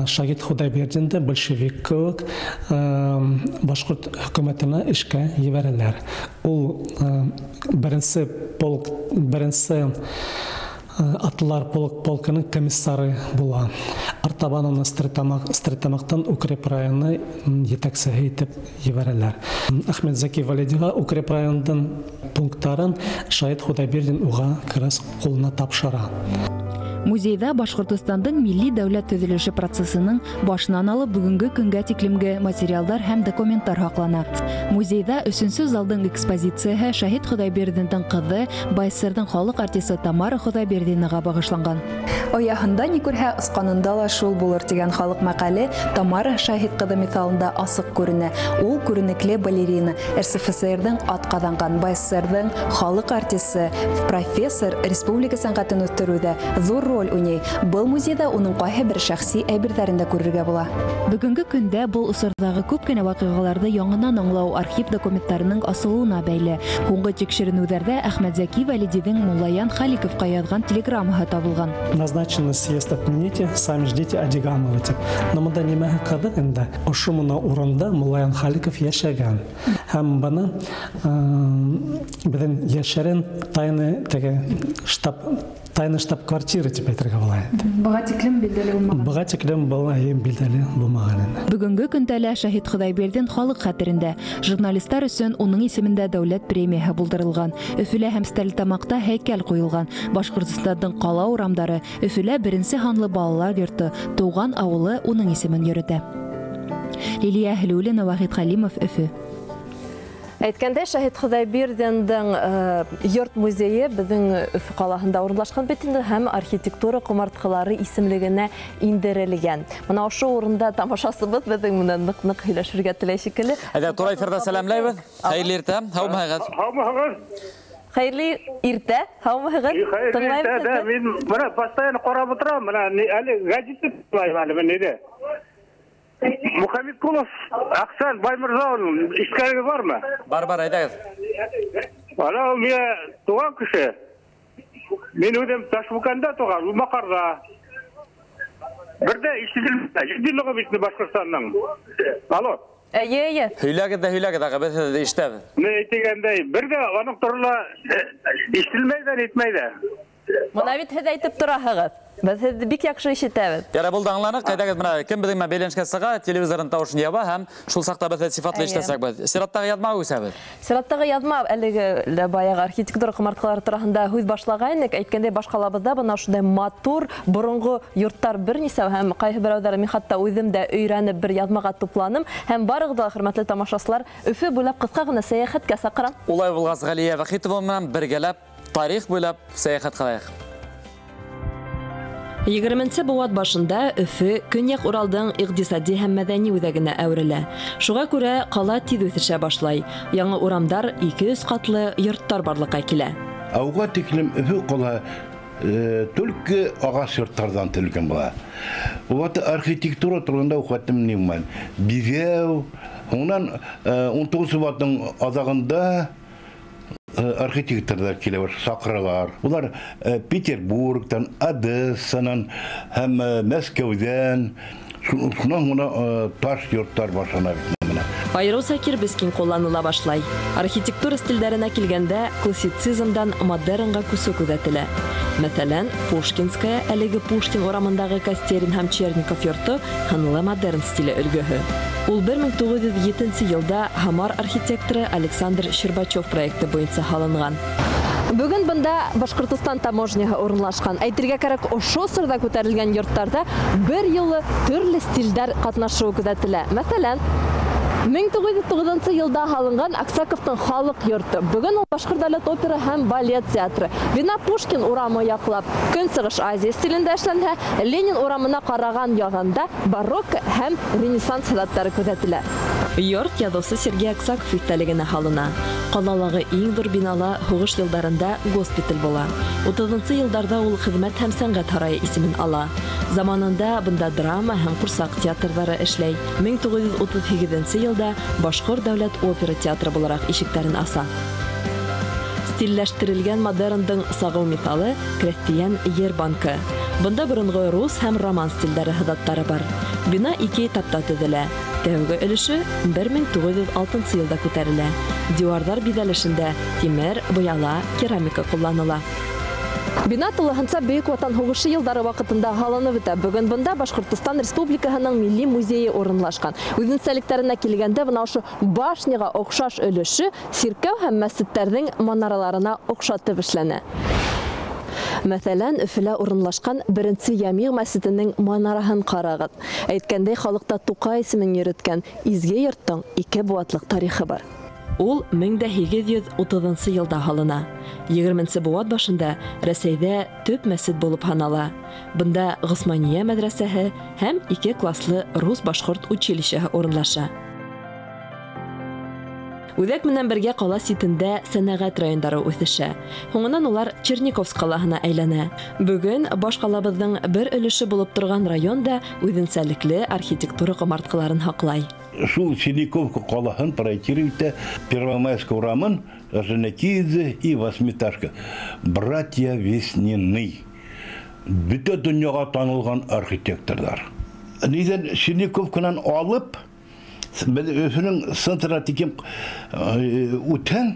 Шаһит Хоҙайбирҙинде большевик кеүек башҡорт хөкүмәтенә эшкә ебәрәләр. Ул беренсе полк, беренсе атлар полкының комиссары була. Артабан уны Стерлитамаҡтан укреп районы етәксеһе итеп ебәрәләр. Әхмәт Зәки Вәлидиға укреп районының пункттарын Шаһит Хоҙайбирҙин уға как раз ҡулына тапшыра. Музейҙа Башҡортостандың милли дәүләт төҙөлөшө процессының башынан алып бөгөнгө көнгә тиклемге материалдар һәм документтар һаҡлана. Музейҙа өсөнсө залдың экспозицияһы Шаһит Хоҙайбирҙиндың ҡыҙы, БАССРҙың халыҡ артисы Тамара Хоҙайбирҙинаға бағышланған. Ояһында ни күрһә, осҡанында ла шул булыр тигән халыҡ мәҡәле Тамара Шаһит ҡыҙы миҫалында асыҡ күренә. Ул күренекле балерина, РСФСРҙың атҡаҙанған БАССРҙың халыҡ артисы, профессор, республика сәнғәтен үҫтереүҙә ҙур роль уйнай. Был музейҙа уның ҡайһы бер шәхси әйберҙәрен дә күрергә була. Бөгөнгө көндә был осорҙағы күп кенә ваҡиғаларҙы яңынан аңлау архив документтарының асылыуына бәйле. Һуңғы тикшеренеүҙәрҙә Әхмәт Зәки Вәлидиҙең Муллаян Халиковҡа яҙған телеграммаһы табылған. Назначенный съезд отмените, сами ждите Адигамова тип. Но мында нимәһе ҡыҙыҡ инде? Ошо мына урында Муллаян Халиков йәшәгән. Һәм быны беҙҙең йәшерен тайны теге штаб, тайны штаб-квартира тип әйтергә була инде. Быға тиклем билдәле булмаған. Быға тиклем был билдәле булмаған инде. Бөгөнгө көндә лә Шаһит Хоҙайбирҙин халыҡ хәтерендә. Журналисттар өсөн уның исемендә дәүләт премияһы булдырылған. Өфөлә һәм Стәрлетамаҡта һәйкәл ҡуйылған. Башҡортостандың ҡала урамдары, Өфөлә беренсе һанлы балалар йорто, тыуған ауылы уның исемен йөрөтә. Лилия Әһлиуллина, Вахит Хәлимов, Өфө. Әйткәндәй, Шәһит Хоҙайбирҙиндың йорт музейы беҙҙең Өфө ҡалаһында урынлашҡан бит инде һәм архитектура ҡомартҡылары исемлегенә индерелгән. Бына ошо урында тамашасыбыҙ беҙҙең менән ныҡ-ныҡ һөйләшергә теләй шикелле. Әйҙә, тура эфирҙа сәләмләйбеҙ. Хәйерле иртә, һаумыһығыҙ? Һаумыһығыҙ. Хәйерле иртә, һаумыһығыҙ? Хәйерле иртә, мин бына постоянно ҡарап ултырам, бына әле гәзитте тыңлайым әле мин өйҙә. Мухаммедкулов Аҡсан Баймырзаның ишеткәнегеҙ бармы? Бар, бар, әйҙәгеҙ. Ана ул миңә туған кеше. Мин үҙем Ташбуканда туған, ул Маҡарҙа. Бер ҙә ишетелмәй, единлығы бит Башҡортостандың. Алло. Эйе, эйе. Һөйләгеҙ ҙә һөйләгеҙ, аға, беҙ һеҙҙе ишетәбеҙ. Ни әйтегәндәй, бер ҙә уның турала ишетелмәй ҙә, нитмәй ҙә. Бына бит һеҙ әйтеп тораһығыҙ. Беҙ һеҙҙе бик яҡшы ишетәбеҙ. Ярай, булды, аңланыҡ. Әйҙәгеҙ, бына кем беҙҙең менән бәйләнешкә сыға, телевизорҙың тауышын яба һәм шул саҡта беҙ сифатлы ишетәсәкбеҙ. Сираттағы яҙма үсәбеҙ. Сираттағы яҙма әлеге лә баяғы архитектура ҡомартҡылары тураһында һүҙ башлағайныҡ. Әйткәндәй, баш ҡалабыҙҙа бына шундай матур боронғо йорттар бер нисә һәм ҡайһы берәүҙәре мин хатта үҙем дә өйрәнеп бер яҙмаға тупланым. Һәм барығыҙҙы ла, хөрмәтле тамашасылар, Өфө буйлап ҡыҫҡа ғына сәйәхәткә саҡырам. Улай булғас, Ғәлиә Вәхитова менән бергәләп тарих буйлап сәйәхәт ҡылайыҡ. 20-нсе быуат башында Өфө Көньяҡ Уралдың иҡтисади һәм мәҙәни үҙәгенә әүерелә. Шуға күрә ҡала тиҙ үҫешә башлай. Яңы урамдар, 2-3 ҡатлы йорттар барлыҡҡа килә. Ауға тиклем Өфө ҡала только ағас йорттарҙан төҙөлгән була. Уларҙы архитектура турында уҡытым нимән? Биҙәү, һуңынан 19-нсы быуаттың аҙағында архитекторҙар килә башлай, саҡыралар. Улар Петербургтан, Одессанан һәм Мәскәүҙән, шунан һуң таш йорттар башлана бит менә. Айырыуса кирбес киң ҡулланыла башлай. Архитектура стилдәренә килгәндә, классицизмдан модернға күсеү күҙәтелә. Мәҫәлән, Пушкинская, әлеге Пушкин урамындағы Костерин һәм Черников йорто һынлы модерн стиле өлгөһө. Ул 1907 йылда Һамар архитекторы Александр Щербачев проекты буйынса һалынған. Бөгөн бында Башҡортостан таможняһы урынлашҡан. Әйтергә кәрәк, ошо осорҙа күтәрелгән йорттарҙа бер юлы төрлө стилдәр ҡатнашыуы күҙәтелә. Мәҫәлән, 1909 йылда һалынған Аксаковтың халыҡ йорто. Бөгөн ул Башҡорт дәүләт опера һәм балет театры. Бина Пушкин урамы яҡлап Көнсығыш Азия стилендә эшләнһә, Ленин урамына ҡараған яғында барокко һәм ренессанс һыҙаттары күҙәтелә. Йорт яҙыусы Сергей Аксаков иҫтәлегенә һалына. Ҡалалағы иң ҙур бинала һуғыш йылдарында госпиталь була. 30-нсы йылдарҙа ул хеҙмәт һәм сәнғәт һарайы исемен ала. Заманында бында драма һәм ҡурсаҡ театрҙары эшләй. 1938 йылда Башҡорт дәүләт опера театры булараҡ ишектәрен аса. Стилләштерелгән модерндың сағыу миҫалы Крәҫтиән ер банкы. Бында боронғо рус һәм роман стилдәре һыҙаттары бар. Бина ике этапта төҙөлә. Тәүге өлөшө 1906 йылда күтәрелә. Диуарҙар биҙәлешендә тимер, быяла, керамика ҡулланыла. Бина тулыһынса Бөйөк Ватан һуғышы йылдары ваҡытында һалынып бөтә. Бөгөн бында Башҡортостан Республикаһының Милли музейы урынлашҡан. Үҙенсәлектәренә килгәндә, бына ошо башняға оҡшаш өлөшө сиркәү һәм мәсеттәрҙең манараларына оҡшатып эшләнә. Мәҫәлән, Өфөлә урынлашҡан беренсе Йәмиғ мәсетенең манараһын ҡарағыҙ. Әйткәндәй, халыҡта Туҡай исемен йөрөткән изге йорттоң ике быуатлыҡ тарихы бар. Ул 1830 йылда һалына. 20-нсе быуат башында Рәсәйҙә төп мәсет булып һанала. Бында Ғосмания мәҙрәсәһе һәм ике класслы рус-башҡорт училищеһы урынлаша. Үҙәк менән бергә ҡала ситендә сәнәғәт райондары үҫешә. Һуңынан улар Черниковск ҡалаһына әйләнә. Бөгөн баш ҡалабыҙҙың бер өлөшө булып торған район да үҙенсәлекле архитектура ҡомартҡыларын һаҡлай. Шул Черниковка ҡалаһын проектирует Первомайская урамын, Орджоникидзе и Восьмиэтажка. Братья Веснины. Бөтә донъяға танылған архитекторҙар. Ниҙән Черниковканан алып, Өфөнөң центрына тикем үтһәң,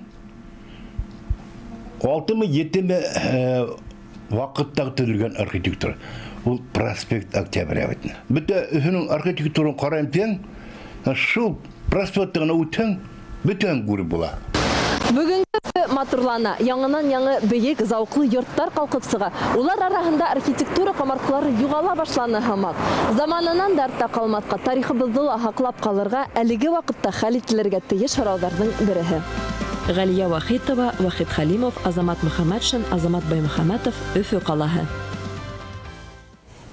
6-мы 7-ме ваҡытта төҙөлгән архитектура. Ул проспект Октября бит. Бөтә Өфөнөң архитектураһын ҡарайым тиһәң, шул проспектты ғына үтһәң, бөтәһен күреп була. Бөгөнгө матурлана, яңынан-яңы бейек, зауыҡлы йорттар ҡалҡып сыға. Улар араһында архитектура ҡомартҡылары юғала башланы һымаҡ. Заманынан да артта ҡалмаҫҡа, тарихыбыҙҙы ла һаҡлап ҡалырға әлеге ваҡытта хәл ителергә тейеш һорауҙарҙың береһе. Ғәлиә Вахитова, Вахит Хәлимов, Азамат Мөхәмәтшин, Азамат Баймөхәмәтов, Өфө ҡалаһы.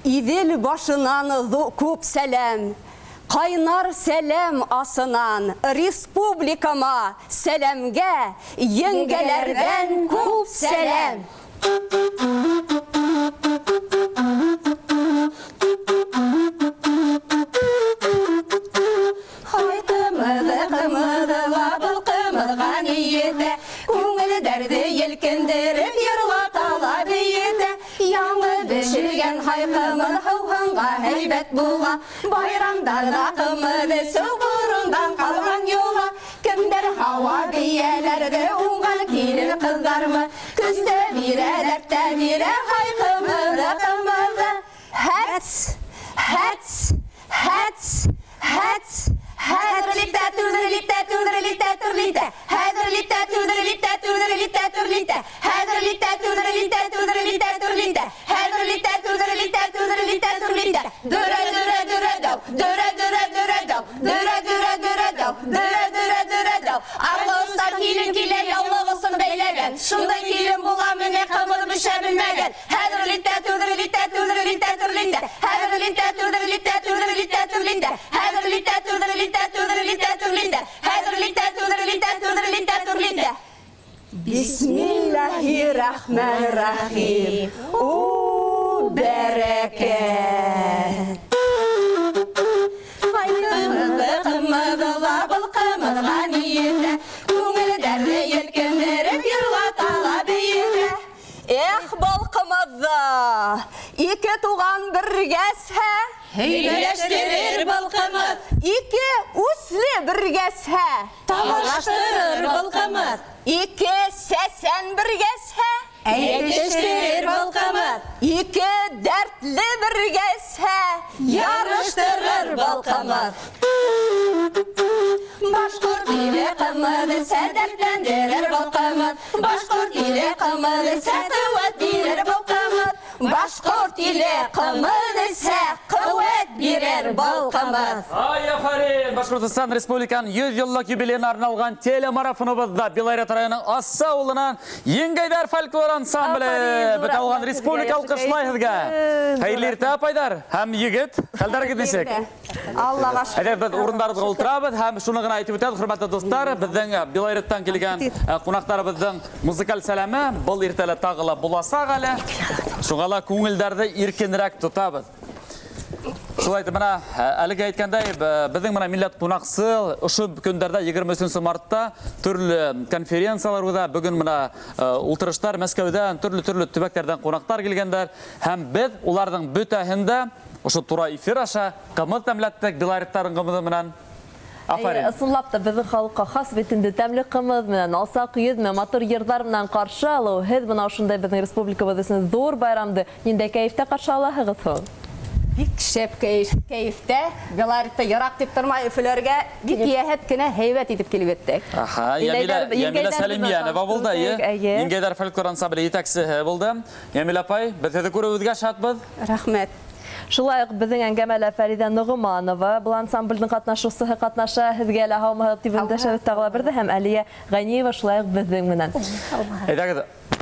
Иҙел башынан күп сәләм, ҡайнар сәләм асынан, республикама сәләмгә еңгәләрҙән күп сәләм. Һай ҡымыҙы, ҡымыҙы ла был ҡымыҙға ни етә, күңелдәрҙе елкендереп йырлата ла бейетә. Яңы бешергән һай ҡымыҙ һыуһынға һәйбәт була, байрамдарҙа ҡымыҙ эсеү борондан ҡалған йола. Кемдәр һауа бейәләрҙе уңған килен ҡыҙҙармы, көс тә бирә, дәрт тә бирә һай ҡымыҙы, ҡымыҙы. Хәц, хәц, хәц, хәц. Хәҙерлитә, түҙерлитә, түҙерлитә, түрлитә. Хәҙерлитә, түҙерлитә, түҙерлитә, түрлитә. Хәҙерлитә, түҙерлитә, түҙерлитә, түрлитә. Хәҙерлитә, түҙерлитә, түҙерлитә, түрлитә. Дөрә, дөрә, дөрә, дәү. Дөрә, дөрә, дөрә, дәү. Дөрә, дөрә, дөрә, дәү. Дөрә, дөрә, дөрә, дәү. Арлы оста килен килә, яулығысын бәйләгән. Шундай килен була менә ҡымыҙ бешә белмәгән. Хәҙерлитә, түҙерлитә, түҙерлитә, түрлитә. Хәҙерлитә, түҙерлитә, түҙерлитә, түрлитә. Хәҙерлитә, түҙерлитә, түҙерлитә, түрлитә. Хәҙерлитә, түҙерлитә, түҙерлитә, түрлитә. Бисмиллаһир-рахманир-рахим. О, бәрәкәт. Һай ҡымыҙы, ҡымыҙы ла был ҡымыҙға ни етә, күңелдәрҙе елкендереп йырлата ла бейетә. Эх, был ҡымыҙҙы ике туған бергәсһә, һөйләштерер был ҡымыҙ. Ике үсле бергәсһә, талаштырыр был ҡымыҙ. Ике сәсән бергәсһә, әйтештерер был ҡымыҙ. Ике дәртле бергәсһә, ярыштырыр был ҡымыҙ. Башҡорт иле ҡымыҙ эсһә, дәртләндерер был ҡымыҙ. Башҡорт иле ҡымыҙ эсһә, ҡеүәт бирер был ҡымыҙ. Башҡорт иле ҡымыҙ эсһә, ҡеүәт бирер был ҡымыҙ. Ай, афарин! Башҡортостан Республиканың 100 йыллыҡ юбилейына арналған телемарафоныбыҙҙа Белорет районының Асса ауылынан Еңгәйҙәр фольклор ансамбле бөтә алған республика алҡышлай һеҙгә. Хәйерле иртә, апайҙар һәм егет, хәлдәрегеҙ нисек? Аллаға шөкөр. Әйҙә, беҙ урындарыбыҙға ултырабыҙ һәм шуны ғына әйтеп үтәбеҙ, хөрмәтле дуҫтар, беҙҙең Белореттан килгән ҡунаҡтарыбыҙҙың музыкаль сәләме был иртәлә тағы ла буласаҡ әле. Шуға ла күңелдәрҙе иркенерәк тотабыҙ. Шулай итеп, бына әлеге әйткәндәй, беҙҙең бына милләт ҡунаҡсыл ошо көндәрҙә 23 мартта төрлө конференциялар уҙа. Бөгөн бына ултырыштар Мәскәүҙән, төрлө-төрлө төбәктәрҙән ҡунаҡтар килгәндәр һәм беҙ уларҙың бөтәһен дә ошо тура эфир аша ҡымыҙ тәмләттек белореттарҙың ҡымыҙы менән. Афарин. Ысынлап та беҙҙең халыҡҡа хас бит инде тәмле ҡымыҙ менән, алсаҡ йөҙ менән, матур йырҙар менән ҡаршы алыу. Һеҙ бына ошондай беҙҙең республикабыҙ өсөн ҙур байрамды ниндәй кәйефтә ҡаршы алаһығыҙ һуң? Бик шәп кәйефтә, Белоретта йыраҡ тип тормай, Өфөләргә бик йәһәт кенә һәйбәт итеп килеп еттек. Аха, Йәмилә Сәлимйәнова булды, әйе. Еңгәйҙәр фольклор ансамбле етәксеһе булды. Йәмилә апай, беҙ һеҙҙе күреүебеҙгә шатбыҙ. Рәхмәт. Шулай уҡ беҙҙең әңгәмәлә Фәриҙә Ноғоманова, был ансамблдең ҡатнашыусыһы ҡатнаша. Һеҙгә лә һаумыһығыҙ тип өндәшәбеҙ тағы ла берҙе, һәм Әлиә Ғәниева шулай уҡ беҙҙең менән. Әйҙәгеҙ,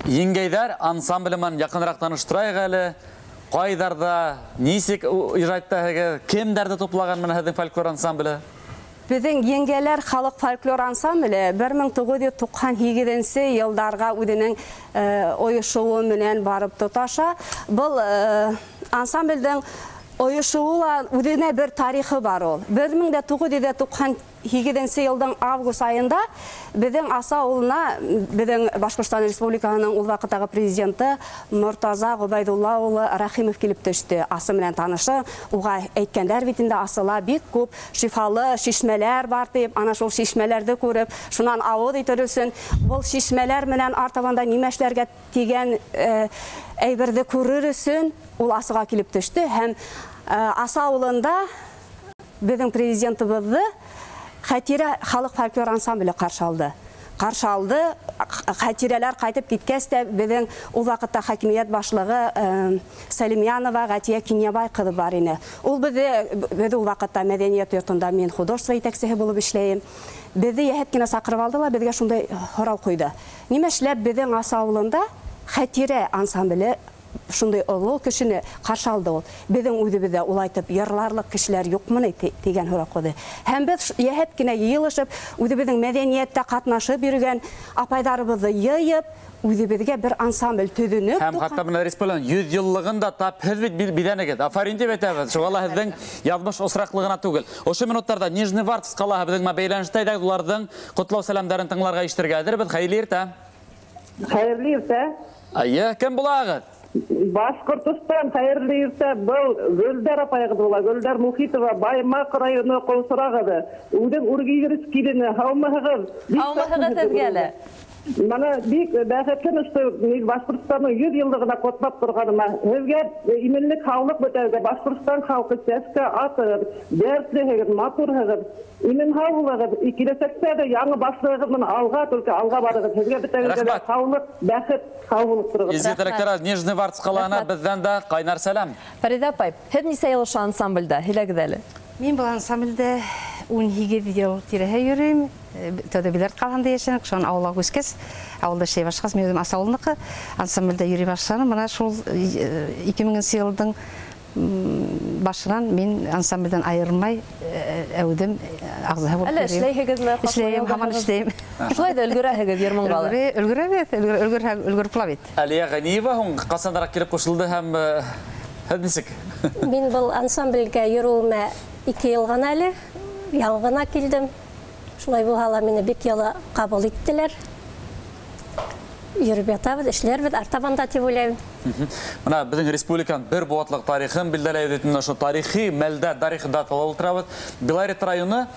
Еңгәйҙәр ансамбле менән яҡыныраҡ таныштырайыҡ әле. Ҡайҙарҙа, нисек ижадтаһығыҙ, кемдәрҙе туплаған менән һеҙҙең фольклор ансамбле? Беҙҙең Еңгәләр халыҡ фольклор ансамбле 1998 йылдарға үҙенең ойошоуы менән барып тоташа. Был ансамблдең ойошоуы ла үҙенә бер тарихы бар ул. 1998 йылдың август айында беҙҙең Аса ауылына беҙҙең Башҡортостан Республикаһының ул ваҡыттағы президенты Мортаза Ғөбәйҙулла улы Рәхимов килеп төштө. Асы менән танышы, уға әйткәндәр бит инде Асыла бик күп шифалы шишмәләр бар тип, ана шул шишмәләрҙе күреп, шунан ауыҙ итер өсөн был шишмәләр менән артабанда нимә эшләргә тигән әйберҙе күрер өсөн ул Асыға килеп төштө һәм Аса ауылында беҙҙең президентыбыҙҙы Хәтирә халыҡ фольклор ансамбле ҡаршы алды. Ҡаршы алды. Хәтирәләр ҡайтып киткәс тә беҙҙең ул ваҡытта хакимиәт башлығы Сәлимянова Ғәтиә Кинйәбай ҡыҙы бар ине. Ул беҙ ул ваҡытта мәҙәниәт йортонда мин художество етәксеһе булып эшләйем. Беҙҙе йәһәт кенә саҡырып алды ла беҙгә шундай һорау ҡуйҙы. Нимә эшләп беҙҙең Асы ауылында Хәтирә ансамбле шундай оло кешене ҡаршы алды ул. Беҙҙең үҙебеҙҙә улайтып йырларлыҡ кешеләр юҡмы ни тигән һорау ҡуйҙы. Һәм беҙ йәһәт кенә йыйылышып, үҙебеҙҙең мәҙәниәттә ҡатнашып йөрөгән апайҙарыбыҙҙы йыйып, үҙебеҙгә бер ансамбль төҙөнөк. Һәм хатта бына республиканың 100 йыллығын да тап һеҙ бит биҙәнегеҙ. Афарин тип әйтәбеҙ. Шуға ла һеҙҙең яҙмыш осраҡлығына түгел. Ошо минуттарҙа Нижневартовск ҡалаһы беҙҙең менән бәйләнештә, уларҙың ҡотлау сәләмдәрен тыңларға ишетергә әҙербеҙ. Хәйерле иртә. Хәйерле иртә. Әйе, кем булағыҙ? Башҡортостан, хәйерле иртә. Был Гөлдәр апайығыҙ була. Гөлдәр Мухитова, Баймаҡ районы Ҡолсорағыҙы. Үҙең Үргәйгерес килене. Һаумыһығыҙ? Һаумыһығыҙ һеҙгә лә. Мана бик бәхетлемен, что Башҡортостандың 100 йыллығына ҡотлап торғаныма. Һеҙгә именлек, һаулыҡ бөтәгеҙгә. Башҡортостан халҡы сәскә атығыҙ, дәртлеһегеҙ, матурһығыҙ. Имен һау булығыҙ. Киләсәктә лә яңы башлығығыҙ менән алға, только алға барығыҙ. Һеҙгә бөтәгеҙгә лә һаулыҡ, бәхет, һау булып тороғоҙ. Изге теләктәр, Нижневартовск ҡалаһына беҙҙән дә ҡайнар сәләм. Фәриҙә апай, һеҙ нисә йыл ошо ансамблдә? Һөйләгеҙ әле. Мин был ансамблдә 18 йыл тирәһе йөрөйөм. Тәүҙә Биләр ҡалаһында йәшәнек, шунан ауылға күскәс, ауылда эшләй башлағас, мин үҙем Асы ауылыныҡы, ансамблдә йөрөй башланым. Бына шул 2000 йылдың башынан мин ансамблдән айырылмай, әүҙем ағзаһы булып Әле йөрөйөм. эшләйһегеҙме? Эшләйем, һаман эшләйем. Шулай ҙа өлгөрәһегеҙ йыр-моңға ла? Өлгөрәбеҙ, өлгөрөп ла бит. Әлиә Ғәниева һуң ҡасандараҡ килеп ҡушылды һәм һеҙ нисек? Мин был ансамблгә йөрөүемә 2 йыл ғына әле, яңы ғына килдем. Шулай булһа ла мине бик йылы ҡабул иттеләр. Йөрөп ятабыҙ, эшләрбеҙ, артабан да тип уйлайым. Бына беҙҙең республиканың бер быуатлыҡ тарихын билдәләйбеҙ, бына ошо тарихи мәлдә, тарихи датала ултырабыҙ. Белорет районы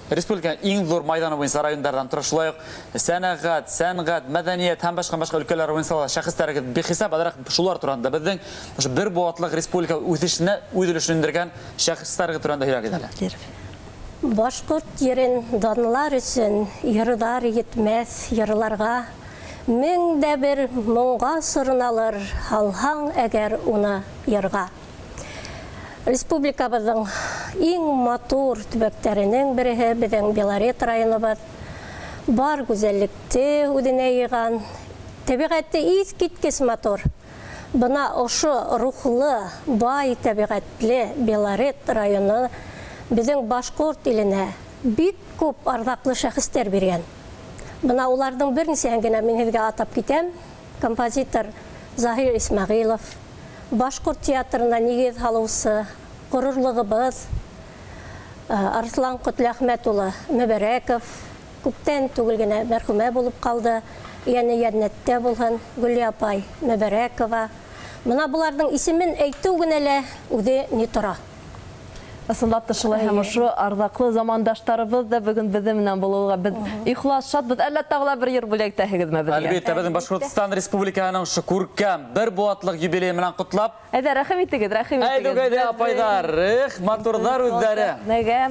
республиканың иң ҙур майҙаны буйынса райондарҙан тора. Шулай уҡ сәнәғәт, сәнғәт, мәҙәниәт һәм башҡа өлкәләр буйынса ла шәхестәрегеҙ бихисап, аҙыраҡ шулар тураһында беҙҙең ошо бер быуатлыҡ республика үҫешенә үҙ өлөшөн индергән шәхестәрегеҙ тураһында һөйләгеҙ әле. Башҡорт ерен данлар өсөн йырҙар етмәҫ йырларға. Мең дә бер моңға сороналыр, һалһаң әгәр уны йырға. Республикабыҙҙың иң матур төбәктәренең береһе беҙҙең Белорет районыбыҙ. Бар гүзәллекте үҙенә йыйған, тәбиғәте иҫ киткес матур. Бына ошо рухлы, бай тәбиғәтле Белорет районы беҙҙең башҡорт иленә бик күп арҙаҡлы шәхестәр биргән. Бына уларҙың бер нисәһен генә мин һеҙгә атап китәм. Композитор Заһир Исмәғилов, башҡорт театрына нигеҙ һалыусы, ғорурлығыбыҙ Арыҫлан Ҡотләхмәт улы Мөбәрәков, күптән түгел генә мәрхүмә булып ҡалды, йәне йәннәттә булһын, Гөллә апай Мөбәрәкова. Бына быларҙың исемен әйтеү генә лә үҙе ни тора. Ысынлап та шулай, һәм ошо арҙаҡлы замандаштарыбыҙ ҙа бөгөн беҙҙең менән булыуға беҙ ихлас шатбыҙ. Әллә тағы ла бер йыр бүләк итәһегеҙме беҙгә? Әлбиттә, беҙҙең Башҡортостан Республикаһының ошо күркәм бер быуатлыҡ юбилейы менән ҡотлап. Әйҙә, рәхим итегеҙ, рәхим итегеҙ. Әйҙүк, әйҙә, апайҙар, эх, матурҙар үҙҙәре. Нәгә?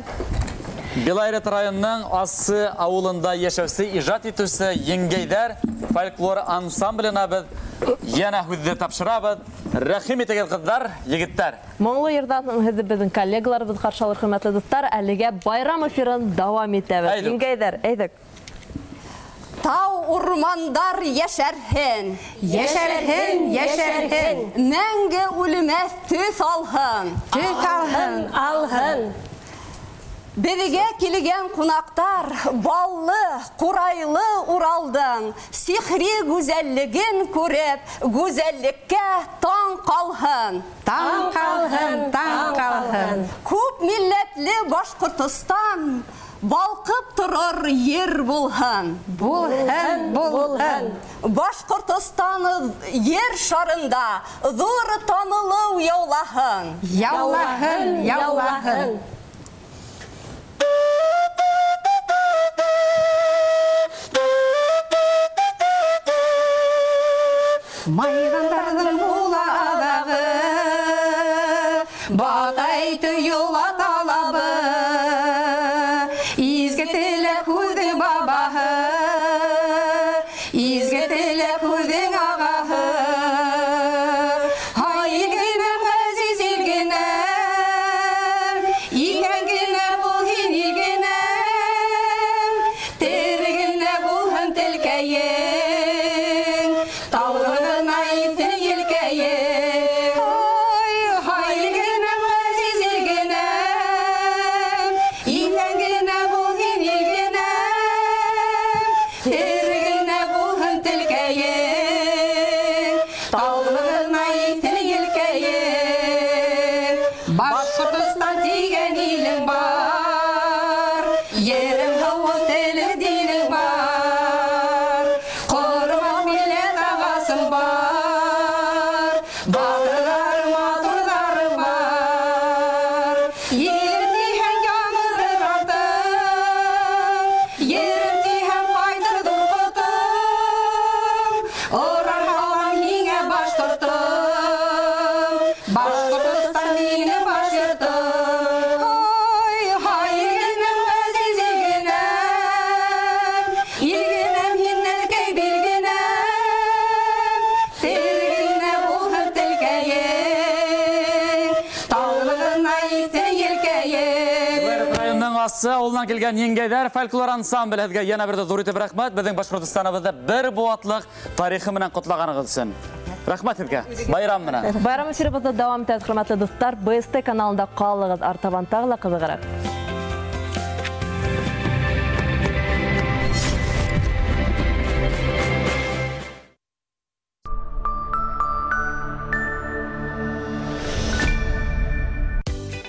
Белорет районының Асы ауылында йәшәүсе, ижад итеүсе Еңгәйҙәр фольклор ансамбленә беҙ йәнә һүҙҙе тапшырабыҙ. Рәхим итегеҙ, ҡыҙҙар, егеттәр. Моңло йырҙан һуң һеҙҙе беҙҙең коллегаларыбыҙ ҡаршы алыр, хөрмәтле дуҫтар. Әлегә байрам эфирын дауам итәбеҙ. Еңгәйҙәр, әйҙәк. Тау урмандар йәшәрһен, йәшәрһен, йәшәрһен. Мәңге үлмәҫ төҫ алһын, төҫ алһын, алһын. Беҙгә килгән ҡунаҡтар баллы, ҡурайлы Уралдың сихри гүзәллеген күреп, гүзәллеккә таң ҡалһын. Таң ҡалһын, таң ҡалһын. Күп милләтле Башҡортостан балҡып торор ер булһын. Булһын, булһын. Башҡортостан ер шарында ҙур танылыу яулаһын. Яулаһын, яулаһын. Майҙандарҙың була аҙағы, батай тойола талабы, изге теләк һүҙе бабаһы, Тергенә булһын телкәйең, таллығына итһен елкәйең. Башҡортостан тигән илең бар, ерің һыуы, телең, динең бар. Ҡормаҫ милләт ағасың бар, батырҙарың, матурҙарың бар. Ерем тиһәң янырыр артың, ерем тиһәң ҡайтыр ҙур ҡотоң. Оран һалам һиңә башҡортом, Башҡортостан минең баш йортом. Ой, һай, илгенәм, ғәзиз илгенәм, илгенәм һин нәлкәй билгенәм. Телгенә булһын телкәйең, таллығына итһен елкәйең. Районның Асы ауылынан килгән Еңгәйҙәр фольклор ансамбле һеҙгә йәнә бер ҙә ҙур итеп рәхмәт. Беҙҙең Башҡортостаныбыҙҙы бер быуатлыҡ тарихы менән ҡотлағанығыҙ өсөн. Рәхмәт һеҙгә. Байрам менән. Байрам эфирыбыҙҙы дауам итәбеҙ, хөрмәтле дуҫтар. БСТ каналында ҡалығыҙ, артабан тағы ла ҡыҙығыраҡ.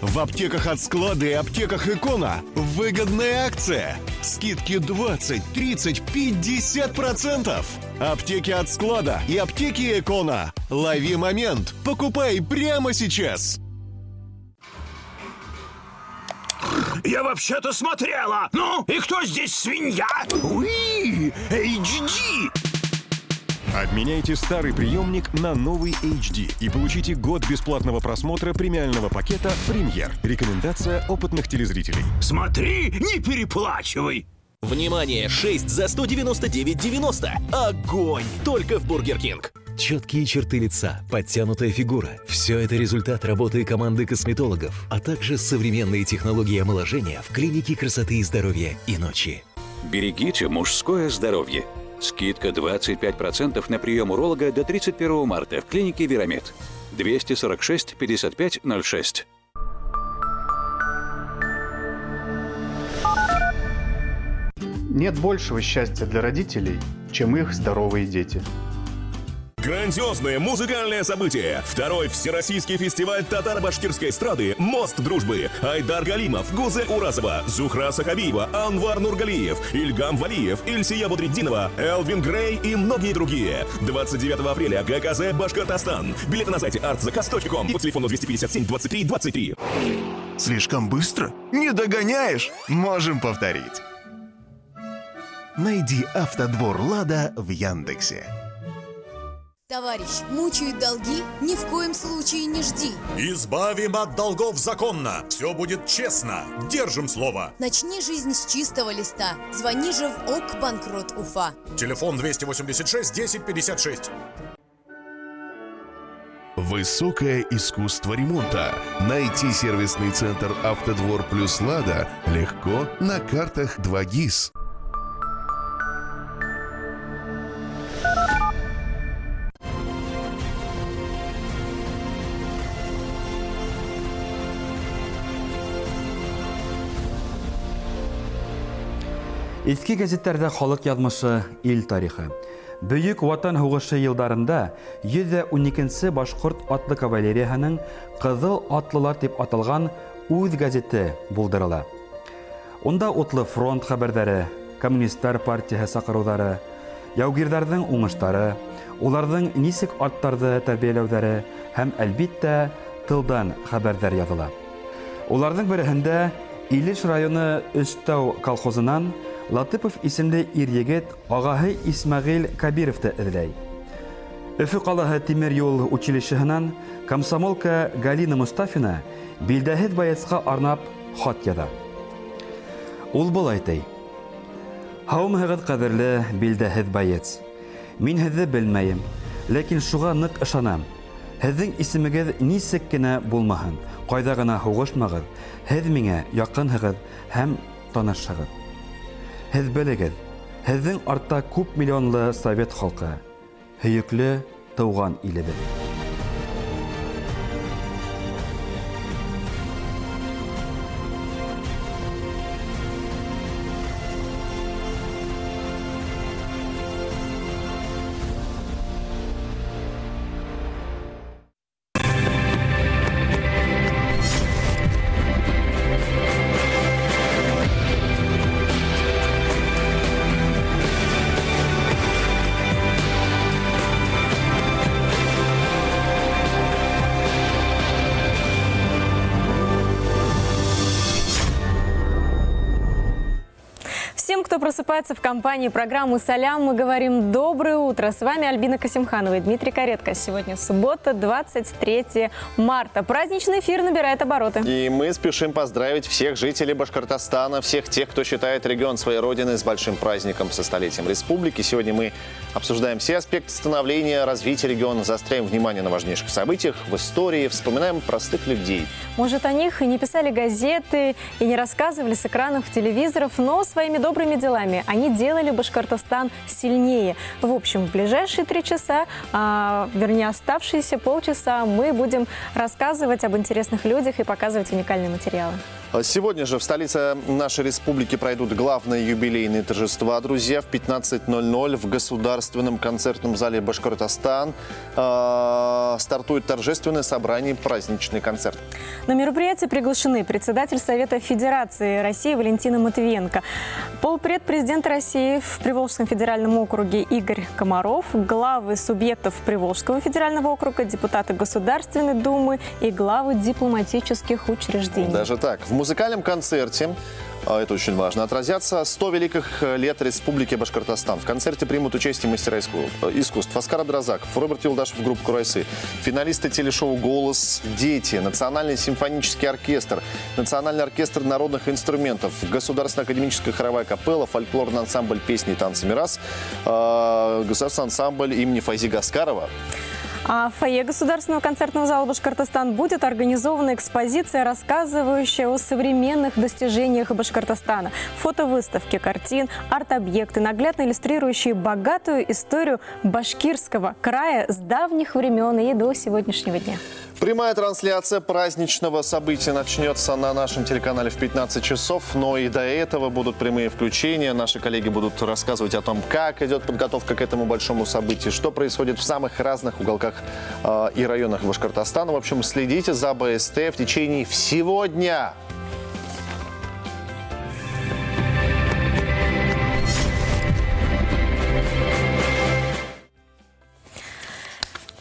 В аптеках от склада и аптеках Икона выгодная акция. Скидки 20, 30, 50%. Аптеки от склада и аптеки Икона. Лови момент. Покупай прямо сейчас. Я вообще-то смотрела. Ну, и кто здесь свинья? Уи, HD. Обменяйте старый приемник на новый HD и получите год бесплатного просмотра премиального пакета «Премьер». Рекомендация опытных телезрителей. Смотри, не переплачивай! Внимание! 6 за 199,90. Огонь! Только в Бургер Кинг. Четкие черты лица, подтянутая фигура – все это результат работы команды косметологов, а также современные технологии омоложения в клинике красоты и здоровья Иночи. Берегите мужское здоровье. Скидка 25% на прием уролога до 31 марта в клинике Верамед. 246 55 06. Нет большего счастья для родителей, чем их здоровые дети. Грандиозное музыкальное событие. Второй всероссийский фестиваль татаро-башкирской эстрады «Мост дружбы». Айдар Галимов, Гузе Уразова, Зухра Сахабиева, Анвар Нургалиев, Ильгам Валиев, Ильсия Будриддинова, Элвин Грей и многие другие. 29 апреля ГКЗ «Башкортостан». Билеты на сайте artzakaz.com по телефону 257 23 23. Слишком быстро? Не догоняешь? Можем повторить. Найди «Автодвор Лада» в Яндексе. Товарищ, мучают долги? Ни в коем случае не жди. Избавим от долгов законно. Все будет честно. Держим слово. Начни жизнь с чистого листа. Звони же в ОК «Банкрот Уфа». Телефон 286 10 56. Высокое искусство ремонта. Найти сервисный центр «Автодвор плюс Лада» легко на картах 2ГИС. Иҫке гәзиттәрҙә халыҡ яҙмышы, ил тарихы. Бөйөк Ватан һуғышы йылдарында 112-нсе башҡорт атлы кавалерияһының Ҡыҙыл атлылар тип аталған үҙ гәзите булдырыла. Унда утлы фронт хәбәрҙәре, коммунистар партияһы саҡырыуҙары, яугирҙәрҙең уңыштары, уларҙың нисек аттарҙы тәрбиәләүҙәре һәм әлбиттә тылдан хәбәрҙәр яҙыла. Уларҙың береһендә Илеш районы Өстәү колхозынан Латыпов исемле ир-егет ағаһы Исмәғил Кабировты эҙләй. Өфө ҡалаһы тимер юл училищеһынан комсомолка Галина Мустафина билдәһеҙ боецҡа арнап хат яҙа. Ул былай ти: «Һаумыһығыҙ, ҡәҙерле билдәһеҙ боец. Мин һеҙҙе белмәйем, ләкин шуға ныҡ ышанам. Һеҙҙең исемегеҙ нисек кенә булмаһын, ҡайҙа ғына һуғышмағыҙ, һеҙ миңә яҡынһығыҙ һәм танышһығыҙ. Һеҙ белегеҙ, һеҙҙең артта күп миллионлы совет халҡы, һөйөклө тыуған илебеҙ». просыпается в компании программы «Салям», мы говорим «Доброе утро». С вами Альбина Касимханова и Дмитрий Каретко. Сегодня суббота, 23 марта. Праздничный эфир набирает обороты. И мы спешим поздравить всех жителей Башкортостана, всех тех, кто считает регион своей родиной, с большим праздником, со столетием республики. Сегодня мы обсуждаем все аспекты становления, развития региона, заостряем внимание на важнейших событиях в истории, вспоминаем простых людей. Может, о них и не писали газеты, и не рассказывали с экранов телевизоров, но своими добрыми делами они делали Башкортостан сильнее. В общем, в ближайшие 3 часа, вернее, оставшиеся полчаса, мы будем рассказывать об интересных людях и показывать уникальные материалы. Сегодня же в столице нашей республики пройдут главные юбилейные торжества, друзья. В 15:00 в Государственном концертном зале «Башкортостан» стартует торжественное собрание «Праздничный концерт». На мероприятие приглашены председатель Совета Федерации России Валентина Матвиенко, полпред президента России в Приволжском федеральном округе Игорь Комаров, главы субъектов Приволжского федерального округа, депутаты Государственной Думы и главы дипломатических учреждений. Даже так. В музыкальном концерте, это очень важно, отразятся 100 великих лет Республики Башкортостан. В концерте примут участие мастера искусств Аскар Абдразаков, Роберт Юлдашев, группа «Курайсы», финалисты телешоу «Голос дети», Национальный симфонический оркестр, Национальный оркестр народных инструментов, Государственная академическая хоровая капелла, фольклорный ансамбль песни и танцы «Мирас», государственный ансамбль имени Файзи Гаскарова. А в фойе Государственного концертного зала «Башкортостан» будет организована экспозиция, рассказывающая о современных достижениях Башкортостана. Фотовыставки, картин, арт-объекты, наглядно иллюстрирующие богатую историю башкирского края с давних времен и до сегодняшнего дня. Прямая трансляция праздничного события начнется на нашем телеканале в 15 часов, но и до этого будут прямые включения. Наши коллеги будут рассказывать о том, как идет подготовка к этому большому событию, что происходит в самых разных уголках и районах Башкортостана. В общем, следите за БСТ в течение всего дня.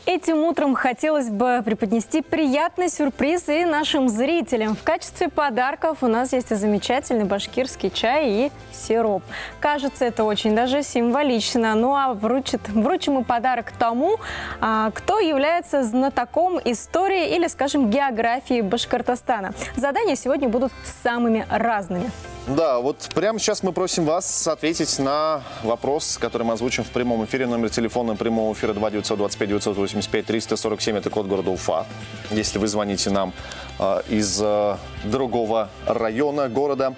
Этим утром хотелось бы преподнести приятный сюрприз и нашим зрителям. В качестве подарков у нас есть и замечательный башкирский чай и сироп. Кажется, это очень даже символично. Ну а вручим мы подарок тому, кто является знатоком истории или, скажем, географии Башкортостана. Задания сегодня будут самыми разными. Да, вот прямо сейчас мы просим вас ответить на вопрос, который мы озвучим в прямом эфире. Номер телефона прямого эфира 2 925 985 347, это код города Уфа. Если вы звоните нам из другого района города.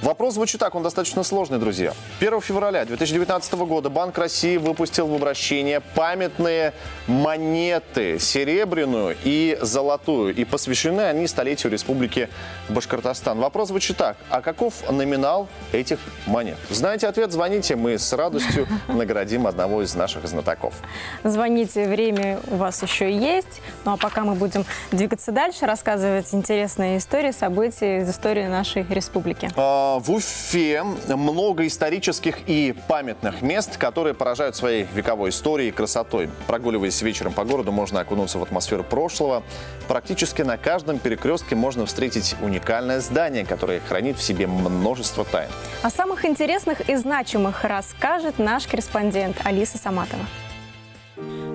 Вопрос звучит так, он достаточно сложный, друзья. 1 февраля 2019 года Банк России выпустил в обращение памятные монеты, серебряную и золотую. И посвящены они столетию Республики Башкортостан. Вопрос звучит так, а каков номинал этих монет? Знаете ответ, звоните, мы с радостью наградим одного из наших знатоков. Звоните, время у вас еще есть. Ну а пока мы будем двигаться дальше, рассказывать интересные истории, события из истории нашей республики. В Уфе много исторических и памятных мест, которые поражают своей вековой историей и красотой. Прогуливаясь вечером по городу, можно окунуться в атмосферу прошлого. Практически на каждом перекрестке можно встретить уникальное здание, которое хранит в себе множество тайн. О самых интересных и значимых расскажет наш корреспондент Алиса Саматова.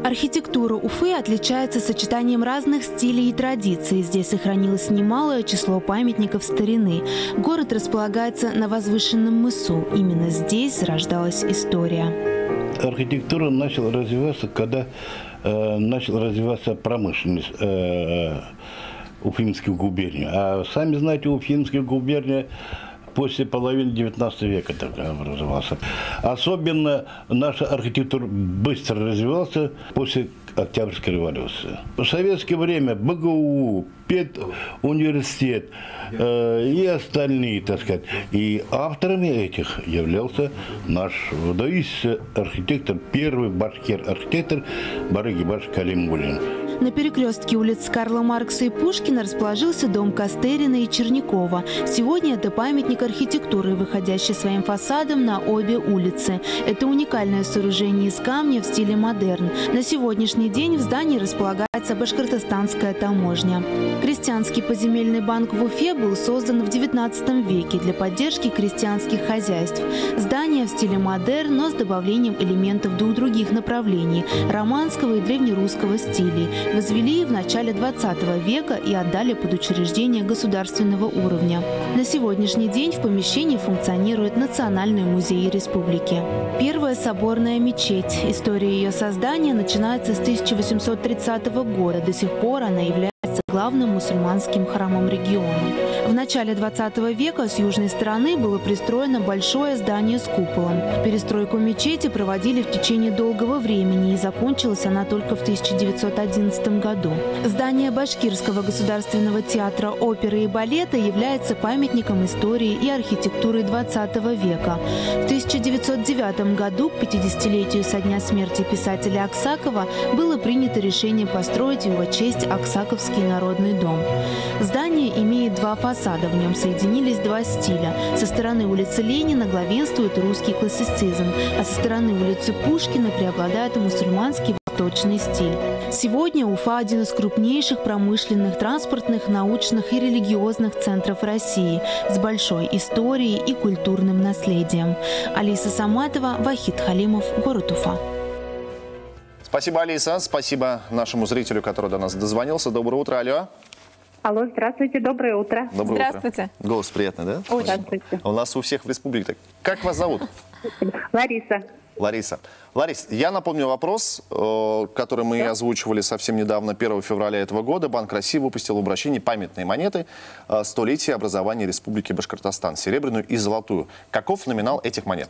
Архитектура Уфы отличается сочетанием разных стилей и традиций. Здесь сохранилось немалое число памятников старины. Город располагается на возвышенном мысу. Именно здесь зарождалась история. Архитектура начала развиваться, когда начала развиваться промышленность Уфимской губернии. А сами знаете, Уфимская губерния после половины 19 века тогда образовался. Особенно наша архитектура быстро развивалась после Октябрьской революции. В советское время БГУ, педуниверситет и остальные, так сказать. И авторами этих являлся наш выдающийся архитектор, первый башкир-архитектор Барыгибаш Калимуллин. На перекрестке улиц Карла Маркса и Пушкина расположился дом Костерина и Чернякова. Сегодня это памятник архитектуры, выходящий своим фасадом на обе улицы. Это уникальное сооружение из камня в стиле модерн. На сегодняшний день в здании располагается башкортостанская таможня. Крестьянский поземельный банк в Уфе был создан в XIX веке для поддержки крестьянских хозяйств. Здание в стиле модерн, но с добавлением элементов двух других направлений – романского и древнерусского стилей. Возвели в начале XX века и отдали под учреждение государственного уровня. На сегодняшний день в помещении функционирует Национальный музей республики. Первая соборная мечеть. История ее создания начинается с 1830 года. До сих пор она является главным мусульманским храмом региона. В начале 20 века с южной стороны было пристроено большое здание с куполом. Перестройку мечети проводили в течение долгого времени, и закончилась она только в 1911 году. Здание Башкирского государственного театра оперы и балета является памятником истории и архитектуры 20 века. В 1909 году, к 50-летию со дня смерти писателя Аксакова, было принято решение построить в его честь Аксаковский народный дом. Здание имеет два фасада, в нем соединились два стиля. Со стороны улицы Ленина главенствует русский классицизм, а со стороны улицы Пушкина преобладает мусульманский восточный стиль. Сегодня Уфа – один из крупнейших промышленных, транспортных, научных и религиозных центров России с большой историей и культурным наследием. Алиса Саматова, Вахид Халимов, город Уфа. Спасибо, Алиса. Спасибо нашему зрителю, который до нас дозвонился. Доброе утро. Алло. Алло, здравствуйте, доброе утро. Доброе утро. Голос приятный, да? Очень. Здравствуйте. У нас у всех в республике так. Как вас зовут? Лариса. Лариса. Ларис, я напомню вопрос, который мы озвучивали совсем недавно, 1 февраля этого года. Банк России выпустил в обращении памятные монеты столетия образования Республики Башкортостан, серебряную и золотую. Каков номинал этих монет?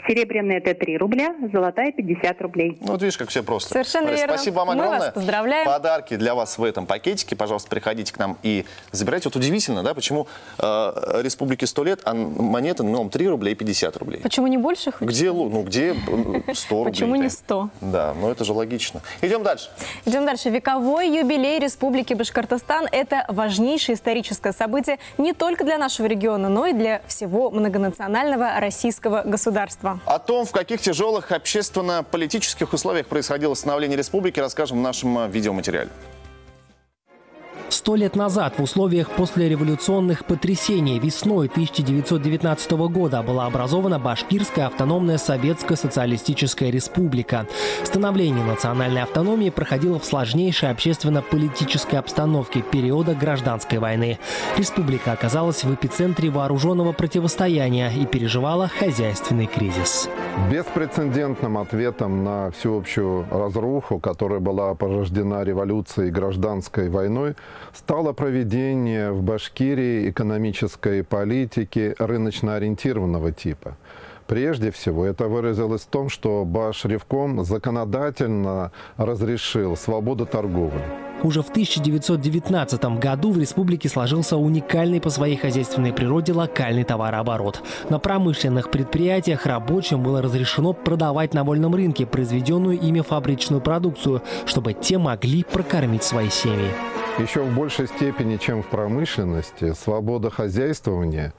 Серебряная – это 3 рубля, золотая – 50 рублей. Ну, вот видишь, как все просто. Совершенно Ларис, верно. Спасибо вам огромное. Мы вас поздравляем. Подарки для вас в этом пакетике. Пожалуйста, приходите к нам и забирайте. Вот удивительно, да, почему республике 100 лет, а монеты номиналом 3 рубля и 50 рублей. Почему не больше? Где, ну, где 100 рублей? Почему не 100? Да, ну это же логично. Идем дальше. Идем дальше. Вековой юбилей Республики Башкортостан – это важнейшее историческое событие не только для нашего региона, но и для всего многонационального российского государства. О том, в каких тяжелых общественно-политических условиях происходило становление республики, расскажем в нашем видеоматериале. 100 лет назад в условиях послереволюционных потрясений весной 1919 года была образована Башкирская автономная Советская Социалистическая Республика. Становление национальной автономии проходило в сложнейшей общественно-политической обстановке периода гражданской войны. Республика оказалась в эпицентре вооруженного противостояния и переживала хозяйственный кризис. Беспрецедентным ответом на всеобщую разруху, которая была порождена революцией и гражданской войной, стало проведение в Башкирии экономической политики рыночно-ориентированного типа. Прежде всего, это выразилось в том, что Башревком законодательно разрешил свободу торговли. Уже в 1919 году в республике сложился уникальный по своей хозяйственной природе локальный товарооборот. На промышленных предприятиях рабочим было разрешено продавать на вольном рынке произведенную ими фабричную продукцию, чтобы те могли прокормить свои семьи. Еще в большей степени, чем в промышленности, свобода хозяйствования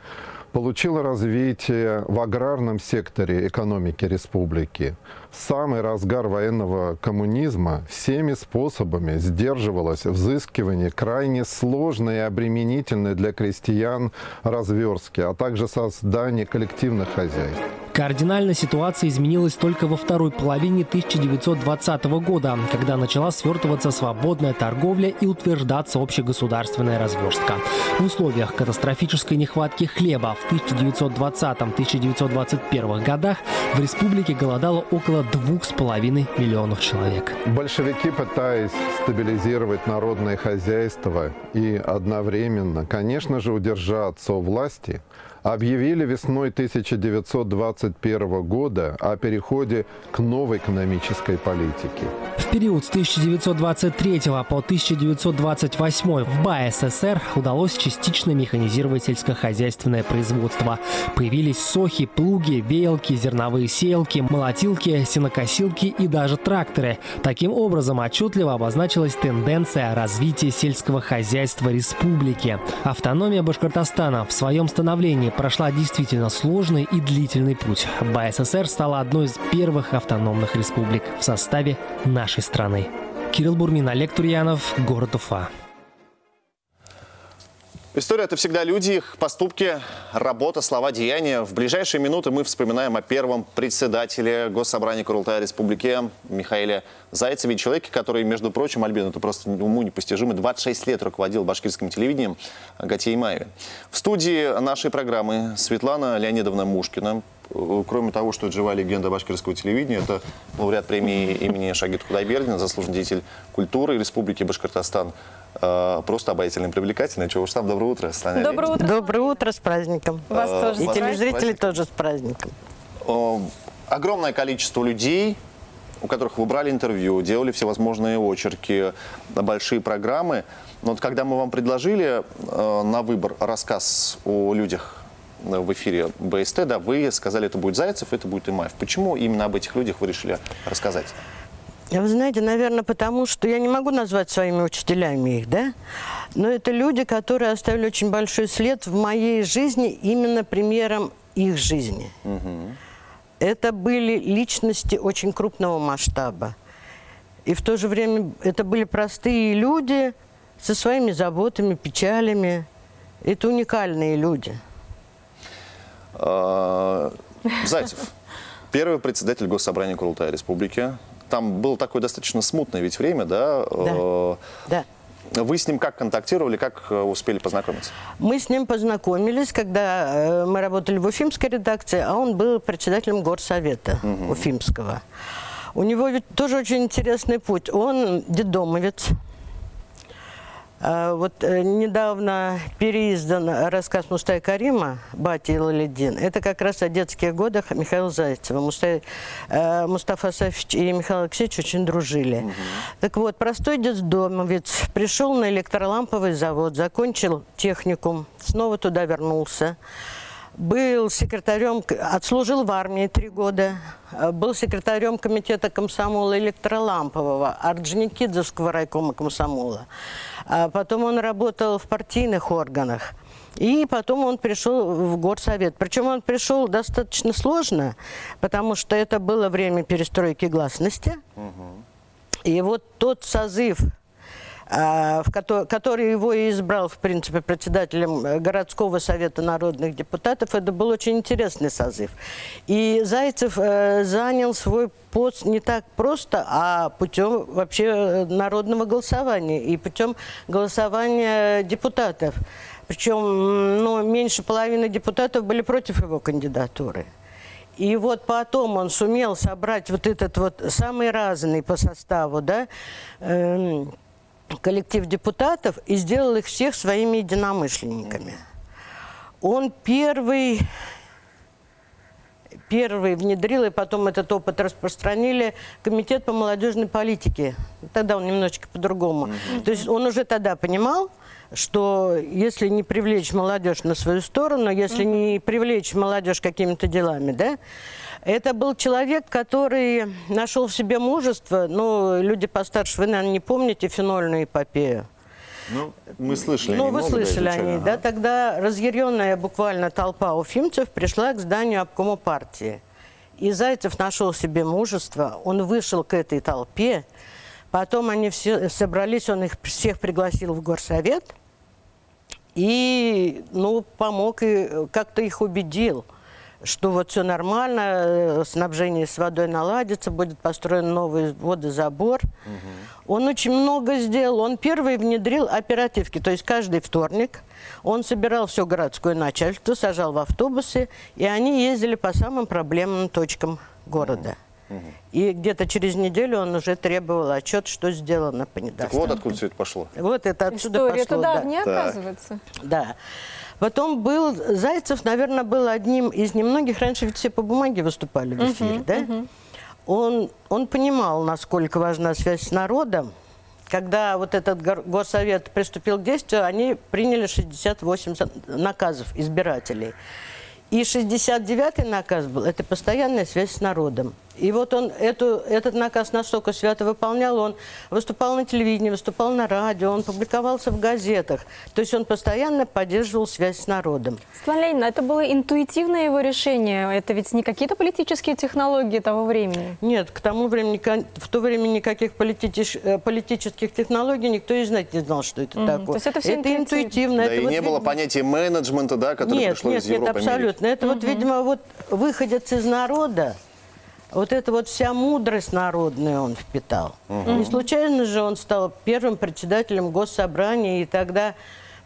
получила развитие в аграрном секторе экономики республики. В самый разгар военного коммунизма всеми способами сдерживалось взыскивание крайне сложной и обременительной для крестьян разверстки, а также создание коллективных хозяйств. Кардинально ситуация изменилась только во второй половине 1920 года, когда начала свертываться свободная торговля и утверждаться общегосударственная разверстка. В условиях катастрофической нехватки хлеба в 1920-1921 годах в республике голодало около 2,5 миллионов человек. Большевики, пытаясь стабилизировать народное хозяйство и одновременно, конечно же, удержаться у власти, объявили весной 1921 года о переходе к новой экономической политике. В период с 1923 по 1928 в БАССР удалось частично механизировать сельскохозяйственное производство. Появились сохи, плуги, веялки, зерновые сеялки, молотилки, сенокосилки и даже тракторы. Таким образом, отчетливо обозначилась тенденция развития сельского хозяйства республики. Автономия Башкортостана в своем становлении прошла действительно сложный и длительный путь. БАССР стала одной из первых автономных республик в составе нашей страны. Кирилл Бурмин, Олег Турьянов, город Уфа. История – это всегда люди, их поступки, работа, слова, деяния. В ближайшие минуты мы вспоминаем о первом председателе Госсобрания Курултая Республики Михаиле Зайцеве. Человеке, который, между прочим, Альбина, это просто уму непостижимо, 26 лет руководил башкирским телевидением, Гатей Имаеве. В студии нашей программы Светлана Леонидовна Мушкина. Кроме того, что это живая легенда башкирского телевидения, это лауреат премии имени Шагита Худайбердина, заслуженный деятель культуры Республики Башкортостан. Просто обаятельный, привлекательный. Чего уж там. Доброе утро, Светлана. Доброе утро. Доброе утро, с праздником. Вас тоже. И телезрители тоже с праздником. Огромное количество людей, у которых вы брали интервью, делали всевозможные очерки, большие программы. Но вот когда мы вам предложили на выбор рассказ о людях в эфире БСТ, да, вы сказали, это будет Зайцев, это будет Имаев. Почему именно об этих людях вы решили рассказать? Вы знаете, наверное, потому что я не могу назвать своими учителями их, да? Но это люди, которые оставили очень большой след в моей жизни, именно примером их жизни. Угу. Это были личности очень крупного масштаба. И в то же время это были простые люди со своими заботами, печалями. Это уникальные люди. Зайцев, первый председатель Госсобрания Курултая Республики. Там было такое достаточно смутное ведь время, да? Да. Да. Вы с ним как контактировали, как успели познакомиться? Мы с ним познакомились, когда мы работали в уфимской редакции, а он был председателем горсовета уфимского. У него ведь тоже очень интересный путь. Он детдомовец. Вот недавно переиздан рассказ Мустай Карима «Батя и Лаледин». Это как раз о детских годах Михаила Зайцева. Мустафа Сафич и Михаил Алексеевич очень дружили. Угу. Так вот, простой детдомовец пришел на электроламповый завод, закончил техникум, снова туда вернулся. Был секретарем, отслужил в армии 3 года, был секретарем комитета комсомола электролампового, Орджоникидзевского райкома комсомола. Потом он работал в партийных органах. И потом он пришел в горсовет. Причем он пришел достаточно сложно, потому что это было время перестройки гласности. Угу. И вот тот созыв, который его и избрал, в принципе, председателем городского совета народных депутатов, это был очень интересный созыв. И Зайцев занял свой пост не так просто, а путем вообще народного голосования и путем голосования депутатов. Причем, ну, меньше половины депутатов были против его кандидатуры. И вот потом он сумел собрать вот этот вот самый разный по составу, да, коллектив депутатов и сделал их всех своими единомышленниками. Он первый внедрил, и потом этот опыт распространили, комитет по молодежной политике. Тогда он немножечко по-другому. То есть он уже тогда понимал, что если не привлечь молодежь на свою сторону, если не привлечь молодежь какими-то делами, да, это был человек, который нашел в себе мужество. Ну, люди постарше, вы, наверное, не помните фенольную эпопею. Ну, мы слышали. Ну, вы слышали о ней, да? Тогда разъяренная буквально толпа уфимцев пришла к зданию обкома партии. И Зайцев нашел в себе мужество, он вышел к этой толпе. Потом они все собрались, он их всех пригласил в горсовет. И, ну, помог и как-то их убедил, что вот все нормально, снабжение с водой наладится, будет построен новый водозабор. Угу. Он очень много сделал. Он первый внедрил оперативки. То есть каждый вторник он собирал все городское начальство, сажал в автобусы, и они ездили по самым проблемным точкам города. Угу. И где-то через неделю он уже требовал отчет, что сделано по недостаткам. Так вот откуда все это пошло. Вот это отсюда История пошло. История-то давняя, да. оказывается. Да. Потом был Зайцев, наверное, был одним из немногих, раньше ведь все по бумаге выступали в эфире, да? Он понимал, насколько важна связь с народом. Когда вот этот горсовет приступил к действию, они приняли 68 наказов избирателей. И 69-й наказ был, это постоянная связь с народом. И вот он этот наказ настолько свято выполнял, он выступал на телевидении, выступал на радио, он публиковался в газетах. То есть он постоянно поддерживал связь с народом. Светлана Леонидовна, это было интуитивное его решение? Это ведь не какие-то политические технологии того времени? Нет, к тому времени, в то время никаких политических технологий никто и знать не знал, что это такое. То есть это все это интуитивно. Да, это и вот не было понятия менеджмента, да, которое пришло из Европы. Нет, абсолютно. Это вот, видимо, вот выходец из народа. Вот эта вот вся мудрость народная он впитал. Не случайно же он стал первым председателем госсобрания, и тогда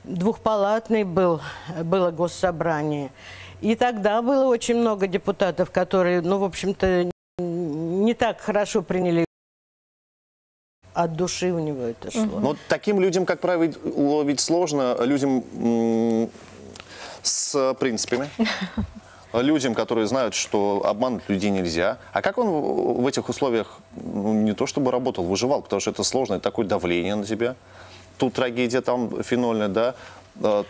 двухпалатный было госсобрание. И тогда было очень много депутатов, которые, ну, в общем-то, не так хорошо приняли. От души у него это шло. Но таким людям, как правило, ведь сложно, людям с принципами. Людям, которые знают, что обмануть людей нельзя. А как он в этих условиях, ну, не то чтобы работал, выживал, потому что это сложно, это такое давление на тебя. Тут трагедия там фенольная, да,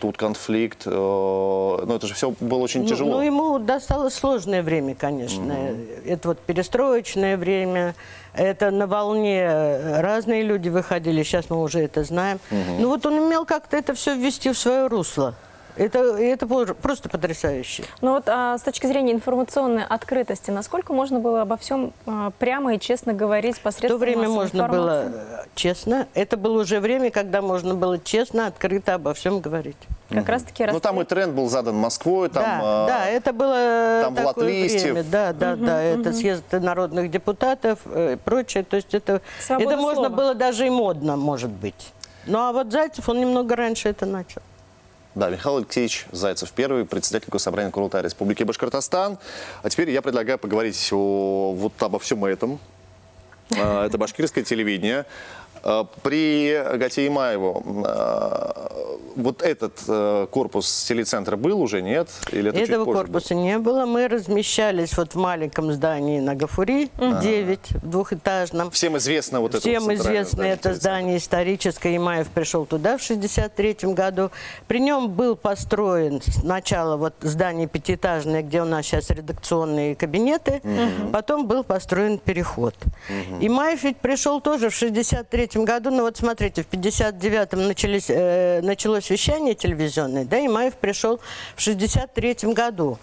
тут конфликт. Но это же все было очень тяжело. Ну, ему досталось сложное время, конечно. Это вот перестроечное время. Это на волне разные люди выходили, сейчас мы уже это знаем. Ну вот он умел как-то это все ввести в свое русло. Это просто потрясающе. Ну вот с точки зрения информационной открытости, насколько можно было обо всем прямо и честно говорить посредством В то время массовой можно было информации? Честно. Это было уже время, когда можно было честно, открыто обо всем говорить. Как раз-таки Ну там и тренд был задан Москвой, там, да, это было там такое Влад Листьев. время. Да, да, да, это съезд народных депутатов и прочее. То есть это можно было даже и модно, может быть. Ну а вот Зайцев, он немного раньше это начал. Да, Михаил Алексеевич Зайцев, первый председатель Госсобрания Курултая Республики Башкортостан. А теперь я предлагаю поговорить вот обо всем этом. Это башкирское телевидение. При Гате Имаеву вот этот корпус телецентра был уже, нет? Или это Этого чуть позже корпуса был? Не было. Мы размещались вот в маленьком здании на Гафури 9, в двухэтажном. Всем известно вот это. Всем известно это здание историческое. Имаев пришел туда в 1963 году. При нем был построен сначала вот здание пятиэтажное, где у нас сейчас редакционные кабинеты. Потом был построен переход. Имаев ведь пришел тоже в 1963 году, ну вот смотрите, в 1959-м началось вещание телевизионное, да, Имаев пришел в 1963 году.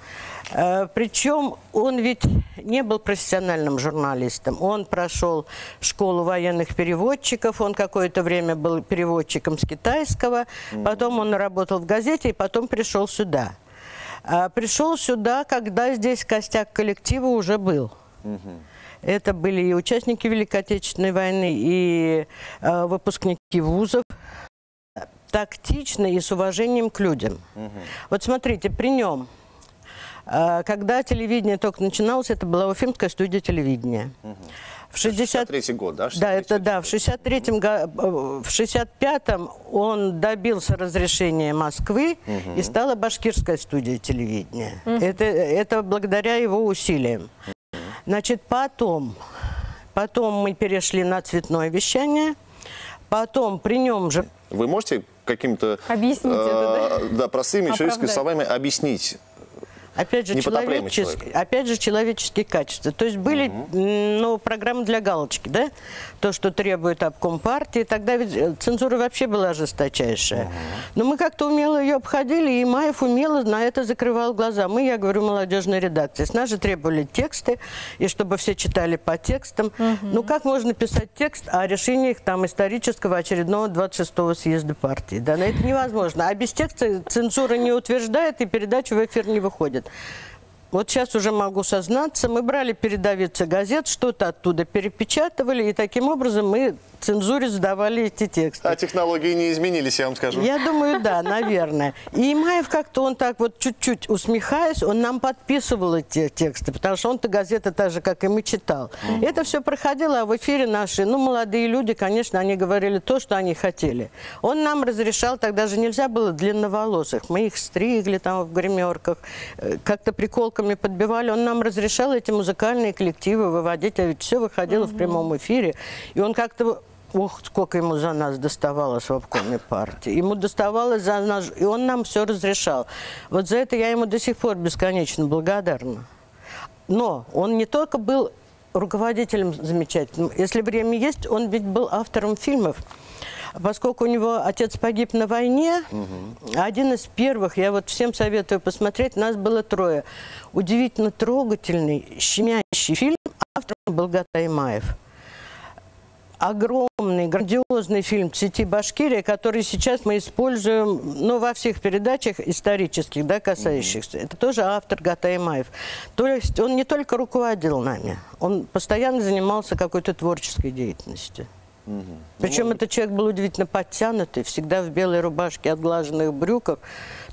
Причем он ведь не был профессиональным журналистом. Он прошел школу военных переводчиков, он какое-то время был переводчиком с китайского, потом он работал в газете и потом пришел сюда. Пришел сюда, когда здесь костяк коллектива уже был. Это были и участники Великой Отечественной войны, и выпускники вузов. Тактично и с уважением к людям. Вот смотрите, при нем, когда телевидение только начиналось, это была Уфимская студия телевидения. В 63-й год, да? Да, это да. В 65-м он добился разрешения Москвы и стала Башкирская студия телевидения. Это благодаря его усилиям. Значит, потом мы перешли на цветное вещание, потом при нем же... Вы можете каким-то... Объяснить это, да? Да, простыми человеческими словами объяснить. Опять же, человеческие качества. То есть были ну, программы для галочки, да? То, что требует обком партии. Тогда ведь цензура вообще была жесточайшая. Но мы как-то умело ее обходили, и Имаев умело на это закрывал глаза. Мы, я говорю, молодежная редакция. С нас же требовали тексты, и чтобы все читали по текстам. Ну, как можно писать текст о решениях там исторического очередного 26-го съезда партии? Да, это невозможно. А без текста цензура не утверждает, и передача в эфир не выходит. Вот сейчас уже могу сознаться, мы брали передовицы газет, что-то оттуда перепечатывали, и таким образом мы цензуре сдавали эти тексты. А технологии не изменились, я вам скажу. Я думаю, да, наверное. И Имаев как-то, он так вот чуть-чуть усмехаясь, он нам подписывал эти тексты, потому что он-то газеты так же, как и мы, читал. Это все проходило, а в эфире наши, ну, молодые люди, конечно, они говорили то, что они хотели. Он нам разрешал, тогда же нельзя было длинноволосых. Мы их стригли там в гримерках, как-то приколками подбивали. Он нам разрешал эти музыкальные коллективы выводить, а ведь все выходило в прямом эфире. И он как-то... Ох, сколько ему за нас доставалось в обкоме партии. Ему доставалось за нас, и он нам все разрешал. Вот за это я ему до сих пор бесконечно благодарна. Но он не только был руководителем замечательным. Если время есть, он ведь был автором фильмов. Поскольку у него отец погиб на войне, один из первых, я вот всем советую посмотреть, нас было трое. Удивительно трогательный, щемящий фильм, автором был Гатай Имаев. Огромный, грандиозный фильм «Цвети Башкирия», который сейчас мы используем, ну, во всех передачах исторических, да, касающихся. Это тоже автор Гатай Имаев. То есть он не только руководил нами, он постоянно занимался какой-то творческой деятельностью. Причем этот человек был удивительно подтянутый, всегда в белой рубашке, отглаженных брюках.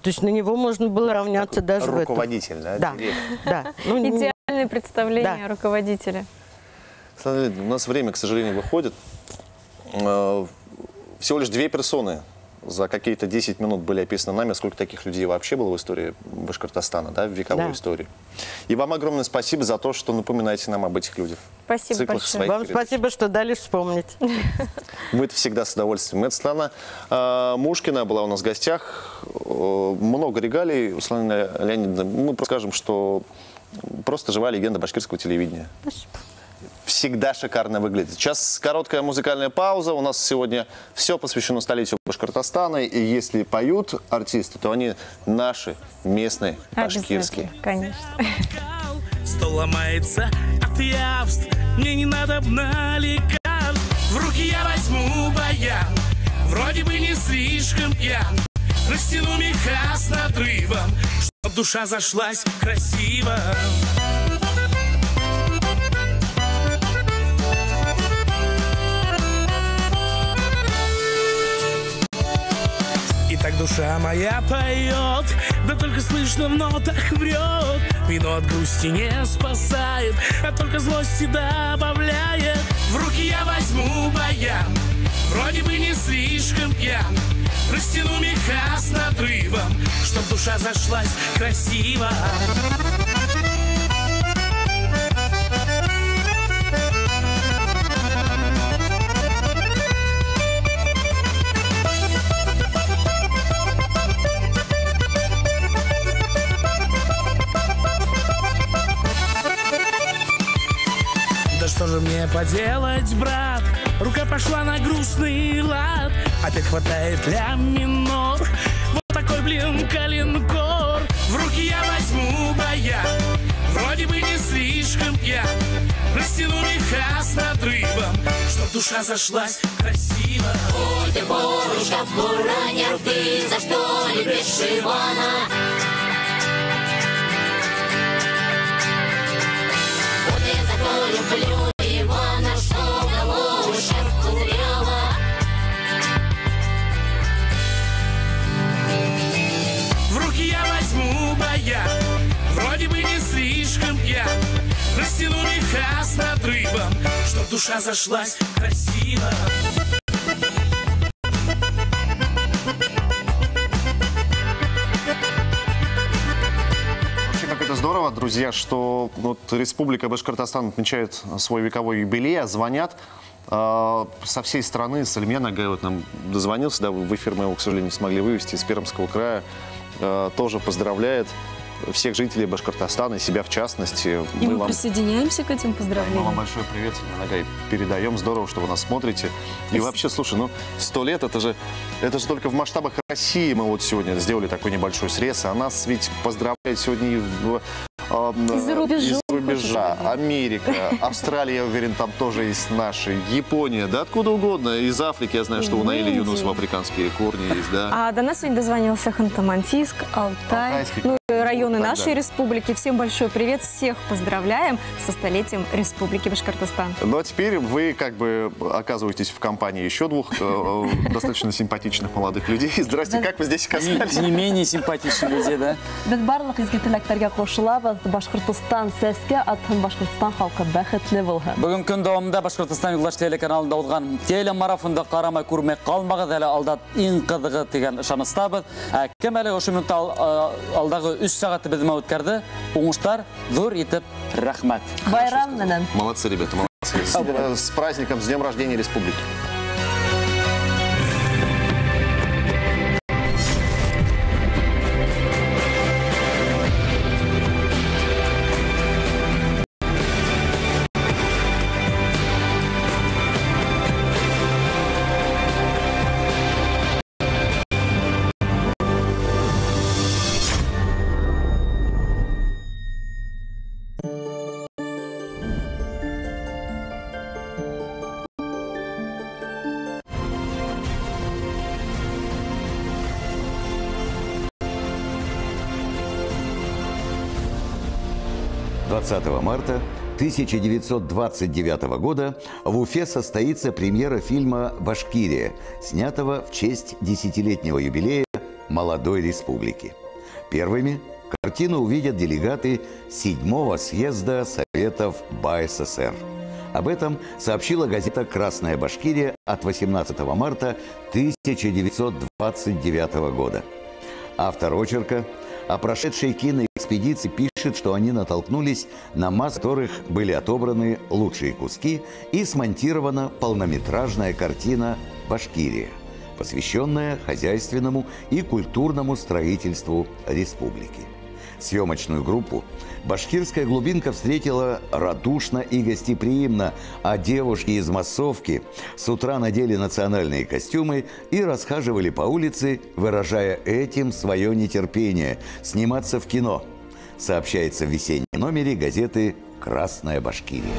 То есть на него можно было равняться даже в этом. Руководитель, да? Да, да. Ну, идеальное представление руководителя. У нас время, к сожалению, выходит. Всего лишь 2 персоны за какие-то 10 минут были описаны нами. Сколько таких людей вообще было в истории Башкортостана, да, в вековой истории. И вам огромное спасибо за то, что напоминаете нам об этих людях. Спасибо большое. Вам спасибо, что дали вспомнить. Мы это всегда с удовольствием. Это Светлана Мушкина была у нас в гостях. Много регалий. Светлана Леонидовна, мы просто скажем, что просто живая легенда башкирского телевидения. Спасибо. Всегда шикарно выглядит. Сейчас короткая музыкальная пауза. У нас сегодня все посвящено столетию Башкортостана. И если поют артисты, то они наши, местные, башкирские. Конечно. Стол ломается от явств. Мне не надо лекарств. В руки я возьму баян. Вроде бы не слишком пьян. Растяну меха с надрывом, чтоб душа зашлась красиво. И так душа моя поет, да только слышно в нотах врет. Вино от грусти не спасает, а только злости добавляет. В руки я возьму баян, вроде бы не слишком пьян. Растяну меха с надрывом, чтоб душа зашлась красиво. Что же мне поделать, брат? Рука пошла на грустный лад. Опять хватает ля минор. Вот такой, блин, калинкор. В руки я возьму баян. Вроде бы не слишком пьян. Растяну меха с надрывом, чтоб душа зашлась красиво. Ой, ты, Борюшка, в буранях, ты за что любишь Ивана? Вот я за то люблю Ивана, что головушка кудрява. В руки я возьму баян, вроде бы не слишком пьян. Растяну меха с надрывом, чтоб душа зашлась красиво. Здорово, друзья, что вот Республика Башкортостан отмечает свой вековой юбилей, а звонят со всей страны. Сальмен Агай вот нам дозвонился, да, в эфир мы его, к сожалению, не смогли вывести, из Пермского края, тоже поздравляет всех жителей Башкортостана и себя в частности. И мы присоединяемся к этим поздравлениям. Мы вам большой привет, Сальмен Агай, передаем. Здорово, что вы нас смотрите. И вообще, слушай, ну 100 лет, это же только в масштабах России мы вот сегодня сделали такой небольшой срез. А нас ведь поздравляют сегодня и из-за рубежа, Америка, Австралия, я уверен, там тоже есть наши, Япония, да откуда угодно, из Африки, я знаю, что у Наиля Юнусова африканские корни есть, да. А до нас сегодня дозвонился Ханты-Мансийск, Алтай, ну районы нашей республики. Всем большой привет, всех поздравляем со столетием Республики Башкортостан. Ну а теперь вы как бы оказываетесь в компании еще двух достаточно симпатичных молодых людей. Здрасте, как вы здесь оказались? Не менее симпатичных людей, да? Беҙ барлыҡ изге теләктәргә ҡушылабыҙ. Башҡортостан сәскә атһын, Башҡортостан халҡы бәхетле булһын. Бөгөн көн дауамында Башҡортостан Юлдаш телеканалында уҙған телемарафонда ҡарамай күрмәй ҡалмағыҙ, әле алда иң ҡыҙығы тигән ышаныстабыҙ. Кем әле ошо минутта алдағы 3 сәғәтте беҙ менән үткәрҙе, уңыштар ҙур итеп рәхмәт. Байрам менән. Молодцы, ребята, молодцы. С праздником, с днем рождения республики. Марта 1929 года в Уфе состоится премьера фильма «Башкирия», снятого в честь десятилетнего юбилея молодой республики. Первыми картину увидят делегаты 7-го съезда Советов БАССР. Об этом сообщила газета «Красная Башкирия» от 18 марта 1929 года. Автор очерка о прошедшей киноэкспедиции пишет, что они натолкнулись на масс, которых были отобраны лучшие куски и смонтирована полнометражная картина «Башкирия», посвященная хозяйственному и культурному строительству республики. Съемочную группу башкирская глубинка встретила радушно и гостеприимно, а девушки из массовки с утра надели национальные костюмы и расхаживали по улице, выражая этим свое нетерпение сниматься в кино, сообщается в весеннем номере газеты «Красная Башкирия».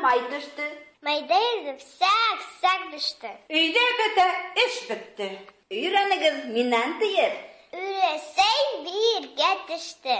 май төштө. Майҙа йөҙөп сәк-сәк беште. Өйҙә бөтә эш бөттө. Өйрәнегеҙ минән тиеп. Өләсәй бейергә төштө.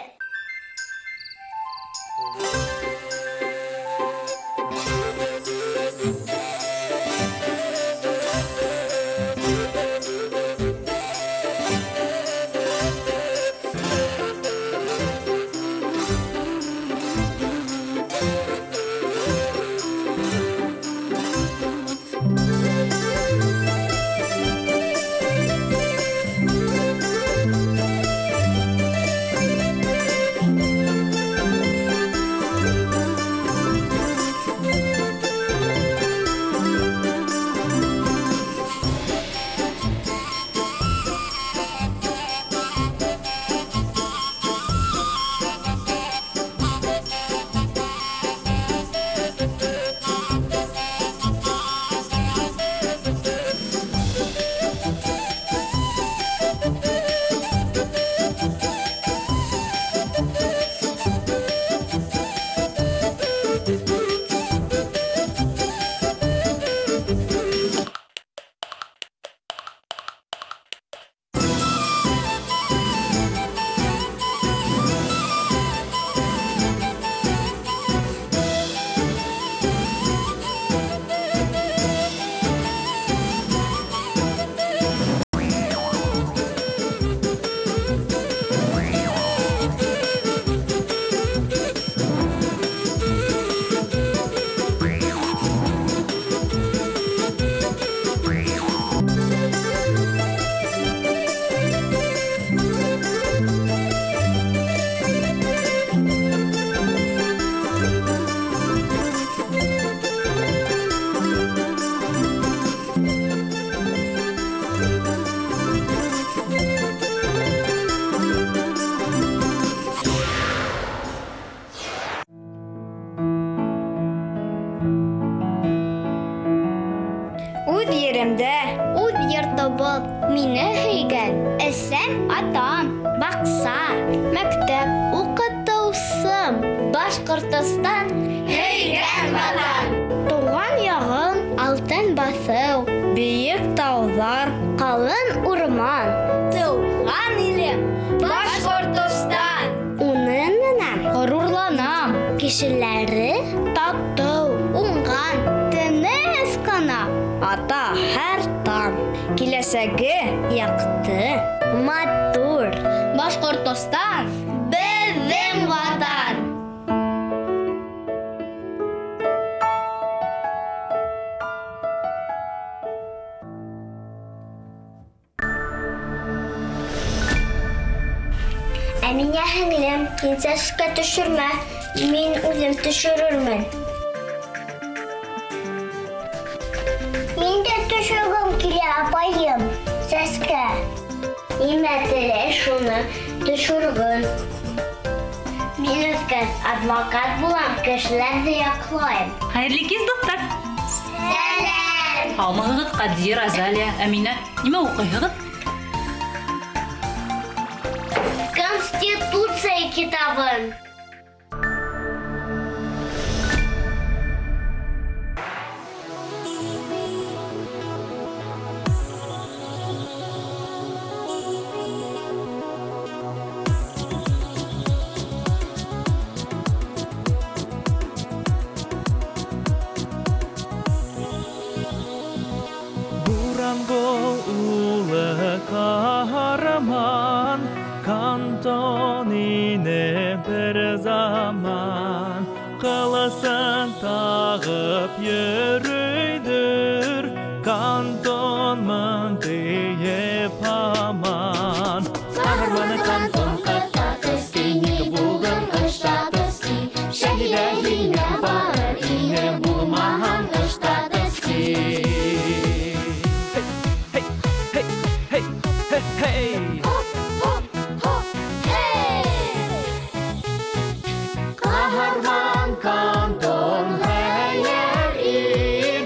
Мине һөйгән әсәм, атам, баҡса, мәктәп, уҡытыусым, Башҡортостан һөйгән ватан. Тыуған яғым, алтын баҫыу, бейек тауҙар, ҡалын урман. Тыуған илем, Башҡортостан. Уның менән ғорурланам. Кешеләре татыу, уңған, тыныс ҡына. Ата һәр таң. Киләсәге яҡты, матур. Башҡортостан беҙҙең ватан. Әминә һеңлем, һин сәскә төшөрмә, мин үҙем төшөрөрмөн. Мин дә төшөргөм килә, апайым, сәскә. Нимә теләй, шуны төшөргөн. Мин үҫкәс адвокат булам, кешеләрҙе яҡлайым. Хәйерле кис, дуҫтар. Сәләм. Һаумыһығыҙ, Ҡадир, Азалия, Әминә. Нимә уҡыйһығыҙ? Конституция китабын. Кантон ине бер заман, ҡылысын тағып йөрөйҙөр, кантонмын тейеп һаман. Ҡаһарманы кантон ҡытатысы, ник булдың ыштатысы, шәһиҙә һиңә барыр ине, булмаһаң ыштатысы. Hey, hey, hey, hey, hey. Кантон хәйәр ил,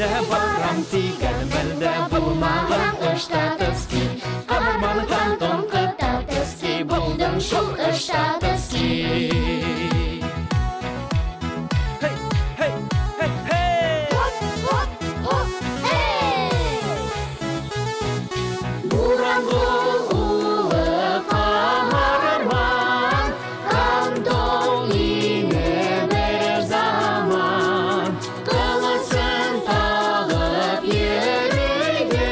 Шәһәргә барам дигән мәлдә булмаган ыштатыский. Каһарман кантон кытатыский, булдың шул ыштатыский. Hey, hey, hey, hey! Хоп, хоп, хоп, hey! Бурангул улы каһарман, кантон ине бер заман. Кылысын тагып йөрөйдө,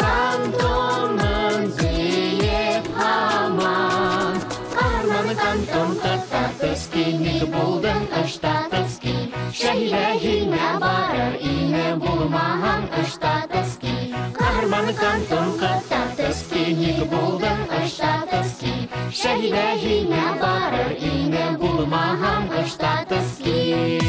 кантонын диеп һаман. Каһарман кантон кытатыский, ник булдың ыштатыский. Шәһирә һиңә барыр ине, булмаһаң ыштатыский. Каһарман кантон кытатыский, ник булдың ыштатыский. Шәһирә һиңә барыр ине, булмаһаң ыштатыский.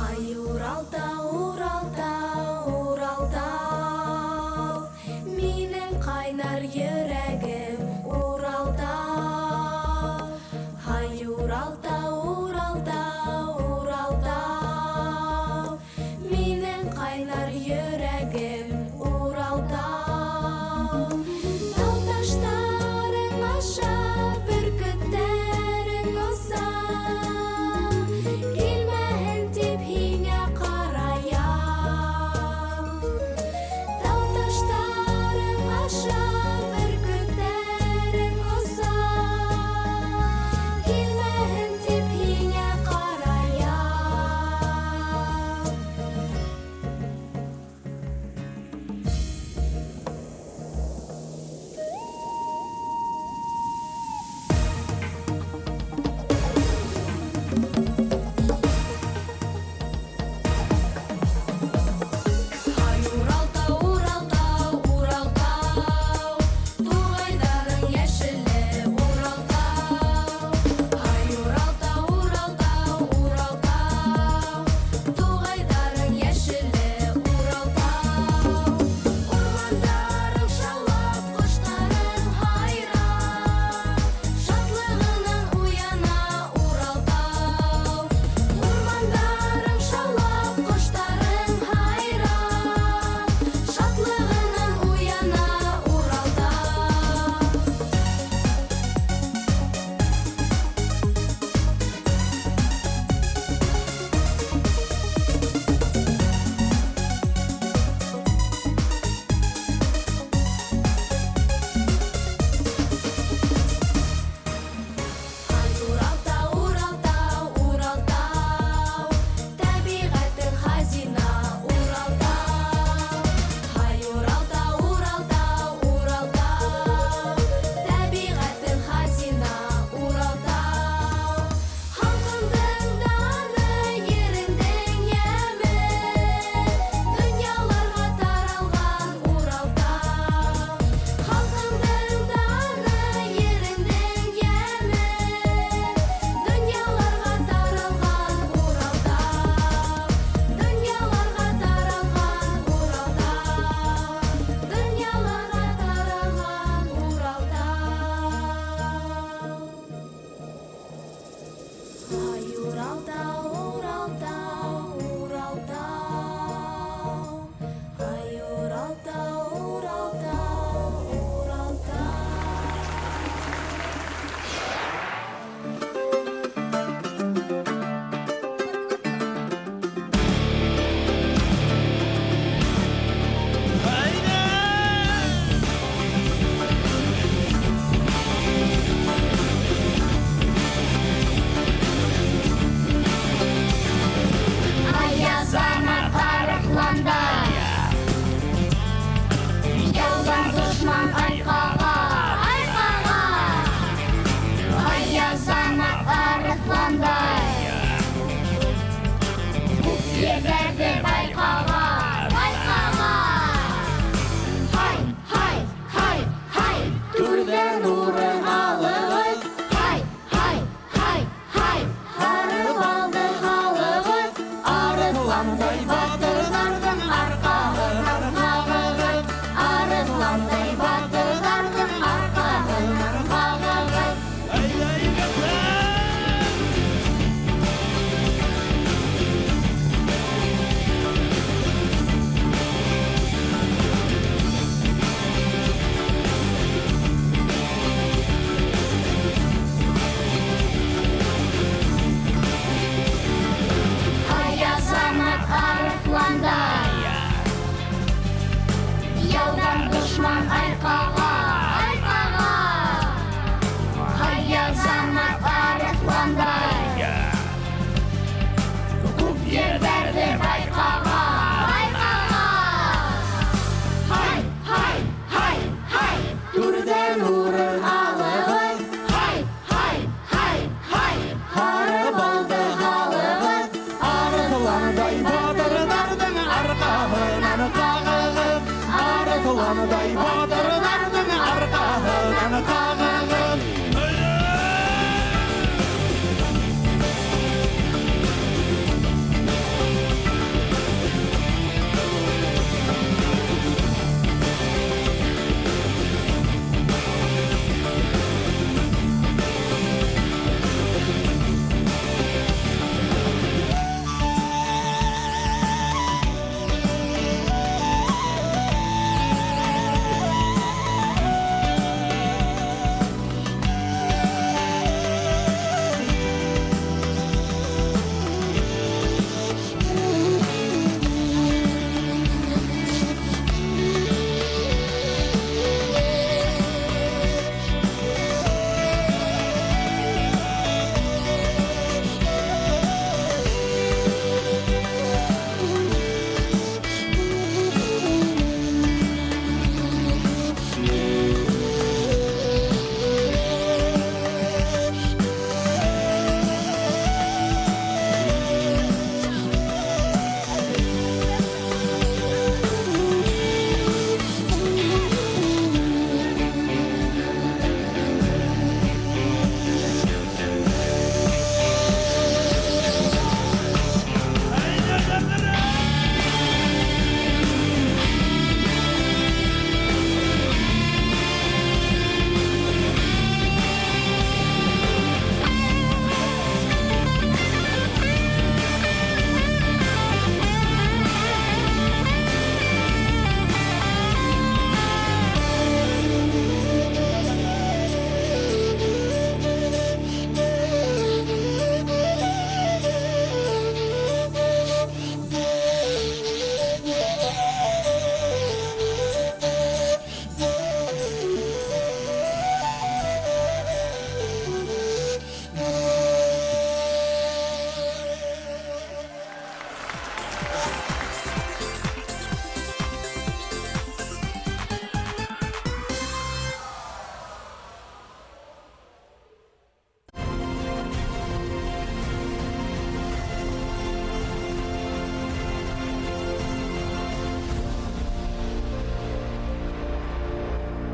Ай, Уралтау, Уралтау, Уралтау, минең ҡайнар йөрәгем, Уралтау. Ай, Уралтау, Уралтау, Уралтау, минең ҡайнар йөрәгем, Арыҫландай батырҙарҙың арҡаһынан ҡағығыҙ.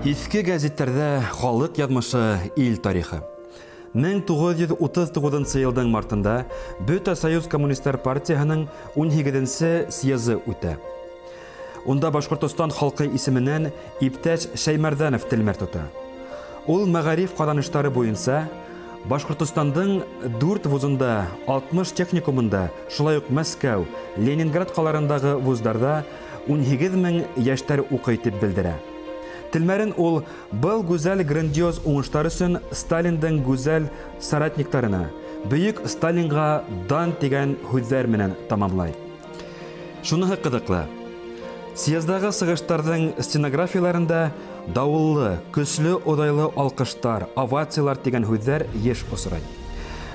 Иҫке гәзиттәрҙә халыҡ яҙмышы, ил тарихы. 1939 йылдың мартында Бөтә Союз Коммунистар партияһының 18-нсе съезы үтә. Унда Башҡортостан халҡы исеменән Иптәш Шәймәрҙәнов телмәр тота. Ул мәғариф ҡаҙаныштары буйынса Башҡортостандың 4 вузында, 60 техникумында, шулай уҡ Мәскәү, Ленинград ҡалаларындағы вуздарҙа 18 мең йәштәр уҡый тип белдерә. Телмәрен ул был гүзәл грандиоз уңыштар өсөн Сталиндың гүзәл соратниктарына, Бөйөк Сталинға дан тигән һүҙҙәр менән тамамлай. Шуныһы ҡыҙыҡлы. Съездағы сығыштарҙың стенографияларында дауыллы, көслө оҙайлы алҡыштар, овациялар тигән һүҙҙәр йыш осрай.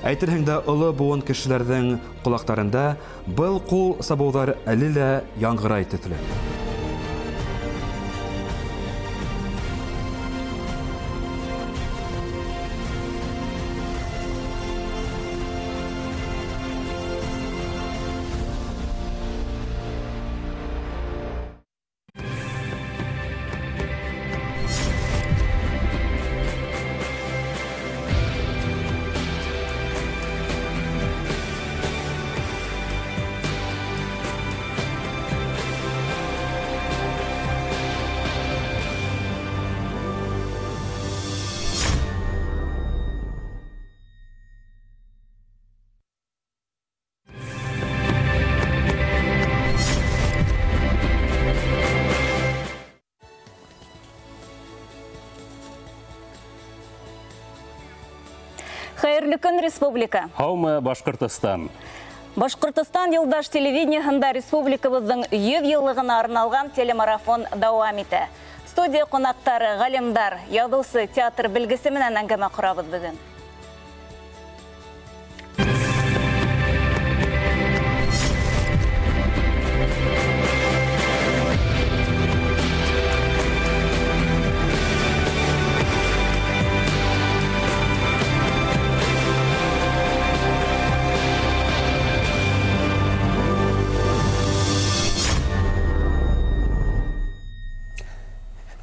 Әйтерһең дә, оло быуын кешеләрҙең ҡолаҡтарында был ҡул сабыуҙар әле лә яңғырай төҫлө. Хәйерле көн, республика. Һаумы, Башҡортостан. Башҡортостан юлдаш телевидениеһында республикабыҙҙың 100 йыллығына арналған телемарафон дауам итә. Студия ҡунаҡтары, ғалимдар, яҙыусы, театр белгесе менән әңгәмә ҡорабыҙ бөгөн.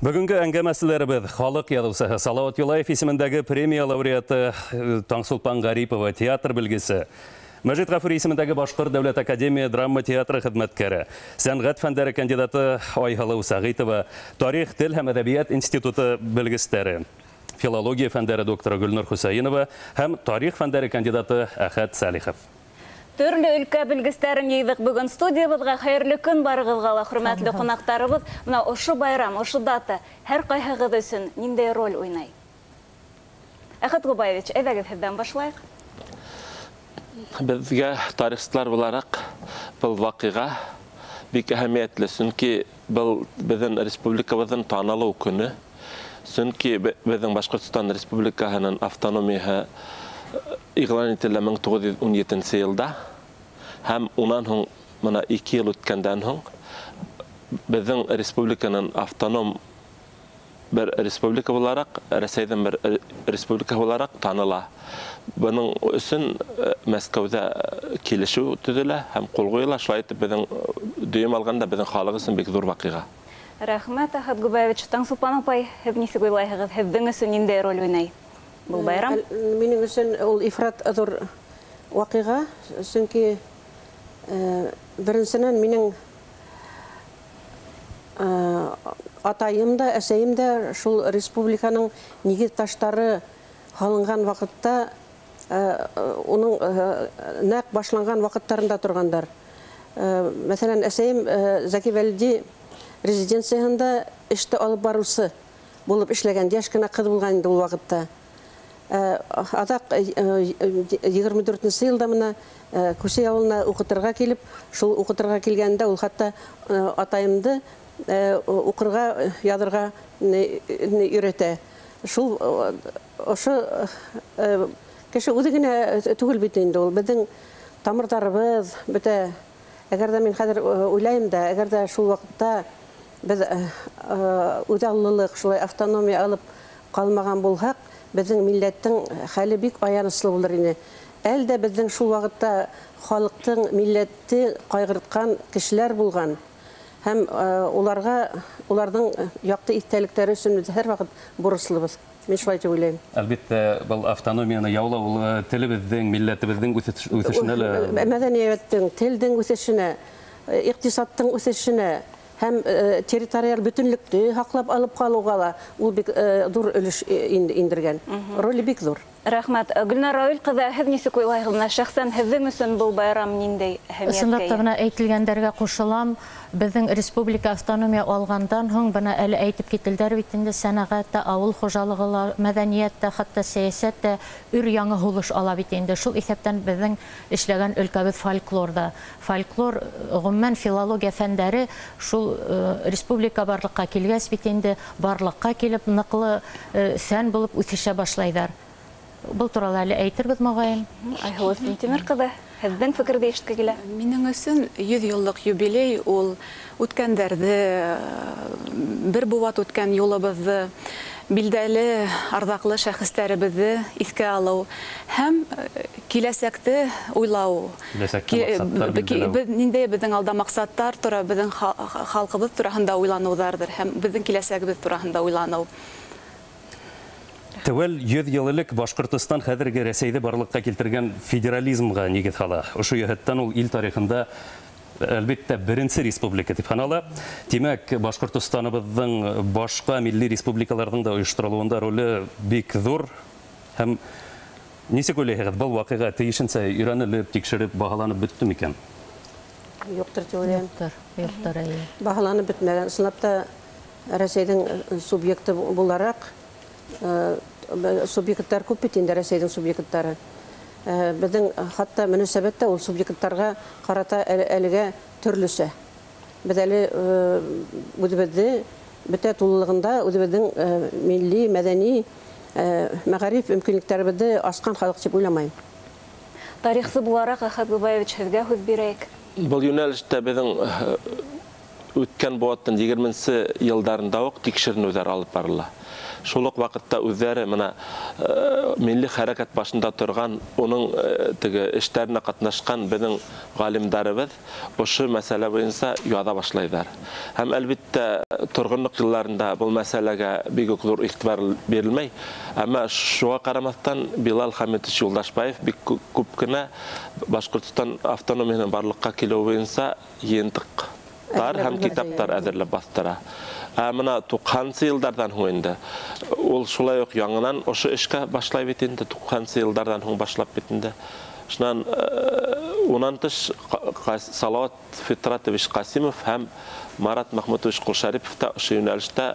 Бөгөнгө әңгәмәселәребеҙ халыҡ яҙыусыһы Салауат Юлаев исемендәге премия лауреаты Таңсулпан Ғарипова, театр белгесе, Мәжит Ғафури исемендәге Башҡорт дәүләт академия драма театры хеҙмәткәре, сәнғәт фәндәре кандидаты Айһылыу Сәғитова, тарих, тел һәм әҙәбиәт институты белгестәре, филология фәндәре докторы Гөлнур Хөсәйенова һәм тарих фәндәре кандидаты Әхәт Сәлихов. Төрлө өлкә белгестәрен йыйҙыҡ бөгөн студиябыҙға. Хәйерле көн барығыҙға ла, хөрмәтле ҡунаҡтарыбыҙ. Бына ошо байрам, ошо дата һәр ҡайһығыҙ өсөн ниндәй роль уйнай? Әхәт Ғубаевич, әйҙәгеҙ һеҙҙән башлайыҡ. Беҙгә тарихсылар булараҡ был ваҡиға бик әһәмиәтле, сөнки был беҙҙең республикабыҙҙың танылыу көнө. Сөнки беҙҙең Башҡортостан Республикаһының автономияһы иғлан ителә 1917 йылда, һәм унан һуң мына 2 йыл үткәндән һуң беҙҙең республиканың автоном бер республика булараҡ, Рәсәйҙең бер республика булараҡ таныла. Бының өсөн Мәскәүҙә килешеү төҙөлә һәм ҡул ҡуйыла. Шулай итеп беҙҙең дөйөм алғанда беҙҙең халыҡ өсөн бик ҙур ваҡиға. Рәхмәт, Әхәт Губаевич. Таңсулпан апай, һеҙ нисек уйлайһығыҙ, һеҙҙең өсөн ниндәй роль уйнай был байрам? Минең өсөн ул ифрат ҙур ваҡиға, сөнки беренсенән минең атайым да, әсәйем дә шул республиканың нигеҙ таштары һалынған ваҡытта, уның нәҡ башланған ваҡыттарында торғандар. Мәҫәлән, әсәйем Зәки Вәлиди резиденцияһында эште алып барыусы булып эшләгән, йәш кенә ҡыҙ булған инде ул ваҡытта. Аҙаҡ 24-нсе йылда мына Күсей ауылына уҡытырға килеп, шул уҡытырға килгәндә ул хатта атайымды уҡырға, яҙырға өйрәтә. Шул ошо кеше үҙе генә түгел бит инде ул, беҙҙең тамырҙарыбыҙ бөтә. Әгәр ҙә мин хәҙер уйлайым да, әгәр ҙә шул ваҡытта беҙ үҙаллылыҡ, шулай автономия алып ҡалмаған булһаҡ, беҙҙең милләттең хәле бик аяныслы булыр ине. Әле дә беҙҙең шул ваҡытта халыҡтың милләтте ҡайғыртҡан кешеләр булған. Һәм уларға, уларҙың яҡты иҫтәлектәре өсөн беҙ һәр ваҡыт бурыслыбыҙ. Мин шулай тип уйлайым. Әлбиттә, был автономияны яулау ул телебеҙҙең, милләтебеҙҙең үҫешенә лә, мәҙәниәттең, телдең үҫешенә, иҡтисадтың үҫешенә һәм территориаль бөтөнлөктө һаҡлап алып ҡалыуға ла ул бик ҙур өлөш индергән. Роле бик ҙур. Рәхмәт. Гөлнар Рауил ҡыҙы, һеҙ нисек уйлайһығыҙ? Менә шәхсән һеҙҙең өсөн был байрам ниндәй әһәмиәткә эйә? Ысынлап та, бына әйтелгәндәргә ҡушылам. Беҙҙең республика автономия алғандан һуң, бына әле әйтеп кителдәр бит инде, сәнәғәт тә, ауыл хужалығы ла, мәҙәниәт тә, хатта сәйәсәт тә өр яңы һулыш ала бит инде. Шул иҫәптән беҙҙең эшләгән өлкәбеҙ фольклорҙа. Фольклор, ғөмүмән, филология фәндәре шул республика барлыҡҡа килгәс бит инде, барлыҡҡа килеп, ныҡлы фән булып үҫешә башлайҙар. Был турала әле әйтербеҙ, моғайын. Айһылыу Минтимер ҡыҙы, һеҙҙең фекерҙе ишетке килә. Минең өсөн 100 йыллыҡ юбилей ул үткәндәрҙе, бер быуат үткән юлыбыҙҙы, билдәле, арҙаҡлы шәхестәребеҙҙе иҫкә алыу һәм киләсәкте уйлау. Ниндәй беҙҙең алда маҡсаттар тора, беҙҙең халҡыбыҙ тураһында уйланыуҙарҙыр һәм беҙҙең киләсәгебеҙ тураһында уйланыу. Тәүәл 100 йыл элек Башҡортостан хәҙерге Рәсәйҙе барлыҡҡа килтергән федерализмға нигеҙ һала. Ошо йәһәттән ул ил тарихында әлбиттә беренсе республика тип һанала. Тимәк, Башҡортостаныбыҙҙың башҡа милли республикаларҙың да ойошторолоуында роле бик ҙур. Һәм нисек уйлайһығыҙ, был ваҡиға тейешенсә өйрәнелеп, тикшереп, баһаланып бөттө микән? Юҡтыр тип уйлайым. Юҡтыр, эйе. Баһаланып бөтмәгән. Ысынлап та Рәсәйҙең субъекты булараҡ, субъекттар күп бит инде, Рәсәйҙең субъекттары. Беҙҙең хатта мөнәсәбәт тә ул субъекттарға ҡарата әлегә төрлөсә. Беҙ әле үҙебеҙҙе бөтә тулылығында үҙебеҙҙең милли, мәҙәни, мәғариф мөмкинлектәребеҙҙе асҡан халыҡ тип уйламайым. Тарихсы булараҡ, Әхәт Губаевич, һеҙгә һүҙ бирәйек. Был йүнәлештә беҙҙең үткән быуаттың 20-нсе йылдарында уҡ тикшеренеүҙәр алып барыла. Шул уҡ ваҡытта үҙҙәре мына милли хәрәкәт башында торған, уның теге эштәренә ҡатнашҡан беҙҙең ғалимдарыбыҙ ошо мәсьәлә буйынса яҙа башлайҙар. Һәм әлбиттә торғонлоҡ йылларында был мәсьәләгә бик үк ҙур иғтибар бирелмәй. Әммә шуға ҡарамаҫтан Билал Хәмитович Юлдашбаев бик күп кенә Башҡортостан автономияһының барлыҡҡа килеүе буйынса йыйынтыҡтар һәм китаптар әҙерләп баҫтыра. Ә мына 90-нсы йылдарҙан һуң инде ул шулай уҡ яңынан ошо эшкә башлай бит инде, 90-нсы йылдарҙан һуң башлап бит инде. Шунан унан тыш Салават Фитратович Ҡасимов һәм Марат Мәхмүтович Ҡолшарипов та ошо йүнәлештә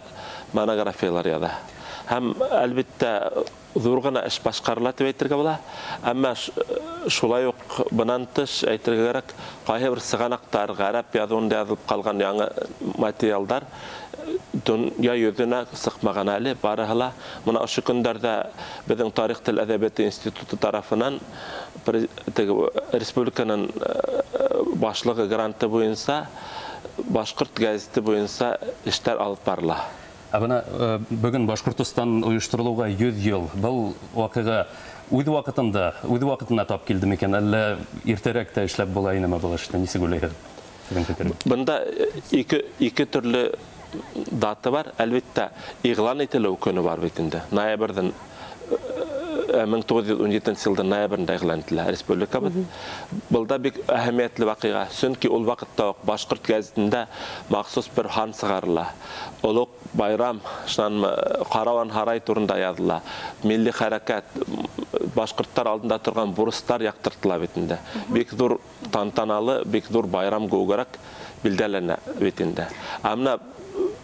монографиялар яҙа. Һәм әлбиттә ҙур ғына эш башҡарыла тип әйтергә була. Әммә шулай уҡ бынан тыш әйтергә кәрәк, ҡайһы бер сығанаҡтар, ғәрәп яҙыуында яҙылып ҡалған яңы материалдар донъя йөҙөнә сыҡмаған әле, барыһы ла. Мына ошо көндәрҙә беҙҙең Тарих тел әҙәбиәте институты тарафынан республиканың башлығы гранты буйынса Башҡорт гәзите буйынса эштәр алып барыла. Ә бына бөгөн Башҡортостан ойошторолоуға 100 йыл. Был ваҡиға үҙ ваҡытына тап килде микән, әллә иртәрәк тә эшләп була инеме был эште? Нисек уйлайһығыҙ? Бында ике төрлө дата бар. Әлбиттә, иғлан ителеү көнө бар бит инде. Ноябрҙең 1917 йылдың ноябрендә иғлан ителә республикабыҙ. Был да бик әһәмиәтле ваҡиға, сөнки ул ваҡытта уҡ Башҡорт гәзитендә махсус бер һан сығарыла. Олоҡ байрам, шунан Ҡарауан һарай турында яҙыла. Милли хәрәкәт, башҡорттар алдында торған бурыстар яҡтыртыла бит инде. Бик ҙур тантаналы, бик ҙур байрам кеүегерәк билдәләнә бит инде. Ә мына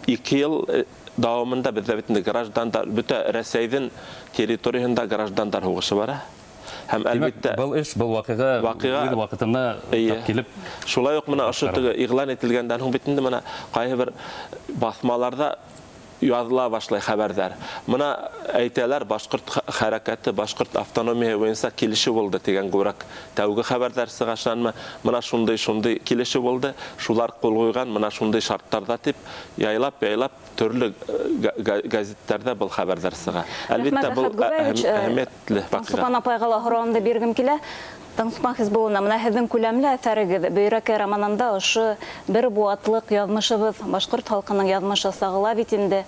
2 йыл дауамында беҙҙә бит инде граждандар, бөтә Рәсәйҙең территорияһында граждандар һуғышы бара. Һәм әлбиттә был эш, был ваҡиға үҙ ваҡытына тап килеп, шулай уҡ мына ошо теге иғлан ителгәндән һуң бит инде мына ҡайһы бер баҫмаларҙа яҙыла башлай хәбәрҙәр. Мына әйтәләр, башҡорт хәрәкәте, башҡорт автономияһы буйынса килешеү булды тигән күберәк тәүге хәбәрҙәр сыға. Шунанмы мына шундай килешеү булды, шулар ҡул ҡуйған мына шундай шарттарҙа тип яйлап-яйлап төрлө гәзиттәрҙә был хәбәрҙәр сыға. Әлбиттә, был әһәмиәтле ваҡиға. Таңсулпан апайға ла һорауымды биргем килә. Таңсулпан Хисбулловна, мына һеҙҙең күләмле әҫәрегеҙ Бөйрәкәй романында ошо бер быуатлыҡ яҙмышыбыҙ, башҡорт халҡының яҙмышы сағыла бит инде.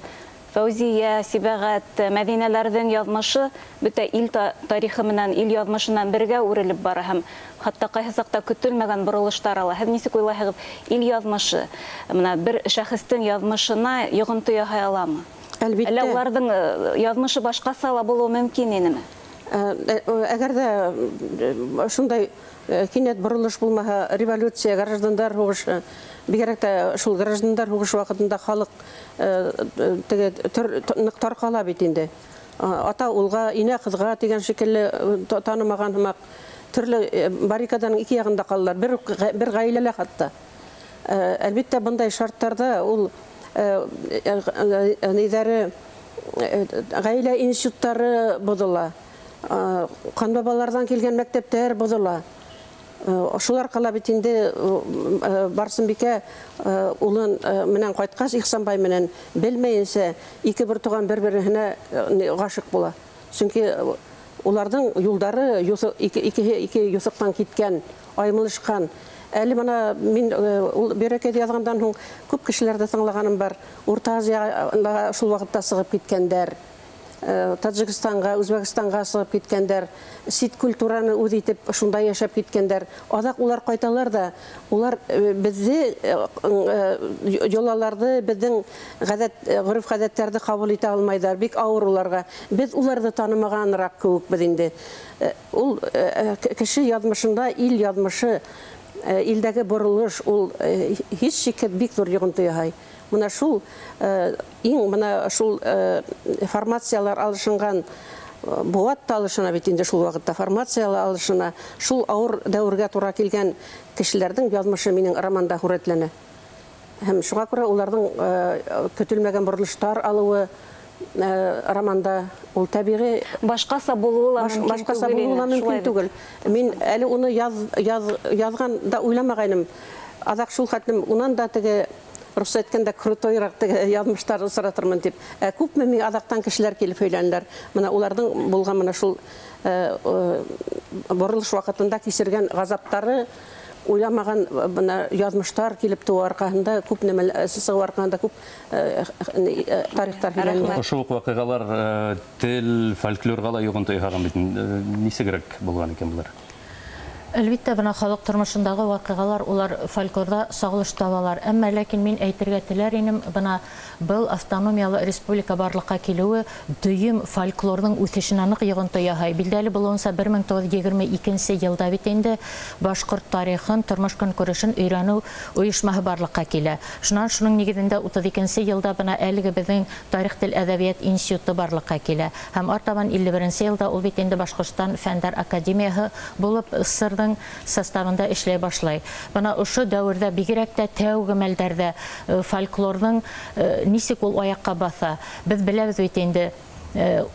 Фәүзиә, Сибәғәт, Мәҙинәләрҙең яҙмышы бөтә ил тарихы менән, ил яҙмышынан бергә үрелеп бара һәм хатта ҡайһы саҡта көтөлмәгән боролоштар ала. Һеҙ нисек уйлайһығыҙ, ил яҙмышы мына бер шәхестең яҙмышына йоғонто яһай аламы? Әлбиттә. Әллә уларҙың яҙмышы башҡаса ла булыуы мөмкин инеме? Әгәр ҙә шундай кинәт боролош булмаһа, революция, граждандар һуғышы, бигерәк тә шул граждандар һуғышы ваҡытында халыҡ теге ныҡ тарҡала бит инде. Ата улға, инә ҡыҙға тигән шикелле танымаған һымаҡ төрлө баррикаданың ике яғында ҡалалар, бер ғаиләлә хатта. Әлбиттә, бындай шарттарҙа ул ниҙәре ғаилә институттары боҙола. Ҡанбабаларҙан килгән мәктәптәр боҙола. Шулар ҡала бит инде Барсынбикә улын менән ҡайтҡас, Ихсанбай менән белмәйенсә ике бер туған бер-береһенә ғашиҡ була. Сөнки уларҙың юлдары ике юҫыҡтан киткән, аймылышҡан. Әле бына мин ул Бөйрәкәйҙе яҙғандан һуң күп кешеләрҙе тыңлағаным бар. Урта Азияға шул ваҡытта сығып киткәндәр, Таджикстанға, Үзбәкстанға сығып киткәндәр, сит культураны үҙ итеп шунда йәшәп киткәндәр. Аҙаҡ улар ҡайталар ҙа, улар беҙҙе йолаларҙы, беҙҙең ғәҙәт, ғөрөф-ғәҙәттәрҙе ҡабул итә алмайҙар, бик ауыр уларға. Беҙ уларҙы танымағаныраҡ кеүек беҙ инде. Ул кеше яҙмышында ил яҙмышы, илдәге боролош ул һис шикһеҙ бик ҙур йоғонто яһай. Мына шул иң мына шул формациялар алышынған, быуат та алышына бит инде шул ваҡытта, формациялар алышына, шул ауыр дәүергә тура килгән кешеләрҙең яҙмышы минең романда һүрәтләнә. Һәм шуға күрә уларҙың көтөлмәгән боролоштар алыуы романда ул тәбиғи башҡаса булыуы ла мөмкин. Башҡаса булыуы ла мөмкин түгел. Мин әле уны яҙған да уйламағайным. Аҙаҡ шул хәтлем унан да теге русса әйткәндә крутойраҡ теге яҙмыштар осратырмын тип. Ә күпме миңә аҙаҡтан кешеләр килеп һөйләнеләр. Мына уларҙың булған мына шул боролош ваҡытында кисергән ғазаптары, уйламаған бына яҙмыштар килеп тыуыу арҡаһында күп нәмәләр сығыу арҡаһында күп тарихтар һөйләнә. Ошо уҡ ваҡиғалар тел, фольклорға ла йоғонто яһаған бит. Нисегерәк булған икән былар? Әлбиттә, бына халыҡ тормошондағы ваҡиғалар улар фольклорҙа сағылыш табалар. Әммә ләкин мин әйтергә теләр инем, бына был автономиялы республика барлыҡҡа килеүе дөйөм фольклорҙың үҫешенә ныҡ йоғонто яһай. Билдәле булыуынса, 1922 йылда бит инде башҡорт тарихын, тормош көнкүрешен өйрәнеү ойошмаһы барлыҡҡа килә. Шунан шуның нигеҙендә 32 йылда бына әлеге беҙҙең тарих, тел, әҙәбиәт институты барлыҡҡа килә. Һәм артабан 51 йылда ул бит инде Башҡортостан Фәндәр академияһы булып СССР составында эшләй башлай. Бына ошо дәүерҙә бигерәк тә тәүге мәлдәрҙә фольклорҙың нисек ул аяҡҡа баҫа. Беҙ беләбеҙ бит инде,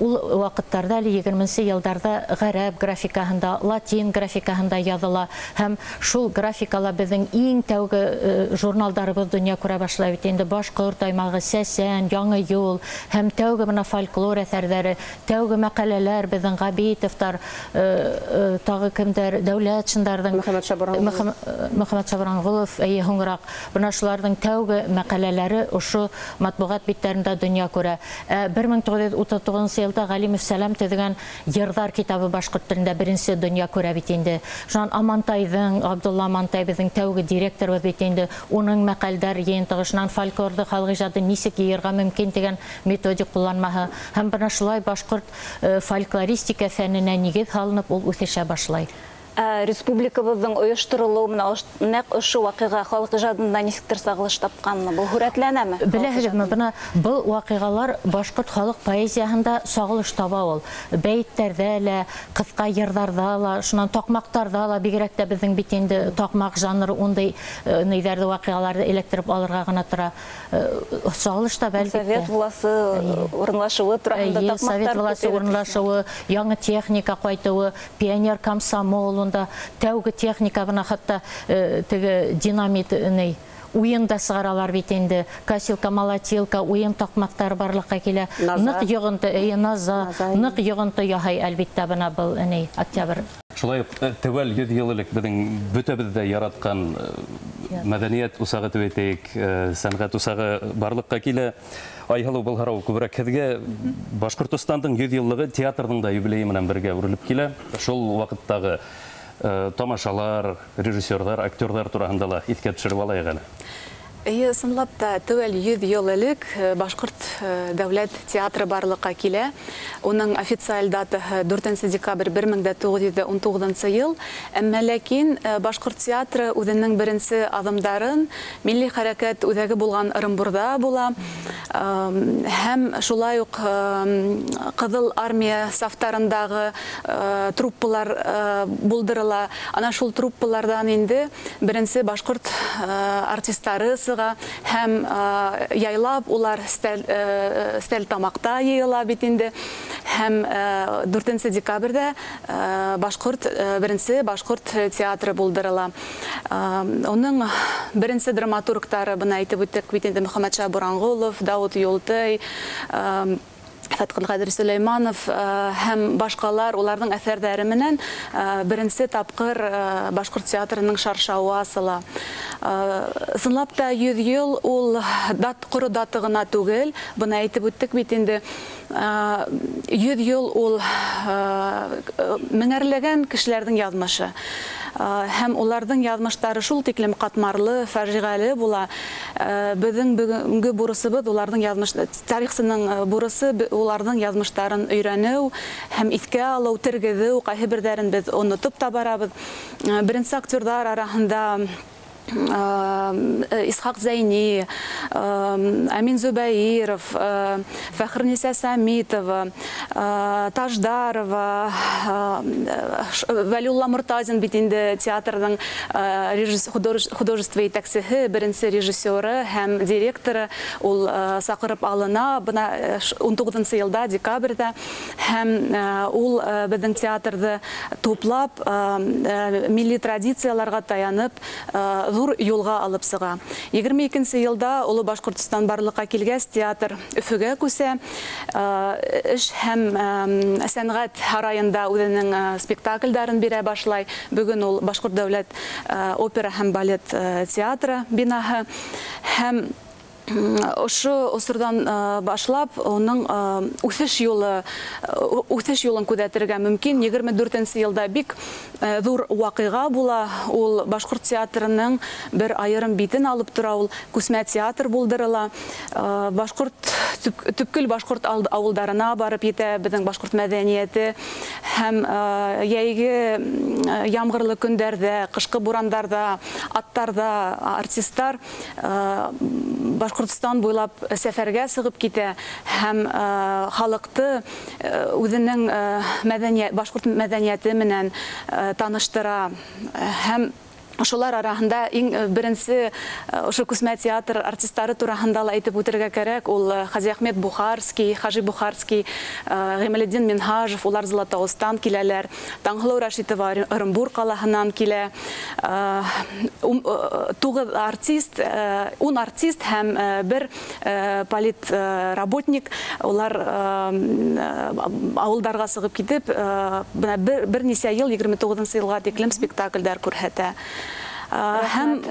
ул ваҡыттарҙа әле 20-нсе йылдарҙа ғәрәп графикаһында, латин графикаһында яҙыла, һәм шул графикала беҙҙең иң тәүге журналдарыбыҙ донъя күрә башлай бит инде. Башҡорт аймағы, Сәсән, Яңы юл, һәм тәүге бына фольклор әҫәрҙәре, тәүге мәҡәләләр беҙҙең Ғәбитовтар, тағы кемдәр, Дәүләтшиндарҙың, Мөхәммәт Шабранғолов, эйе, һуңыраҡ бына шуларҙың тәүге мәҡәләләре ошо матбуғат биттәрендә донъя күрә. 1939 йылда Ғәлимов Сәләм төҙөгән Йырҙар китабы башҡорт телендә беренсе донъя күрә бит инде. Шунан Амантайҙың, Абдулла Амантай беҙҙең тәүге директорыбыҙ бит инде, уның мәҡәлдәр йыйынтығы, шунан фольклорҙы, халыҡ ижады нисек йыйырға мөмкин тигән методик ҡулланмаһы. Һәм бына шулай башҡорт фольклористика фәненә нигеҙ һалынып, ул үҫешә башлай. Республикабыҙҙың ойошторолоуы менән нәҡ ошо ваҡиға халыҡ ижадында нисектер сағылыш тапҡанмы? Был һүрәтләнәме? Беләһегеҙме, бына был ваҡиғалар башҡорт халыҡ поэзияһында сағылыш таба ул. Бәйеттәрҙә лә, ҡыҫҡа йырҙарҙа ла, шунан таҡмаҡтарҙа ла, бигерәк тә беҙҙең бит инде таҡмаҡ жанры ундай нейҙәрҙе, ваҡиғаларҙы эләктереп алырға ғына тора. Сағылыш таба, әлбиттә. Совет власы урынлашыуы тураһында таҡмаҡтар. Совет власы урынлашыуы, яңы техника ҡайтыуы, пионер комсомол, тәүге техника, бына хатта теге динамит уйын да сығаралар бит инде. Косилка, молотилка, уйын таҡмаҡтары барлыҡҡа килә. Ныҡ йоғонто, наза, ныҡ йоғонто яһай, әлбиттә, бына был октябрь. Шулай уҡ тәүәл 100 йыл элек беҙҙең бөтәбеҙ ҙә яратҡан мәҙәниәт усағы тип әйтәйек, сәнғәт усағы барлыҡҡа килә. Айһылыу, был һорау күберәк һеҙгә. Башҡортостандың 100 йыллығы театрҙың да юбилейы менән бергә үрелеп килә. Шул ваҡыттағы тамашалар, режиссерҙар, актерҙар тураһында ла иҫкә төшөрөп алайыҡ әле. Эйе, ысынлап та, тәүәл 100 йыл элек Башҡорт дәүләт театры барлыҡҡа килә. Уның официаль датаһы 4 декабрь 1919 йыл. Әммә ләкин Башҡорт театры үҙенең беренсе аҙымдарын милли хәрәкәт үҙәге булған Ырымбурҙа була. Һәм шулай уҡ Ҡыҙыл армия сафтарындағы труппалар булдырыла. Ана шул труппаларҙан инде беренсе башҡорт артистары сыға. Һәм яйлап улар Стәлтамаҡта йыйыла бит инде. Һәм 4 декабрҙә беренсе башҡорт театры булдырыла. Уның беренсе драматургтары, бына әйтеп үттек бит инде, Мөхәммәтша Буранғолов, Дауыт Юлтый, Фәтхелҡадир Сөләйманов һәм башҡалар, уларҙың әҫәрҙәре менән беренсе тапҡыр башҡорт театрының шаршауы асыла. Ысынлап та 100 йыл ул ҡоро дата ғына түгел, бына әйтеп үттек бит инде, 100 йыл ул меңәрләгән кешеләрҙең яҙмышы. Һәм уларҙың яҙмыштары шул тиклем ҡатмарлы, фажиғәле була. Беҙҙең бөгөнгө бурысыбыҙ уларҙың яҙмыш, тарихсының бурысы уларҙың яҙмыштарын өйрәнеү һәм иҫкә алыу, тергеҙеү, ҡайһы берҙәрен беҙ онотоп та барабыҙ. Беренсе актерҙар араһында Исхаҡ Зәйни, Амин Зөбәйиров, Фәхерниса Самитова, Таждарова, Вәлиулла Мортазин бит инде театрҙың художество етәксеһе, беренсе режиссеры һәм директоры, ул саҡырып алына бына 19 йылда декабрҙә, һәм ул беҙҙең театрҙы туплап, милли традицияларға таянып, ҙур юлға алып сыға. 22 йылда Оло Башҡортостан барлыҡҡа килгәс, театр Өфөгә күсә. Эш һәм сәнғәт һарайында үҙенең спектаклдарын бирә башлай. Бөгөн ул Башҡорт дәүләт опера һәм балет театры бинаһы. Һәм ошо осорҙан башлап уның үҫеш юлын күҙәтергә мөмкин. 24 йылда бик ҙур ваҡиға була. Ул Башҡорт театрының бер айырым битен алып тора, ул күсмә театр булдырыла. Башҡорт төпкөл башҡорт ауылдарына барып етә беҙҙең башҡорт мәҙәниәте. Һәм йәйге ямғырлы көндәрҙә, ҡышҡы бурандарҙа, аттарҙа артистар Башҡортостан буйлап сәфәргә сығып китә һәм халыҡты үҙенең башҡорт мәҙәниәте менән таныштыра. Һәм ошолар араһында иң беренсе ошо күсмә театр артистары тураһында ла әйтеп үтергә кәрәк. Ул Хази Ахмед Бухарский, Хажи Бухарский, Ғималетдин Минһажев, улар Златоустан киләләр. Таңһылыу Рәшитова Ырымбур ҡалаһынан килә. 9 артист, 10 артист һәм бер полит работник, улар ауылдарға сығып китеп, бына бер нисә йыл, 29 йылға тиклем спектаклдәр күрһәтә. Һәм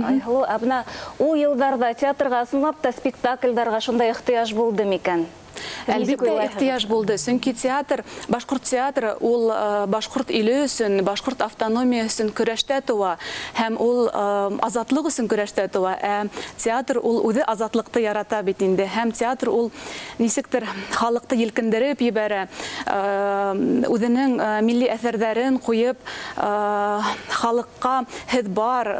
Айһылыу, ә бына ул йылдарҙа театрға ысынлап та спектаклдарға шундай ихтыяж булды микән? Әлбиттә, ихтыяж булды. Сөнки театр, башҡорт театры ул башҡорт иле өсөн, башҡорт автономия өсөн көрәштә тыуа һәм ул азатлыҡ өсөн көрәштә тыуа. Ә театр ул үҙе азатлыҡты ярата бит инде. Һәм театр ул нисектер халыҡты елкендереп ебәрә, үҙенең милли әҫәрҙәрен ҡуйып, халыҡҡа һеҙ бар,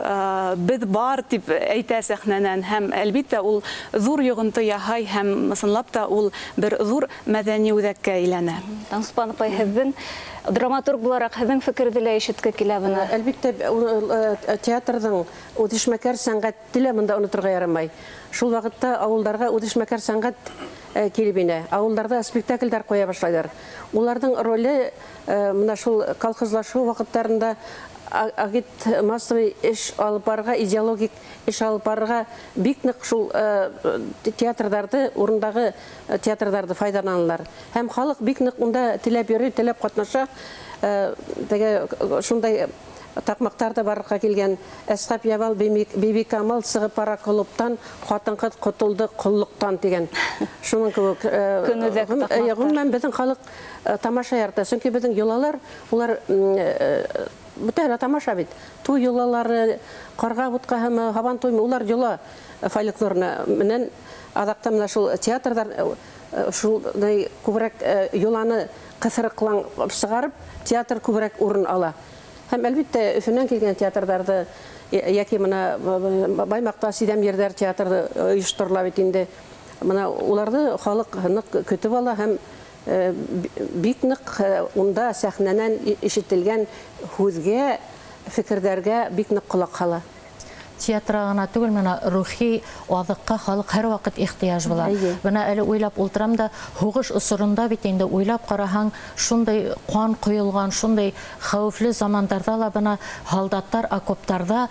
беҙ бар тип әйтә сәхнәнән. Һәм әлбиттә ул ҙур йоғонто яһай һәм ысынлап та ул бер ҙур мәҙәни үҙәккә әйләнә. Таңсулпан апай, һеҙҙең драматург булараҡ һеҙҙең фекерҙе лә ишетке килә бына. Әлбиттә, театрҙың үҙешмәкәр сәнғәтте лә бында оноторға ярамай. Шул ваҡытта ауылдарға үҙешмәкәр сәнғәт килеп инә. Ауылдарҙа спектаклдәр ҡуя башлайҙар. Уларҙың роле мына шул колхозлашыу ваҡыттарында агит массовый эш алып барырға, идеологик эш алып барырға бик ныҡ шул театрҙарҙы, урындағы театрҙарҙы файҙаланалар. Һәм халыҡ бик ныҡ унда теләп йөрөй, теләп ҡатнаша. Теге шундай таҡмаҡтар ҙа барлыҡҡа килгән. Әсхәп Ябал, Бибикамал сығып бара клубтан, ҡатын-ҡыҙ ҡотолдо ҡоллоҡтан тигән. Шуның кеүек. Көнүҙәк таҡмаҡтар. Ғөмүмән, беҙҙең халыҡ тамаша ярата. Сөнки беҙҙең йолалар, улар бөтәһе лә тамаша бит. Туй йолалары, ҡарға бутҡаһымы, һабан туймы, улар йола фольклорына менән аҙаҡта менә шул театрҙар шулай күберәк йоланы ҡыҫырыҡланып сығарып, театр күберәк урын ала. Һәм әлбиттә Өфөнән килгән театрҙарҙы йәки мына Баймаҡта Сиҙәм ерҙәр театрҙы ойошторола бит инде. Мына уларҙы халыҡ ныҡ көтөп ала һәм бик ныҡ унда сәхнәнән ишетелгән һүҙгә, фекерҙәргә бик ныҡ ҡолаҡ һала. Театрға ғына түгел, мына рухи аҙыҡҡа халыҡ һәр ваҡыт ихтыяж була. Бына әле уйлап ултырам да, һуғыш осоронда бит инде уйлап ҡараһаң, шундай ҡан ҡойолған, шундай хәүефле замандарҙа ла бына һалдаттар окоптарҙа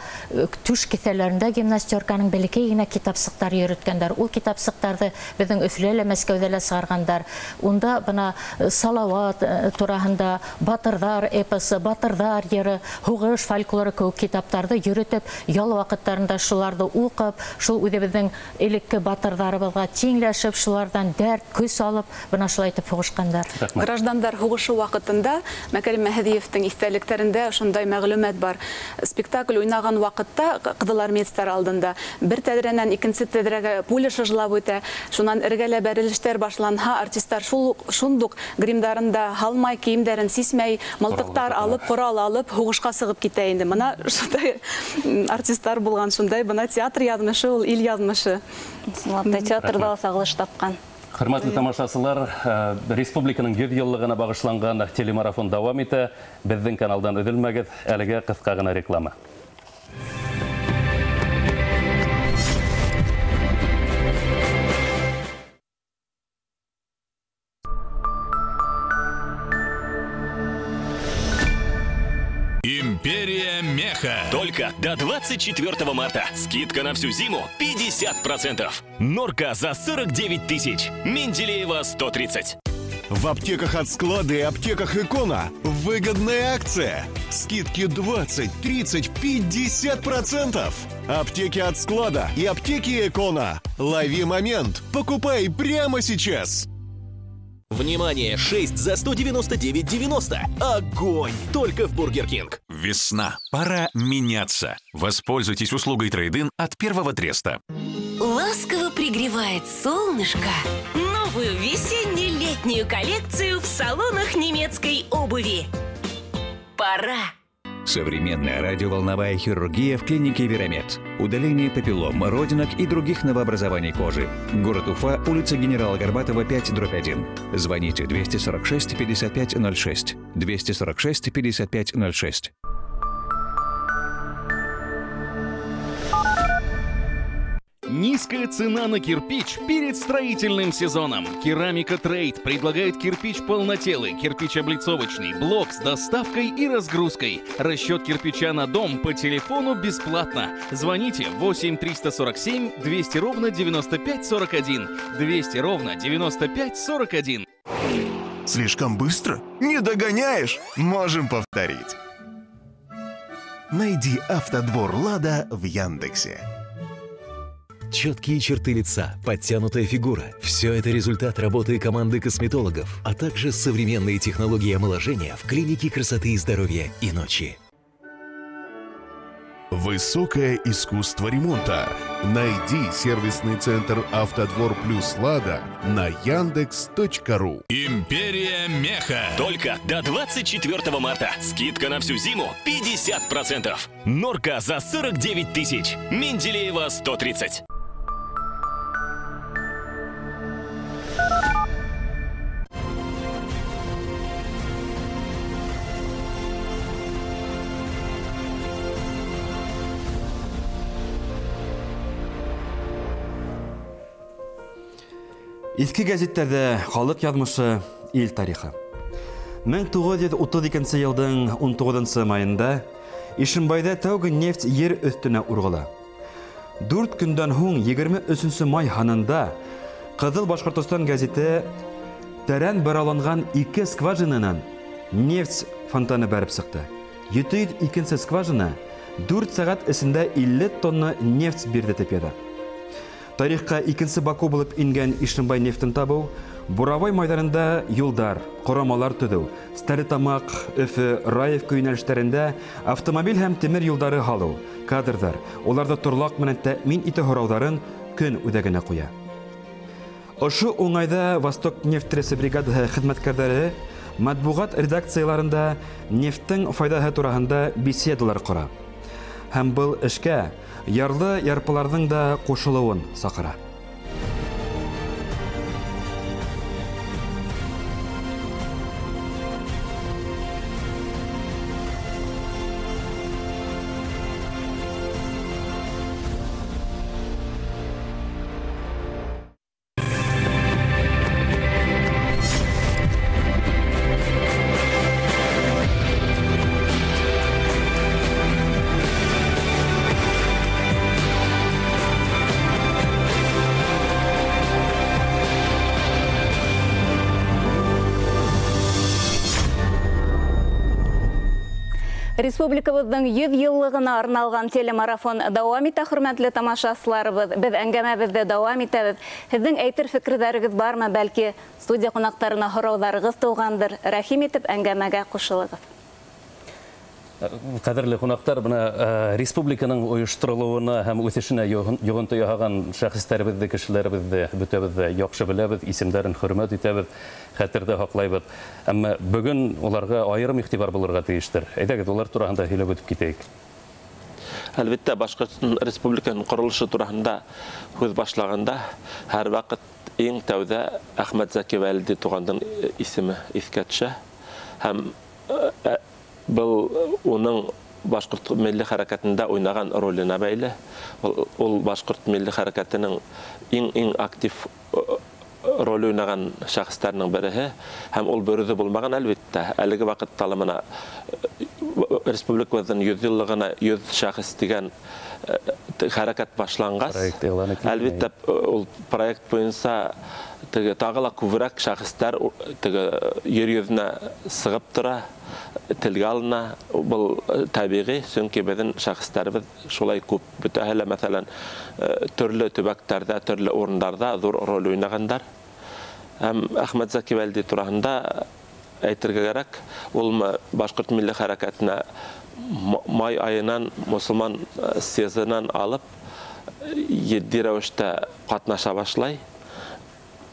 түш кеҫәләрендә гимнастерканың бәләкәй генә китапсыҡтар йөрөткәндәр. Ул китапсыҡтарҙы беҙҙең Өфөлә лә, Мәскәүҙә лә сығарғандар. Унда бына Салауат тураһында, батырҙар эпосы, батырҙар йыры, һуғыш фольклоры кеүек китаптарҙы йөрөтөп, ял ваҡыт ваҡыттарында шуларҙы уҡып, шул үҙебеҙҙең элекке батырҙарыбыҙға тиңләшеп, шуларҙан дәрт, көс алып, бына шулай итеп һуғышҡандар. Граждандар һуғышы ваҡытында Мәкәрим Мәһәҙиевтең иҫтәлектәрендә шундай мәғлүмәт бар. Спектакль уйнаған ваҡытта ҡыҙыл армеецтар алдында бер тәҙрәнән икенсе тәҙрәгә пуля шыжлап үтә, шунан эргәлә бәрелештәр башланһа, артистар шундуҡ гримдарын да һалмай, кейемдәрен сисмәй, мылтыҡтар алып, ҡорал алып, һуғышҡа сығып китә инде. Бына шундай артистар булған, шундай бына театр яҙмышы, ул ил яҙмышы. Театрҙа ла сағылыш тапҡан. Хөрмәтле тамашасылар, республиканың 100 йыллығына бағышланған телемарафон дауам итә. Беҙҙең каналдан өҙөлмәгеҙ, әлегә ҡыҫҡа ғына реклама. Империя меха. Только до 24 марта. Скидка на всю зиму 50%. Норка за 49 тысяч. Менделеева 130. В аптеках от склада и аптеках Икона выгодная акция. Скидки 20, 30, 50%. Аптеки от склада и аптеки Икона. Лови момент. Покупай прямо сейчас. Внимание! 6 за 199,90. Огонь! Только в Бургер Кинг. Весна. Пора меняться. Воспользуйтесь услугой трейд-ин от первого треста. Ласково пригревает солнышко новую весенне-летнюю коллекцию в салонах немецкой обуви. Пора! Современная радиоволновая хирургия в клинике «Веромед». Удаление папиллом, родинок и других новообразований кожи. Город Уфа, улица генерала Горбатова, 5/1. Звоните 246 55 06. 246 55 06. Низкая цена на кирпич перед строительным сезоном. Керамика Трейд предлагает кирпич полнотелый, кирпич облицовочный, блок с доставкой и разгрузкой. Расчет кирпича на дом по телефону бесплатно. Звоните 8 347 200 ровно 95 41. 200 ровно 95 41. Слишком быстро? Не догоняешь? Можем повторить. Найди Автодвор Лада в Яндексе. Четкие черты лица, подтянутая фигура – все это результат работы команды косметологов, а также современные технологии омоложения в клинике красоты и здоровья Иночи. Высокое искусство ремонта. Найди сервисный центр «Автодвор плюс Лада» на Яндекс.ру. Империя меха. Только до 24 марта. Скидка на всю зиму 50%. Норка за 49 тысяч. Менделеева 130. Иҫке гәзиттәрҙә халыҡ яҙмышы, ил тарихы. 1932 йылдың 19 майында Ишембайҙа тәүге нефть ер өҫтөнә урғыла. 4 көндән һуң 23 май һанында Ҡыҙыл Башҡортостан гәзите тәрән быраланған 2 скважинанан нефть фонтаны бәреп сыҡты. 702 скважина 4 сәғәт эсендә 50 тонна нефть бирҙе тип яҙа. Тарихҡа икенсе Баку булып ингән Ишембай нефтен табыу, Буравай майҙанында юлдар, ҡорамалар төҙөү, Стәрлетамаҡ, Өфө, Раевка йүнәлештәрендә автомобиль һәм тимер юлдары һалыу, кадрҙар, уларҙы торлаҡ менән тәьмин итеү һорауҙарын көн үҙәгенә ҡуя. Ошо уңайҙа Восток нефть трессы бригадаһы хеҙмәткәрҙәре матбуғат редакцияларында нефттең файҙаһы тураһында беседалар ҡора. Һәм был эшкә ярлы ярпыларҙың да ҡушылыуын саҡыра. Республикабыҙҙың 100 йыллығына арналған телемарафон дауам итә, хөрмәтле тамашасыларыбыҙ. Беҙ әңгәмәбеҙҙе дауам итәбеҙ. Һеҙҙең әйтер фекерҙәрегеҙ бармы? Бәлки студия ҡунаҡтарына һорауҙарығыҙ тыуғандыр. Рәхим итеп әңгәмәгә ҡушылығыҙ. Ҡәҙерле ҡунаҡтар, бына республиканың ойошторолоуына һәм үҫешенә йоғонто яһаған шәхестәребеҙҙе, кешеләребеҙҙе бөтәбеҙ дә яҡшы беләбеҙ, исемдәрен хөрмәт итәбеҙ, хәтерҙә һаҡлайбыҙ. Әммә бөгөн уларға айырым иғтибар булырға тейештер. Әйҙәгеҙ, улар тураһында һөйләп үтеп китәйек. Әлбиттә, Башҡортостан Республикаһының ҡоролошо тураһында һүҙ башлағанда һәр ваҡыт иң тәүҙә Әхмәт Зәки Вәлиди туғандың исеме иҫкә төшә. Һәм был уның башҡорт милли хәрәкәтендә уйнаған роленә бәйле. Ул башҡорт милли хәрәкәтенең иң актив роль уйнаған шәхестәренең береһе, һәм ул берүҙе булмаған, әлбиттә. Әлеге ваҡытта ла мына республикабыҙҙың 100 йыллығына 100 шәхес тигән хәрәкәт башланғас, әлбиттә, ул проект буйынса теге тағы ла күберәк шәхестәр теге ер йөҙөнә сығып тора, телгә алына. Был тәбиғи, сөнки беҙҙең шәхестәребеҙ шулай күп. Бөтәһе лә, мәҫәлән, төрлө төбәктәрҙә, төрлө урындарҙа ҙур роль уйнағандар. Һәм Әхмәт Зәки Вәлиди тураһында әйтергә кәрәк, ул башҡорт милли хәрәкәтенә май айынан мосолман съездынан алып етди рәүештә ҡатнаша башлай.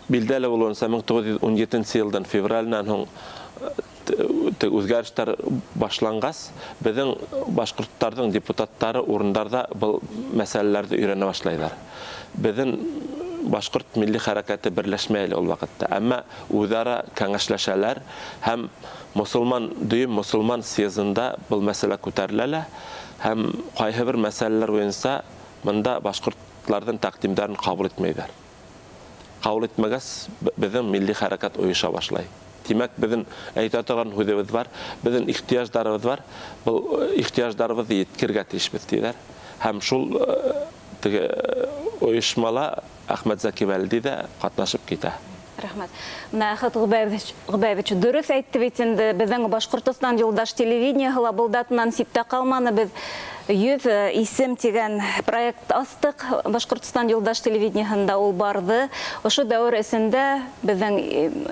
Билдәле булыуынса, 1917 йылдың февраленән һуң үҙгәрештәр башланғас, беҙҙең башҡорттарҙың депутаттары урындарҙа был мәсьәләләрҙе өйрәнә башлайҙар. Беҙҙең башҡорт милли хәрәкәте берләшмәй әле ул ваҡытта, әммә үҙ-ара кәңәшләшәләр һәм мосолман дөйөм мосолман съездында был мәсьәлә күтәрелә лә, һәм ҡайһы бер мәсьәләләр буйынса бында башҡортларҙың тәҡдимдәрен ҡабул итмәйҙәр. Ҡабул итмәгәс, беҙҙең милли хәрәкәт ойоша башлай. Тимәк, беҙҙең әйтә торған һүҙебеҙ бар, беҙҙең ихтыяждарыбыҙ бар, был ихтыяждарыбыҙҙы еткергә тейешбеҙ, тиҙәр. Һәм шул теге ойошмала Әхмәт Зәки Вәлиди ҙә ҡатнашып китә. Рәхмәт. Менә Әхәт Ғөбәйевич дөрөҫ әйтте бит инде, беҙҙең Башҡортостан юлдаш телевидениеһы ла был датанан ситтә ҡалманы. Беҙ 100 исем тигән проект астыҡ. Башҡортостан юлдаш телевидениеһында ул барҙы. Ошо дәүер эсендә беҙҙең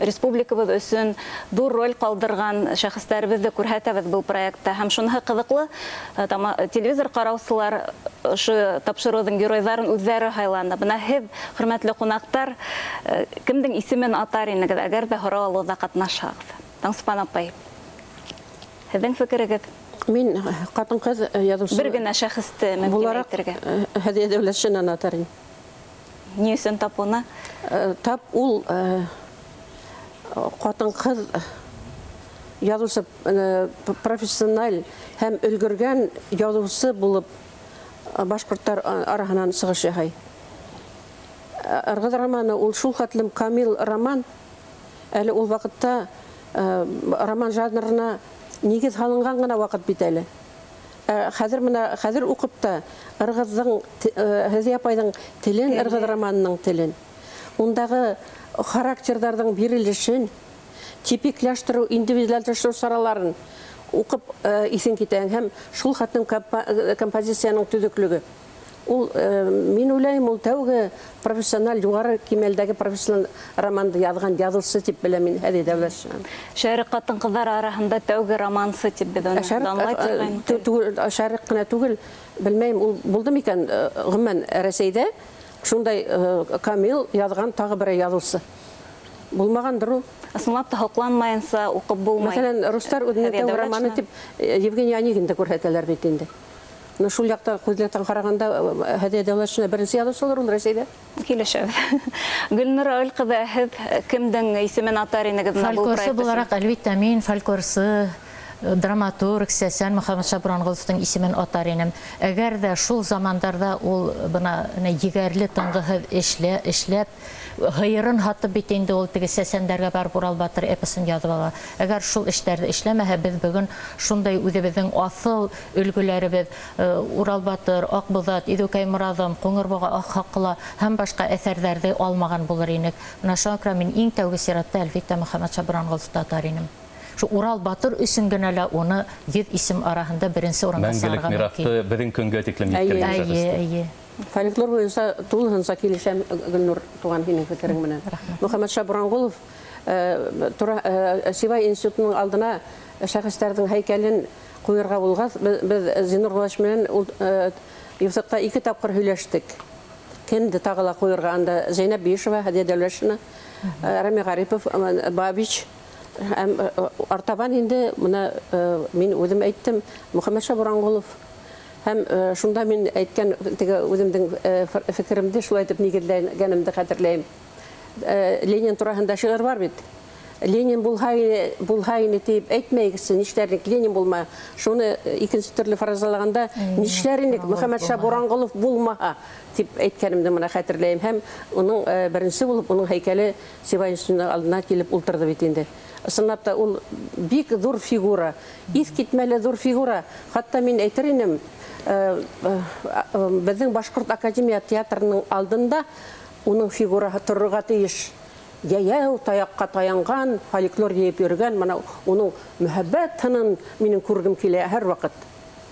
республикабыҙ өсөн ҙур роль ҡалдырған шәхестәребеҙҙе күрһәтәбеҙ был проектта. Һәм шуныһы ҡыҙыҡлы, телевизор ҡараусылар ошо тапшырыуҙың геройҙарын үҙҙәре һайланы. Бына һеҙ, хөрмәтле ҡунаҡтар, кемдең исемен атар инегеҙ, әгәр ҙә һорау алыуҙа ҡатнашһағыҙ? Таңсыпан апай, һеҙҙең фекерегеҙ? Мин ҡатын-ҡыҙ яҙыусы бер генә шәхесте мөмкин әйтергә. Һәҙиә Дәүләтшинаны атар инем. Ни өсөн тап уны? Тап ул ҡатын-ҡыҙ яҙыусы, профессиональ һәм өлгөргән яҙыусы булып башҡорттар араһынан сығыш яһай. Ырғыҙ романы ул шул хәтлем камил роман, әле ул ваҡытта роман жанрына нигеҙ һалынған ғына ваҡыт бит әле. Хәҙер менә хәҙер уҡып та Ырғыҙҙың, Һәҙиә апайҙың телен, Ырғыҙ романының телен, ундағы характерҙарҙың бирелешен, типиклаштырыу, индивидуалдаштырыу сараларын уҡып иҫең китә, һәм шул хәтлем композицияның төҙөклөгө. Ул, мин уйлайым, ул тәүге профессиональ, юғары кимәлдәге профессиональ романды яҙған яҙыусы тип беләм мин Һәҙиә Дәүләтшинаны. Шәриҡ ҡатын-ҡыҙҙар араһында тәүге романсы тип беҙ уны данлай торғайныҡ. Шәриҡ ҡына түгел, белмәйем, ул булды микән, ғөмүмән Рәсәйҙә шундай камил яҙған тағы берәй яҙыусы булмағандыр ул. Ысынлап та һоҡланмайынса уҡып булмай. Мәҫәлән, рустар үҙенең тәүге романы тип Евгений Онегинды күрһәтәләр бит инде. Но шул яҡта күҙлектән ҡарағанда Һәҙиә Дәүләтшина беренсе яҙыусылыр ул Рәсәйҙә. Килешәбеҙ. Гөлнур Әүел ҡыҙы, һеҙ кемдең исемен атар инегеҙ бына был Фольклорсы булараҡ, әлбиттә, мин фольклорсы, драматург Сәсән Мөхәммәтша Буранғоловтың исемен атар инем. Әгәр ҙә шул замандарҙа ул бына егәрле тынғыһыҙ эшләп, һыйырын һатып бит инде ул теге сәсәндәргә барып Урал батыр эпосын яҙып ала. Әгәр шул эштәрҙе эшләмәһә, беҙ бөгөн шундай үҙебеҙҙең аҫыл өлгөләребеҙ, Урал батыр, Аҡбуҙат, Иҙеүкәй Мораҙым, Ҡуңырбоға Аҡһаҡла һәм башҡа әҫәрҙәрҙе алмаған булыр инек. Бына шуға күрә мин иң тәүге сиратта әлбиттә Мөхәммәтша Буранғоловты атар инем. Шу Урал батыр өсөн генә лә уны 100 исем араһында беренсе урынға Мәңгелек сығарырға мираҫты мөмкин. беҙҙең көнгә тиклем еткергән Эйе, шәхес. эйе. Фольклор буйынса тулыһынса килешәм, Гөлнур туған, һинең фекерең менән. Мөхәммәтша Буранғолов Сибай институтының алдына шәхестәрҙең һәйкәлен ҡуйырға булғас, беҙ Зинур Ғолаш менән ул Юҫыҡта 2 тапҡыр һөйләштек. Кемде тағы ла ҡуйырға? Анда Зәйнәб Биишева, Һәҙиә Дәүләтшина, Рәми Ғарипов, Бабич. Һәм артабан инде бына мин үҙем әйттем, Мөхәммәтша Буранғолов. Һәм шунда мин әйткән теге үҙемдең фекеремде шулай итеп нигеҙләгәнемде хәтерләйем. Ленин тураһында шиғыр бар бит. Ленин булһа ине тип әйтмәйегеҙсе, нишләр инек Ленин булма. Шуны икенсе төрлө фаразлағанда, нишләр инек Мөхәммәтша Буранғолов булмаһа тип әйткәнемде мына хәтерләйем. Һәм уның беренсе булып уның һәйкәле Сибай институтының алдына килеп ултырҙы бит инде. Ысынлап та ул бик ҙур фигура, иҫ китмәле ҙур фигура. Хатта мин әйтер инем, беҙҙең Башҡорт академия театрының алдында уның фигураһы торорға тейеш. Йәйәү таяҡҡа таянған, фольклор йыйып йөрөгән, мына уның мөһабәт һынын минең күргем килә һәр ваҡыт.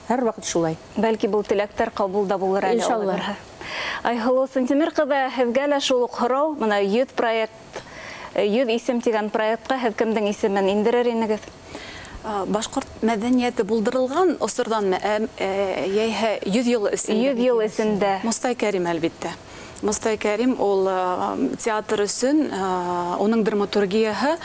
Һәр ваҡыт шулай. Бәлки был теләктәр ҡабул да булыр әле. Иншалла. Айһылыу Сантимир ҡыҙы, һеҙгә лә шул уҡ һорау, мына 100 проект, 100 исем тигән проектҡа һеҙ кемдең исемен индерер инегеҙ? Башҡорт мәҙәниәте булдырылған осорҙанмы, йәйһә 100 йыл эсендә? 100 йыл эсендә. Мостай Кәрим, әлбиттә. Мостай Кәрим ул театр өсөн, уның драматургияһы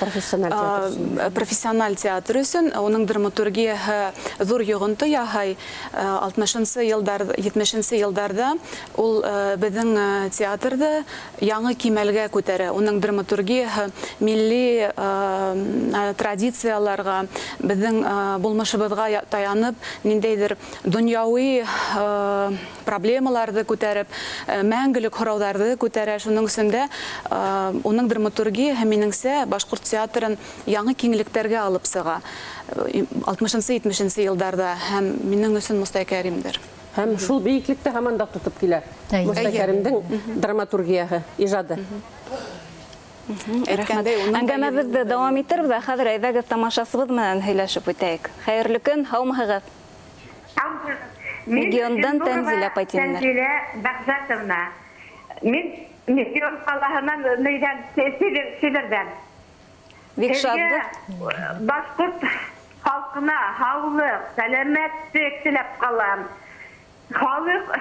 профессиональ театр өсөн, уның драматургияһы ҙур йоғонто яһай. 60-нчы йылдар, 70-нче йылдарҙа ул беҙҙең театрҙы яңы кимәлгә күтәрә. Уның драматургияһы милли традицияларға, беҙҙең булмышыбыҙға таянып, ниндәйҙер донъяуи проблемаларҙы күтәреп, мәңгелек һорауҙарҙы күтәрә. Шуның өсөн дә уның драматургияһы, минеңсә, башҡорт театрын яңы киңлектәргә алып сыға 60-70 йылдарҙа, һәм минең өсөн Мостай Кәримдер. Һәм шул бейеклектә һаман да тотоп килә Мостай Кәримдең драматургияһы, ижады. Әңгәмәбеҙҙе дауам итербеҙ, ә хәҙер әйҙәгеҙ тамашасыбыҙ менән һөйләшеп үтәйек. Хәйерле көн, һаумыһығыҙ. Региондан Тәнзилә апай тинеләр. Тәнзилә Бәхзатовна. Мин Мегион ҡалаһынан, нейҙән, Северҙән. Бик шатбыҙ. Башҡорт халҡына һаулыҡ, сәләмәтлек теләп ҡалам. Халыҡ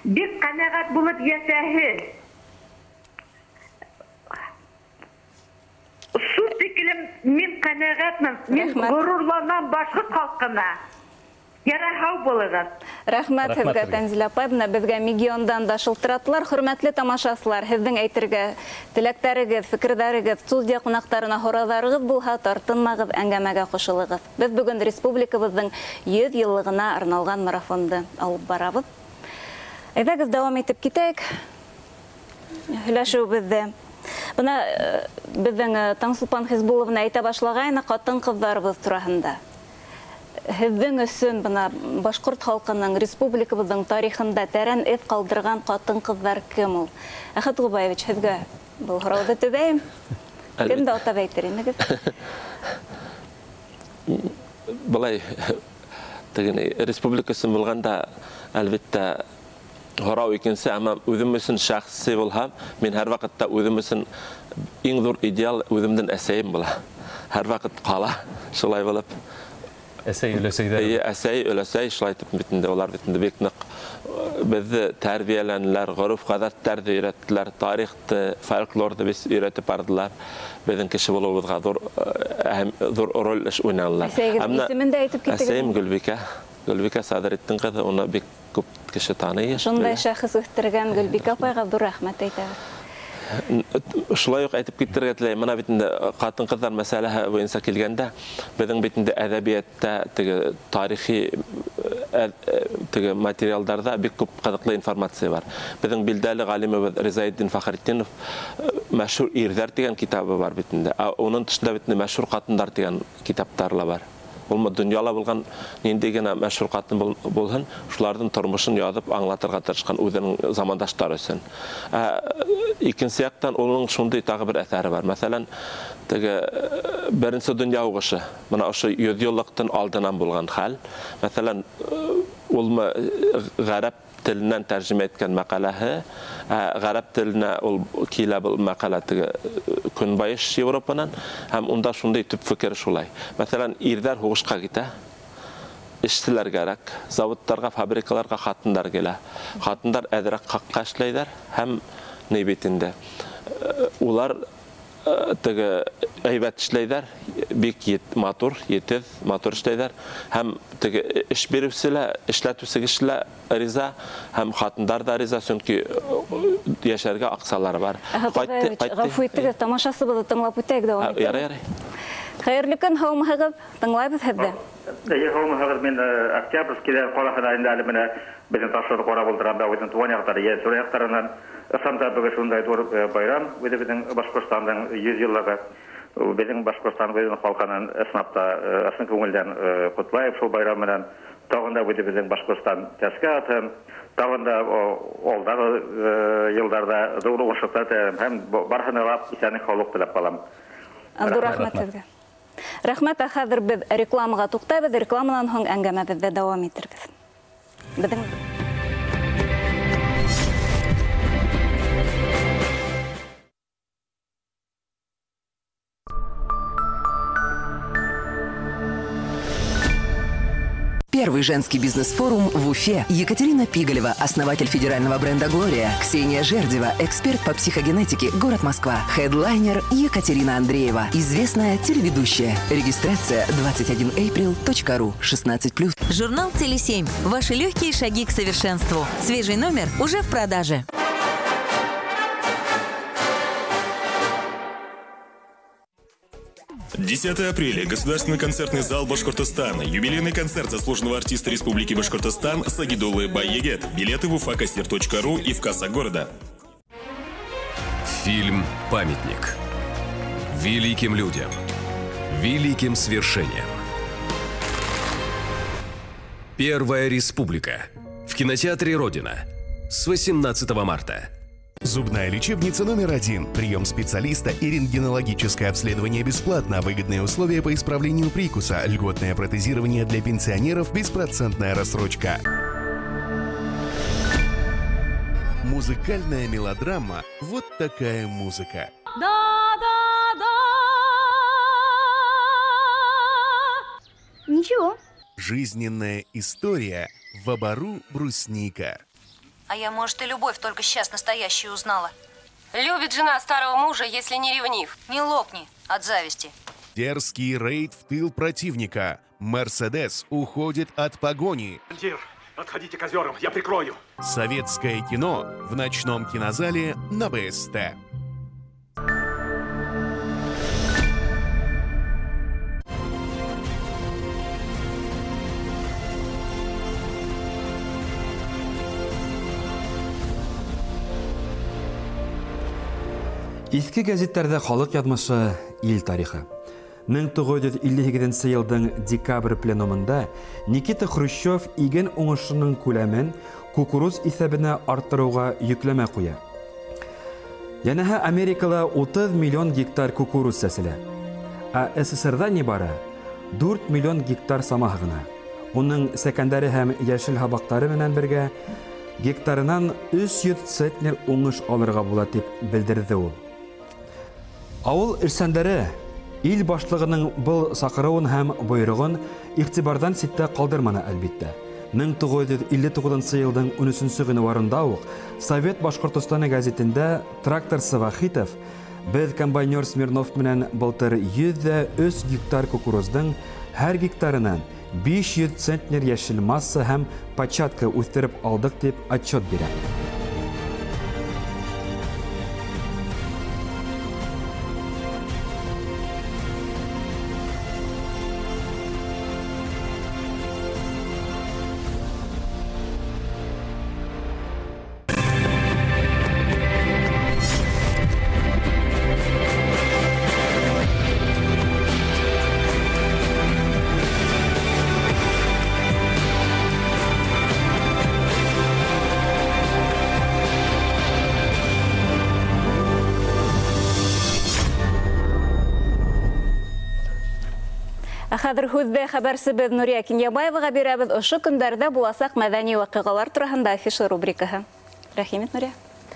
бик ҡәнәғәт булып йәшәһен. Шул тиклем мин ҡәнәғәтмен, мин ғорурланам башҡорт халҡына. Ярай, һау булығыҙ. Рәхмәт һеҙгә, Тәнзилә апай. Бына беҙгә Мегиондан да шылтыратылар. Хөрмәтле тамашасылар, һеҙҙең әйтергә теләктәрегеҙ, фекерҙәрегеҙ, студия ҡунаҡтарына һорауҙарығыҙ булһа, тартынмағыҙ, әңгәмәгә ҡушылығыҙ. Беҙ бөгөн республикабыҙҙың 100 йыллығына арналған марафонды алып барабыҙ. Әйҙәгеҙ, дауам итеп китәйек һөйләшеүебеҙҙе. Бына беҙҙең Таңсулпан Хизбулловна әйтә башлағайны ҡатын-ҡыҙҙарыбыҙ тураһында. Һеҙҙең өсөн бына башҡорт халҡының, республикабыҙҙың тарихында тәрән эҙ ҡалдырған ҡатын-ҡыҙҙар кем ул? Әхәт Ғубаевич, һеҙгә был һорауҙы төбәйем. Кемде атап әйтер инегеҙ? Былай, тегене республика өсөн булғанда, әлбиттә, һорау икенсе, әммә үҙем өсөн шәхси булһам, мин һәр ваҡытта үҙем өсөн иң ҙур идеал үҙемдең әсәйем була. Һәр ваҡыт ҡала шулай булып. Әсәй, өләсәйҙәр. Эйе, әсәй, өләсәй, шулай итеп бит инде, улар бит инде бик ныҡ беҙҙе тәрбиәләнеләр, ғөрөф-ғәҙәттәрҙе өйрәттеләр, тарихты, фольклорҙы беҙ өйрәтеп барҙылар. Беҙҙең кеше булыуыбыҙға ҙур роль эш уйнанылар. Әсәйегеҙ исемен дә әйтеп китегеҙ. Әсәйем Гөлбикә, Гөлбикә Саҙретдин ҡыҙы, уны бик күп кеше таный. Шундай шәхес үҫтергән Гөлбикә апайға ҙур рәхмәт әйтәбеҙ. Шулай уҡ әйтеп китергә теләйем. Бына бит инде ҡатын-ҡыҙҙар мәсьәләһе буйынса килгәндә, беҙҙең бит инде әҙәбиәттә теге тарихи теге материалдарҙа бик күп ҡыҙыҡлы информация бар. Беҙҙең билдәле ғалимыбыҙ Ризаетдин Фәхретдинов Мәшһүр ирҙәр тигән китабы бар бит инде. Ә уның тышында бит инде Мәшһүр ҡатындар тигән китаптар ла бар. Ул донъяла булған ниндәй генә мәшһүр ҡатын булһын, шуларҙың тормошон яҙып аңлатырға тырышҡан үҙенең замандаштары өсөн. Икенсе яҡтан уның шундай тағы бер әҫәре бар. Мәҫәлән, теге Беренсе донъя һуғышы, бына ошо 100 йыллыҡтан алдынан булған хәл. Мәҫәлән, ул ғәрәп теленән тәржемә иткән мәҡәләһе, ғәрәп теленә ул килә был мәҡәлә теге Көнбайыш Европанан, һәм унда шундай төп фекер шулай. Мәҫәлән, ирҙәр һуғышҡа китә, эшселәр кәрәк, заводтарға, фабрикаларға ҡатындар килә. Ҡатындар әҙерәк хаҡҡа эшләйҙәр һәм ни бит инде. Улар теге әйбәт эшләйҙәр, бик матур, етеҙ, матур эшләйҙәр. Һәм теге эш биреүсе лә, эшләтеүсе кеше лә риза, һәм ҡатындар ҙа риза, сөнки йәшәргә аҡсалары бар. Ғәфү итегеҙ, тамашасыбыҙҙы тыңлап үтәйек, дауам итегеҙ. Ярай, ярай. Хәйерле көн, һаумыһығыҙ, тыңлайбыҙ һеҙҙе. Эйе, һаумыһығыҙ, мин Октябрьскийҙә ҡалаһында инде әле менә беҙҙең тапшырыуҙы ҡарап ултырам да, үҙенең тыуған яҡтары, Йәнсура яҡтарынан. Ысында бөгөн шундай ҙур байрам, үҙебеҙҙең Башҡортостандың 100 йыллығы. Беҙҙең Башҡортостан үҙенең халҡынан ысынлап та ысын күңелдән ҡотлайым шул байрам менән. Тағын да үҙебеҙҙең Башҡортостан тәскә атһын, тағын да алдағы йылдарҙа ҙур уңышлыҡтар теләйем һәм барыһына ла иҫәнлек һаулыҡ теләп ҡалам. Ҙур рәхмәт һеҙгә. Рәхмәт, ә хәҙер беҙ рекламаға туҡтайбыҙ, рекламанан һуң әңгәмәбеҙҙе дауам итербеҙ. Беҙҙең Первый женский бизнес-форум в Уфе. Екатерина Пигалева, основатель федерального бренда «Глория». Ксения Жердева, эксперт по психогенетике, город Москва. Хедлайнер Екатерина Андреева, известная телеведущая. Регистрация 21april.ru, 16+. Журнал «Теле7». Ваши легкие шаги к совершенству. Свежий номер уже в продаже. 10 апреля. Государственный концертный зал Башкортостана. Юбилейный концерт заслуженного артиста Республики Башкортостан Сагидуллы Байегет. Билеты в уфакассир.ру и в кассах города. Фильм «Памятник». Великим людям. Великим свершениям. Первая республика. В кинотеатре «Родина». С 18 марта. Зубная лечебница номер 1. Прием специалиста и рентгенологическое обследование бесплатно. Выгодные условия по исправлению прикуса. Льготное протезирование для пенсионеров. Беспроцентная рассрочка. Музыкальная мелодрама «Вот такая музыка». Да, да, да. Ничего. Жизненная история в обору брусника. А я, может, и любовь только сейчас настоящую узнала. Любит жена старого мужа, если не ревнив. Не лопни от зависти. Дерзкий рейд в тыл противника. Мерседес уходит от погони. Командир, отходите к озерам, я прикрою. Советское кино в ночном кинозале на БСТ. Иҫке гәзиттәрҙә халыҡ яҙмышы, ил тарихы. 1958 йылдың декабрь пленумында Никита Хрущев иген уңышының күләмен кукуруз иҫәбенә арттырыуға йөкләмә ҡуя. Йәнәһе Америкала 30 миллион гектар кукуруз сәселә. Ә СССРҙа ни бары 4 миллион гектар самаһы ғына. Уның сәкәндәре һәм йәшел һабаҡтары менән бергә гектарынан 300 центнер уңыш алырға була тип белдерҙе ул. Ауыл эшсәндәре ил башлығының был саҡырыуын һәм бойороғон иғтибарҙан ситтә ҡалдырманы әлбиттә. 1959 йылдың 13 ғинуарында уҡ Совет Башҡортостаны гәзитендә тракторсы Вахитов беҙ комбайнер Смирнов менән былтыр 103 гектар кукуруздың һәр гектарынан 500 центнер йәшел масса һәм початка үҫтереп алдыҡ тип отчет бирә. Хәҙер һүҙҙе хәбәрсебеҙ Нурия Кинйәбаеваға бирәбеҙ. Ошо көндәрҙә буласаҡ мәҙәни ваҡиғалар тураһында афиша рубрикаһы. Рәхим ит, Нурия.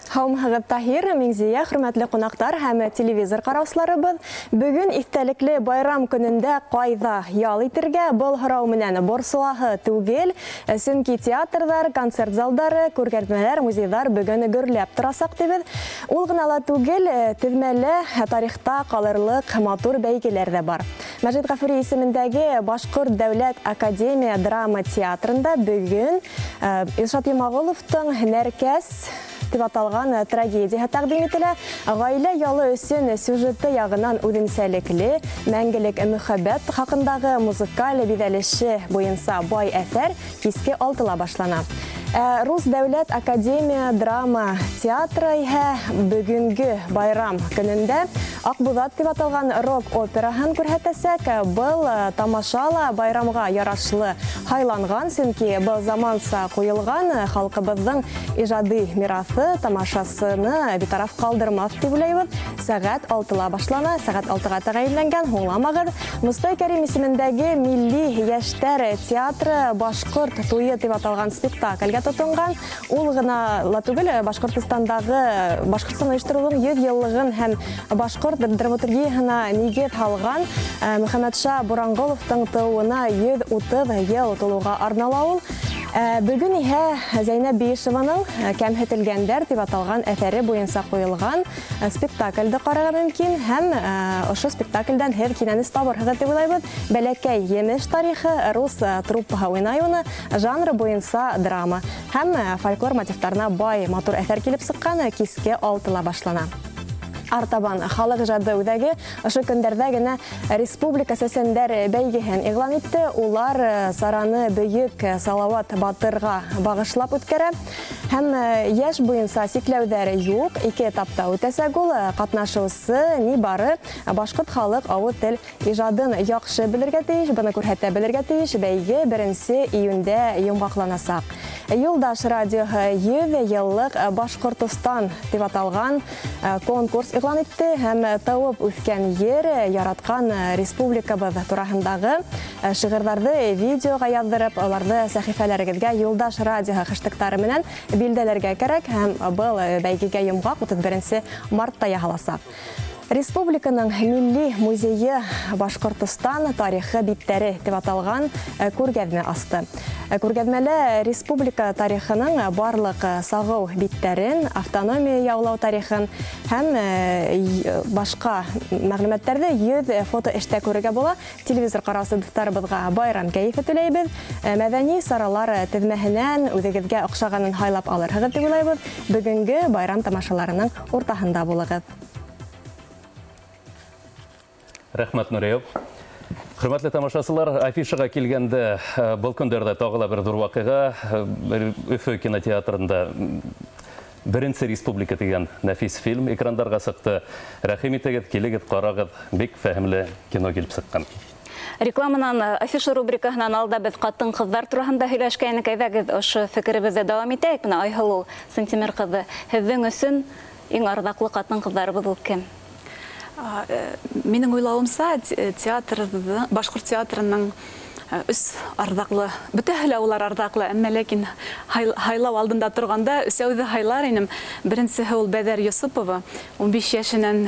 Һаумыһығыҙ, Таһир, Миңзиә, хөрмәтле ҡунаҡтар һәм телевизор ҡараусыларыбыҙ. Бөгөн иҫтәлекле байрам көнөндә ҡайҙа ял итергә был һорау менән борсолаһы түгел, сөнки театрҙар, концерт залдары, күргәҙмәләр, музейҙар бөгөн гөрләп торасаҡ тибеҙ. Ул ғына ла түгел, теҙмәлә тарихта ҡалырлыҡ матур бәйгеләр ҙә бар. Мәжит Ғафури исемендәге Башҡорт дәүләт академия драма театрында бөгөн Илшат Йомағоловтың «Нәркәс» тип аталған трагедияһы тәҡдим ителә. Ғаилә ялы өсөн сюжеты яғынан үҙенсәлекле, мәңгелек мөхәббәт хаҡындағы музыкаль биҙәлеше буйынса бай әҫәр киске 6-ла башлана. Рус дәүләт академия драма театры иһә бөгөнгө байрам көнөндә «Аҡбуҙат» тип аталған рок-операһын күрһәтәсәк. Был тамаша ла байрамға ярашлы һайланған, сөнки был заманса ҡуйылған халҡыбыҙҙың ижади мираҫы тамашасыны битараф ҡалдырмаҫ тип уйлайбыҙ. Сәғәт 6-ла башлана, сәғәт 6-ға тәғәйенләнгән, һуңламағыҙ. Мостай Кәрим исемендәге Милли йәштәр театры «Башҡорт туйы» тип аталған спектакльгә тотонған. Ул ғына ла түгел, Башҡортостандағы Башҡортостан ойоштороуҙың 100 йыллығын һәм башҡорт драматургияһына нигеҙ һалған Мөхәммәтша Буранғоловтың тыуыуына 130 йыл тулыуға арнала ул. Бөгөн иһә Зәйнәб Биишеваның «Кәмһетелгәндәр» тип аталған әҫәре буйынса ҡуйылған спектаклде ҡарарға мөмкин һәм ошо спектаклдән һеҙ кинәнес табырһығыҙ тип уйлайбыҙ. «Бәләкәй емеш тарихы» рус труппаһы уйнай уны, жанры буйынса драма һәм фольклор мотивтарына бай матур әҫәр килеп сыҡҡан, киске 6-ла башлана. Артабан халыҡ ижады үҙәге ошо көндәрҙә генә республика сәсәндәр бәйгеһен иғлан итте. Улар сараны бөйөк Салауат батырға бағышлап үткәрә. Һәм йәш буйынса сикләүҙәр юҡ, 2 этапта үтәсәк ул. Ҡатнашыусы ни бары башҡорт халыҡ ауыҙ тел ижадын яҡшы белергә тейеш, быны күрһәтә белергә тейеш. Бәйге 1 июндә йомғаҡланасаҡ. Юлдаш радиоһы 100 йыллыҡ Башҡортостан тип аталған конкурс иғлан итте һәм тыуып үҫкән ер, яратҡан республикабыҙ тураһындағы шиғырҙарҙы видеоға яҙҙырып, уларҙы сәхифәләрегеҙгә Юлдаш радиоһы хэштегтары менән билдәләргә кәрәк һәм был бәйгегә йомғаҡ 31 мартта яһаласаҡ. Республиканың Милли музейы «Башҡортостан тарихы биттәре» тип аталған күргәҙмә асты. Күргәҙмәлә республика тарихының барлыҡ сағыу биттәрен, автономия яулау тарихын һәм башҡа мәғлүмәттәрҙе 100 фото эштә күрергә була. Телевизор ҡараусы дуҫтарыбыҙға байрам кәйефе теләйбеҙ. Мәҙәни саралар теҙмәһенән үҙегеҙгә оҡшағанын һайлап алырһығыҙ тип уйлайбыҙ. Бөгөнгө байрам тамашаларының уртаһында булығыҙ. Рәхмәт, Нуриев. Хөрмәтле тамашасылар, афишаға килгәндә был көндәрҙә тағы ла бер ҙур ваҡиға. Өфө кинотеатрында «Беренсе республика» тигән нәфис фильм экрандарға сыҡты. Рәхим итегеҙ, килегеҙ, ҡарағыҙ, бик фәһемле кино килеп сыҡҡан. Рекламанан афиша рубрикаһынан алда беҙ ҡатын-ҡыҙҙар тураһында һөйләшкәйнек. Әйҙәгеҙ, ошо фекеребеҙҙе дауам итәйек. Бына Айһылыу Сантимер ҡыҙы, һеҙҙең өсөн иң арҙаҡлы ҡатын-ҡыҙҙарыбыҙ ул кем? Минең уйлауымса, театрҙы, башҡорт театрының өс арҙаҡлы, бөтәһе лә улар арҙаҡлы, әммә ләкин һайлау алдында торғанда өсәүҙе һайлар инем. Беренсеһе ул Бәҙәр Йосопова, 15 йәшенән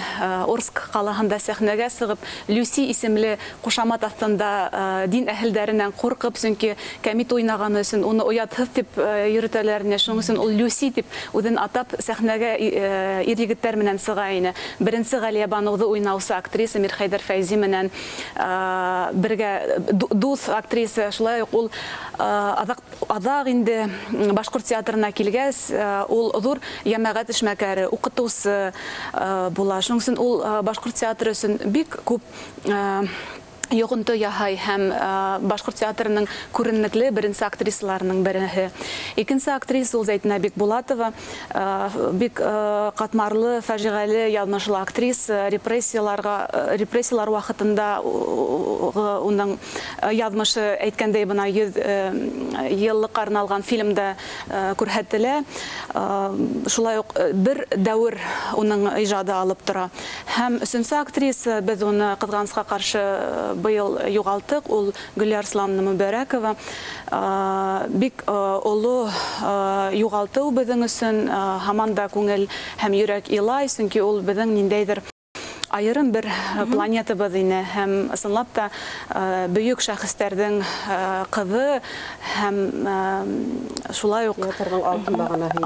Орск ҡалаһында сәхнәгә сығып, Люси исемле ҡушамат аҫтында дин әһелдәренән ҡурҡып, сөнки кәмит уйнағаны өсөн уны оятһыҙ тип йөрөтәләр ине. Шуның өсөн ул Люси тип үҙен атап сәхнәгә ир егеттәр менән сыға ине. Беренсе Ғәлиә Баныуҙы уйнаусы актриса Мирхәйҙәр Фәйзи менән бергә дуҫ актриса, шулай уҡ ул аҙаҡ инде башҡорт театрына килгәс, ул ҙур йәмәғәт эшмәкәре, уҡытыусы була. Шуның өсөн ул башҡорт театры өсөн бик күп йоғонто яһай һәм башҡорт театрының күренекле беренсе актрисаларының береһе. Икенсе актриса ул Зәйтүнә Бикбулатова, бик ҡатмарлы, фажиғәле яҙмышлы актриса, репрессиялар ваҡытында уның яҙмышы әйткәндәй бына 100 йыллыҡ арналған фильмда күрһәтелә. Шулай уҡ бер дәүер уның ижады алып тора. Һәм өсөнсө актриса, беҙ уны ҡыҙғанысҡа ҡаршы быйыл юғалттыҡ, ул Гөлиә Арслановна Мөбәрәкова. Бик оло юғалтыу беҙҙең өсөн, һаман да күңел һәм йөрәк илай, сөнки ул беҙҙең ниндәйҙер айырым бер планетабыҙ ине, һәм ысынлап та бөйөк шәхестәрҙең ҡыҙы, һәм шулай уҡ театрҙың алтын бағанаһы.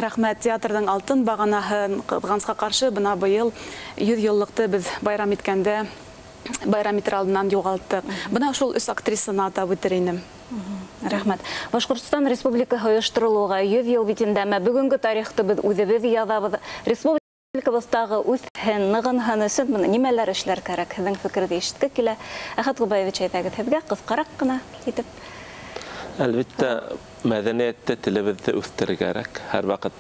Рәхмәт, театрҙың алтын бағанаһы. Ҡыҙғанысҡа ҡаршы, бына быйыл 100 йыллыҡты беҙ байрам иткәндә, байрам итер алдынан юғалттыҡ. Бына шул өс актрисаны атап үтер инем. Рәхмәт. Башҡортостан Республикаһы ойошторолоуға 100 йыл бит инде, әммә бөгөнгө тарихты беҙ үҙебеҙ яҙабыҙ. Республикабыҙ үҫһен, нығынһын өсөн бына нимәләр эшләр кәрәк? Һеҙҙең фекерҙе ишетке килә. Әхәт Ғобаевич, әйҙәгеҙ, һеҙгә ҡыҫҡараҡ ҡына итеп. Әлбиттә, мәҙәниәтте, телебеҙҙе үҫтерергә кәрәк. Һәр ваҡыт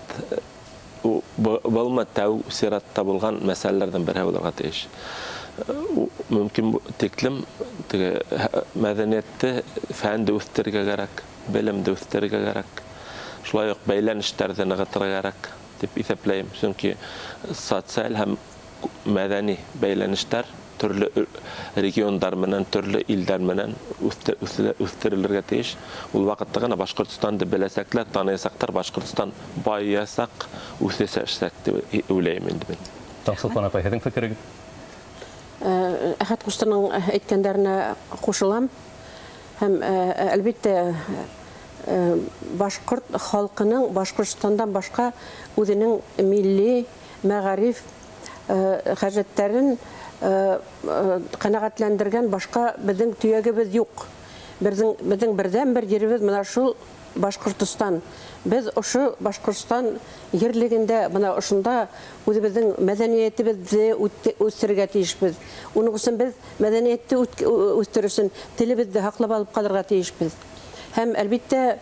был тәү сиратта булған мәсьәләләрҙең береһе булырға тейеш. Мөмкин тиклем мәҙәниәтте, фәнде үҫтерергә кәрәк, белемде үҫтерергә кәрәк. Шулай уҡ бәйләнештәрҙе нығытырға кәрәк тип иҫәпләйем. Сөнки социаль һәм мәҙәни бәйләнештәр төрлө региондар менән, төрлө илдәр менән үҫтерелергә тейеш. Ул ваҡытта ғына Башҡортостанды беләсәкләр, таныясаҡтар, Башҡортостан байыясаҡ, үҫәсәк тип уйлайым инде мин. Таңсулпан апай, һеҙҙең фекерегеҙ? Әхәт ҡустының әйткәндәренә ҡушылам. Һәм әлбиттә, башҡорт халҡының Башҡортостандан башҡа үҙенең милли мәғариф хәжәттәрен ҡәнәғәтләндергән башҡа беҙҙең төйәгебеҙ юҡ. Беҙҙең берҙән-бер еребеҙ бына шул Башҡортостан. Беҙ ошо Башҡортостан ерлегендә, бына ошонда үҙебеҙҙең мәҙәниәтебеҙҙе үҫтерергә тейешбеҙ. Уның өсөн беҙ мәҙәниәтте үҫтерер өсөн телебеҙҙе һаҡлап алып ҡалырға тейешбеҙ. Һәм әлбиттә,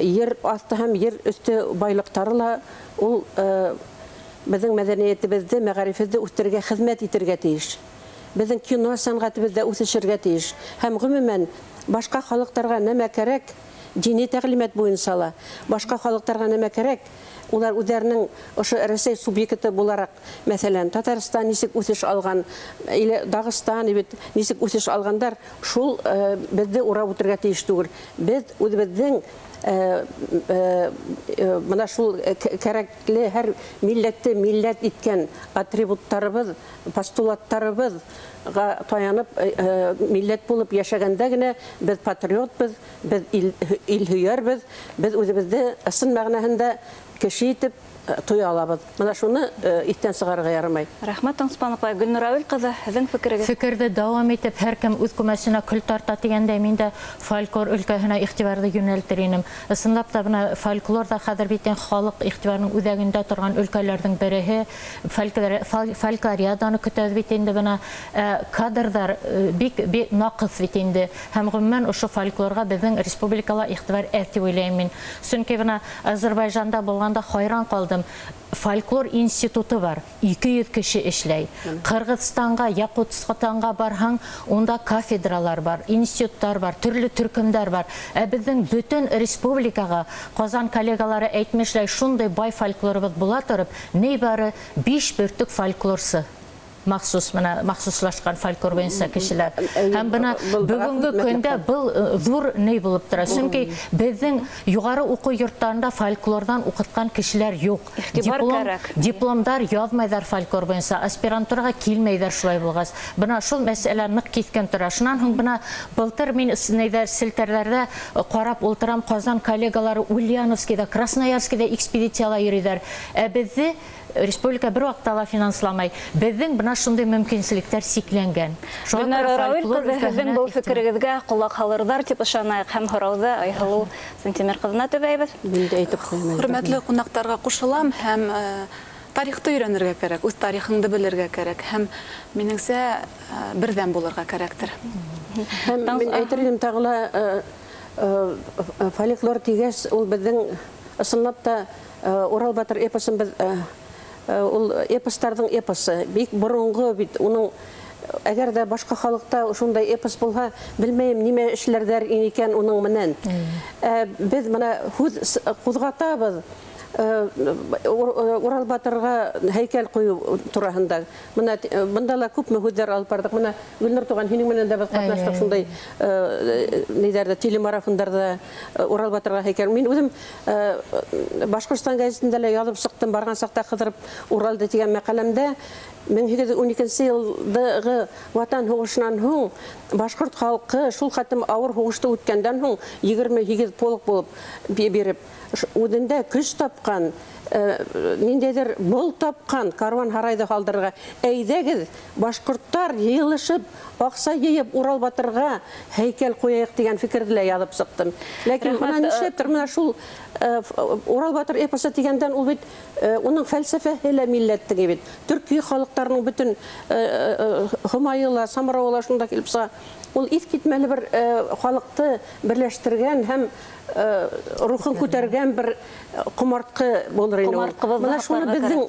ер аҫты һәм ер өҫтө байлыҡтары ла ул беҙҙең мәҙәниәтебеҙҙе, мәғарифебеҙҙе үҫтерергә хеҙмәт итергә тейеш. Беҙҙең кино сәнғәтебеҙ ҙә үҫешергә тейеш. Һәм ғөмүмән башҡа халыҡтарға нәмә кәрәк, дини тәғлимәт буйынса ла башҡа халыҡтарға нәмә кәрәк, улар үҙҙәренең ошо Рәсәй субъекты булараҡ, мәҫәлән, Татарстан нисек үҫеш алған, или Дағыстан бит нисек үҫеш алғандар, шул беҙҙе урап үтергә тейеш түгел. Беҙ үҙебеҙҙең бына шул кәрәкле һәр милләтте милләт иткән атрибуттарыбыҙ, постулаттарыбыҙға таянып милләт булып йәшәгәндә генә беҙ патриотбыҙ, беҙ илһөйәрбеҙ, беҙ үҙебеҙҙе ысын мәғәнәһендә кеше итеп туя алабыҙ. Бына шуны иҫтән сығарырға ярамай. Рәхмәт, Таңсулпан апай. Гөлнур Әүел ҡыҙы, һеҙҙең фекерегеҙ? Фекерҙе дауам итеп, һәр кем үҙ күмәсенә көл тарта тигәндәй, мин дә фольклор өлкәһенә иғтибарҙы йүнәлтер инем. Ысынлап та, бына фольклор ҙа хәҙер бит халыҡ иғтибарының үҙәгендә торған өлкәләрҙең береһе. Фольклориаданы көтәбеҙ бит инде, бына кадрҙар бик наҡыҫ бит инде. Һәм ғөмүмән ошо фольклорға беҙҙең республикала иғтибар әҙ тип уйлайым мин. Сөнки бына Азербайжанда булғанда хайран ҡалдым. Фольклор институты бар, 200 кеше эшләй. Ҡырғыҙстанға, Яҡутстанға барһаң, унда кафедралар бар, институттар бар, төрлө төркөмдәр бар. Ә беҙҙең бөтөн республикаға Ҡазан коллегалары әйтмешләй, шундай бай фольклорыбыҙ була тороп, ни бары 5 бөртөк фольклорсы махсус мына махсуслашҡан фольклор буйынса кешеләр. Һәм бына бөгөнгө көндә был ҙур ни булып тора. Сөнки беҙҙең юғары уҡыу йорттарында фольклорҙан уҡытҡан кешеләр юҡ. Дипломдар яҙмайҙар фольклор буйынса, аспирантураға килмәйҙәр шулай булғас. Бына шул мәсьәлә ныҡ киҫкен тора. Шунан һуң бына былтыр мин нейҙәр селтәрҙәрҙә ҡарап ултырам, Ҡазан коллегалары Ульяновскийҙа, Красноярскийҙа экспедицияла йөрөйҙәр. Ә беҙҙе республика бер ваҡытта ла финансламай. Беҙҙең бына шундай мөмкинселектәр сикләнгән. Гөлнур Рауил ҡыҙы, һеҙҙең был фекерегеҙгә ҡолаҡ һалырҙар тип ышанайыҡ һәм һорауҙы Айһылыу Сантимер ҡыҙына төбәйбеҙ. Хөрмәтле ҡунаҡтарға ҡушылам һәм тарихты өйрәнергә кәрәк, үҙ тарихыңды белергә кәрәк һәм минеңсә берҙәм булырға кәрәктер. Һәм мин әйтер инем тағы ла, фольклор тигәс, ул беҙҙең ысынлап та Урал батыр эпосын беҙ ул эпостарҙың эпосы бик боронғо бит. Уның әгәр ҙә башҡа халыҡта шундай эпос булһа, белмәйем нимә эшләрҙәр икән уның менән. Беҙ бына һүҙ ҡуҙғатабыҙ, Урал батырға һәйкәл ҡуйыу тураһында. Бына бында ла күпме һүҙҙәр алып барҙыҡ. Бына Гөлнур туған, һинең менән дә беҙ ҡатнаштыҡ шундай ниҙәрҙә, телемарафондарҙа Урал батырға һәйкәл. Мин үҙем Башҡортостан гәзитендә лә яҙып сыҡтым, барған саҡта ҡыҙырып Уралды тигән мәҡәләмдә 1812 йылдағы Ватан һуғышынан һуң башҡорт халҡы шул хәтлем ауыр һуғышты үткәндән һуң 28 полк булып биреп, үҙендә көс тапҡан, ниндәйҙер мол тапҡан каруан һарайҙы һалдырырға. Әйҙәгеҙ, башҡорттар йыйылышып, аҡса йыйып Урал батырға һәйкәл ҡуяйыҡ тигән фекерҙе лә яҙып сыҡтым. Ләкин бына нишләптер менә шул Урал батыр эпосы тигәндән ул бит уның фәлсәфәһе лә милләттең бит. Төрки халыҡтарының бөтөн Һомайы ла, Самрауы ла шунда килеп сыға. Ул иҫ китмәле бер халыҡты берләштергән һәм рухын күтәргән бер ҡомартҡы булыр ине ул. Бына шуны беҙҙең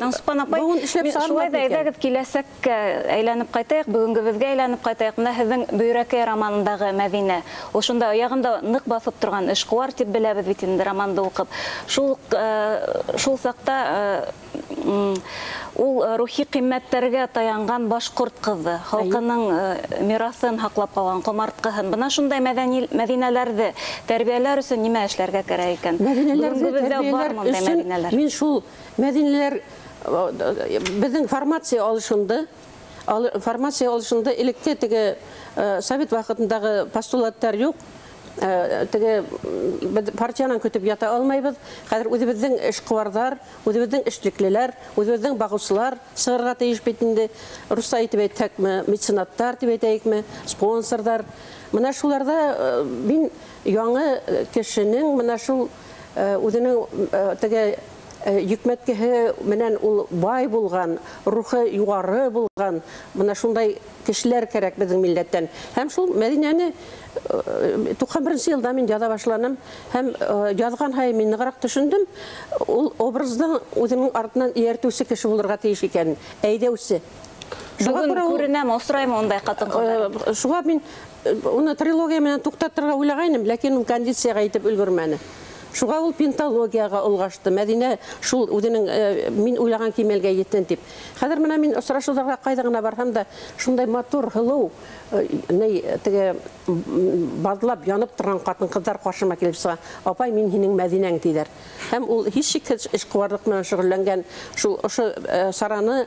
быуын эшләп сығармаҫ. Шулай ҙа әйҙәгеҙ киләсәккә әйләнеп ҡайтайыҡ, бөгөнгөбөҙгә әйләнеп ҡайтайыҡ. Бына һеҙҙең Бөйрәкәй романындағы Мәҙинә. Ул шунда аяғында ныҡ баҫып торған эшҡыуар тип беләбеҙ бит инде романды уҡып. Шул саҡта ул рухи ҡиммәттәргә таянған башҡорт ҡыҙы, халҡының мираҫын һаҡлап ҡалған ҡомартҡыһын. Бына шундай мәҙинәләрҙе тәрбиәләр өсөн нимә эшләргә кәрәк икән? Мәҙинәләрҙе тәрбиәләр өсөн мин шул мәҙинәләр беҙҙең формация алышынды. Формация алышынды элекке теге совет ваҡытындағы постулаттар юҡ. Теге партиянан көтөп ята алмайбыҙ. Хәҙер үҙебеҙҙең эшҡыуарҙар, үҙебеҙҙең эшлеклеләр, үҙебеҙҙең бағыусылар сығырға тейеш бит инде. Русса әйтеп әйтһәкме, меценаттар тип әйтәйекме, спонсорҙар. Бына шуларҙа мин яңы кешенең бына шул үҙенең теге йөкмәткеһе менән ул бай булған, рухы юғары булған, бына шундай кешеләр кәрәк беҙҙең милләттән. Һәм шул Мәҙинәне 91 йылда мин яҙа башланым, һәм яҙған һайын мин нығыраҡ төшөндөм, ул образды үҙенең артынан эйәртеүсе кеше булырға тейеш икәнен, әйҙәүсе. Бөгөн күренәме, осраймы ундай ҡатын-ҡыҙҙар? Шуға мин уны трилогия менән туҡтатырға уйлағайным, ләкин ул кондицияға етеп өлгөрмәне. Шуға ул пенталогияға олғашты. Мәҙинә шул үҙенең мин уйлаған кимәлгә еттен тип. Хәҙер менә мин осрашыуҙарға ҡайҙа ғына барһам да, шундай матур, һылыу, теге баҙлап янып торған ҡатын-ҡыҙҙар ҡаршыма килеп сыға. Апай, мин һинең Мәҙинәң тиҙәр. Һәм ул һис шикһеҙ эшҡыуарлыҡ менән шөғөлләнгән, шул ошо сараны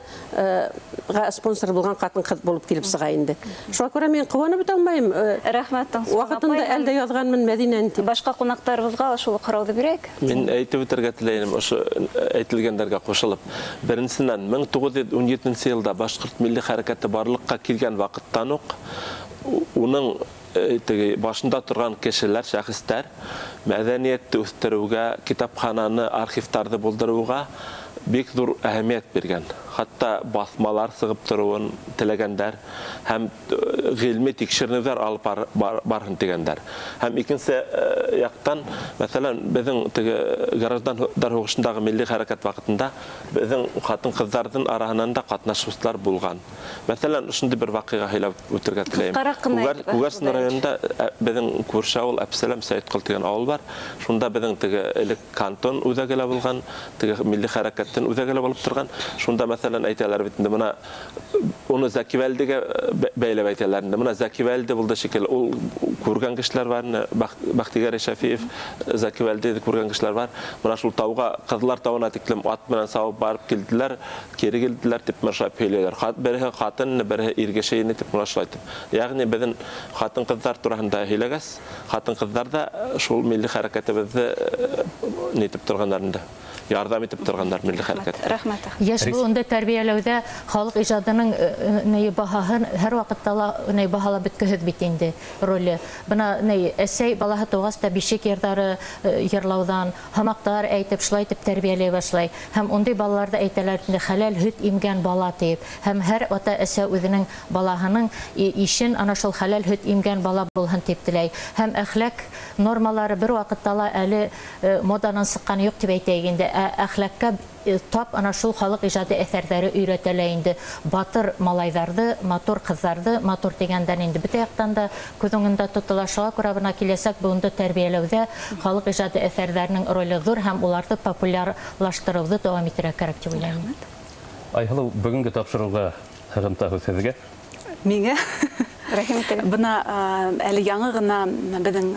спонсор булған ҡатын-ҡыҙ булып килеп сыға инде. Шуға күрә мин ҡыуанып бөтә алмайым. Рәхмәт, Таңсылпан апай. Ваҡытында әлдә яҙғанмын Мәҙинәне тип. Башҡа ҡунаҡтарыбыҙға шул һорауҙы бирәйек. Мин әйтеп үтергә теләйем, ошо әйтелгәндәргә ҡушылып. Беренсенән, 1917 йылда башҡорт милли хәрәкәте барлыҡҡа килгән ваҡыттан уҡ уның теге башында торған кешеләр, шәхестәр мәҙәниәтте үҫтереүгә, китапхананы, архивтарҙы булдырыуға бик ҙур әһәмиәт биргән. Хатта баҫмалар сығып тороуын теләгәндәр һәм ғилми тикшеренеүҙәр алып барһын тигәндәр. Һәм икенсе яҡтан, мәҫәлән, беҙҙең теге граждандар һуғышындағы милли хәрәкәт ваҡытында беҙҙең ҡатын-ҡыҙҙарҙың араһынан да ҡатнашыусылар булған. Мәҫәлән, ошондай бер ваҡиға һөйләп үтергә теләйем. Күгәрсен районында беҙҙең күрше ауыл Әпсәләм Сәйетҡол тигән ауыл бар. Шунда беҙҙең теге элек кантон үҙәге лә булған, теге милли хәрәкәттең үҙәге лә булып торған. Шунда мәҫәлән әйтәләр бит инде, бына уны Зәкивәлдегә бәйләп әйтәләр инде. Бына Зәкивәлде булды шикелле. Ул күргән кешеләр бар, Бәхтигәрәй Шәфиев Зәкивәлде күргән кешеләр бар. Бына шул тауға, Ҡыҙылар тауына тиклем ат менән сабып барып килделәр, кире килделәр тип менә шулай һөйләйләр. Береһе ҡатын, береһе ир кеше ине тип менә шулай итеп. Ягъни беҙҙең ҡатын-ҡыҙҙар тураһында һөйләгәс, ҡатын-ҡыҙҙар да шул милли хәрәкәтебеҙҙе нитеп торғандар инде. Ярҙам итеп торғандар милли хәрәкәт. Рәхмәт. Йәш быуынды тәрбиәләүҙә халыҡ ижадының ни баһаһын һәр ваҡытта ла ни баһалап бөткөһөҙ бит инде роле. Бына ни әсәй балаһы тыуғас та бишек йырҙары йырлауҙан, һамаҡтар әйтеп, шулай итеп тәрбиәләй башлай. Һәм ундай балаларҙы әйтәләр инде хәләл һөт имгән бала тип. Һәм һәр ата-әсә үҙенең балаһының ишен ана шул хәләл һөт имгән бала булһын тип теләй. Һәм әхлаҡ нормалары бер ваҡытта ла әле моданан сыҡҡан юҡ тип әйтәйек инде. Әхлаҡҡа тап ана шул халыҡ ижады әҫәрҙәре өйрәтәлә инде. Батыр малайҙарҙы, матур ҡыҙҙарҙы, матур тигәндән инде бөтә яҡтан да күҙ уңында тотола. Шуға күрә бына киләсәк быуынды тәрбиәләүҙә халыҡ ижады әҫәрҙәренең роле ҙур һәм уларҙы популярлаштырыуҙы дауам итергә кәрәк тип уйлайым. Айһылыу, бөгөнгө тапшырыуға һығымта һүҙ һеҙгә. Миңә? Бына әле яңы ғына беҙҙең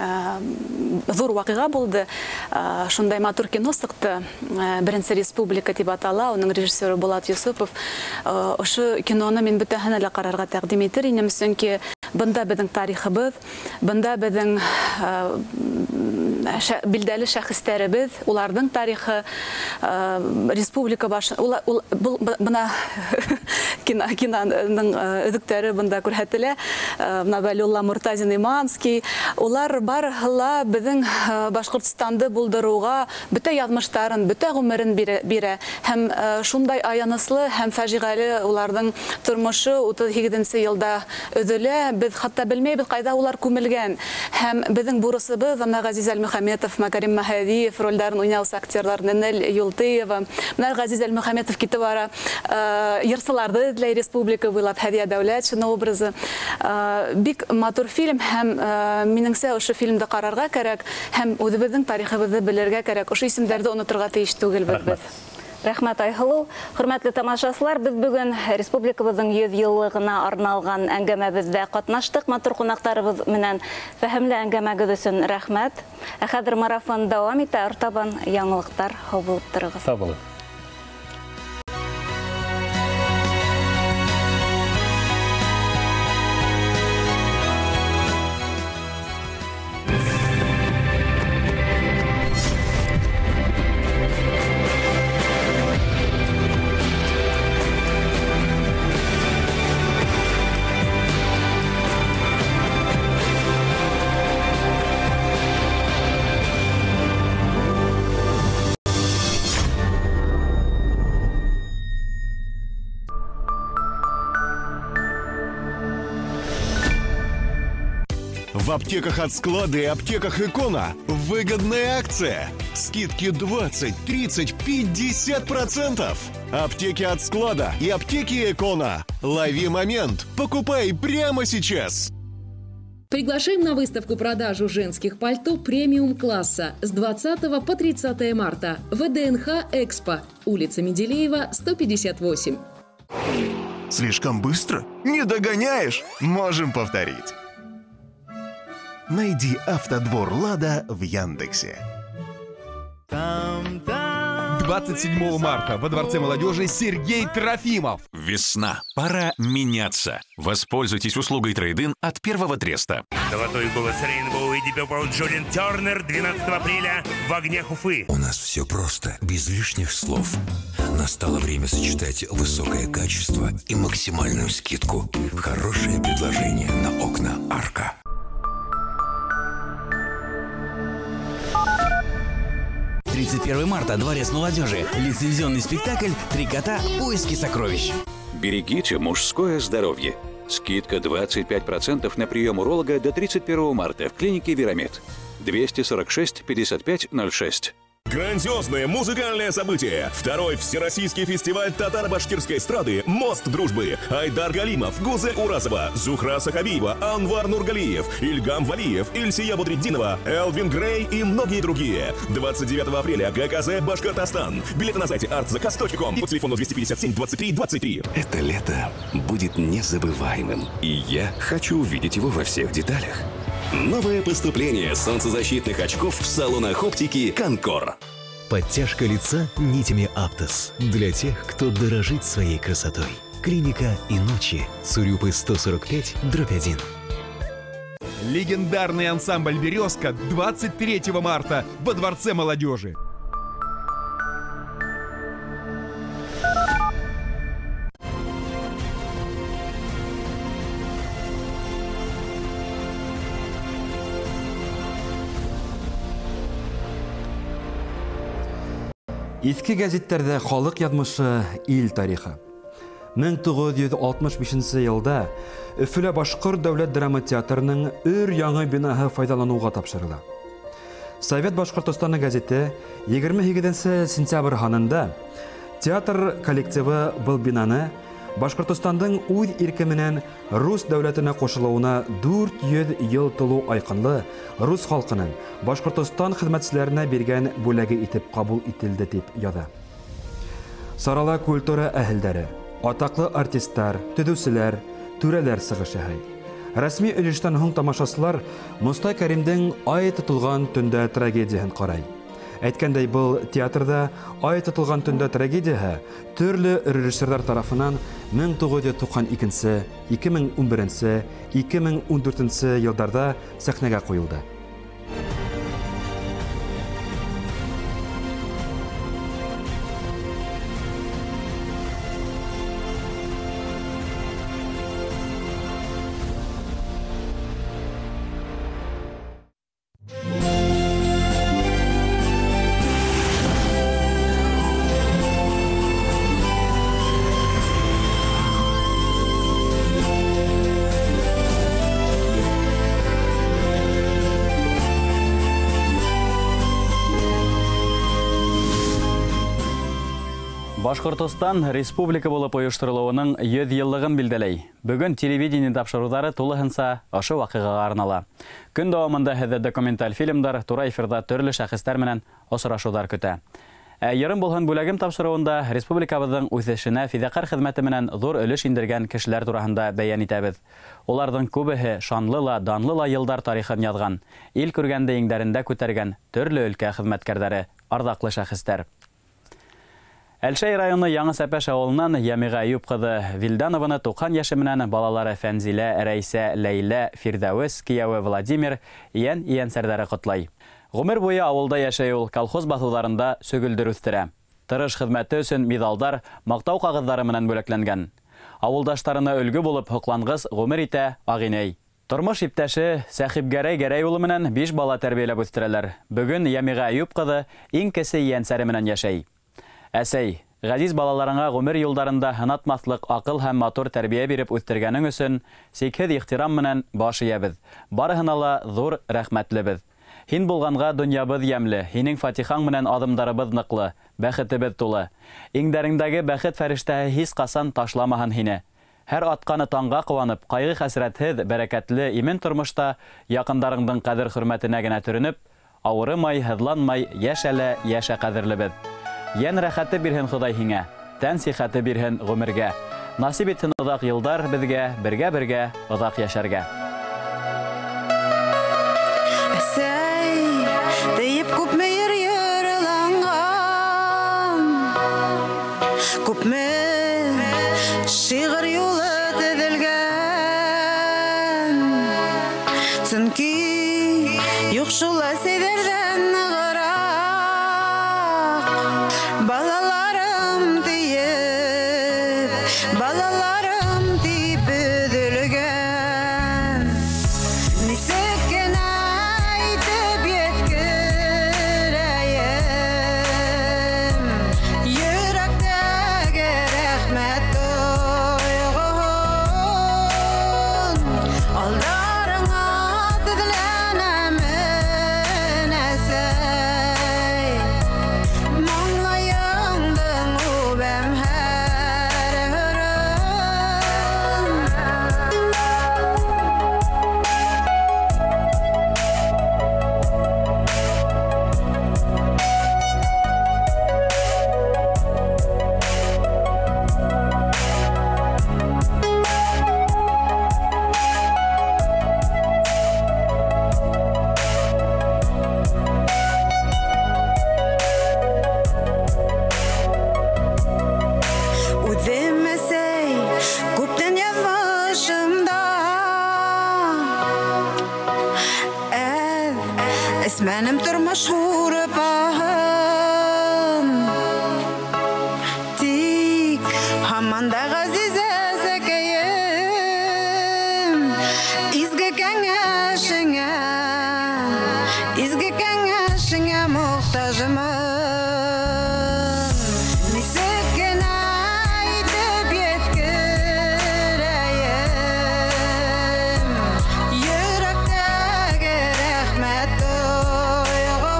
ҙур ваҡиға булды. Шундай матур кино сыҡты. Беренсе республика тип атала, уның режиссеры Булат Юсупов. Ошо киноны мин бөтәһенә лә ҡарарға тәҡдим итер инем, сөнки бында беҙҙең тарихыбыҙ, бында беҙҙең билдәле шәхестәребеҙ, уларҙың тарихы, республика баш, бына киноның өҙөктәре бында күрһәтелә. Бына Вәлиулла Муртазин Иманский, улар барыһы ла беҙҙең Башҡортостанды булдырыуға бөтә яҙмыштарын, бөтә ғүмерен бирә. Һәм шундай аяныслы һәм фажиғәле уларҙың тормошо 38-нсе йылда өҙөлә. Беҙ хатта белмәйбеҙ ҡайҙа улар күмелгән. Һәм беҙҙең бурысыбыҙ, бына Ғәзиз Әлмөхәмәтов, Мәкәрим Мәһәҙиев ролдәрен уйнаусы актерҙар, Нәнел Юлтыева. Бына Ғәзиз Әлмөхәмәтов китеп бара, йырсыларҙы эҙләй республика буйлап, Һәҙиә Дәүләтшина образы. Бик матур фильм, һәм минеңсә ошо фильмды ҡарарға кәрәк, һәм үҙебеҙҙең тарихыбыҙҙы белергә кәрәк. Ошо исемдәрҙе оноторға тейеш түгелбеҙ беҙ. Рәхмәт, Айһылыу. Хөрмәтле тамашасылар, беҙ бөгөн республикабыҙҙың 100 йыллығына арналған әңгәмәбеҙҙә ҡатнаштыҡ. Матур ҡунаҡтарыбыҙ менән фәһемле әңгәмәгеҙ өсөн рәхмәт. Ә хәҙер марафон дауам итә, артабан яңылыҡтар. Һау булып тороғоҙ. Һау булығыҙ. В аптеках от склада и аптеках Икона выгодная акция. Скидки 20, 30, 50%. Аптеки от склада и аптеки Икона. Лови момент. Покупай прямо сейчас. Приглашаем на выставку-продажу женских пальто премиум-класса с 20 по 30 марта. ВДНХ «Экспо», улица Менделеева, 158. Слишком быстро? Не догоняешь? Можем повторить. Найди «Автодвор Лада» в Яндексе. 27 марта во Дворце молодежи Сергей Трофимов. Весна. Пора меняться. Воспользуйтесь услугой трейд-ин от первого треста. Золотой голос Рейнбоу и Deep Purple Джолин Тернер 12 апреля в огнях Уфы. У нас все просто, без лишних слов. Настало время сочетать высокое качество и максимальную скидку. Хорошее предложение на окна «Арка». 31 марта, Дворец молодежи. Лицензионный спектакль «Три кота. Поиски сокровищ». Берегите мужское здоровье. Скидка 25% на прием уролога до 31 марта в клинике «Верамед». 246 55 06. Грандиозное музыкальное событие. Второй всероссийский фестиваль татаро-башкирской эстрады «Мост дружбы». Айдар Галимов, Гузель Уразова, Зухра Сахабиева, Анвар Нургалиев, Ильгам Валиев, Ильсия Будриддинова, Элвин Грей и многие другие. 29 апреля ГКЗ «Башкортостан». Билеты на сайте artzakaz.com и по телефону 257 23 23. Это лето будет незабываемым. И я хочу увидеть его во всех деталях. Новое поступление солнцезащитных очков в салонах оптики «Конкор». Подтяжка лица нитями Аптос. Для тех, кто дорожит своей красотой. Клиника и ночи. Цурюпы 145/1. Легендарный ансамбль «Березка» 23 марта во Дворце молодежи. Иҫке гәзиттәрҙә халыҡ яҙмышы, ил тарихы. 1965 йылда Өфөлә Башҡорт дәүләт драма театрының өр яңы бинаһы файҙаланыуға тапшырыла. Совет Башҡортостаны газеты 28 сентябрь һанында театр коллективы был бинаны Башҡортостандың үҙ ирке менән рус дәүләтенә ҡушылыуына 400 йыл тулыу айҡанлы рус халҡының Башҡортостан хеҙмәтселәренә биргән бүләге итеп ҡабул ителде тип яҙа. Сарала культура әһелдәре, атаҡлы артисттар, төҙөүселәр, түрәләр сығыш яһай. Рәсми өлөштән һуң тамашасылар Мостай Кәримдең «Ай тотолған төндә» трагедияһын ҡарай. Әйткәндәй, был театрҙа «Ай тотолған төндә» трагедияһы төрлө режиссерҙар тарафынан 1992, 2011, 2014 йылдарҙа сәхнәгә ҡуйылды. Башҡортостан республика булып ойошторолоуының 100 йыллығын билдәләй. Бөгөн телевидение тапшырыуҙары тулыһынса ошо ваҡиғаға арнала. Көн дауамында һеҙҙе документаль фильмдар, тура эфирҙа төрлө шәхестәр менән осрашыуҙар көтә. Ә «Йырым булһын бүләгем» тапшырыуында республикабыҙҙың үҫешенә фиҙаҡәр хеҙмәте менән ҙур өлөш индергән кешеләр тураһында бәйән итәбеҙ. Уларҙың күбеһе шанлы ла, данлы ла йылдар тарихын яҙған, ил күргәнде иңдәрендә күтәргән төрлө өлкә хеҙмәткәрҙәре, арҙаҡлы шәхестәр. Әлшәй районы Яңы Сәпәш ауылынан Йәмиғә Әйүп ҡыҙы Вилданованы 90 йәше менән балалары Фәнзилә, Рәйсә, Ләйлә, Фирҙәүес, кейәүе Владимир, ейән-ейәнсәрҙәре ҡотлай. Ғүмер буйы ауылда йәшәй ул, колхоз баҫыуҙарында сөгөлдөр үҫтерә. Тырыш хеҙмәте өсөн миҙалдар, маҡтау ҡағыҙҙары менән бүләкләнгән. Ауылдаштарына өлгө булып һоҡланғыс ғүмер итә ағинәй. Тормош иптәше Сәхибгәрәй Гәрәй улы менән 5 бала тәрбиәләп үҫтерәләр. Бөгөн Йәмиғә Әйүп ҡыҙы иң кесе ейәнсәре менән йәшәй. Әсәй, ғәзиз балаларыңа ғүмер юлдарында һынатмаҫлыҡ аҡыл һәм матур тәрбиә биреп үҫтергәнең өсөн сикһеҙ ихтирам менән баш эйәбеҙ. Барыһына ла ҙур рәхмәтлебеҙ. Һин булғанға донъябыҙ йәмле, һинең фатихаң менән аҙымдарыбыҙ ныҡлы, бәхетебеҙ тулы. Иңдәреңдәге бәхет фәрештәһе һис ҡасан ташламаһын һине. Һәр атҡаны таңға ҡыуанып, ҡайғы-хәсрәтһеҙ, бәрәкәтле, имен тормошта яҡындарыңдың ҡәҙер-хөрмәтенә генә төрөнөп, ауырымай, һыҙланмай, йәшә лә йәшә ҡәҙерлебеҙ. Йән рәхәте бирһен Хоҙай һиңә, тән сихәте бирһен ғүмергә. Насип итһен оҙаҡ йылдар беҙгә, бергә-бергә оҙаҡ йәшәргә. Әсәй, тейеп күпме ер йырланған, күпме шиғыр юлы теҙелгән. Сөнки юҡ шул әсәйҙәрҙән нығыраҡ. Балаларым тиеп, балаларым тип өҙөлгән. Нисек кенә әйтеп еткерәйем йөрәктәге рәхмәт тойғоһон. Алдарыңа теҙләнәмен, әсәй. Маңлайыңдың үбәм һәр һырын. Үҙем әсәй, күптән яҙмышымда әҙ эсмәнем тормош һурпаһын. Тик һаман да ғәзиз әсәкәйем, изге кәңәшеңә, изге кәңәшеңә мохтажмын. Нисек кенә әйтеп еткерәйем йөрәктәге рәхмәт тойғоһон.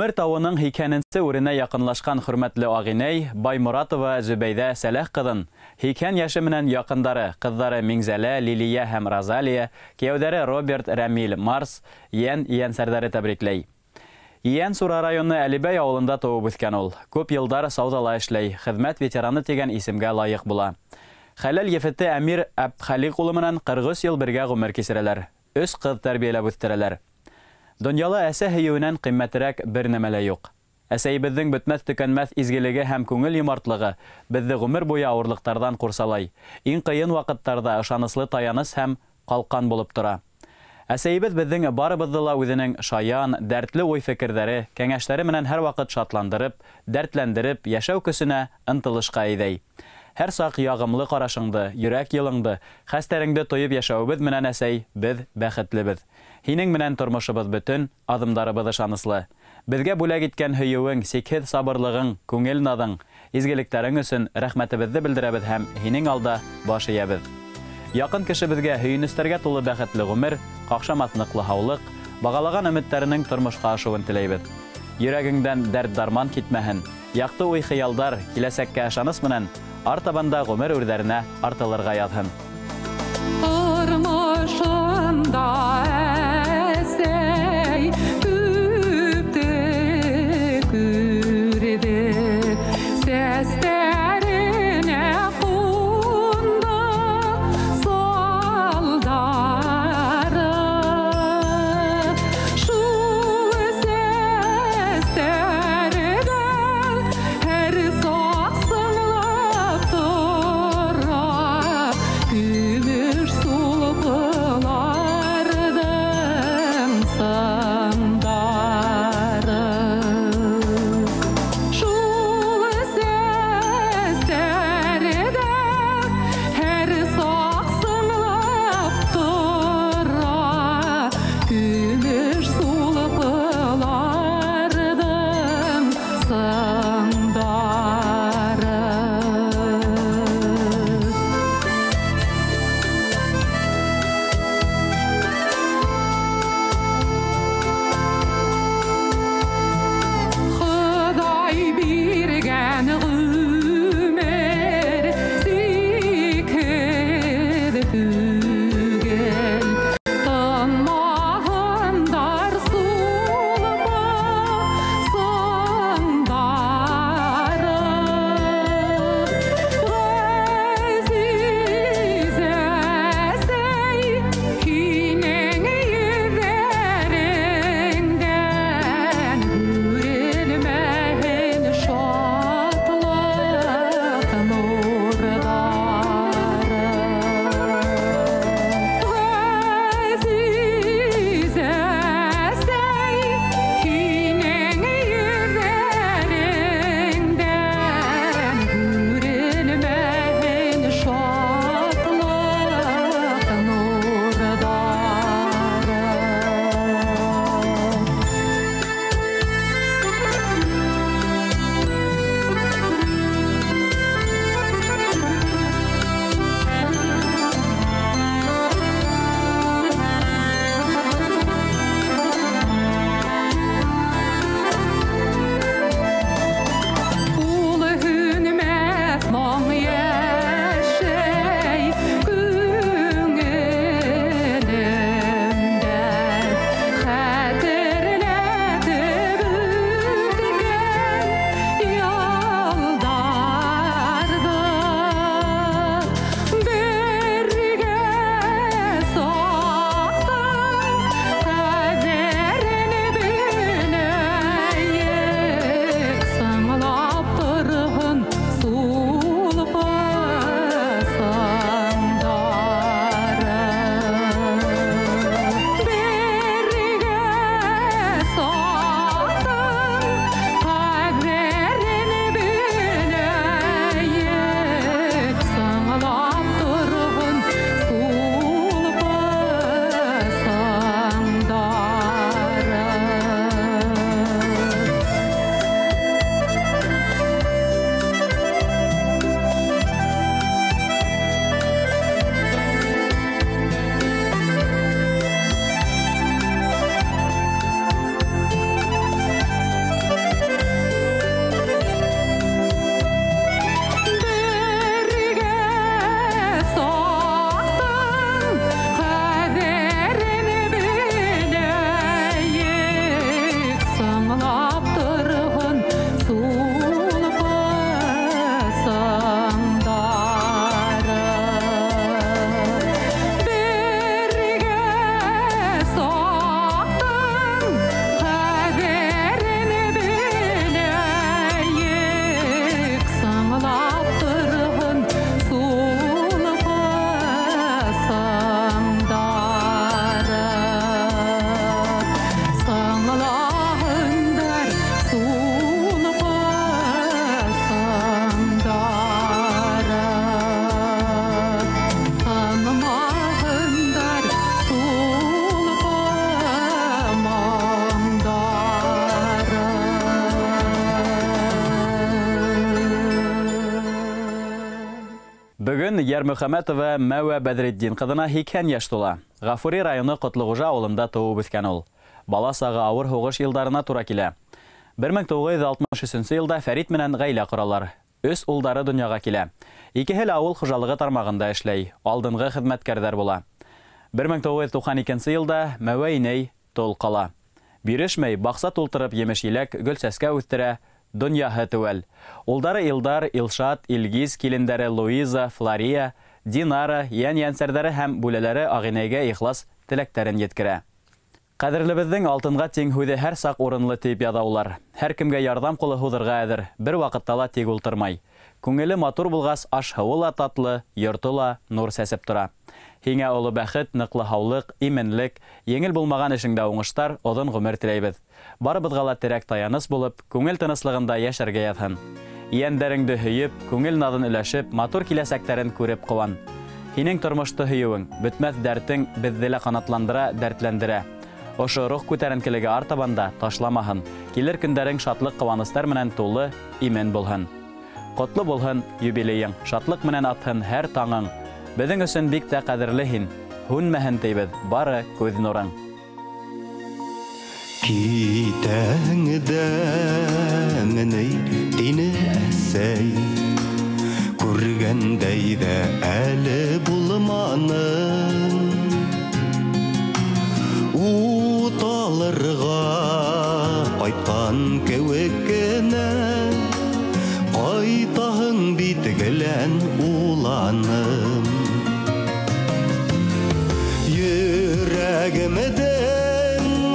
Ғүмер тауының 80-нсе үренә яҡынлашҡан хөрмәтле ағинәй Байморатова Зөбәйҙә Сәләх ҡыҙын 80 йәше менән яҡындары, ҡыҙҙары Миңзәлә, Лилия һәм Розалия, кейәүҙәре Роберт, Рәмил, Марс, Йән, Йәнсәрҙәре тәбрикләй. Ейәнсура районы Әлибәй ауылында тыуып үҫкән ул. Күп йылдар сауҙала эшләй, хеҙмәт ветераны тигән исемгә лайыҡ була. Хәләл ефете Әмир Әбхәлиҡ улы менән 43 йыл бергә ғүмер кисерәләр. 3 ҡыҙ тәрбиәләп үҫтерәләр. Донъяла әсә һөйөүенән ҡиммәтерәк бер нәмә лә юҡ. Әсәйебеҙҙең бөтмәҫ-төкәнмәҫ изгелеге һәм күңел йомартлығы беҙҙе ғүмер буйы ауырлыҡтарҙан ҡурсалай. Иң ҡыйын ваҡыттарҙа ышаныслы таяныс һәм ҡалҡан булып тора. Әсәйебеҙ беҙҙең барыбыҙҙы ла үҙенең шаян, дәртле уй-фекерҙәре, кәңәштәре менән һәр ваҡыт шатландырып, дәртләндереп, йәшәү көсөнә ынтылышҡа әйҙәй. Һәр саҡ яғымлы ҡарашыңды, йөрәк йылыңды, хәстәреңде тойоп йәшәүебеҙ менән, әсәй, беҙ бәхетлебеҙ. Һинең менән тормошобоҙ бөтөн, аҙымдарыбыҙ ышаныслы. Беҙгә бүләк иткән һөйөүең, сикһеҙ сабырлығың, күңел наҙың, изгелектәрең өсөн рәхмәтебеҙҙе белдерәбеҙ һәм һинең алда баш эйәбеҙ. Яҡын кешебеҙгә һөйөнөстәргә тулы бәхетле ғүмер, ҡаҡшамаҫ ныҡлы һаулыҡ, бағалаған өмөттәренең тормошҡа ашыуын теләйбеҙ. Йөрәгеңдән дәрт-дарман китмәһен, яҡты уй-хыялдар, киләсәккә ышаныс менән артабанда ғүмер үрҙәренә артылырға яҙһын. Тормошонда әсәй күпте күрҙе, сәстәренә ҡунды салдары. Шул сәстәрҙән һәр саҡ сыңлап тора көмөш сулпылары. Бөгөн Йәрмөхәмәтова Мәүә Бәҙретдин ҡыҙына 80 йәш тула. Ғафури районы Ҡотлоғужа ауылында тыуып үҫкән ул. Бала сағы ауыр һуғыш йылдарына тура килә. 1963 йылда Фәрит менән ғаилә ҡоралар. 3 улдары донъяға килә. Икеһе лә ауыл хужалығы тармағында эшләй, алдынғы хеҙмәткәрҙәр була. 1992 йылда Мәүә инәй тол ҡала. Бирешмәй, баҡса тултырып емеш-еләк, гөл-сәскә үҫтерә, донъяһы теүәл. Улдары Илдар, Илшат, Илгиз, килендәре Луиза, Флория, Динара, йән-йәнсәрҙәре һәм бүләләре ағинәйгә ихлас теләктәрен еткерә. Ҡәҙерлебеҙҙең алтынға тиң һүҙе һәр саҡ урынлы тип яҙа улар. Һәр кемгә ярҙам ҡулы һуҙырға әҙер, бер ваҡытта ла тик ултырмай. Күңеле матур булғас, аш-һыуы ла татлы, йорто ла нур сәсеп тора. Һиңә оло бәхет, ныҡлы һаулыҡ, именлек, еңел булмаған эшеңдә уңыштар, оҙон ғүмер теләйбеҙ. Барыбыҙға ла терәк таяныс булып, күңел тыныслығында йәшәргә яҙһын. Йәндәреңде һөйөп, күңел наҙын өләшеп, матур киләсәктәрен күреп ҡыуан. Һинең тормошто һөйөүең, бөтмәҫ дәртең беҙҙе лә ҡанатландыра, дәртләндерә. Ошо рух күтәренкелеге артабан да ташламаһын. Килер көндәрең шатлыҡ ҡыуаныстар менән тулы, имен булһын. Ҡотло булһын юбилейың, шатлыҡ менән атһын һәр таңың. Беҙҙең өсөн бик тә ҡәҙерле һин, һүнмәһен тейбеҙ, бары күҙ нурың. Китәң дә мине тине әсәй, күргәндәй ҙә әле булманым. Ут алырға ҡайтҡан кеүек кенә, ҡайтаһың бит гелән уланым. Йөрәгемдең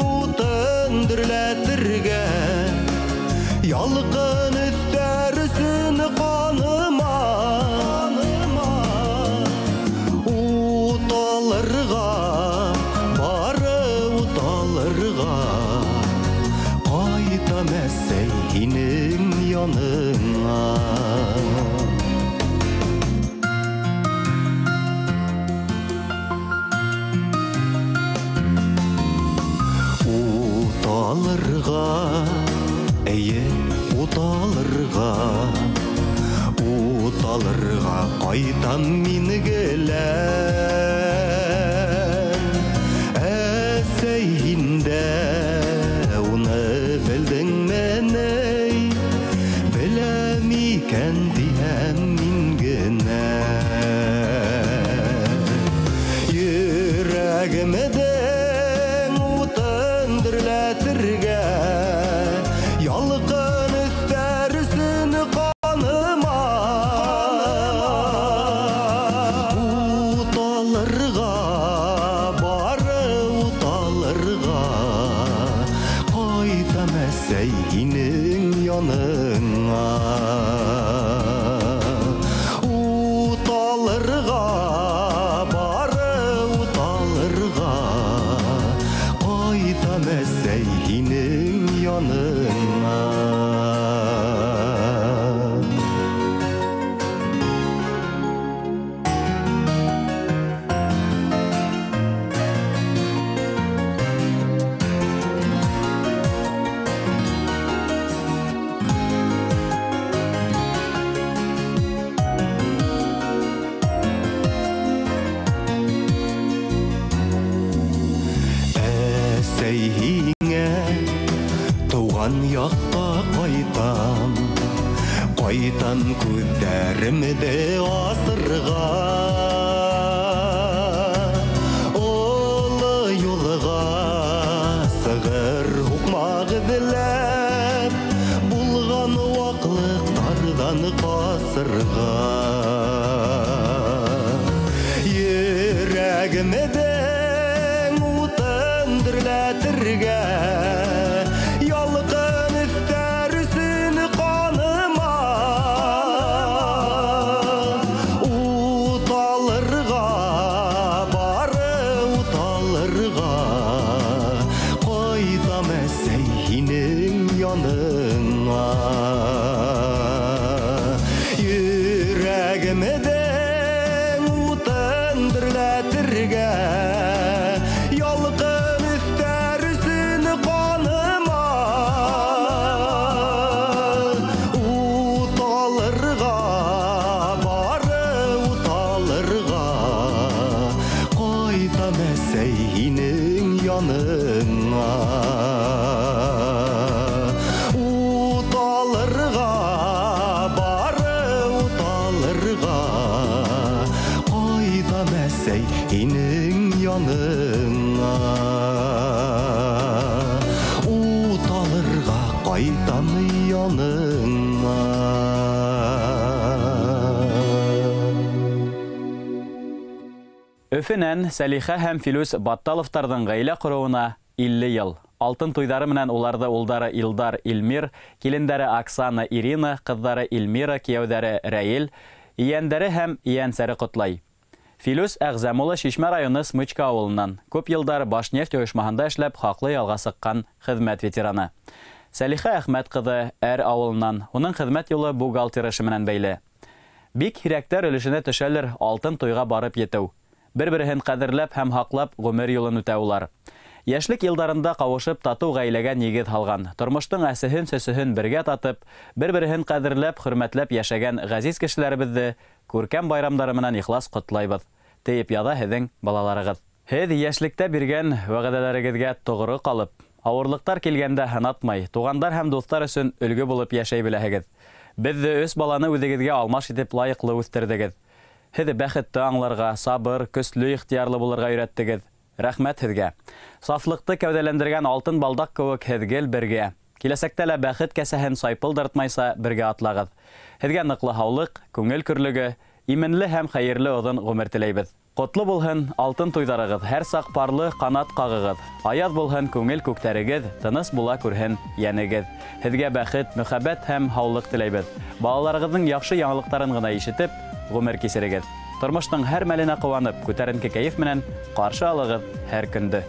утын дөрләтергә, ялҡын өҫтәр өсөн ҡаныма. Ут алырға, бары ут алырға, ҡайтам әсәй һинең яныңа. Ут алырға, эйе, ут алырға, ут алырға ҡайтам мин гелән. Әсәй, һин дә уны белдеңме ни? Беләм икән тиһәм мин генә. Йөрәгемдең утын дөрләтергә, ялҡын өҫтәр өсөн ҡаныма. Ут алырға, бары ут алырға, ҡайтам әсәй һинең яныңа. Ут алырға, бары ут алырға, ҡайтам әсәй һинең яныңа. Әсәй, һиңә тыуған яҡҡа ҡайтам, ҡайтам күҙҙәремде асырға. Оло юлға сығыр һуҡмаҡ эҙләп, булған ваҡлыҡтарҙан ҡасырға. Йөрәгемдең утын дөрләтергә, ялҡын өҫтәр өсөн ҡаныма. Ут алырға, бары ут алырға, ҡайтам әсәй һинең яныңа. Йөрәгемдең утын дөрләтергә, ялҡын өҫтәр өсөн ҡаныма. Ут алырға, бары ут әсәй һинең яныңа. Ут алырға, бары ут алырға, ҡайтам әсәй һинең яныңа. Ут алырға ҡайтам яныңа. Өфөнән Сәлихә һәм Филүс Батталовтарҙың ғаилә ҡороуына 50 йыл. Алтын туйҙары менән уларҙы улдары Илдар, Илмир, килендәре Оксана, Ирина, ҡыҙҙары Эльмира, кейәүҙәре Рәил, ейәндәре һәм ейәнсәре ҡотлай. Филүс Әғзәм улы Шишмә районы Смычка ауылынан. Күп йылдар Башнефть ойошмаһында эшләп хаҡлы ялға сыҡҡан хеҙмәт ветераны. Сәлихә Әхмәт ҡыҙы Әр ауылынан. Уның хеҙмәт юлы бухгалтер эше менән бәйле. Бик һирәктәр өлөшөнә төшәлер алтын туйға барып етеү. Бер-береһен ҡәҙерләп һәм һаҡлап ғүмер юлын үтә улар. Йәшлек йылдарында ҡауышып татыу ғаиләгә нигеҙ һалған, тормоштоң әсеһен-сөсөһөн бергә татып, бер-береһен ҡәҙерләп, хөрмәтләп йәшәгән ғәзиз кешеләребеҙҙе күркәм байрамдары менән ихлас ҡотлайбыҙ, тейеп яҙа һеҙҙең балаларығыҙ. Һеҙ йәшлектә биргән вәғәҙәләрегеҙгә тоғро ҡалып, ауырлыҡтар килгәндә һынатмай, туғандар һәм дуҫтар өсөн өлгө булып йәшәй беләһегеҙ. Беҙҙе өс баланы үҙегеҙгә алмаш итеп лайыҡлы үҫтерҙегеҙ. Һеҙ бәхетте аңларға, сабыр, көслө, ихтыярлы булырға өйрәттегеҙ. Рәхмәт һеҙгә. Сафлыҡты кәүҙәләндергән алтын балдаҡ кеүек һеҙ гел бергә. Киләсәктә лә бәхет кәсәһен сайпылдыртмайса бергә атлағыҙ. Һеҙгә ныҡлы һаулыҡ, күңел көрлөгө, именле һәм хәйерле оҙон ғүмер теләйбеҙ. Ҡотло булһын алтын туйҙарығыҙ, һәр саҡ парлы ҡанат ҡағығыҙ. Аяҙ булһын күңел күктәрегеҙ, тыныс була күрһен йәнегеҙ. Һеҙгә бәхет, мөхәббәт һәм һаулыҡ теләйбеҙ. Балаларығыҙҙың яҡшы яңылыҡтарын ғына ишетеп, ғүмер кисерегеҙ. Тормоштоң һәр мәленә ҡыуанып, күтәренке кәйеф менән ҡаршы алығыҙ һәр көндө.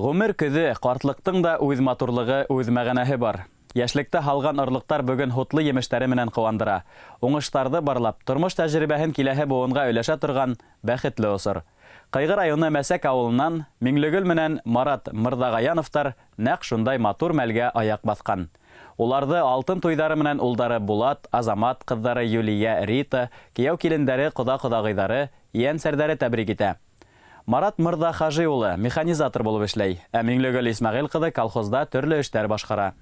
Ғүмер көҙө, ҡартлыҡтың да үҙ матурлығы, үҙ мәғәнәһе бар. Йәшлектә һалған орлоҡтар бөгөн һутлы емештәре менән ҡыуандыра. Уңыштарҙы барлап, тормош тәжрибәһен киләһе быуынға өләшә торған бәхетле осор. Ҡыйғы районы Мәсәк ауылынан Миңлегөл менән Марат Мырҙағаяновтар нәҡ шундай матур мәлгә аяҡ баҫҡан. Уларҙы алтын туйҙары менән улдары Булат, Азамат, ҡыҙҙары Юлия, Рита, кейәү килендәре, ҡоҙа-ҡоҙағыйҙары, ейәнсәрҙәре тәбрик итә. Марат Мырҙа Хажи улы механизатор булып эшләй, ә Миңлегөл Исмәғил ҡыҙы колхозда төрлө эштәр башҡара.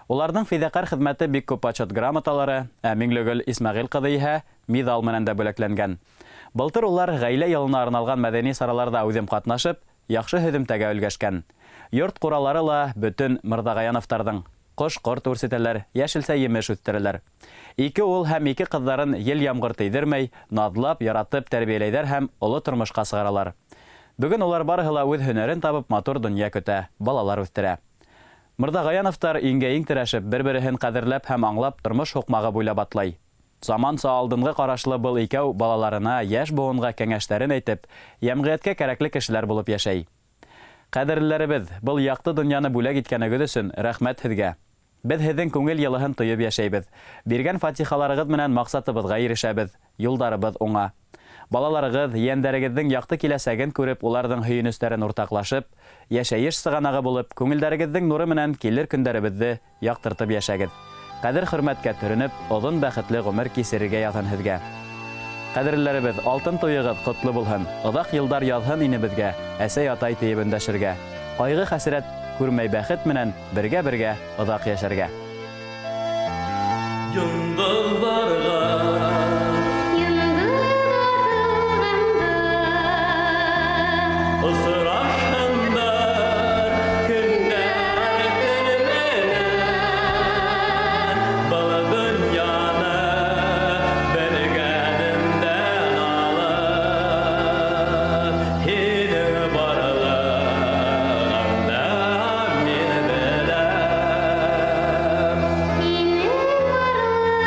Уларҙың фиҙаҡәр хеҙмәте бик күп почет грамоталары, ә Миңлегөл Исмәғил ҡыҙы иһә миҙал менән дә бүләкләнгән. Былтыр улар ғаилә йылына арналған мәҙәни сараларҙа үҙем ҡатнашып, яҡшы һөҙөмтәгә өлгәшкән. Йорт ҡуралары ла бөтөн Мырҙағаяновтарҙың. Ҡош-ҡорт үрсетәләр, йәшелсә емеш үҫтерәләр. Ике ул һәм ике ҡыҙҙарын ел ямғыр тейҙермәй, наҙлап, яратып тәрбиәләйҙәр һәм оло тормошҡа сығаралар. Бөгөн улар барыһы ла үҙ һөнәрен табып матур донъя көтә, балалар үҫтерә. Мырҙағаяновтар иңгә-иң терәшеп, бер-береһен ҡәҙерләп һәм аңлап тормош һуҡмағы буйлап атлай. Заманса алдынғы ҡарашлы был икәү балаларына, йәш быуынға кәңәштәрен әйтеп, йәмғиәткә кәрәкле кешеләр булып йәшәй. Ҡәҙерлеләребеҙ, был яҡты донъяны бүләк иткәнегеҙ өсөн рәхмәт һеҙгә. Беҙ һеҙҙең күңел йылыһын тойоп йәшәйбеҙ. Биргән фатихаларығыҙ менән маҡсатыбыҙға ирешәбеҙ, юлдарыбыҙ уңа. Балаларығыҙ, ейәндәрегеҙҙең яҡты киләсәген күреп, уларҙың һөйөнөстәрен уртаҡлашып, йәшәйеш сығанағы булып, күңелдәрегеҙҙең нуры менән килер көндәребеҙҙе яҡтыртып йәшәгеҙ. Ҡәҙер-хөрмәткә төрөнөп, оҙон бәхетле ғүмер кисерергә яҙһын һеҙгә. Ҡәҙерлеләребеҙ, алтын туйығыҙ ҡотло булһын. Оҙаҡ йылдар яҙһын ине беҙгә, әсәй-атай тейеп өндәшергә. Ҡайғы-хәсрәт күрмәй бәхет менән бергә-бергә оҙаҡ йәшәргә. Йондоҙҙарға осрашһындар көндәр төн менән, был донъяны белгәнемдән алып, һинең барлығыңды мин беләм. Һинең барлығыңды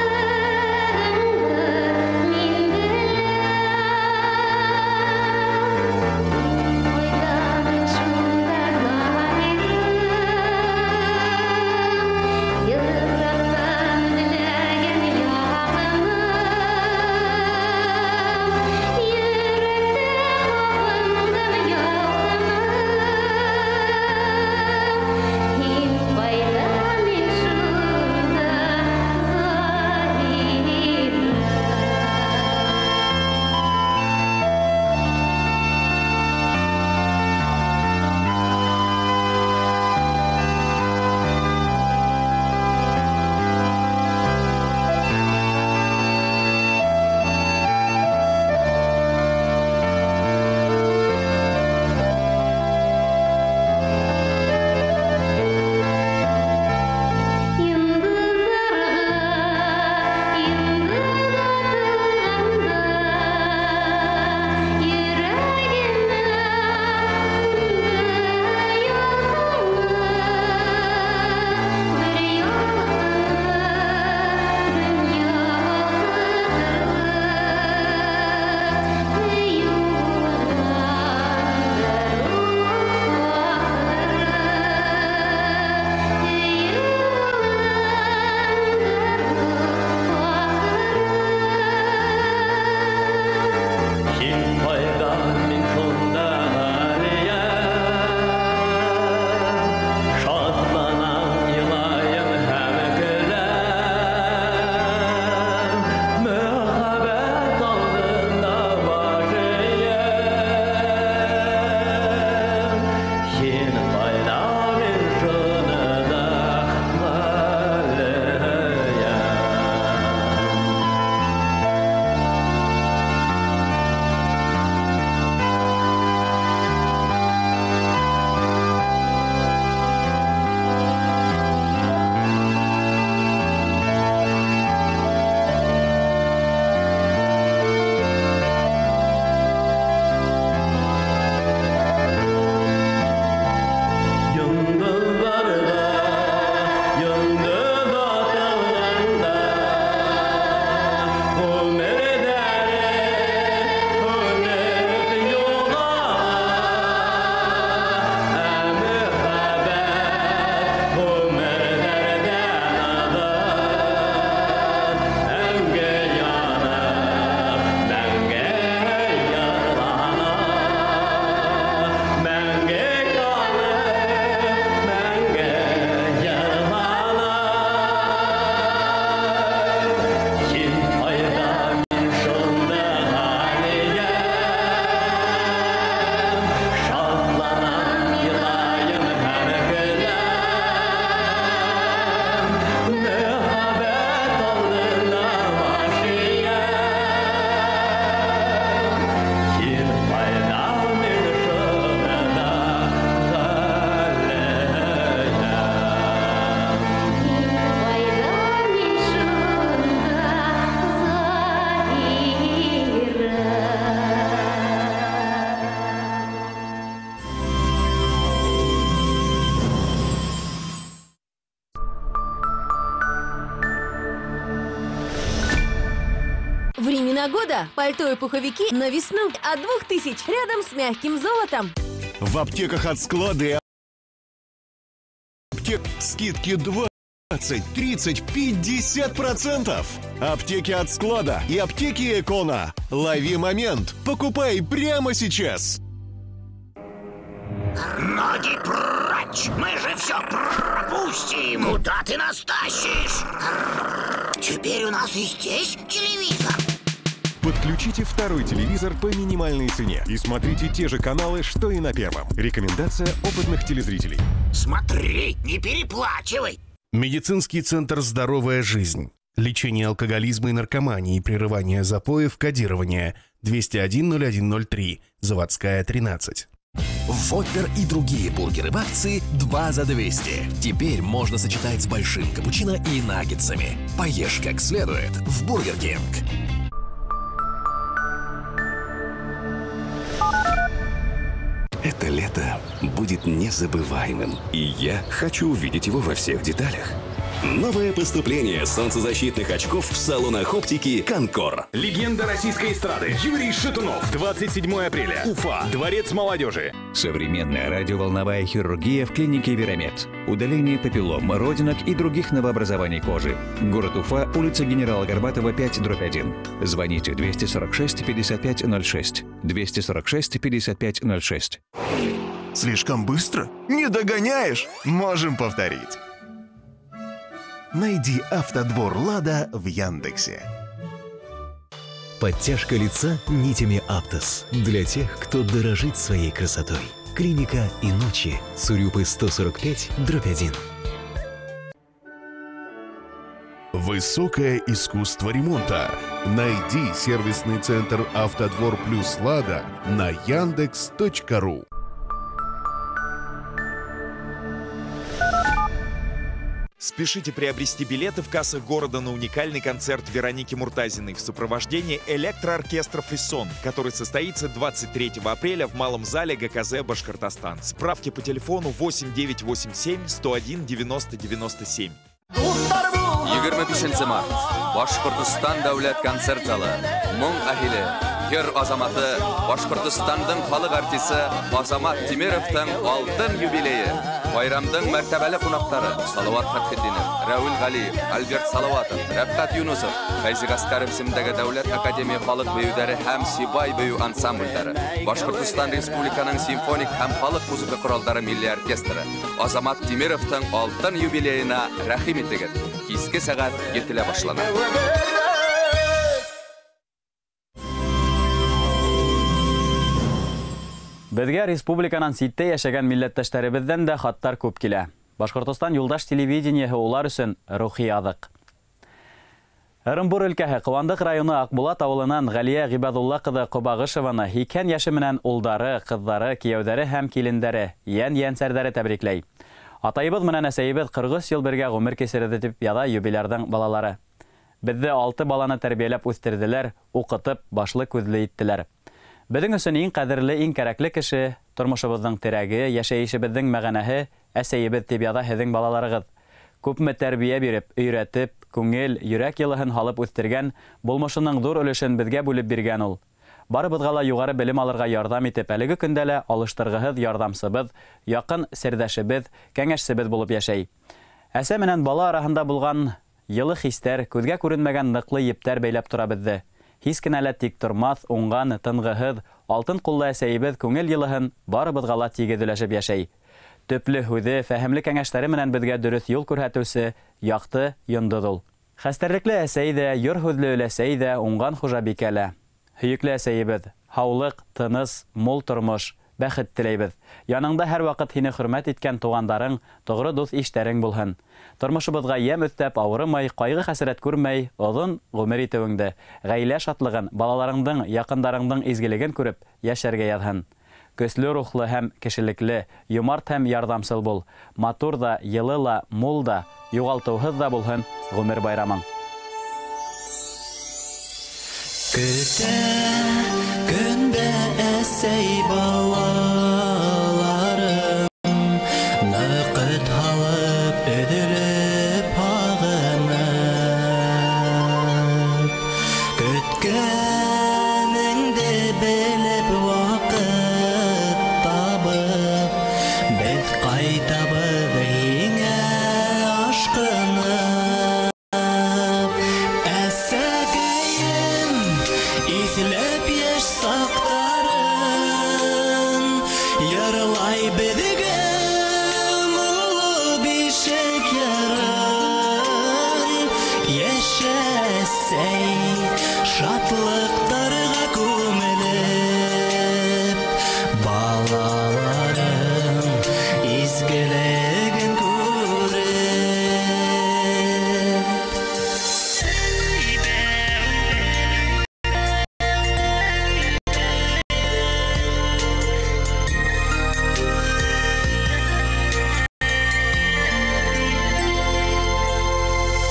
года. Пальто и пуховики на весну от 2000 рядом с мягким золотом. В аптеках от склада и аптек скидки 20, 30, 50%. Аптеки от склада и аптеки Экона. Лови момент. Покупай прямо сейчас. Ноги прочь! Мы же все пропустим! Куда ты нас тащишь? Теперь у нас и здесь телевизор. Подключите второй телевизор по минимальной цене и смотрите те же каналы, что и на первом. Рекомендация опытных телезрителей. Смотри, не переплачивай! Медицинский центр «Здоровая жизнь». Лечение алкоголизма и наркомании, прерывание запоев, кодирование. 201-0103, Заводская, 13. Воппер и другие бургеры в акции 2 за 200. Теперь можно сочетать с большим капучино и наггетсами. Поешь как следует в Бургер Кинг. Это лето будет незабываемым, и я хочу увидеть его во всех деталях. Новое поступление солнцезащитных очков в салонах оптики «Конкор». Легенда российской эстрады Юрий Шатунов. 27 апреля. Уфа. Дворец молодежи. Современная радиоволновая хирургия в клинике «Верамед». Удаление папиллом, родинок и других новообразований кожи. Город Уфа, улица генерала Горбатова, 5/1. Звоните 246 55 06. 246 55 06. Слишком быстро? Не догоняешь? Можем повторить. Найди «Автодвор Лада» в Яндексе. Подтяжка лица нитями Аптос. Для тех, кто дорожит своей красотой. Клиника и ночи. Цурюпы 145/1. Высокое искусство ремонта. Найди сервисный центр «Автодвор плюс Лада» на Яндекс.ру. Спешите приобрести билеты в кассах города на уникальный концерт Вероники Муртазиной в сопровождении электрооркестра «Фрисон», который состоится 23 апреля в Малом зале ГКЗ «Башкортостан». Справки по телефону 8 987 101 90 97. 25 март. Башҡортостан дәүләт концерт залы. Моң әһеле, йыр азаматы, Башҡортостандың халыҡ артисы Азамат Тимировтың алтын юбилейы. Байрамдың мәртәбәле ҡунаҡтары Салават Фәтхетдинов, Рәүил Ғәлиев, Альберт Салаватов, Рәфҡәт Юнусов, Фәйзи Ғәскәров исемендәге Дәүләт академия халыҡ бейеүҙәре һәм Сибай бейеү ансамблдәре, Башҡортостан Республиканың симфоник һәм халыҡ музыка ҡоралдары милли оркестры. Азамат Тимировтың алтын юбилейына рәхим итегеҙ. Киске сәғәт 7-лә башлана. Беҙгә республиканан ситтә йәшәгән милләттәштәребеҙҙән дә хаттар күп килә. Башҡортостан юлдаш телевидениеһы улар өсөн рухи аҙыҡ. Ырымбур өлкәһе Ҡыуандыҡ районы Аҡбулат ауылынан Ғәлиә Ғибәҙулла ҡыҙы Ҡобағышеваны 80 йәше менән улдары, ҡыҙҙары, кейәүҙәре һәм килендәре, йән-йәнсәрҙәре тәбрикләй. Атайыбыҙ менән әсәйебеҙ 43 йыл бергә ғүмер кисерҙе, тип яҙа юбилярҙың балалары. Беҙҙе 6 баланы тәрбиәләп үҫтерҙеләр, уҡытып, башлы күҙле иттеләр. Беҙҙең өсөн иң ҡәҙерле, иң кәрәкле кеше, тормошобоҙҙоң терәге, йәшәйешебеҙҙең мәғәнәһе әсәйебеҙ, тип яҙа һеҙҙең балаларығыҙ. Күпме тәрбиә биреп, өйрәтеп, күңел, йөрәк йылыһын һалып үҫтергән, булмышының ҙур өлөшөн беҙгә бүлеп биргән ул. Барыбыҙға ла юғары белем алырға ярҙам итеп, әлеге көндә лә алыштырғыһыҙ ярҙамсыбыҙ, яҡын серҙәшебеҙ, кәңәшсебеҙ булып йәшәй. Әсә менән бала араһында булған йылы хистәр, күҙгә күренмәгән ныҡлы ептәр бәйләп тора беҙҙе. Һис кенә лә тик тормаҫ, уңған, тынғыһыҙ, алтын ҡуллы әсәйебеҙ күңел йылыһын барыбыҙға ла тигеҙ өләшеп йәшәй. Төплө һүҙе, фәһемле кәңәштәре менән беҙгә дөрөҫ юл күрһәтеүсе яҡты йондоҙ ул. Хәстәрлекле әсәй ҙә, йор һүҙле өләсәй ҙә, уңған хужабикә лә. Һөйөклө әсәйебеҙ, һаулыҡ, тыныс, мул тормош, бәхет теләйбеҙ. Яныңда һәр ваҡыт һине хөрмәт иткән туғандарың, тоғро дуҫ иштәрең булһын. Тормошобоҙға йәм өҫтәп, ауырымай, ҡайғы-хәсрәт күрмәй, оҙон ғүмер итеүеңде, ғаилә шатлығын, балаларыңдың, яҡындарыңдың изгелеген күреп, йәшәргә яҙһын. Көслө рухлы һәм кешелекле, йомарт һәм ярҙамсыл бул. Матур ҙа, йылы ла, мул да, юғалтыуһыҙ ҙа булһын ғүмер байрамың. Көтә көндә әсәй балаларым, ныҡыт һалып, өҙөлөп һағынып. Көткән белеп ваҡыт табып, беҙ ҡайтабыҙ һиңә ашҡынып. Әсәкәйем, иҫләп йәш саҡтарын, йырлай беҙгә моңло бишек йырын. Йәшәсәй, шатлыҡтарға күмелеп, балаларың изгелеген күреп.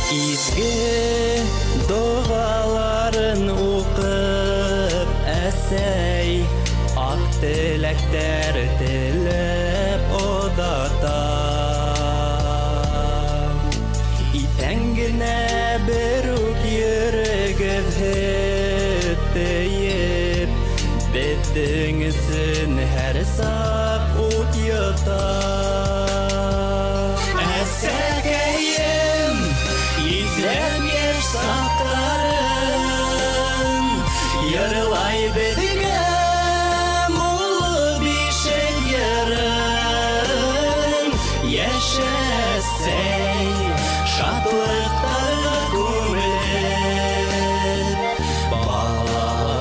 Изге доғаларын уҡып, әсәй, аҡ теләктәр теләп оҙата. Иҫән генә бер үк йөрөгөҙ һөт тейеп, беҙҙең өсөн һәр саҡ ут йота. Әсәкәйем, иҫләп йәш саҡтарын, йырлай беҙгә моңло бишек йырын. Йәшәсәй, шатлыҡтарға күмелеп, балаларың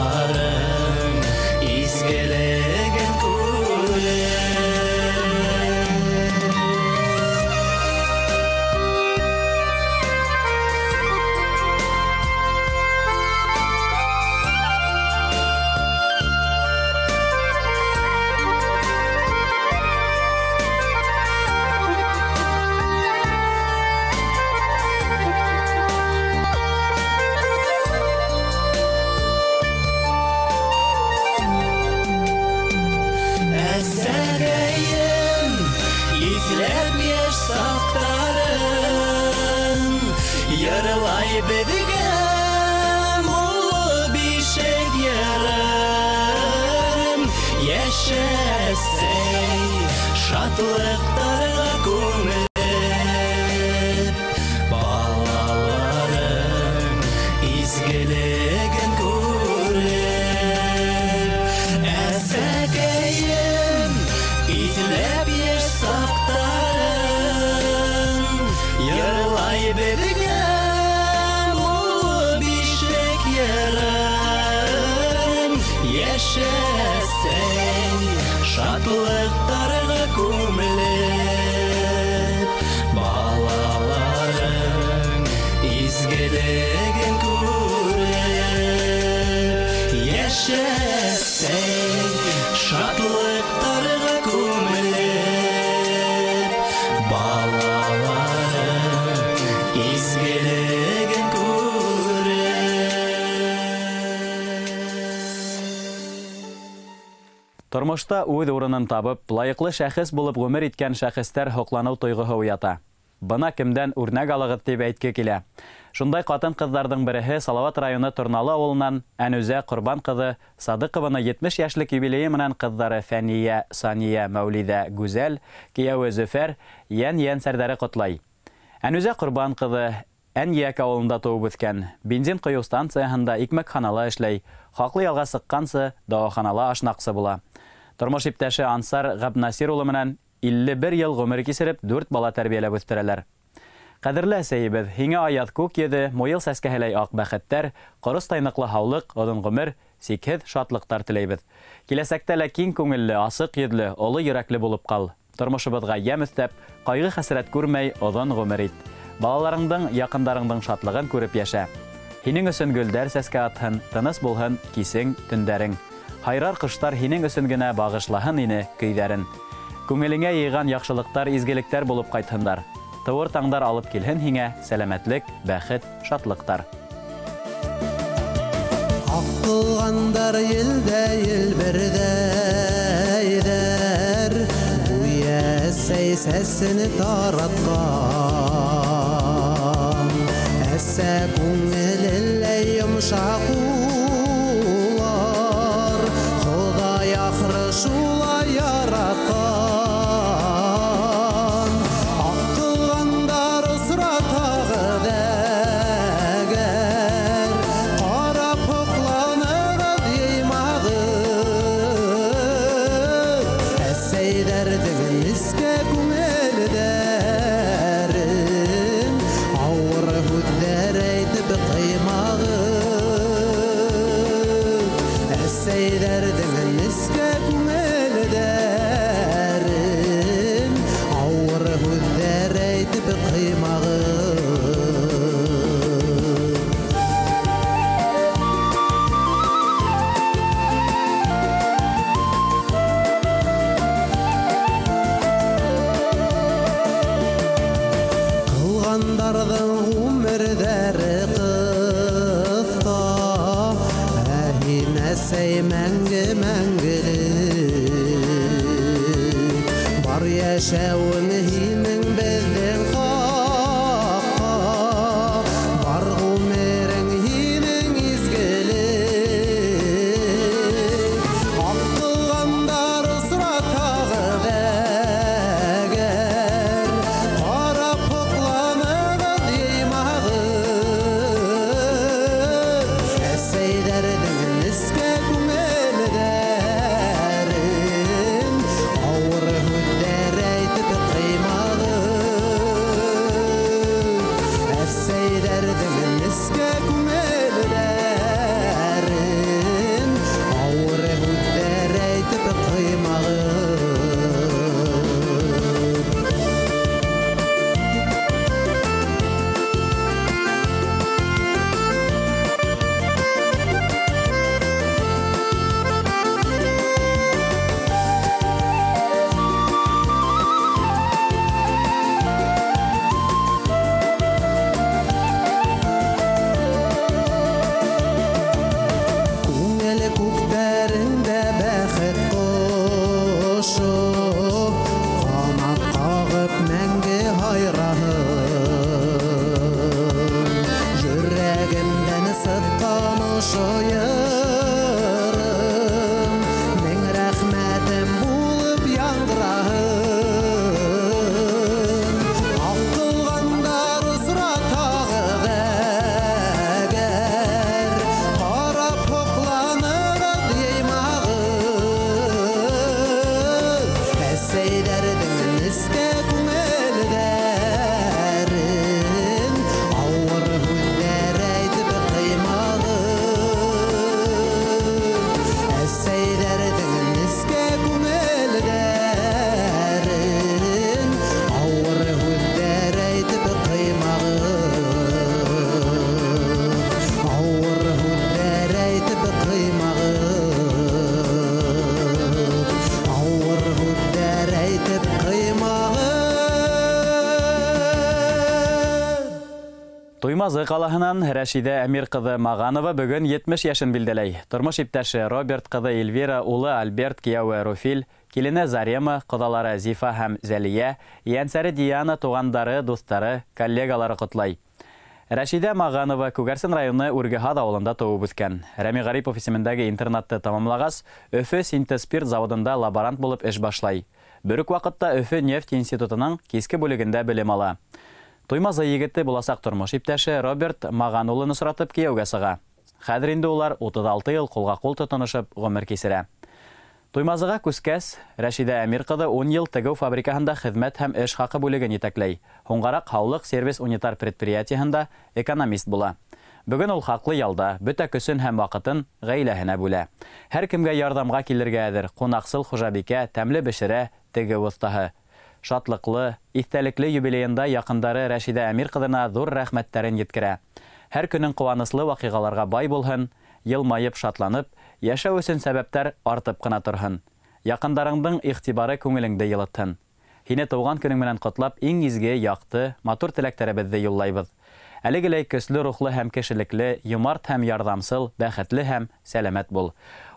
изгелеген күреп. Әсәкәйем, иҫләп йәш саҡтарын, йырлай беҙгә моңло бишек йырын. Йәшәсәй, шатлыҡтарға күмелеп, балаларың изгелеген күреп. Әсәкәйем, иҫләп йәш саҡтарын, йырлай беҙгә моңло бишек йырын. Йәшәсәй, шатлыҡтарға күмелеп, балаларың изгелеген күреп. Йәшәсәй, шатлыҡтарға күмелеп, балаларың изгелеген күреп. Тормошта үҙ урынын табып, лайыҡлы шәхес булып ғүмер иткән шәхестәр һоҡланыу тойғоһо уята. Бына кемдән үрнәк алығыҙ тип әйтке килә. Шундай ҡатын-ҡыҙҙарҙың береһе Салават районы Торналы ауылынан Әнүзә Ҡорбан ҡыҙы Садыҡованы 70 йәшлек юбилейы менән ҡыҙҙары Фәниә, Сания, Мәүлиҙә, Гүзәл, кейәүе Зөфәр, йән-йән сәрҙәре ҡотлай. Әнүзә Ҡорбан ҡыҙы Әнйәк ауылында тыуып үҫкән, бензин ҡойоу станцияһында икмәкханала эшләй, хаҡлы ялға сыҡҡансы дауаханала ашнаҡсы була. Тормош иптәше Ансар Ғәбнасир улы менән 51 йыл ғүмер кисереп, 4 бала тәрбиәләп үҫтерәләр. Ҡәҙерле әсәйебеҙ, һиңә аяҙ күк йөҙө, муйыл сәскәһеләй аҡ бәхеттәр, ҡоростай ныҡлы һаулыҡ, оҙон ғүмер, сикһеҙ шатлыҡтар теләйбеҙ. Киләсәктә лә киң күңелле, асыҡ йөҙлө, оло йөрәкле булып ҡал. Тормошобоҙға йәм өҫтәп, ҡайғы-хәсрәт күрмәй, оҙон ғүмер ит. Балаларыңдың, яҡындарыңдың шатлығын күреп йәшә. Һинең өсөн гөлдәр сәскә атһын, тыныс булһын кисең, төндәрең. Һайрар ҡоштар һинең өсөн генә бағышлаһын ине көйҙәрен. Күңелеңә йыйған яҡшылыҡтар, изгелектәр булып ҡайтһындар. Тыуыр таңдар алып килһен һиңә сәләмәтлек, бәхет, шатлыҡтар. Аҡылғандар елдә елберҙәйҙәр, гүйә әсәй сәсен таратҡан. Әсә күңелеләй йомшаҡ улар, Әсәйҙәрҙең нескә күңелдәрен ауыр һүҙҙәр әйтеп ҡыймағыҙ. Ҡылғандарҙың ғүмерҙәре ҡыҫҡа, ә һин, әсәй, мәңге мәңгелек. Бар йәшәүең һинең беҙҙең хаҡҡа, бар ғүмерең һинең изгелек. Аҡ ҡылғандар осратағыҙ әгәр, ҡарап һоҡланығыҙ, йыймағыҙ. Әсәйҙәрҙең нескә күңелдәрен ауыр һүҙҙәр әйтеп ҡыймағыҙ. Әсәйҙәрҙең нескә күңелдәрен ауыр һүҙҙәр әйтеп ҡыймағыҙ. Күңел күктәрендә бәхет ҡошо ҡанат ҡағып мәңге һайраһын. Йөрәгемдән сыҡҡан ошо йырым мең рәхмәтем булып яңғыраһын. Аҡ ҡылғандар осратағыҙ әгәр, ҡарап һоҡланығыҙ, йыймағыҙ. Әсәйҙәрҙең нескә күңелдәрен ауыр һүҙҙәр әйтеп ҡыймағыҙ. Әсәйҙәрҙең нескә күңелдәрен ауыр һүҙҙәр әйтеп ҡыймағыҙ. Ауыр һүҙҙәр әйтеп ҡыймағыҙ. Ауыр һүҙҙәр әйтеп ҡыймағыҙ. Туймазы ҡалаһынан Рәшиҙә Әмир ҡыҙы Мағанова бөгөн 70 йәшен билдәләй. Тормош иптәше Роберт ҡыҙы Эльвира, улы Альберт, кейәүе Руфил, килене Зарема, ҡоҙалары Зифа һәм Зәлиә, ейәнсәре Диана, туғандары, дуҫтары, коллегалары ҡотлай. Рәшиҙә Мағанова Күгәрсен районы Үргеһаҙ ауылында тыуып үҫкән. Рәми Ғарипов исемендәге интернатты тамамлағас, Өфө синтез-спирт заводында лаборант булып эш башлай. Бер үк ваҡытта Өфө нефть институтының киске бүлегендә белем ала. Туймазы егете буласаҡ тормош иптәше Роберт Маған улын осратып кейәүгә сыға. Хәҙер инде улар 36 йыл ҡулға ҡул тотоношоп ғүмер кисерә. Туймазыға күскәс, Рәшиҙә Әмир ҡыҙы 10 йыл тегеү фабрикаһында хеҙмәт һәм эш хаҡы бүлеген етәкләй. Һуңғараҡ һаулыҡ сервис унитар предприятиеһында экономист була. Бөгөн ул хаҡлы ялда, бөтә көсөн һәм ваҡытын ғаиләһенә бүлә. Һәр кемгә ярҙамға килергә әҙер, ҡунаҡсыл хужабикә, тәмле бешерә, тегеү оҫтаһы. Шатлыҡлы, иҫтәлекле юбилейында яҡындары Рәшиҙә Әмир ҡыҙына ҙур рәхмәттәрен еткерә. Һәр көнөң ҡыуаныслы ваҡиғаларға бай булһын, йылмайып шатланып, йәшәү өсөн сәбәптәр артып ҡына торһон. Яҡындарыңдың иғтибары күңелеңде йылытһын. Һине тыуған көнөң менән ҡотлап, иң изге, яҡты, матур теләктәребеҙҙе юллайбыҙ. Әлегеләй көслө рухлы һәм кешелекле, йомарт һәм ярҙамсыл, бәхетле һәм сәләмәт бул.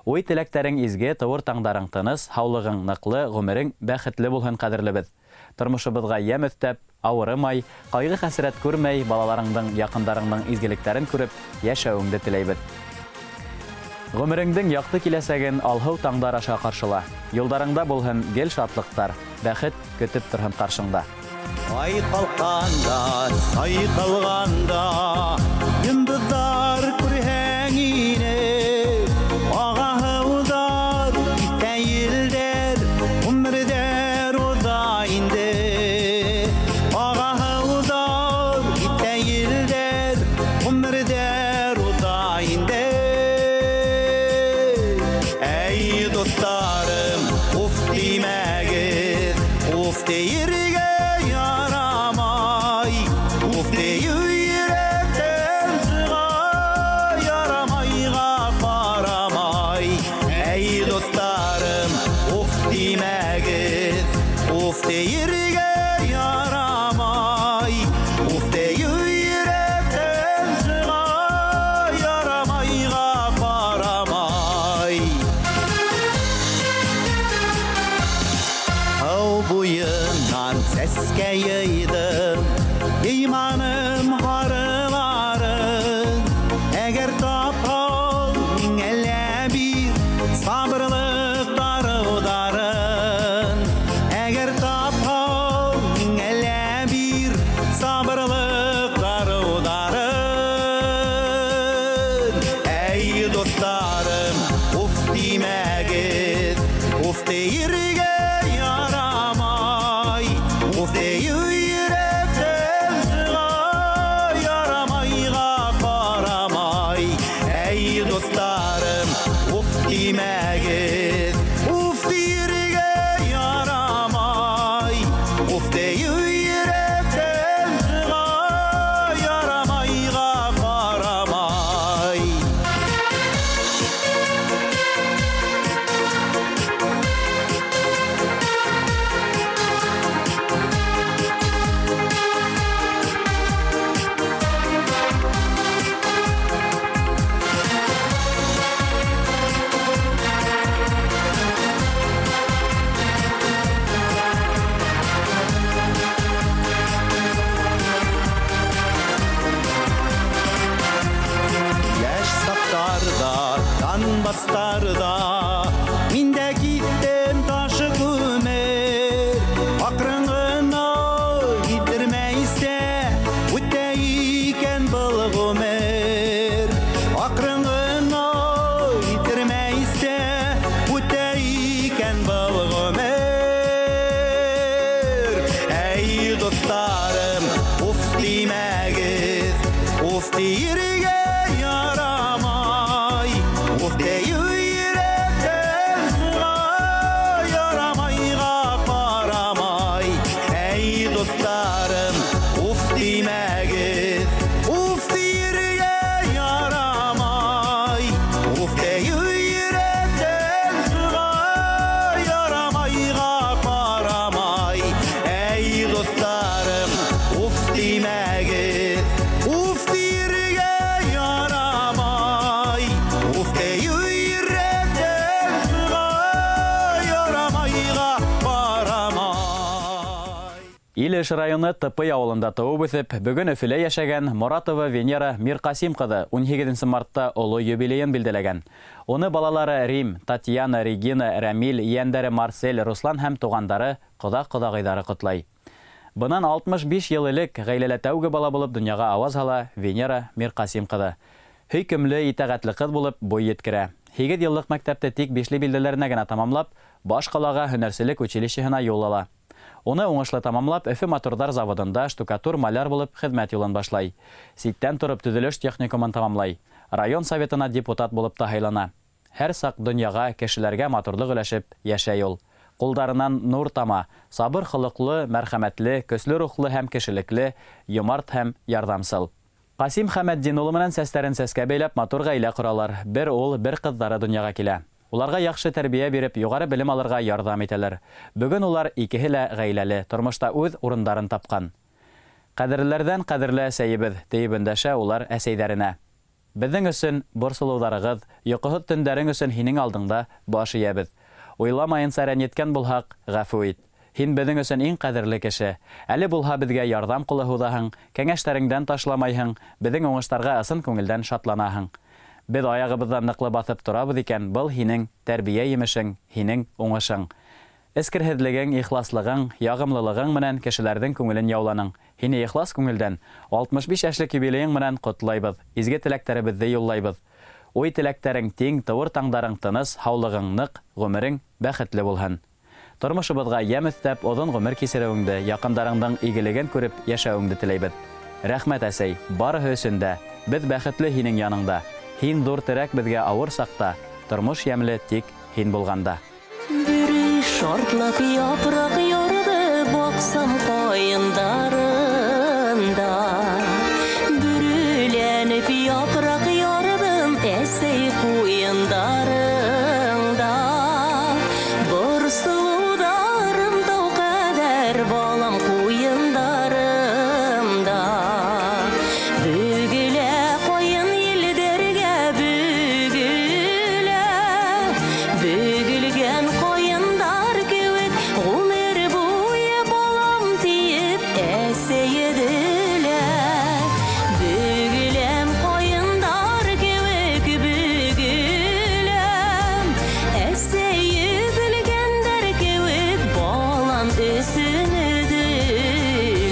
Уй теләктәрең изге, тыуыр таңдарың тыныс, һаулығың ныҡлы, ғүмерең бәхетле булһын, ҡәҙерлебеҙ. Тормошобоҙға йәм өҫтәп, ауырымай, ҡайғы-хәсрәт күрмәй, балаларыңдың, яҡындарыңдың изгелектәрен күреп, йәшәүеңде теләйбеҙ. Ғүмереңдең яҡты киләсәген алһыу таңдар аша ҡаршыла. Юлдарыңда булһын гел шатлыҡтар, бәхет көтөп торһон ҡаршыңда. Ай ҡалҡҡанда, сайҡалғанда, йондоҙҙар күрһәң ине, ағаһы уҙар, китә елдәр, ғүмерҙәр уҙа инде. Ағаһы уҙар, китә елдәр, ғүмерҙәр уҙа инде. Дуҫтарым, уф тимәгеҙ, уф тейергә ярамай. Уф тейеү йөрәктән сыға, ярамайға ҡарамай. Әй, дуҫтарым, уф тимәгеҙ, уф тейергә ярамай. Уф тейеү йөрәктән сыға, ярамайға ҡарамай. Һыу буйынан сәскә йыйҙым, йыйманым һарыларын. Әгәр тапһаң, миңә лә бир сабырлыҡ дарыуҙарын. Әгәр тапһаң, миңә лә бир сабырлыҡ дарыуҙарын. Әй, дуҫтарым, уф тимәгеҙ, уф тейергә ярамай. Уф тейеү йөрәктән сыға, ярамайға ҡарамай. Әй, дуҫтарым, уф тимәгеҙ, уф тейергә ярамай. Уф тейеү йөрәктән сыға, ярамайға ҡарамай. Йәш саҡтарҙа, Донбастарҙа мин дә киттем ташы күмер. Аҡрын ғына китермәйсә үтә икән был ғүмер. Аҡрын ғына китермәйсә үтә икән был ғүмер. Әй, дуҫтарым, уф тимәгеҙ, уф тейергә ярамай. Уф тейеү йөрәктән сыға, ярамайға ҡарамай. Әй, дуҫтарым, уф тимәгеҙ, уф тейергә ярамай. Уф тейеү йөрәктән сыға, ярамайға ҡарамай. Әй, дуҫтарым, уф тимәгеҙ, уф тейергә ярамай. Уф тейеү йөрәктән сыға, ярамайға ҡарамай. Илеш районы Тыпый ауылында тыуып үҫеп, бөгөн Өфөлә йәшәгән Моратова Венера Мирҡасим ҡыҙы 18 мартта оло юбилейын билдәләгән. Уны балалары Рим, Татьяна, Регина, Рәмил, ейәндәре Марсель, Руслан һәм туғандары, ҡоҙа-ҡоҙағыйҙары ҡотлай. Бынан 65 йыл элек ғаиләлә тәүге бала булып донъяға ауаз һала Венера Мирҡасим ҡыҙы. Һөйкөмлө, итәғәтле ҡыҙ булып буй еткерә. 8 йыллыҡ мәктәпте тик бишле билдәләренә генә тамамлап, баш ҡалаға һөнәрселек училищеһына юл ала. Уны уңышлы тамамлап, Өфө моторҙар заводында штукатур-маляр булып хеҙмәт юлын башлай. Ситтән тороп төҙөлөш техникумын тамамлай. Район советына депутат булып та һайлана. Һәр саҡ донъяға, кешеләргә матурлыҡ өләшеп йәшәй ул. Ҡулдарынан нур тама, сабыр холоҡло, мәрхәмәтле, көслө рухлы һәм кешелекле, йомарт һәм ярҙамсыл. Ҡасим Хәмәтдин улы менән сәстәрен сәскә бәйләп матур ғаилә ҡоралар. Бер ул, бер ҡыҙҙары донъяға килә. Уларға яҡшы тәрбиә биреп, юғары белем алырға ярҙам итәләр. Бөгөн улар икеһе лә ғаиләле, тормошта үҙ урындарын тапҡан. Ҡәҙерлеләрҙән ҡәҙерле әсәйебеҙ, тейеп өндәшә улар әсәйҙәренә. Беҙҙең өсөн борсолоуҙарығыҙ, йоҡоһоҙ төндәрең өсөн һинең алдыңда баш эйәбеҙ. Уйламайынса рәнйеткән булһаҡ, ғәфү ит. Һин беҙҙең өсөн иң ҡәҙерле кеше. Әле булһа беҙгә ярҙам ҡулы һуҙаһың, кәңәштәреңдән ташламайһың, беҙҙең уңыштарға ысын күңелдән шатланаһың. Беҙ аяғыбыҙҙа ныҡлы баҫып торабыҙ икән, был һинең тәрбиә емешең, һинең уңышың. Эскерһеҙлегең, ихласлығың, яғымлылығың менән кешеләрҙең күңелен яуланың. Һине ихлас күңелдән 65 йәшлек юбилейың менән ҡотлайбыҙ, изге теләктәребеҙҙе юллайбыҙ. Уй теләктәрең тиң, тыуыр таңдарың тыныс, һаулығың ныҡ, ғүмерең бәхетле булһын. Тормошобоҙға йәм өҫтәп, оҙон ғүмер кисереүеңде, яҡындарыңдың игелеген күреп йәшәүеңде теләйбеҙ. Рәхмәт, әсәй, барыһы өсөн дә. Беҙ бәхетле һинең яныңда. Һин ҙур терәк беҙгә ауыр саҡта. Тормош йәмле тик һин булғанда. Бөрө шартлап япраҡ ярҙы, баҡсам ҡайындарында. Бөрөләнеп япраҡ ярҙым, әсәй ҡуйындарыңда. Борсолоуҙарым тау ҡәҙәр, балам ҡуйындарымда. Бөгөлә ҡайын елдәргә, бөгөлә. Бөгөлгән ҡайындар кеүек, ғүмер буйы балам тиеп әсәй өҙөлә. Бөгөләм ҡайындар кеүек, бөгөләм. Әсәй өҙөлгәндәр кеүек, балам өсөн өҙөләм.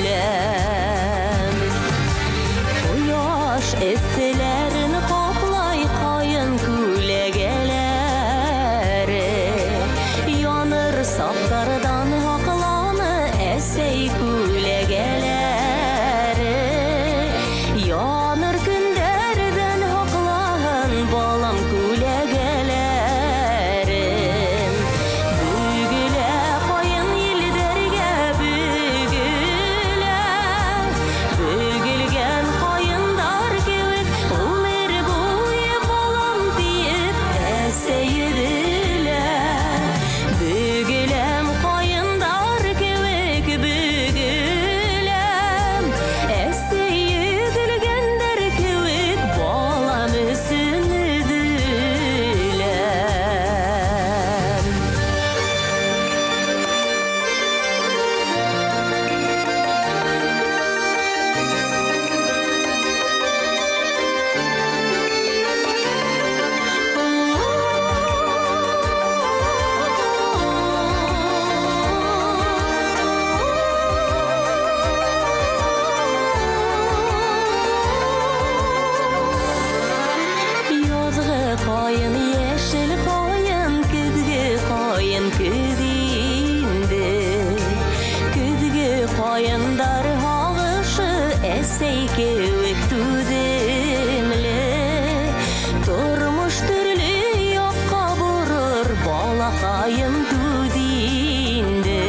Ҡояш эҫеләрен ҡаплай ҡайын күләгәләре. Яныр саҡтарҙан һаҡланы әсәй күләгәләре. Яныр көндәрҙән һаҡлаһын балам күләгәләре. Бөгөлә ҡайын елдәргә, бөгөлә. Бөгөлгән ҡайындар кеүек, ғүмер буйы балам тиеп әсәй өҙөлә. Бөгөләм ҡайындар кеүек, бөгөләм. Әсәй өҙөлгәндәр кеүек, балам өсөн өҙөләм. Яҙғы ҡайын, йәшел ҡайын, көҙгө ҡайын көҙ инде. Көҙгө ҡайындар һағышы әсәй кеүек түҙемле. Тормош төрлө яҡҡа борор, балаҡайым түҙ инде.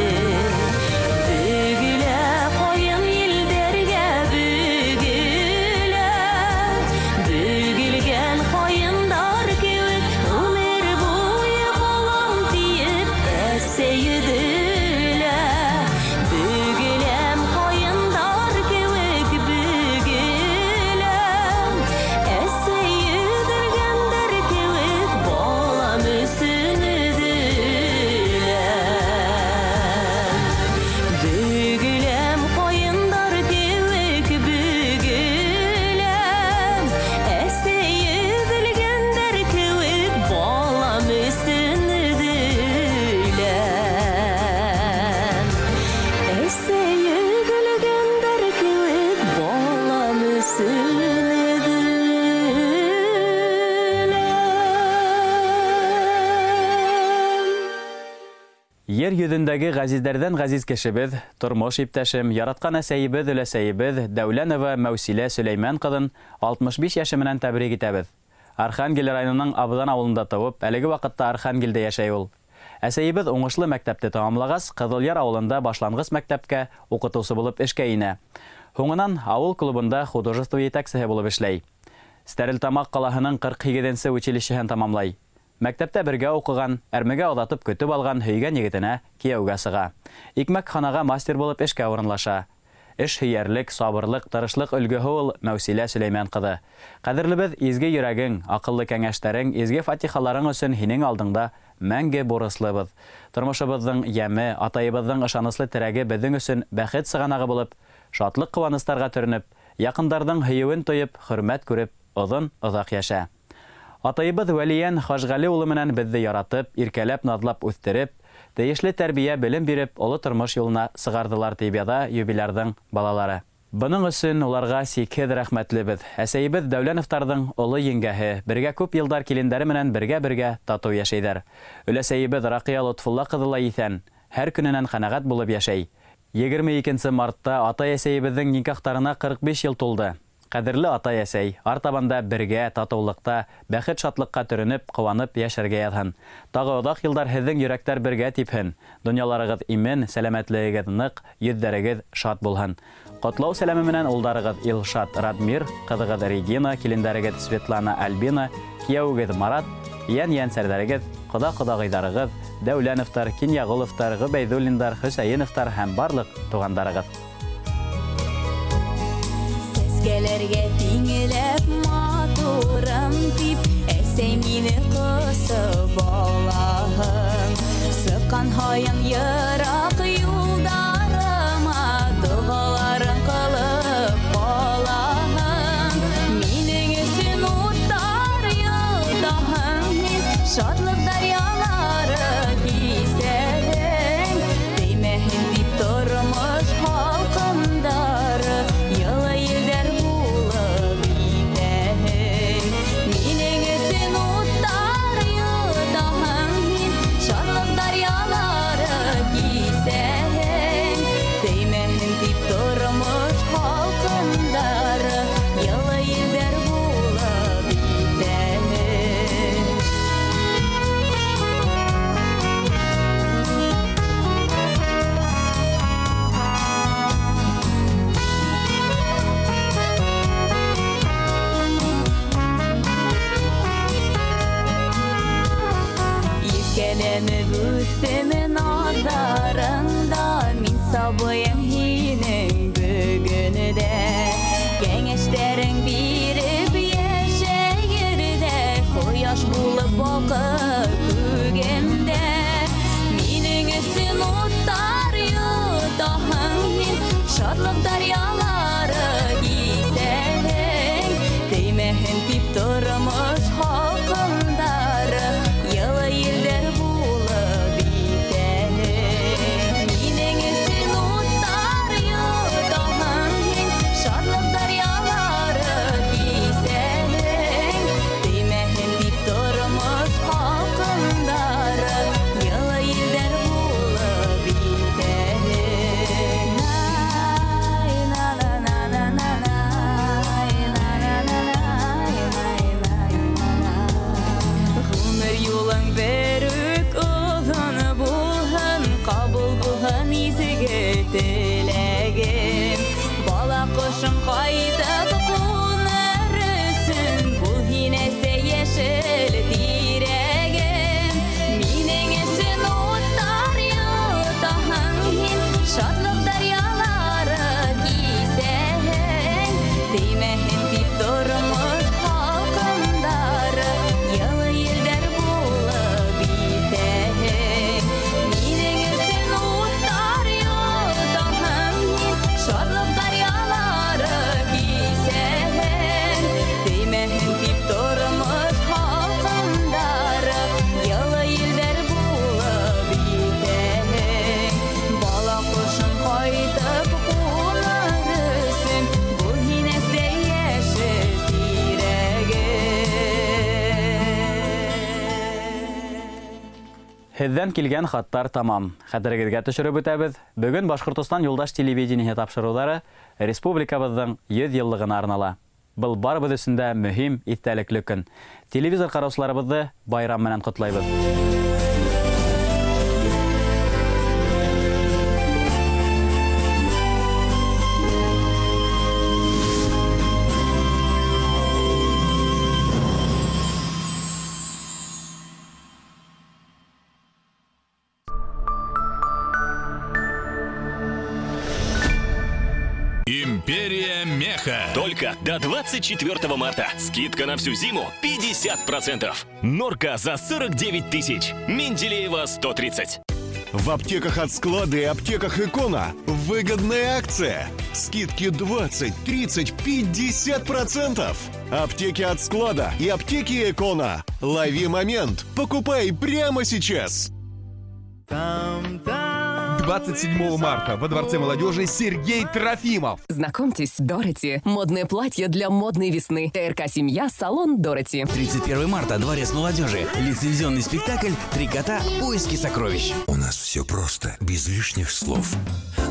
Бөгөлә ҡайын елдәргә, бөгөлә. Бөгөлгән ҡайындар кеүек, ғүмер буйы балам тиеп әсәй өҙөлә. Бөгөләм ҡайындар кеүек, бөгөләм. Әсәй өҙөлгәндәр кеүек, балам өсөн өҙөләм. Бөгөләм ҡайындар кеүек, бөгөләм. Әсәй өҙөлгәндәр кеүек, балам өсөн өҙөләм. Әсәй өҙөлгәндәр кеүек, балам өсөн өҙөләм. Ер йөҙөндәге ғәзиздәрҙән ғәзиз кешебеҙ, тормош иптәшем, яратҡан әсәйебеҙ, өләсәйебеҙ Дәүләнова Мәүсилә Сөләймән ҡыҙын 65 йәше менән тәбрик итәбеҙ. Архангел районының Абҙан ауылында тыуып, әлеге ваҡытта Архангелдә йәшәй ул. Әсәйебеҙ уңышлы мәктәпте тамамлағас, Ҡыҙылъяр ауылында башланғыс мәктәпкә уҡытыусы булып эшкә инә. Һуңынан ауыл клубында художество етәксеһе булып эшләй. Стәрлетамаҡ ҡалаһының 48-нсе училищеһын тамамлай. Мәктәптә бергә уҡыған, әрмегә оҙатып көтөп алған һөйгән егетенә кейәүгә сыға. Икмәкханаға мастер булып эшкә урынлаша. Эш һөйәрлек, сабырлыҡ, тырышлыҡ өлгөһө ул Мәүсилә Сөләймән ҡыҙы. Ҡәҙерлебеҙ, изге йөрәгең, аҡыллы кәңәштәрең, изге фатихаларың өсөн һинең алдыңда мәңге бурыслыбыҙ. Тормошобоҙҙоң йәме, атайыбыҙҙың ышаныслы терәге беҙҙең өсөн бәхет сығанағы булып, шатлыҡ ҡыуаныстарға төрөнөп, яҡындарҙың һөйөүен тойоп, хөрмәт күреп, оҙон оҙаҡ йәшә. Атайыбыҙ Вәлиән Хажғәле улы менән беҙҙе яратып, иркәләп, наҙлап үҫтереп, тейешле тәрбиә, белем биреп, оло тормош юлына сығарҙылар, тип яҙа юбилярҙың балалары. Бының өсөн уларға сикһеҙ рәхмәтлебеҙ. Әсәйебеҙ Дәүләновтарҙың оло еңгәһе, бергә күп йылдар килендәре менән бергә-бергә татыу йәшәйҙәр. Өләсәйебеҙ Раҡия Лотфулла ҡыҙы ла иҫән, һәр көнөнән ҡәнәғәт булып йәшәй. 22 мартта атай-әсәйебеҙҙең никахтарына 45 йыл тулды. Ҡәҙерле атай-әсәй, артабан да бергә, татыулыҡта, бәхет-шатлыҡҡа төрөнөп, ҡыуанып йәшәргә яҙһын. Тағы оҙаҡ йылдар һеҙҙең йөрәктәр бергә типһен. Донъяларығыҙ имен, сәләмәтлегегеҙ ныҡ, йөҙҙәрегеҙ шат булһын. Ҡотлау сәләме менән улдарығыҙ Илшат Радмир, ҡыҙығыҙ Регина, килендәрегеҙ Светлана Альбина, кейәүегеҙ Марат, йән-йәнсәрҙәрегеҙ, ҡоҙа-ҡоҙағыйҙарығыҙ, Дәүләновтар, Кинйәғоловтар, Ғөбәйҙуллиндар, Хөсәйеновтар һәм барлыҡ туғандарығыҙ. Сәскәләргә тиңләп матурым тип, әсәй мине ҡосоп алаһың. Сыҡҡан һайын йыраҡ юлдарыма доғаларын ҡылып ҡалаһың. Минең өсөн уттар йотаһың һин, шатлыҡ даръялары кисәһең. Теймәһен тип тормош һалҡындары, йылы елдәр булып итәһең. Минең өсөн уттар йотаһың һин, шатлыҡ даръялары кисәһең. Теймәһен тип тормош һалҡындары, йылы елдәр булып итәһең. Иркәләнеп үҫтем наҙарыңда, мин сабыйың һинең бөгөн дә. Кәңәштәрең биреп йәшәйерҙә, ҡояш булып балҡып күгемдә. Минең өсөн уттар йотаһың һин, шатлыҡ даръялары кисәһең. Теймәһен тип тормош һалҡындары, йылы елдәр булып итәһең. Минең өсөн уттар йотаһың һин, шатлыҡ даръялары кисәһең. Теймәһен тип тормош һалҡындары, йылы елдәр булып итәһең. Ғүмер юлың бер үк оҙон булһын, ҡабул булһын изге теләгем. Бала ҡошоң ҡайтып ҡуныр өсөн, бул һин әсәй йәшел тирәгем. Минең өсөн уттар йотаһың һин, шатлыҡ даръялары кисәһең. Теймәһен тип тормош һалҡындары, йылы елдәр булып итәһең. Минең өсөн уттар йотаһың һин, шатлыҡ даръялары кисәһең. Теймәһен тип тормош һалҡындары, йылы елдәр булып итәһең. Бала ҡошоң ҡайтып ҡуныр өсөн, бул һин әсәй йәшел тирәгем. Һеҙҙән килгән хаттар тамам. Хәтерегеҙгә төшөрөп үтәбеҙ. Бөгөн Башҡортостан юлдаш телевидениеһы тапшырыуҙары республикабыҙҙың 100 йыллығына арнала. Был барыбыҙ өсөн дә мөһим, иҫтәлекле көн. Телевизор ҡараусыларыбыҙҙы байрам менән ҡотлайбыҙ. Империя меха. Только до 24 марта. Скидка на всю зиму 50%. Норка за 49 тысяч. Менделеева 130. В аптеках от склада и аптеках Икона выгодная акция. Скидки 20, 30, 50%. Аптеки от склада и аптеки Икона. Лови момент. Покупай прямо сейчас. 27 марта во Дворце молодежи Сергей Трофимов. Знакомьтесь, Дороти. Модное платье для модной весны. ТРК «Семья», салон Дороти. 31 марта, Дворец молодежи. Лицензионный спектакль «Три кота. Поиски сокровищ». У нас все просто, без лишних слов.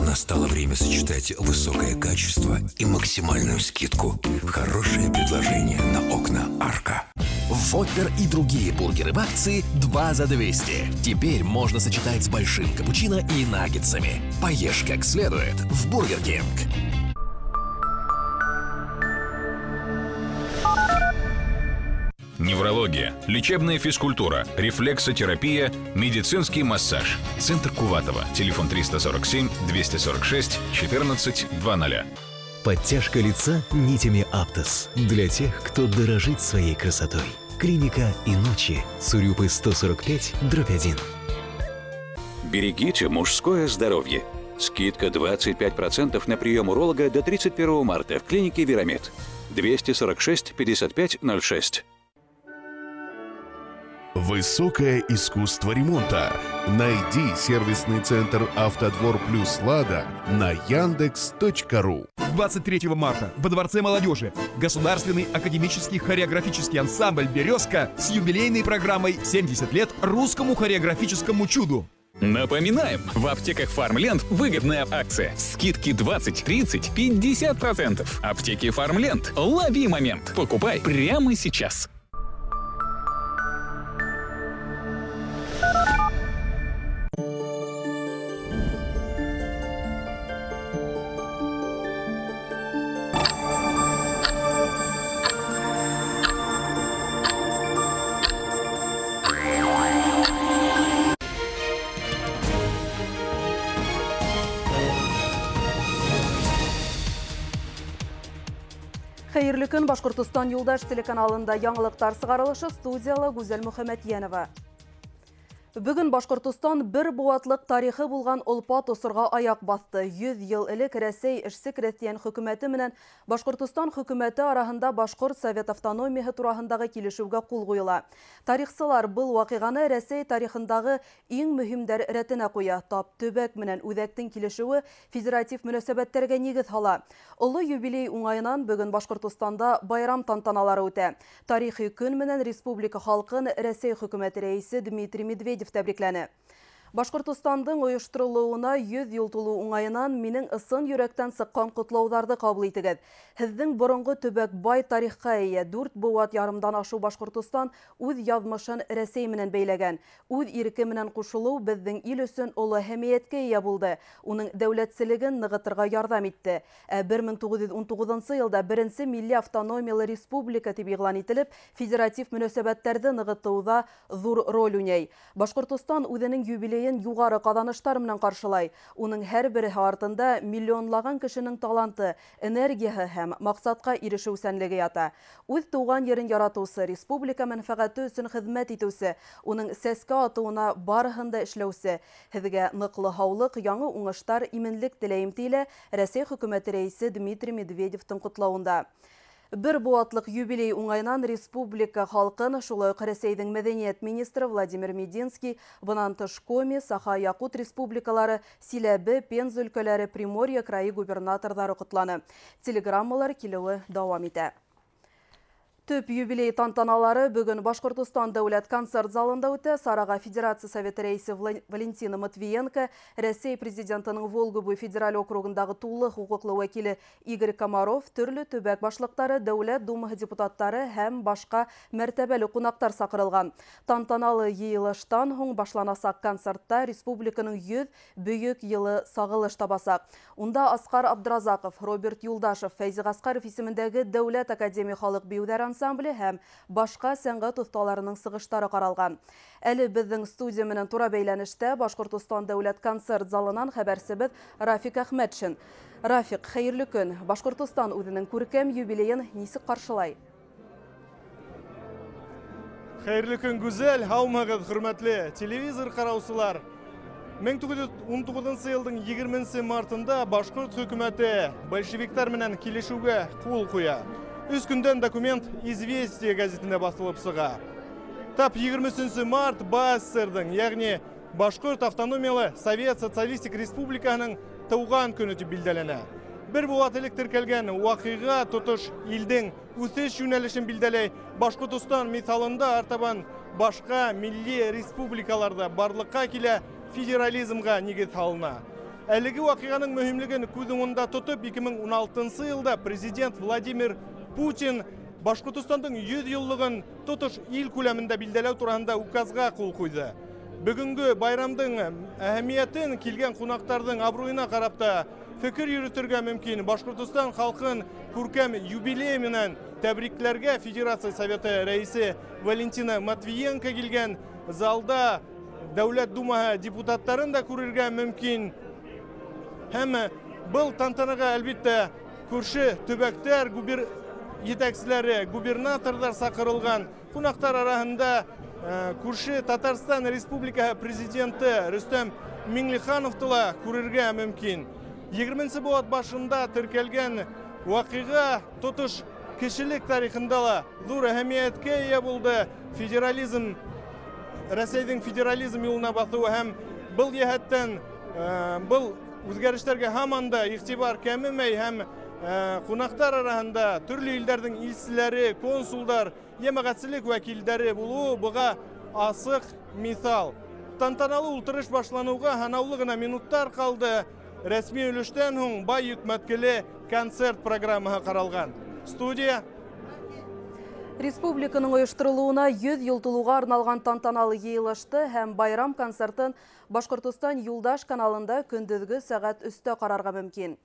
Настало время сочетать высокое качество и максимальную скидку. Хорошее предложение на окна «Арка». Воппер и другие бургеры в акции 2 за 200. Теперь можно сочетать с большим капучино и наггетсами. Поешь как следует в Бургер Кинг. Неврология, лечебная физкультура, рефлексотерапия, медицинский массаж. Центр Куватова. Телефон 347 246 14 00. Подтяжка лица нитями Аптос. Для тех, кто дорожит своей красотой. Клиника и ночи. Цурюпы 145/1. Берегите мужское здоровье. Скидка 25% на прием уролога до 31 марта в клинике «Верамед». 246 55 06. Высокое искусство ремонта. Найди сервисный центр «Автодвор плюс Лада» на Яндекс.ру. 23 марта во Дворце молодежи Государственный академический хореографический ансамбль «Березка» с юбилейной программой «70 лет русскому хореографическому чуду». Напоминаем, в аптеках «Фармленд» выгодная акция. Скидки 20, 30, 50%. Аптеки «Фармленд». Лови момент. Покупай прямо сейчас. Хәйерле көн, Башҡортостан Юлдаш телеканалында яңылыҡтар сығарылышы, студияла Гүзәл Мөхәммәтйәнова. Бөгөн Башҡортостан бер быуатлыҡ тарихы булған олпат осорға аяҡ баҫты. 100 йыл элек Рәсәй эшсе крәҫтиән хөкүмәте менән Башҡортостан хөкүмәте араһында Башҡорт Совет автономияһы тураһындағы килешеүгә ҡул ҡуйыла. Тарихсылар был ваҡиғаны Рәсәй тарихындағы иң мөһимдәр рәтенә ҡуя. Тап төбәк менән үҙәктең килешеүе федератив мөнәсәбәттәргә нигеҙ һала. Оло юбилей уңайынан бөгөн Башҡортостанда байрам тантаналары үтә. Тарихи көн менән республика халҡын Рәсәй хөкүмәте рәйесе Дмитрий Медведев тәбрикләне. Башҡортостандың ойошторолоуына 100 йыл тулыу уңайынан минең ысын йөрәктән сыҡҡан ҡотлауҙарҙы ҡабул итегеҙ. Һеҙҙең боронғо төбәк бай тарихҡа эйә. 4 быуат ярымдан ашыу Башҡортостан үҙ яҙмышын Рәсәй менән бәйләгән. Үҙ иреке менән ҡушылыу беҙҙең ил өсөн оло әһәмиәткә эйә булды. Уның дәүләтселеген нығытырға ярҙам итте. Ә 1919 йылда беренсе милли автономиялы республика тип иғлан ителеп, федератив мөнәсәбәттәрҙе нығытыуҙа ҙур роль уйнай. Башҡортостан үҙенең юбилей юғары ҡаҙаныштар менән ҡаршылай. Уның һәр береһе артында миллионлаған кешенең таланты, энергияһы һәм маҡсатҡа ирешеүсәнлеге ята. Үҙ тыуған ерен яратыусы, республика мәнфәғәте өсөн хеҙмәт итеүсе, уның сәскә атыуына барыһын да эшләүсе. Һеҙгә ныҡлы һаулыҡ, яңы уңыштар, именлек теләйем, тиелә Рәсәй хөкүмәте рәйесе Дмитрий Медведевтың ҡотлауында. Бер быуатлыҡ юбилей уңайынан республика халҡын, шулай уҡ Рәсәйҙең мәҙәниәт министры Владимир Мединский, бынан тыш Коми, Саха, Яҡут республикалары, Силәбе, Пенза өлкәләре, Приморье крайы губернаторҙары ҡотланы. Телеграммалар килеүе дауам итә. Төп юбилей тантаналары бөгөн Башҡортостан дәүләт концерт залында үтә. Сараға Федерация Советы рәйесе Валентина Матвиенко, Рәсәй президентының Волга буй федераль округындағы тулы хоҡуҡлы вәкиле Игорь Комаров, төрлө төбәк башлыҡтары, Дәүләт Думаһы депутаттары һәм башҡа мәртәбәле ҡунаҡтар саҡырылған. Тантаналы йыйылыштан һуң башланасаҡ концертта республиканың 100 бөйөк йылы сағылыш табасаҡ. Унда Асҡар Абдразаҡов, Роберт Юлдашев, Фәйзи Ғәсҡәров исемендәге Дәүләт академия халыҡ бейеүҙәре ансамбле һәм башҡа сәнғәт оҫталарының сығыштары ҡаралған. Әле беҙҙең студия менән тура бәйләнештә Башҡортостан дәүләт концерт залынан хәбәрсебеҙ Рафик Әхмәтшин. Рафик, хәйерле көн. Башҡортостан үҙенең күркәм юбилейын нисек ҡаршылай? Хәйерле көн, Гүзәл. Һаумыһығыҙ, хөрмәтле телевизор ҡараусылар. 1919 йылдың 20 мартында Башҡорт хөкүмәте большевиктар менән килешеүгә ҡул ҡуя. Өс көндән документ «Известия» гәзитендә баҫылып сыға. Тап 23 март БАССР-ҙың, йәғни Башҡорт автономиялы Совет Социалистик Республикаһының тыуған көнө тип билдәләнә. Бер быуат элек теркәлгән ваҡиға тотош илдең үҫеш йүнәлешен билдәләй. Башҡортостан миҫалында артабан башҡа милли республикаларҙа барлыҡҡа килә, федерализмға нигеҙ һалына. Әлеге ваҡиғаның мөһимлеген күҙ уңында тотоп, 2016 йылда президент Владимир Путин Башҡортостандың 100 йыллығын тотош ил күләмендә билдәләү тураһында указға ҡул ҡуйҙы. Бөгөнгө байрамдың әһәмиәтен килгән ҡунаҡтарҙың абруйына ҡарап та фекер йөрөтөргә мөмкин. Башҡортостан халҡын күркәм юбилей менән тәбрикләргә Федерация Советы рәисе Валентина Матвиенко килгән. Залда Дәүләт Думаһы депутаттарын да күрергә мөмкин. Һәм был тантанаға әлбиттә күрше төбәктәр етәкселәре, губернаторҙар саҡырылған. Ҡунаҡтар араһында күрше Татарстан Республикаһы президенты Рөстәм Миңлехановты ла күрергә мөмкин. 20 быуат башында теркәлгән ваҡиға тотош кешелек тарихында ла ҙур әһәмиәткә эйә булды. Федерализм, Рәсәйҙең федерализм юлына баҫыуы һәм был йәһәттән был үҙгәрештәргә һаман да иғтибар кәмемәй һәм ҡунаҡтар араһында төрлө илдәрҙең илселәре, консулдар, йәмәғәтселек вәкилдәре булыуы быға асыҡ миҫал. Тантаналы ултырыш башланыуға һанаулы ғына минуттар ҡалды. Рәсми өлөштән һуң бай йөкмәткеле концерт программаһы ҡаралған. Студия. Республиканың ойошторолоуына 100 йыл тулыуға арналған тантаналы йыйылышты һәм байрам концертын Башҡортостан Юлдаш каналында көндөҙгө сәғәт 3-тә ҡарарға мөмкин.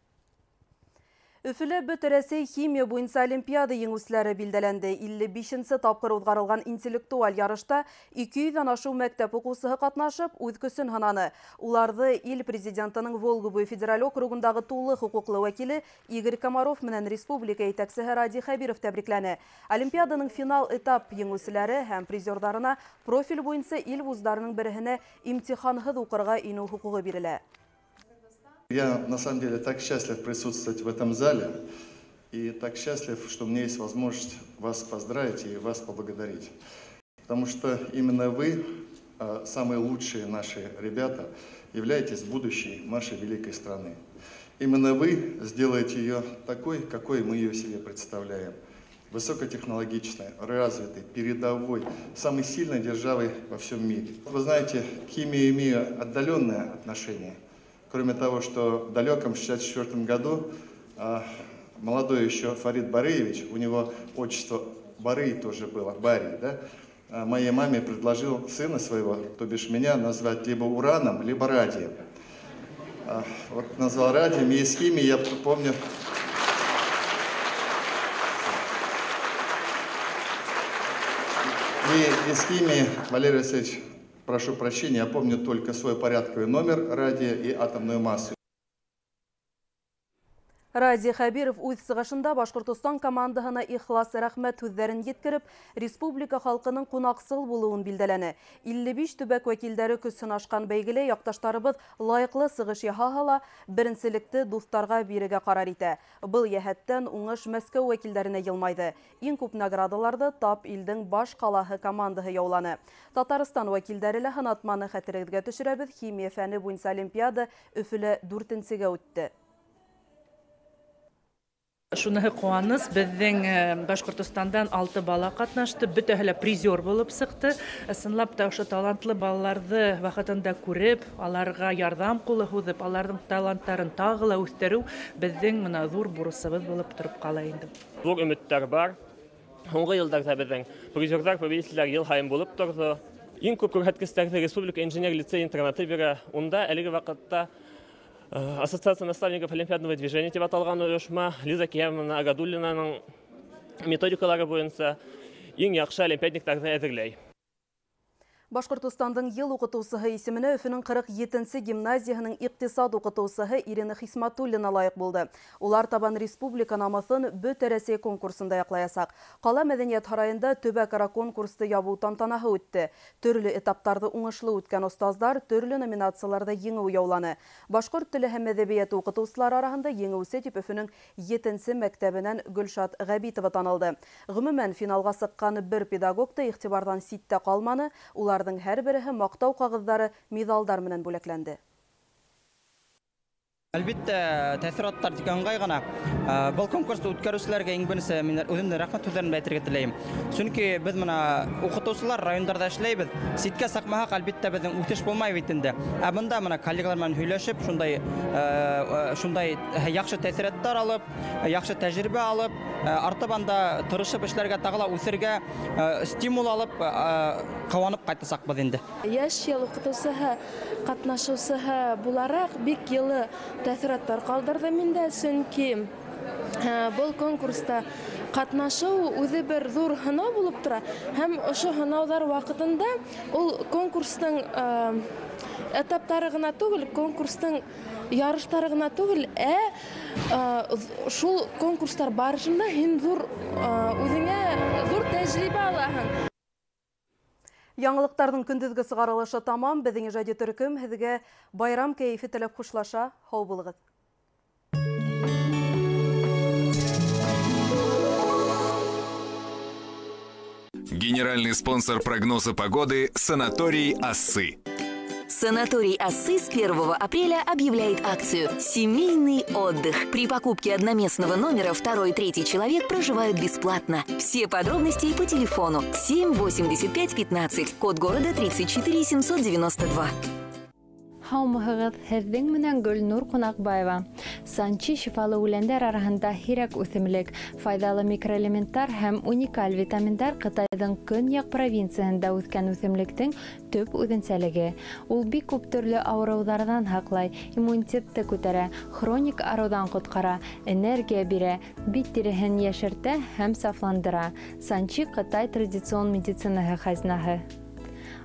Өфөлә Бөтә Рәсәй химия буйынса олимпиада еңеүселәре билдәләнде. 55-нсе тапҡыр уҙғарылған интеллектуаль ярышта 200-ҙән ашыу мәктәп уҡыусыһы ҡатнашып, үҙ көсөн һынаны. Уларҙы ил президентының Волга буйы федераль округындағы тулы хоҡуҡлы вәкиле Игорь Комаров менән республика етәксеһе Радий Хәбиров тәбрикләне. Олимпиаданың финал этап еңеүселәре һәм призерҙарына профиль буйынса ил вуздарының береһенә имтиханһыҙ уҡырға инеү хоҡуғы бирелә. Я на самом деле так счастлив присутствовать в этом зале и так счастлив, что у меня есть возможность вас поздравить и вас поблагодарить. Потому что именно вы, самые лучшие наши ребята, являетесь будущей нашей великой страны. Именно вы сделаете ее такой, какой мы ее себе представляем. Высокотехнологичной, развитой, передовой, самой сильной державой во всем мире. Вы знаете, к химии имею отдаленное отношение. Кроме того, что в далеком 1964 году молодой еще Фарид Барыевич, у него отчество Барый тоже было, Барий, да, моей маме предложил сына своего, то бишь меня, назвать либо Ураном, либо Радием. Вот назвал Радием, и из химии я помню... И из химии, Валерий Васильевич, прошу прощения, я помню только свой порядковый номер радия и атомную массу. Радий Хәбиров үҙ сығышында Башҡортостан командаһына ихлас рәхмәт һүҙҙәрен еткереп, республика халҡының ҡунаҡсыл булыуын билдәләне. 55 төбәк вәкилдәре көс һынашҡан бәйгелә яҡташтарыбыҙ лайыҡлы сығыш яһаһа ла, беренселекте дуҫтарға бирергә ҡарар итә. Был йәһәттән уңыш Мәскәү вәкилдәренә йылмайҙы. Иң күп наградаларҙы тап илдең баш ҡалаһы командаһы яуланы. Татарстан вәкилдәре лә һынатманы. Хәтерегеҙгә төшөрәбеҙ, химия фәне буйынса олимпиада Өфөлә 4-нсегә үтте. Шуныһы ҡыуаныс, беҙҙең Башҡортостандан 6 бала ҡатнашты, бөтәһе лә призер булып сыҡты. Ысынлап та ошо талантлы балаларҙы ваҡытында күреп, аларға ярҙам ҡулы һуҙып, аларҙың таланттарын тағы ла үҫтереү беҙҙең мына ҙур бурысыбыҙ булып тороп ҡала инде. Ҙур өмөттәр бар. Һуңғы йылдарҙа беҙҙең призерҙар, победителдәр йыл һайын булып торҙо. Иң күп күрһәткестәрҙе Республика инженер лицей интернаты бирә. Унда әлеге ваҡытта Ассоциация наставников олимпиадного движения тип аталған ойошма Лиза Киямовна Агадуллинаның методикалары буйынса иң яҡшы олимпиадниктарҙы әҙерләй. Башҡортостандың йыл уҡытыусыһы исеменә Өфөнөң 47-нсе гимназияһының иҡтисад уҡытыусыһы Ирина Хисматуллина лайыҡ булды. Улар табан республика намыҫын Бөтә Рәсәй конкурсында яҡлаясаҡ. Ҡала мәҙәниәт һарайында төбәк-ара конкурсты ябыу тантанаһы үтте. Төрлө этаптарҙы уңышлы үткән остаздар төрлө номинацияларҙа еңеү яуланы. Башҡорт теле һәм әҙәбиәте уҡытыусылары араһында еңеүсе тип Өфөнөң 7-нсе мәктәбенән Гөлшат Ғәбитова танылды. Ғөмүмән, финалға сыҡҡан бер педагог та иғтибарҙан ситтә ҡалманы. Уларҙың һәр береһе маҡтау ҡағыҙҙары, миҙалдар менән бүләкләнде. Әлбиттә, тәьҫораттар тик ыңғай ғына. Был конкурсты үткәреүселәргә иң беренсе мин үҙемдең рәхмәт һүҙҙәремде әйтергә теләйем. Сөнки беҙ мына уҡытыусылар райондарҙа эшләйбеҙ. Ситкә сыҡмаһаҡ, әлбиттә, беҙҙең үҫеш булмай бит инде. Ә бында мына коллегалар менән һөйләшеп, шундай яҡшы тәьҫораттар алып, яҡшы тәжрибә алып, артабан да тырышып эшләргә, тағы ла үҫергә стимул алып, ҡыуанып ҡайтасаҡбыҙ инде. Йәш йыл уҡытыусыһы, ҡатнашыусыһы булараҡ бик йылы тәьҫораттар ҡалдырҙы миндә, сөнки был конкурста ҡатнашыу үҙе бер ҙур һынау булып тора, һәм ошо һынауҙар ваҡытында ул конкурстың этаптары ғына түгел, конкурстың ярыштары ғына түгел, шул конкурстар барышында һин ҙур үҙеңә ҙур тәжрибә алаһың. Яңылыҡтарҙың көндөҙгө сығарылышы тамам. Беҙҙең ижади төркөм һеҙгә байрам кәйефе теләп хушлаша. Һау булығыҙ. Генеральный спонсор прогноза погоды – санаторий «Осы». Санаторий «Осы» с 1 апреля объявляет акцию «Семейный отдых». При покупке одноместного номера второй и третий человек проживают бесплатно. Все подробности по телефону 7 85 15, код города 34 792. Һаумыһығыҙ, һеҙҙең менән Гөлнур Ҡунаҡбаева. Санчи шифалы үләндәр араһында һирәк үҫемлек, файҙалы микроэлементтар һәм уникаль витаминдар Ҡытайҙың көньяҡ провинцияһында үҫкән үҫемлектең төп үҙенсәлеге. Ул бик күп төрлө ауырыуҙарҙан һаҡлай, иммунитетты күтәрә, хроник арыуҙан ҡотҡара, энергия бирә, бит тиреһен йәшәртә һәм сафландыра. Санчи Ҡытай традицион медицинаһы хазнаһы.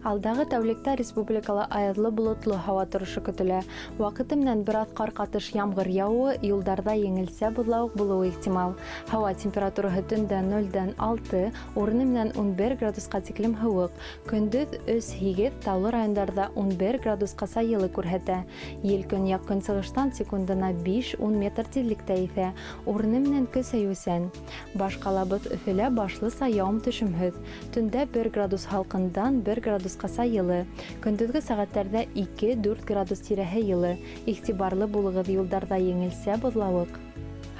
Алдағы тәүлектә республикала аяҙлы болотло һауа торошо көтөлә. Ваҡыты менән бер аҙ ҡар ҡатыш ямғыр яуы, юлдарҙа еңелсә боҙлауыҡ булыуы ихтимал. Һауа температураһы төндә 0-6, урыны менән 11 градусҡа тиклем һыуыҡ. Көндөҙ 3-8, таулы райондарҙа 11 градусҡаса йылы күрһәтә. Ел көньяҡ көнсығыштан секундына 5-10 метр тиҙлектә иҫә, урыны менән көсәйеүсән. Баш ҡалабыҙ Өфөлә башлыса яуым-төшөмһөҙ. Төндә 1 градус һалҡындан 1 градус ҡаса йылы. Көндөҙгө сәғәттәрҙә 2-4 градус тирәһе йылы. Иғтибарлы булығыҙ, юлдарҙа еңелсә боҙлауыҡ.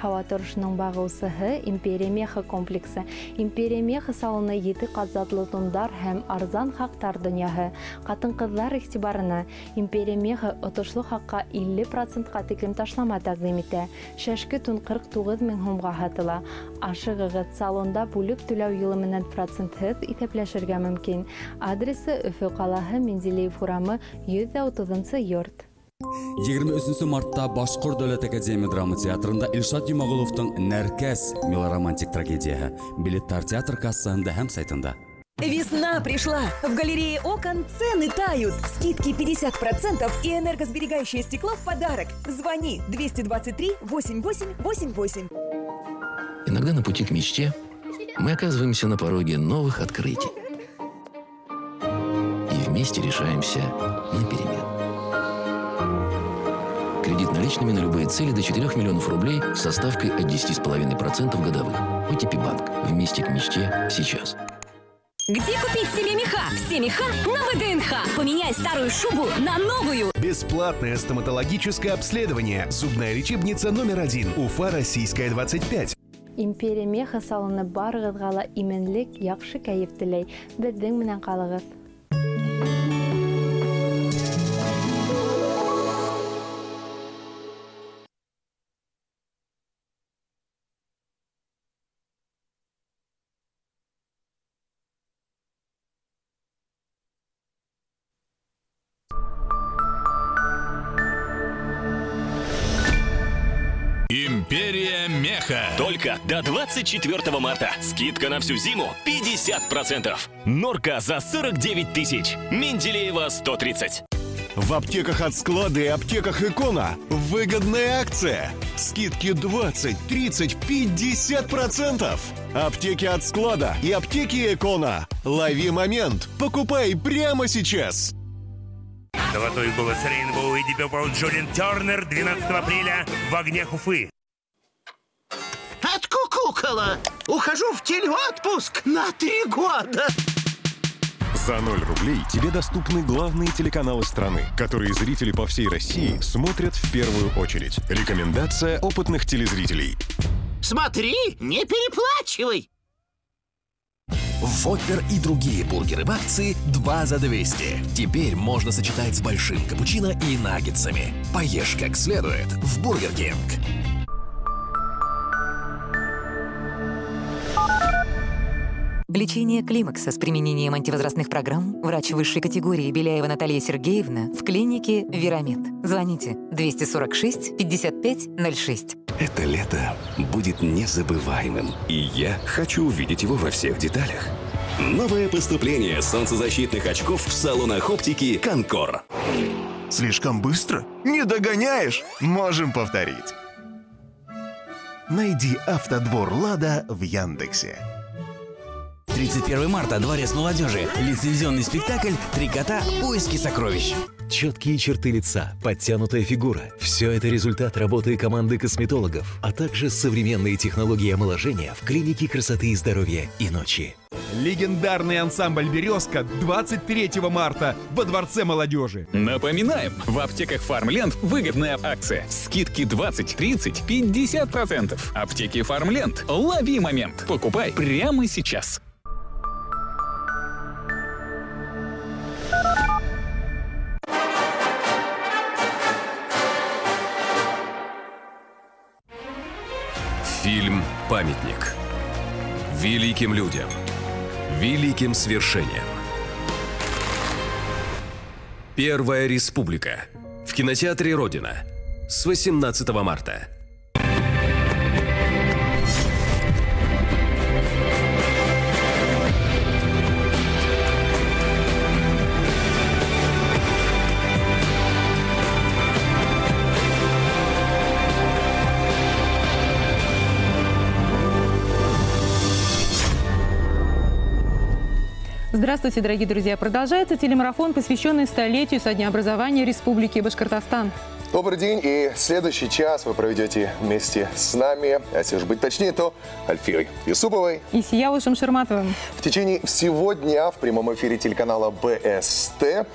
Һауа торошоноң бағыусыһы Империя меха комплексы. Империя меха салоны 7 ҡат затлы тундар һәм арзан хаҡтар донъяһы. Ҡатын-ҡыҙҙар иғтибарына Империя меха отошло хаҡҡа 50%-ҡа тиклем ташлама тәҡдим итә. Шәшке тун 49 мең һумға һатыла. Ашығығыҙ, салонда бүлеп түләү юлы менән процентһыҙ иҫәпләшергә мөмкин. Адресы Өфө ҡалаһы, Менделеев урамы, 130 йорт. 23 мартта Башҡорт дәүләт академия драма театрында Илшат Йомағоловтың «Нәркәс» мелоромантик трагедияһы. Билеттар театр кассаһында һәм сайтында. Весна пришла! В галерее окон цены тают. Скидки 50% и энергосберегающее стекло в подарок. Звони 223 8888. Иногда на пути к мечте мы оказываемся на пороге новых открытий. И вместе решаемся на перемены. Кредит наличными на любые цели до 4 миллионов рублей со ставкой от 10,5% годовых. ОТП Банк. Вместе к мечте сейчас. Где купить себе меха? Все меха на ВДНХ. Поменяй старую шубу на новую. Бесплатное стоматологическое обследование. Зубная лечебница номер 1. Уфа, Российская, 25. Империя меха салоны барығыҙға ла именлек, яҡшы кәйеф теләй. Беҙҙең менән ҡалығыҙ. Империя меха. Только до 24 марта. Скидка на всю зиму 50%. Норка за 49 тысяч. Менделеева 130. В аптеках от склада и аптеках Экона выгодная акция. Скидки 20, 30, 50%. Аптеки от склада и аптеки Экона. Лови момент. Покупай прямо сейчас. Золотой голос Рейнбоу и Deep Purple Джолин Тернер 12 апреля в огнях Уфы. Откукукала! Ухожу в телеотпуск на 3 года! За 0 рублей тебе доступны главные телеканалы страны, которые зрители по всей России смотрят в первую очередь. Рекомендация опытных телезрителей. Смотри, не переплачивай. Воппер и другие бургеры в акции 2 за 200. Теперь можно сочетать с большим капучино и наггетсами. Поешь как следует в Бургер Кинг. Лечение климакса с применением антивозрастных программ врач высшей категории Беляева Наталья Сергеевна в клинике «Верамед». Звоните 246 55 06. Это лето будет незабываемым, и я хочу увидеть его во всех деталях. Новое поступление солнцезащитных очков в салонах оптики «Конкор». Слишком быстро? Не догоняешь? Можем повторить. Найди «Автодвор Лада» в Яндексе. 31 марта. Дворец молодежи. Лицензионный спектакль «Три кота. Поиски сокровищ». Четкие черты лица, подтянутая фигура – все это результат работы команды косметологов, а также современные технологии омоложения в клинике красоты и здоровья «Иночи». Легендарный ансамбль «Березка» 23 марта во Дворце молодежи. Напоминаем, в аптеках «Фармленд» выгодная акция. Скидки 20, 30, 50%. Аптеки «Фармленд». Лови момент. Покупай прямо сейчас. Фильм «Памятник». Великим людям. Великим свершениям. Первая республика. В кинотеатре «Родина». С 18 марта. Здравствуйте, дорогие друзья! Продолжается телемарафон, посвященный столетию со дня образования Республики Башкортостан. Добрый день, и следующий час вы проведете вместе с нами, а если уж быть точнее, то Альфирой Юсуповой и Сиявушем Шерматовым. В течение всего дня в прямом эфире телеканала БСТ,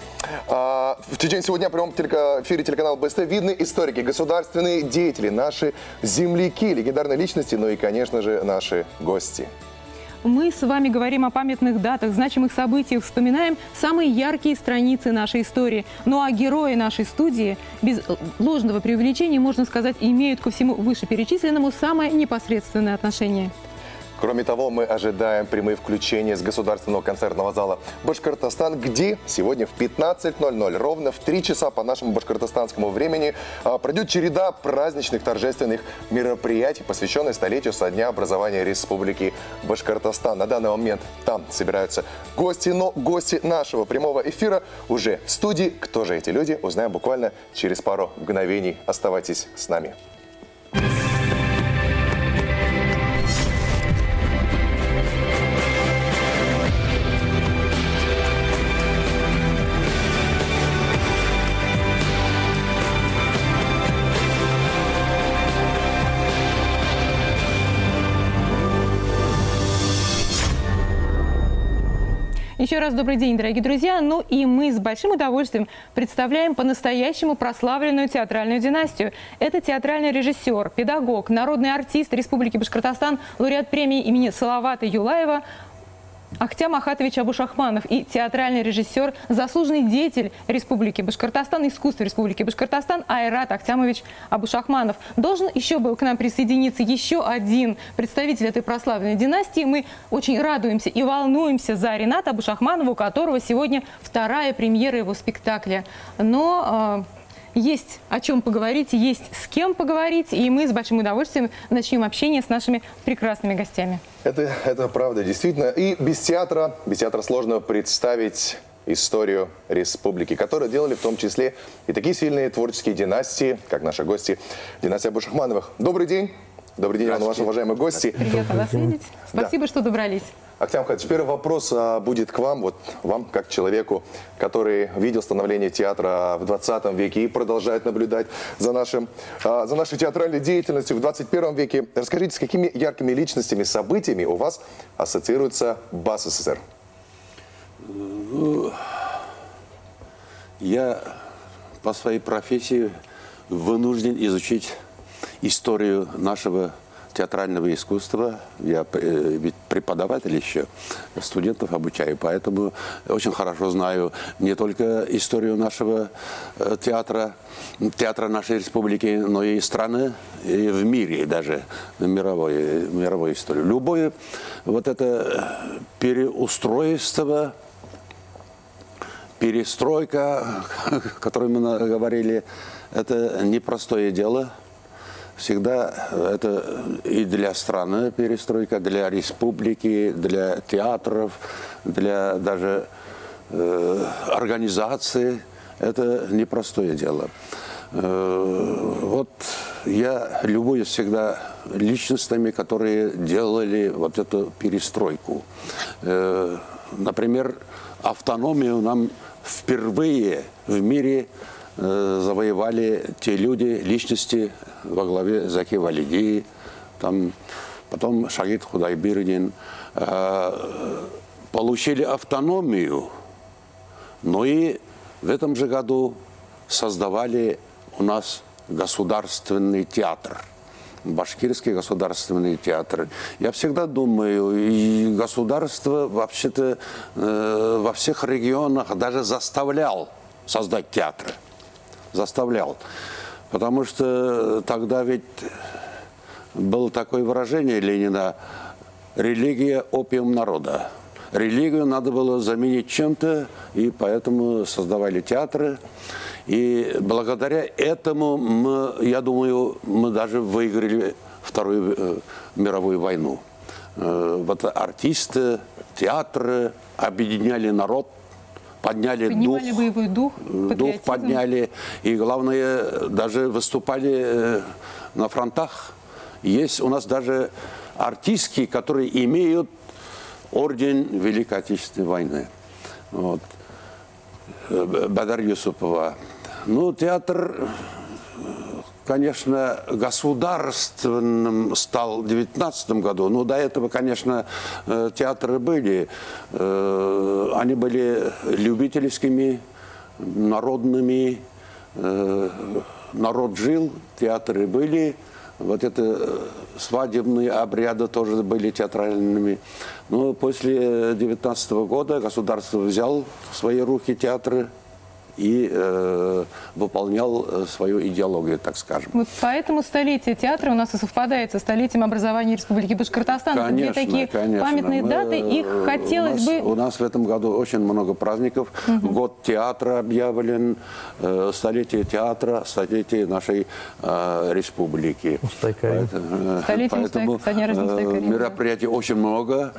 в течение всего дня в прямом эфире телеканала БСТ видны историки, государственные деятели, наши земляки, легендарные личности, ну и, конечно же, наши гости. Мы с вами говорим о памятных датах, значимых событиях, вспоминаем самые яркие страницы нашей истории. Ну а герои нашей студии, без ложного преувеличения, можно сказать, имеют ко всему вышеперечисленному самое непосредственное отношение. Кроме того, мы ожидаем прямые включения с Государственного концертного зала «Башкортостан», где сегодня в 15:00, ровно в 3 часа по нашему башкортостанскому времени, пройдет череда праздничных торжественных мероприятий, посвященных столетию со дня образования Республики Башкортостан. На данный момент там собираются гости, но гости нашего прямого эфира уже в студии. Кто же эти люди, узнаем буквально через пару мгновений. Оставайтесь с нами. Еще раз добрый день, дорогие друзья. Ну и мы с большим удовольствием представляем по-настоящему прославленную театральную династию. Это театральный режиссер, педагог, народный артист Республики Башкортостан, лауреат премии имени Салавата Юлаева Ахтям Ахатович Абушахманов и театральный режиссер, заслуженный деятель Республики Башкортостан, искусства Республики Башкортостан Айрат Ахтямович Абушахманов. Должен еще был к нам присоединиться еще один представитель этой прославленной династии. Мы очень радуемся и волнуемся за Рената Абушахманова, у которого сегодня вторая премьера его спектакля. Но есть о чем поговорить, есть с кем поговорить, и мы с большим удовольствием начнем общение с нашими прекрасными гостями. Это правда, действительно. И без театра сложно представить историю республики, которую делали в том числе и такие сильные творческие династии, как наши гости, династия Абушахмановых. Добрый день. Добрый день, ваши уважаемые гости. Приятно вас видеть. Спасибо, да, что добрались. Ахтям Ахатович, первый вопрос будет к вам, вот вам, как человеку, который видел становление театра в 20 веке и продолжает наблюдать за нашей театральной деятельностью в 21 веке. Расскажите, с какими яркими личностями, событиями у вас ассоциируется БАССР? Ну, я по своей профессии вынужден изучить историю нашего театрального искусства. Я ведь преподаватель еще, студентов обучаю, поэтому очень хорошо знаю не только историю нашего театра, театра нашей республики, но и страны, и в мире даже, мировой историю. Любое вот это переустройство, перестройка, о которой мы говорили, это непростое дело. Всегда это и для страны перестройка, для республики, для театров, для даже организации. Это непростое дело. Вот я любуюсь всегда личностями, которые делали вот эту перестройку. Например, автономию нам впервые в мире завоевали те люди, личности во главе Заки Валиди, там, потом Шагид Худайбердин, получили автономию, но и в этом же году создавали у нас государственный театр. Башкирский государственный театр. Я всегда думаю, и государство вообще-то во всех регионах даже заставлял создать театры. Заставлял. Потому что тогда ведь было такое выражение Ленина: религия – опиум народа. Религию надо было заменить чем-то, и поэтому создавали театры. И благодаря этому, мы, я думаю, мы даже выиграли Вторую мировую войну. Вот артисты, театры объединяли народ, подняли дух, боевой дух, дух подняли. И главное, даже выступали на фронтах. Есть у нас даже артистки, которые имеют орден Великой Отечественной войны. Вот. Бадар Юсупова. Ну, театр, конечно, государственным стал в 19 году. Но до этого, конечно, театры были. Они были любительскими, народными. Народ жил, театры были. Вот это свадебные обряды тоже были театральными. Но после 19 года государство взяло в свои руки театры и выполнял свою идеологию, так скажем. Вот поэтому столетие театра у нас и совпадает со столетием образования Республики Башкортостан. Конечно, две такие конечно. Памятные даты, их хотелось бы... У нас в этом году очень много праздников. Угу. Год театра объявлен, столетие театра, столетие нашей республики. Поэтому мероприятий очень много.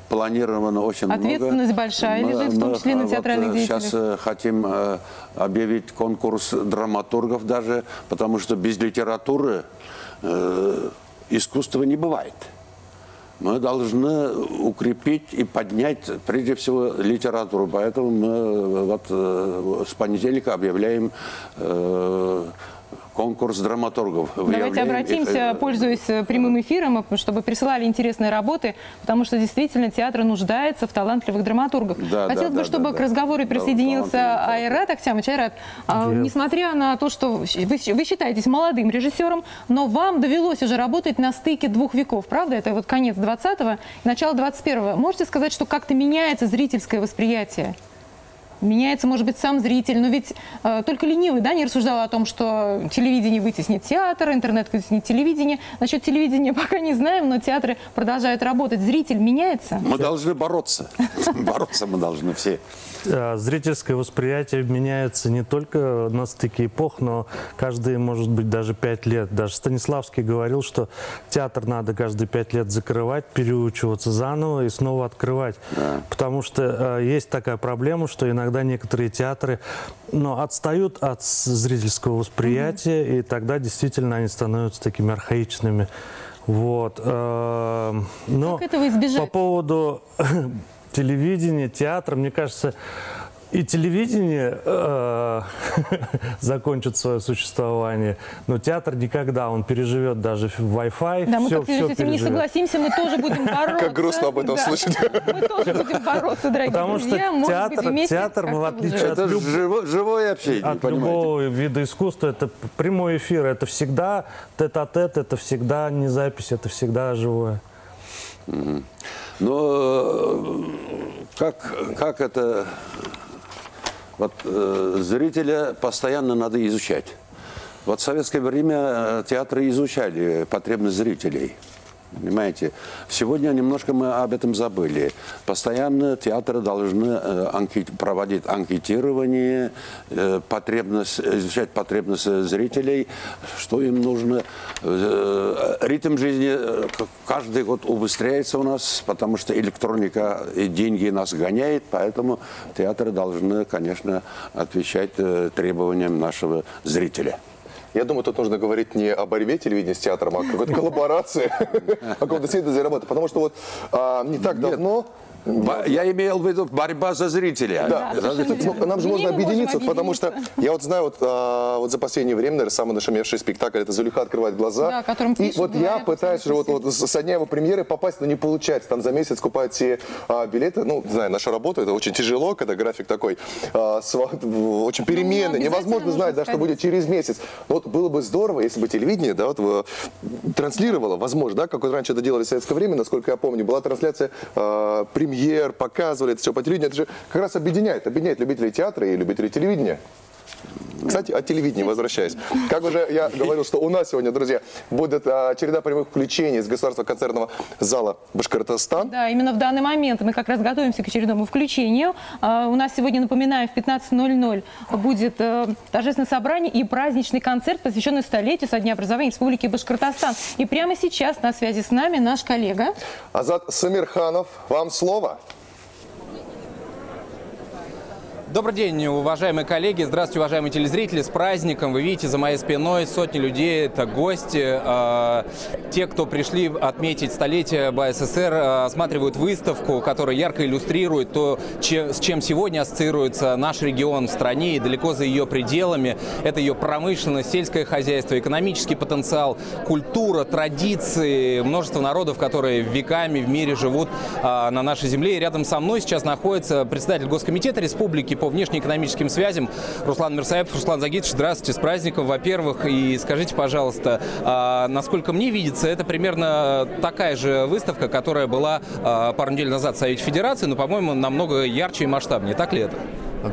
Планировано очень много. Ответственность большая лежит, в том числе на театральных деятелях. Сейчас хотим объявить конкурс драматургов даже, потому что без литературы искусства не бывает. Мы должны укрепить и поднять, прежде всего, литературу. Поэтому мы вот с понедельника объявляем конкурс драматургов. Давайте обратимся, пользуясь прямым эфиром, чтобы присылали интересные работы, потому что действительно театр нуждается в талантливых драматургах. Да, хотелось бы, чтобы к разговору присоединился Айрат Ахтямович. Айрат, несмотря на то, что вы считаетесь молодым режиссером, но вам довелось уже работать на стыке двух веков, правда? Это вот конец 20-го, начало 21-го. Можете сказать, что как-то меняется зрительское восприятие? Меняется, может быть, сам зритель, но ведь только ленивый, да, не рассуждал о том, что телевидение вытеснит театр, интернет вытеснит телевидение. Насчет телевидения пока не знаем, но театры продолжают работать. Зритель меняется? Мы должны бороться. Бороться мы должны все. Зрительское восприятие меняется не только на стыке эпох, но каждые, может быть, даже 5 лет. Даже Станиславский говорил, что театр надо каждые 5 лет закрывать, переучиваться заново и снова открывать. Да. Потому что есть такая проблема, что иногда некоторые театры, но отстают от зрительского восприятия, и тогда действительно они становятся такими архаичными. Вот. Но как этого избежать? По поводу телевидения, театра, мне кажется, И телевидение закончит свое существование, но театр никогда, он переживет даже Wi-Fi. Да, мы как с этим не согласимся, мы тоже будем бороться. Как грустно об этом слышать. Мы тоже будем бороться, дорогие друзья. Потому что театр, в отличие от живое общение, от любого вида искусства, это прямой эфир, это всегда тет-а-тет, это всегда не запись, это всегда живое. Но как это... Вот зрителя постоянно надо изучать. Вот в советское время театры изучали потребность зрителей. Понимаете? Сегодня немножко мы об этом забыли. Постоянно театры должны проводить анкетирование, изучать потребность зрителей, что им нужно. Ритм жизни каждый год убыстряется у нас, потому что электроника и деньги нас гоняет, поэтому театры должны, конечно, отвечать требованиям нашего зрителя. Я думаю, тут нужно говорить не о борьбе телевидения с театром, а о какой-то коллаборации, о каком-то синтезе работы. Потому что вот не так давно... Я имел в виду борьба за зрителя. Да, нам же можно объединиться, потому что я вот знаю, вот за последнее время, наверное, самый нашумевший спектакль — это «Зулейха открывает глаза». И вот я пытаюсь уже вот со дня его премьеры попасть, но не получается. Там за месяц купать все билеты. Ну, не знаю, наша работа, это очень тяжело, когда график такой очень переменный. Невозможно знать, да, что будет через месяц. Но вот было бы здорово, если бы телевидение, да, вот, транслировало, возможно, да, как вот раньше это делали в советское время, насколько я помню, была трансляция премьер, показывали это все по телевидению. Это же как раз объединяет любителей театра и любителей телевидения. Кстати, о телевидении возвращаясь. Как уже я говорил, что у нас сегодня, друзья, будет череда прямых включений из Государственного концертного зала «Башкортостан». Да, именно в данный момент мы как раз готовимся к очередному включению. У нас сегодня, напоминаю, в 15:00 будет торжественное собрание и праздничный концерт, посвященный столетию со дня образования Республики Башкортостан. И прямо сейчас на связи с нами наш коллега Азат Самирханов. Вам слово. Добрый день, уважаемые коллеги, здравствуйте, уважаемые телезрители, с праздником. Вы видите за моей спиной сотни людей, это гости, те, кто пришли отметить столетие БССР, осматривают выставку, которая ярко иллюстрирует то, с чем сегодня ассоциируется наш регион в стране и далеко за ее пределами. Это ее промышленность, сельское хозяйство, экономический потенциал, культура, традиции, множество народов, которые веками в мире живут на нашей земле. И рядом со мной сейчас находится председатель Госкомитета Республики по внешнеэкономическим связям Руслан Мирсаипов. Руслан Загитович, здравствуйте, с праздником, во-первых. И скажите, пожалуйста, насколько мне видится, это примерно такая же выставка, которая была пару недель назад в Совете Федерации, но, по-моему, намного ярче и масштабнее. Так ли это?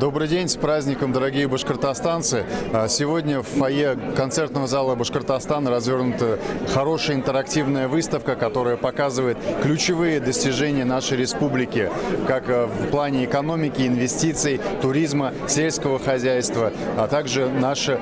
Добрый день, с праздником, дорогие башкортостанцы. Сегодня в фойе концертного зала «Башкортостан» развернута хорошая интерактивная выставка, которая показывает ключевые достижения нашей республики, как в плане экономики, инвестиций, туризма, сельского хозяйства, а также наше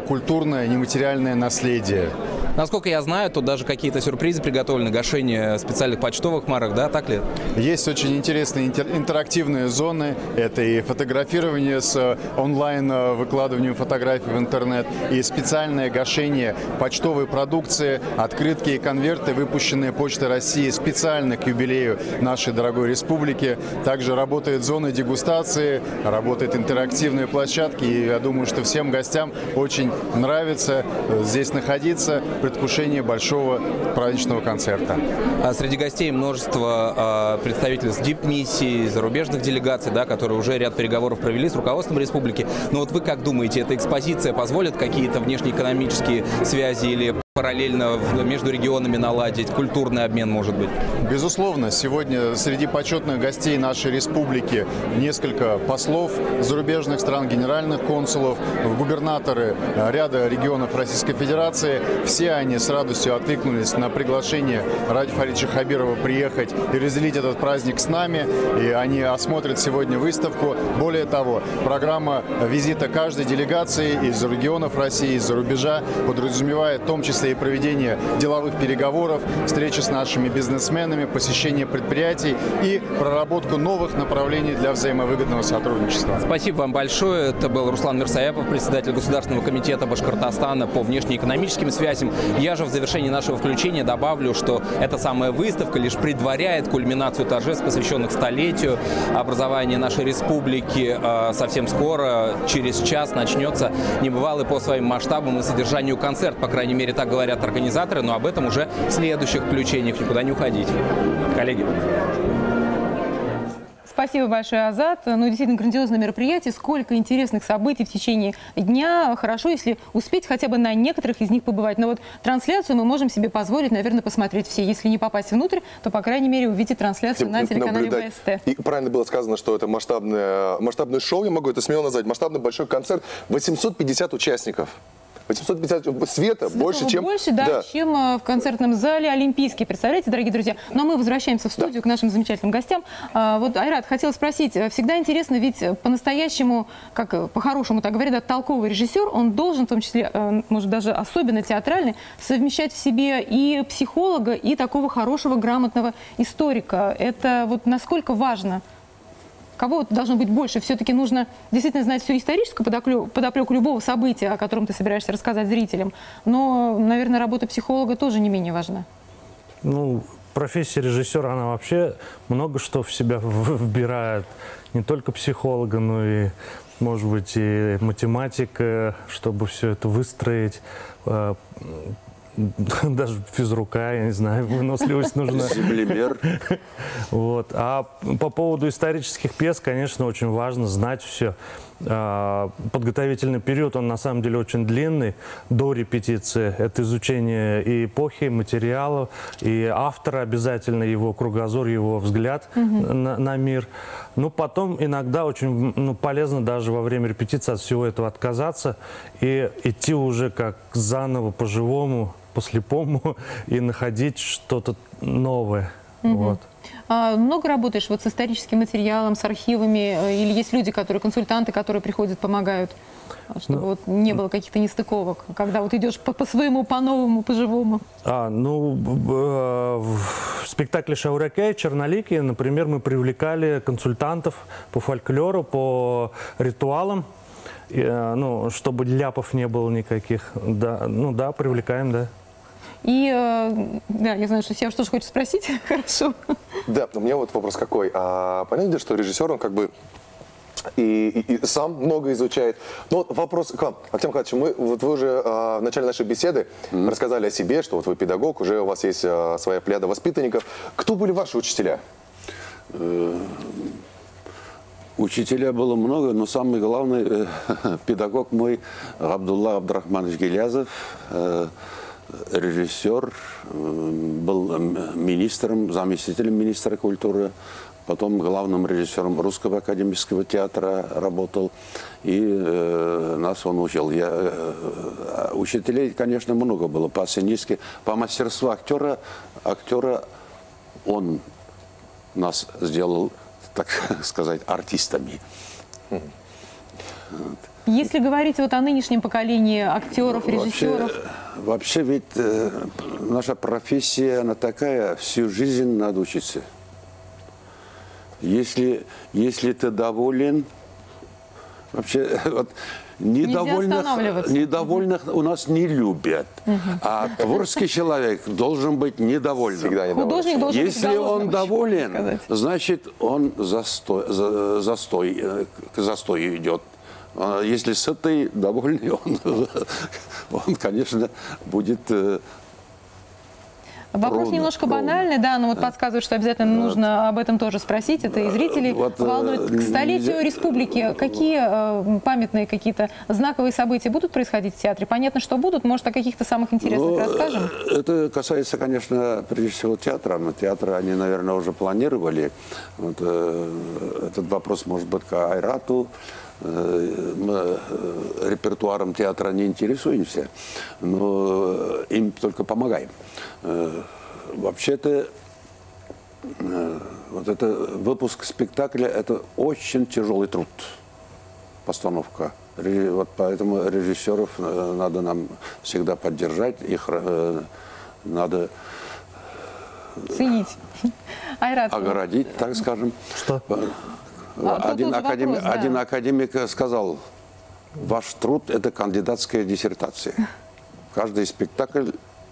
культурное нематериальное наследие. Насколько я знаю, тут даже какие-то сюрпризы приготовлены, гашение специальных почтовых марок, да, так ли? Есть очень интересные интерактивные зоны, это и фотографирование с онлайн выкладыванием фотографий в интернет, и специальное гашение почтовой продукции, открытки и конверты, выпущенные Почтой России специально к юбилею нашей дорогой республики. Также работает зона дегустации, работают интерактивные площадки, и я думаю, что всем гостям очень нравится здесь находиться в предвкушении большого праздничного концерта. А среди гостей множество представителей с дипмиссии, зарубежных делегаций, да, которые уже ряд переговоров провели с руководством республики. Но вот вы как думаете, эта экспозиция позволит какие-то внешнеэкономические связи или параллельно между регионами наладить, культурный обмен, может быть? Безусловно, сегодня среди почетных гостей нашей республики несколько послов зарубежных стран, генеральных консулов, губернаторы ряда регионов Российской Федерации. Все они с радостью откликнулись на приглашение Радия Фаридовича Хабирова приехать и разделить этот праздник с нами. И они осмотрят сегодня выставку. Более того, программа визита каждой делегации из регионов России, из-за рубежа подразумевает в том числе числе и проведение деловых переговоров, встречи с нашими бизнесменами, посещение предприятий и проработку новых направлений для взаимовыгодного сотрудничества. Спасибо вам большое. Это был Руслан Мирсаяпов, председатель Государственного комитета Башкортостана по внешнеэкономическим связям. Я же в завершении нашего включения добавлю, что эта самая выставка лишь предваряет кульминацию торжеств, посвященных столетию образования нашей республики. Совсем скоро, через час, начнется небывалый по своим масштабам и содержанию концерт. По крайней мере, так говорят организаторы, но об этом уже в следующих включениях. Никуда не уходить. Коллеги. Спасибо большое, Азат. Ну, действительно, грандиозное мероприятие. Сколько интересных событий в течение дня. Хорошо, если успеть хотя бы на некоторых из них побывать. Но вот трансляцию мы можем себе позволить, наверное, посмотреть все. Если не попасть внутрь, то, по крайней мере, увидеть трансляцию на телеканале ВСТ. И правильно было сказано, что это масштабное шоу, я могу это смело назвать, масштабный большой концерт, 850 участников. 850 света больше, чем... Больше, да, чем в концертном зале Олимпийский. Представляете, дорогие друзья? Но мы возвращаемся в студию к нашим замечательным гостям. Вот, Айрат, хотела спросить, всегда интересно, ведь по-настоящему, как по-хорошему так говорят, да, толковый режиссер, он должен, в том числе, может, даже особенно театральный, совмещать в себе и психолога, и такого хорошего, грамотного историка. Это вот насколько важно? Кого должно быть больше? Все-таки нужно действительно знать всю историческую подоплеку любого события, о котором ты собираешься рассказать зрителям. Но, наверное, работа психолога тоже не менее важна. Ну, профессия режиссера, она вообще много что в себя вбирает. Не только психолога, но и, может быть, и математика, чтобы все это выстроить. Даже физрука, я не знаю, выносливость нужна. Землемер. Вот. А по поводу исторических пьес, конечно, очень важно знать все. Подготовительный период, он на самом деле очень длинный, до репетиции. Это изучение и эпохи, и материалов, и автора обязательно, его кругозор, его взгляд на мир. Но потом иногда очень полезно даже во время репетиции от всего этого отказаться и идти уже как заново, по-живому, по-слепому и находить что-то новое. Вот. А много работаешь вот с историческим материалом, с архивами? Или есть люди, которые, консультанты, которые приходят, помогают, чтобы вот не было каких-то нестыковок, когда вот идешь по своему, по-новому, по-живому? В спектакле «Шауракай» «Черноликие», например, мы привлекали консультантов по фольклору, по ритуалам, ну, чтобы ляпов не было никаких. Да, ну да, привлекаем, да. И, да, я знаю, что Сиявуш тоже хочет спросить. Хорошо. Да, у меня вот вопрос какой. Понятно, что режиссер, он как бы и сам много изучает. Но вот вопрос к вам, Ахтем Ахатович, вот вы уже в начале нашей беседы рассказали о себе, что вот вы педагог, уже у вас есть своя плеяда воспитанников. Кто были ваши учителя? Учителя было много, но самый главный педагог мой Абдулла Абдрахманович Гилязов, режиссер, был министром, заместителем министра культуры, потом главным режиссером Русского академического театра работал, и нас он учил. Учителей, конечно, много было по сценически, по мастерству актера он нас сделал, так сказать, артистами. Вот. Если говорить вот о нынешнем поколении актеров, режиссеров... Вообще ведь наша профессия, она такая, всю жизнь надо учиться. Если ты доволен, вообще вот, недовольных у нас не любят. А творческий человек должен быть недовольным. Всегда недоволен. Художник должен быть. Если он доволен, значит, он к застою идет. Если сытый, довольный, он, конечно, будет... Вопрос немножко банальный, да, но вот подсказывают, что обязательно нужно об этом тоже спросить. Это и зрителей волнует. К столетию республики какие памятные какие-то знаковые события будут происходить в театре? Понятно, что будут. Может, о каких-то самых интересных расскажем? Это касается, конечно, прежде всего театра. Но театры они, наверное, уже планировали. Вот, этот вопрос, может быть, к Айрату. Мы репертуаром театра не интересуемся, но им только помогаем. Вообще-то, вот это выпуск спектакля – это очень тяжелый труд, постановка. Вот поэтому режиссеров надо нам всегда поддержать, их надо ценить. Айрат. Огородить, так скажем. Что? Один академик сказал, ваш труд – это кандидатская диссертация. Каждый спектакль,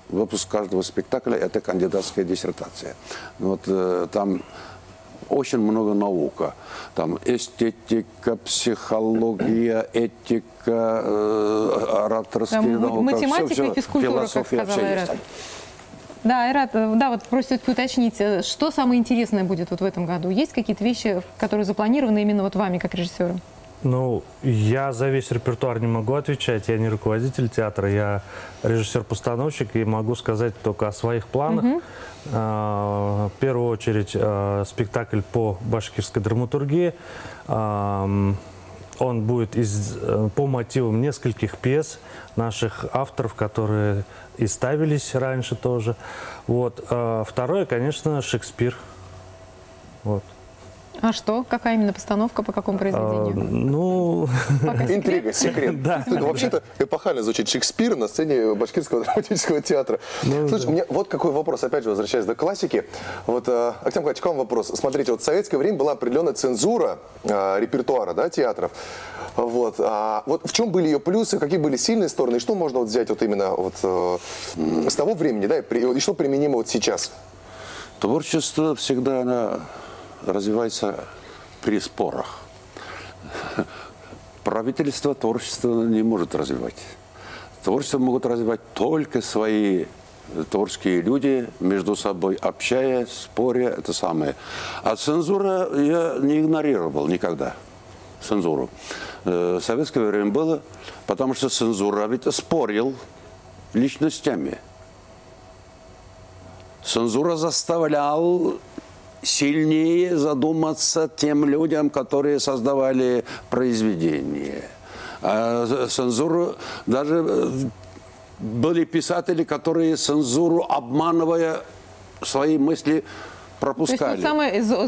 выпуск каждого спектакля – это кандидатская диссертация. Вот там очень много наука. Там эстетика, психология, этика, ораторские науки. Математика все, и физкультура, философия, как сказала все Айрат. есть. Да, Айрат, да, вот просят уточнить, что самое интересное будет вот в этом году? Есть какие-то вещи, которые запланированы именно вот вами, как режиссером? Ну, я за весь репертуар не могу отвечать, я не руководитель театра, я режиссер-постановщик и могу сказать только о своих планах. В первую очередь спектакль по башкирской драматургии. Он будет по мотивам нескольких пьес наших авторов, которые и ставились раньше тоже. Вот. Второе, конечно, Шекспир. Вот. А что? Какая именно постановка, по какому произведению? Ну... Интрига, секрет. Да. Ну, вообще-то эпохально звучит Шекспир на сцене Башкирского драматического театра. Ну, слушай, да. У меня вот какой вопрос, опять же, возвращаясь до классики. Вот, Ахтем Михайлович, к вам вопрос. Смотрите, вот в советское время была определенная цензура репертуара, да, театров. Вот, вот в чем были ее плюсы, какие были сильные стороны, и что можно вот взять вот именно вот, с того времени, да, и что применимо вот сейчас? Творчество всегда она развивается при спорах. Правительство творчество не может развивать. Творчество могут развивать только свои творческие люди, между собой общаясь, споря, это самое. А цензура я не игнорировал никогда. Цензуру. В советское время было, потому что цензура ведь спорил личностями. Цензура заставлял сильнее задуматься тем людям, которые создавали произведение. А цензуру даже были писатели, которые цензуру, обманывая свои мысли, пропускали.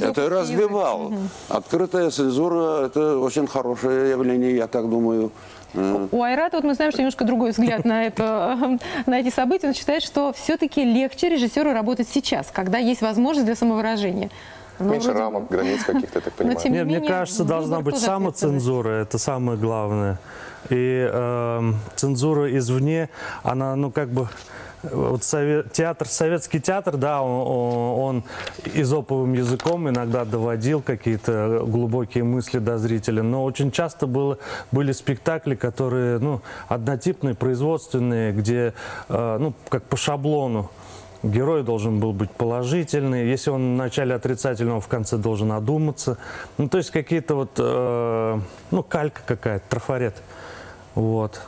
Это развивал. Открытая цензура – это очень хорошее явление, я так думаю. У Айрата, вот мы знаем, что немножко другой взгляд на это, на эти события. Он считает, что все-таки легче режиссеру работать сейчас, когда есть возможность для самовыражения. Но меньше вроде... рамок, границ каких-то, я так понимаю. Но, тем не Нет, менее, мне кажется, должна быть самоцензура, это самое главное. И цензура извне, она, ну, как бы... Вот театр, советский театр, да, он изоповым языком иногда доводил какие-то глубокие мысли до зрителя, но очень часто были спектакли, которые, ну, однотипные, производственные, где, ну, как по шаблону. Герой должен был быть положительный, если он в начале отрицательный, он в конце должен одуматься. Ну, то есть какие-то вот, ну, калька какая-то, трафарет. Вот.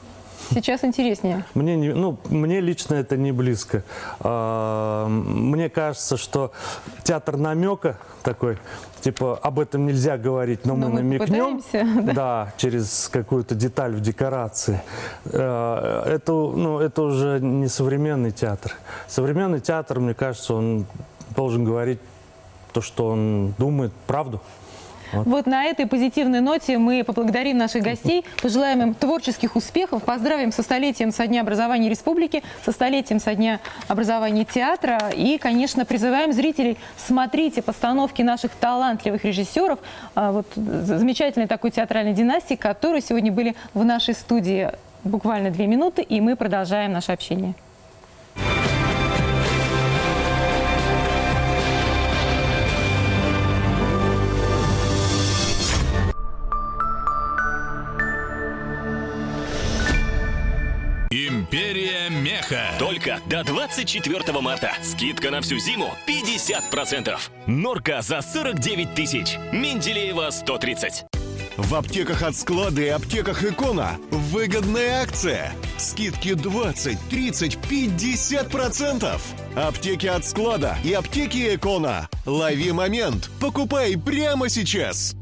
Сейчас интереснее. Мне, ну, мне лично это не близко. Мне кажется, что театр намека такой, типа, об этом нельзя говорить, но мы намекнем. Да. Да, через какую-то деталь в декорации. Это, ну, это уже не современный театр. Современный театр, мне кажется, он должен говорить то, что он думает, правду. Вот. Вот на этой позитивной ноте мы поблагодарим наших гостей, пожелаем им творческих успехов, поздравим со столетием со дня образования республики, со столетием со дня образования театра и, конечно, призываем зрителей, смотрите постановки наших талантливых режиссеров, вот замечательной такой театральной династии, которые сегодня были в нашей студии. Буквально 2 минуты, и мы продолжаем наше общение. Империя меха. Только до 24 марта. Скидка на всю зиму 50%. Норка за 49 тысяч. Менделеева 130. В аптеках от склада и аптеках Экона выгодная акция. Скидки 20, 30, 50%. Аптеки от склада и аптеки Экона. Лови момент. Покупай прямо сейчас.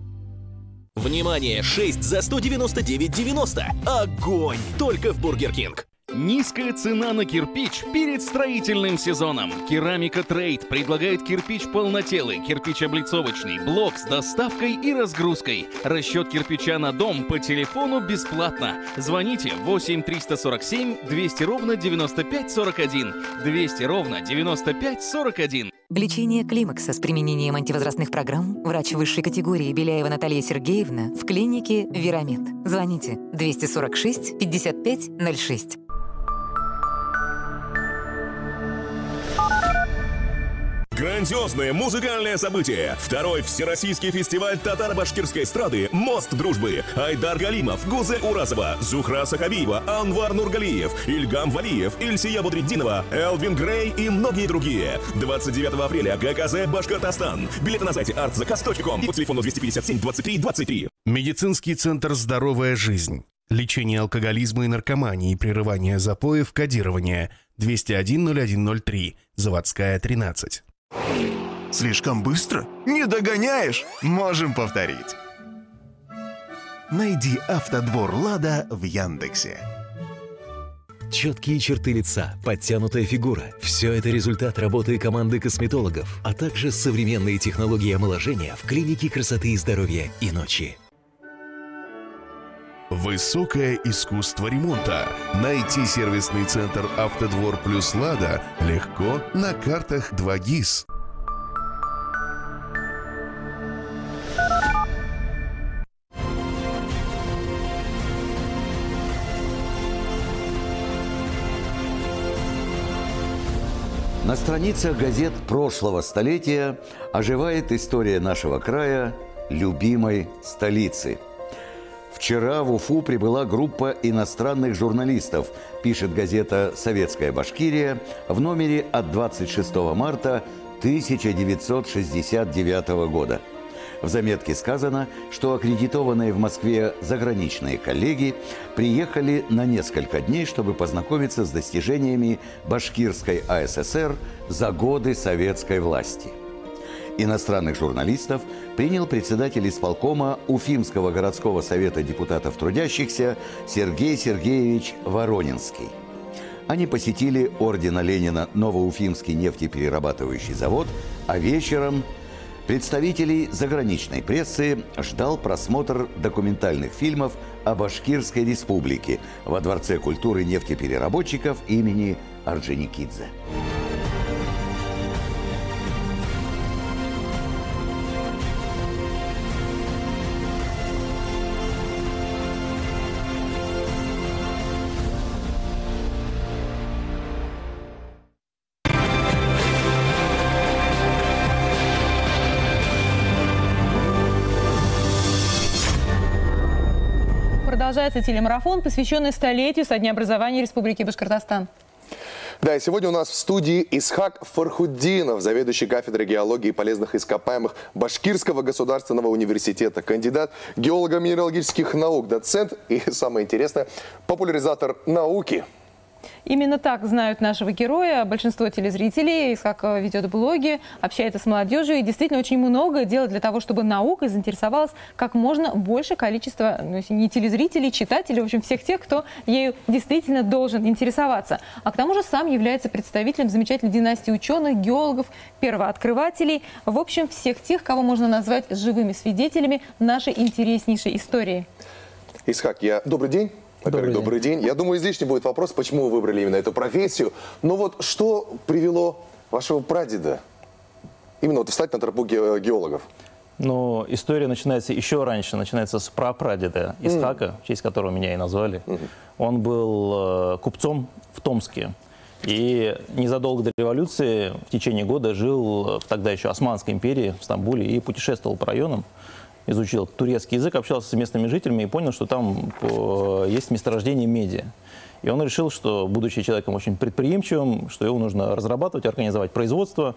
Внимание! 6 за 199,90. Огонь! Только в Бургер Кинг. Низкая цена на кирпич перед строительным сезоном. Керамика Трейд предлагает кирпич полнотелый, кирпич облицовочный, блок с доставкой и разгрузкой. Расчет кирпича на дом по телефону бесплатно. Звоните 8 347 200 ровно 95 41. 200 ровно 95 41. Лечение климакса с применением антивозрастных программ врач высшей категории Беляева Наталья Сергеевна в клинике «Верамед». Звоните 246 55 06. Грандиозное музыкальное событие. Второй всероссийский фестиваль татаро-башкирской эстрады «Мост дружбы». Айдар Галимов, Гузе Уразова, Зухра Сахабиева, Анвар Нургалиев, Ильгам Валиев, Ильсия Будриддинова, Элвин Грей и многие другие. 29 апреля ГКЗ «Башкортостан». Билеты на сайте artzakaz.com и по телефону 257 23 23. Медицинский центр «Здоровая жизнь». Лечение алкоголизма и наркомании, прерывание запоев, кодирование. 201 0103, Заводская, 13. Слишком быстро? Не догоняешь? Можем повторить. Найди «Автодвор Лада» в Яндексе. Четкие черты лица, подтянутая фигура – все это результат работы команды косметологов, а также современные технологии омоложения в клинике красоты и здоровья «Иночи». Высокое искусство ремонта. Найти сервисный центр «Автодвор плюс Лада» легко на картах 2ГИС. На страницах газет прошлого столетия оживает история нашего края, любимой столицы. Вчера в Уфу прибыла группа иностранных журналистов, пишет газета «Советская Башкирия» в номере от 26 марта 1969 года. В заметке сказано, что аккредитованные в Москве заграничные коллеги приехали на несколько дней, чтобы познакомиться с достижениями Башкирской АССР за годы советской власти. Иностранных журналистов принял председатель исполкома Уфимского городского совета депутатов трудящихся Сергей Сергеевич Воронинский. Они посетили ордена Ленина Новоуфимский нефтеперерабатывающий завод, а вечером представителей заграничной прессы ждал просмотр документальных фильмов о Башкирской республике во Дворце культуры нефтепереработчиков имени Орджоникидзе. Продолжается телемарафон, посвященный столетию со дня образования Республики Башкортостан. Да, и сегодня у нас в студии Исхак Фархутдинов, заведующий кафедрой геологии и полезных ископаемых Башкирского государственного университета, кандидат геолого-минералогических наук, доцент и, самое интересное, популяризатор науки. Именно так знают нашего героя большинство телезрителей. Исхак ведет блоги, общается с молодежью и действительно очень много делает для того, чтобы наукой заинтересовалось как можно больше количество, ну, не телезрителей, читателей, в общем, всех тех, кто ею действительно должен интересоваться. А к тому же сам является представителем замечательной династии ученых, геологов, первооткрывателей, в общем, всех тех, кого можно назвать живыми свидетелями нашей интереснейшей истории. Исхак, добрый день. Во-первых, добрый день. Я думаю, излишне будет вопрос, почему вы выбрали именно эту профессию. Но вот что привело вашего прадеда именно вот встать на тропу геологов? Ну, история начинается еще раньше, начинается с прапрадеда Исхака, в честь которого меня и назвали. Он был купцом в Томске. И незадолго до революции в течение года жил в тогда еще Османской империи, в Стамбуле, и путешествовал по районам. Изучил турецкий язык, общался с местными жителями и понял, что там есть месторождение меди. И он решил, что, будучи человеком очень предприимчивым, что его нужно разрабатывать, организовать производство.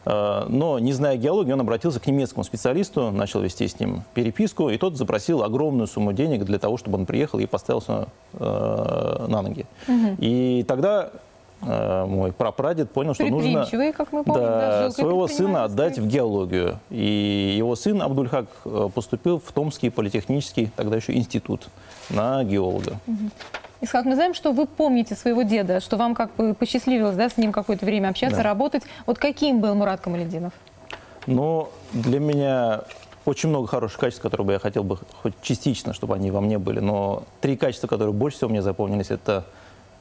Но, не зная геологии, он обратился к немецкому специалисту, начал вести с ним переписку, и тот запросил огромную сумму денег для того, чтобы он приехал и поставился на ноги. И тогда мой прапрадед понял, что нужно, как мы помним, да, своего сына отдать в геологию. И его сын Абдульхак поступил в Томский политехнический, тогда еще институт, на геолога. Исхак, мы знаем, что вы помните своего деда, что вам как бы посчастливилось, да, с ним какое-то время общаться, работать. Вот каким был Мурат Камалетдинов? Ну, для меня очень много хороших качеств, которые бы я хотел бы хоть частично, чтобы они во мне были. Но три качества, которые больше всего мне запомнились, это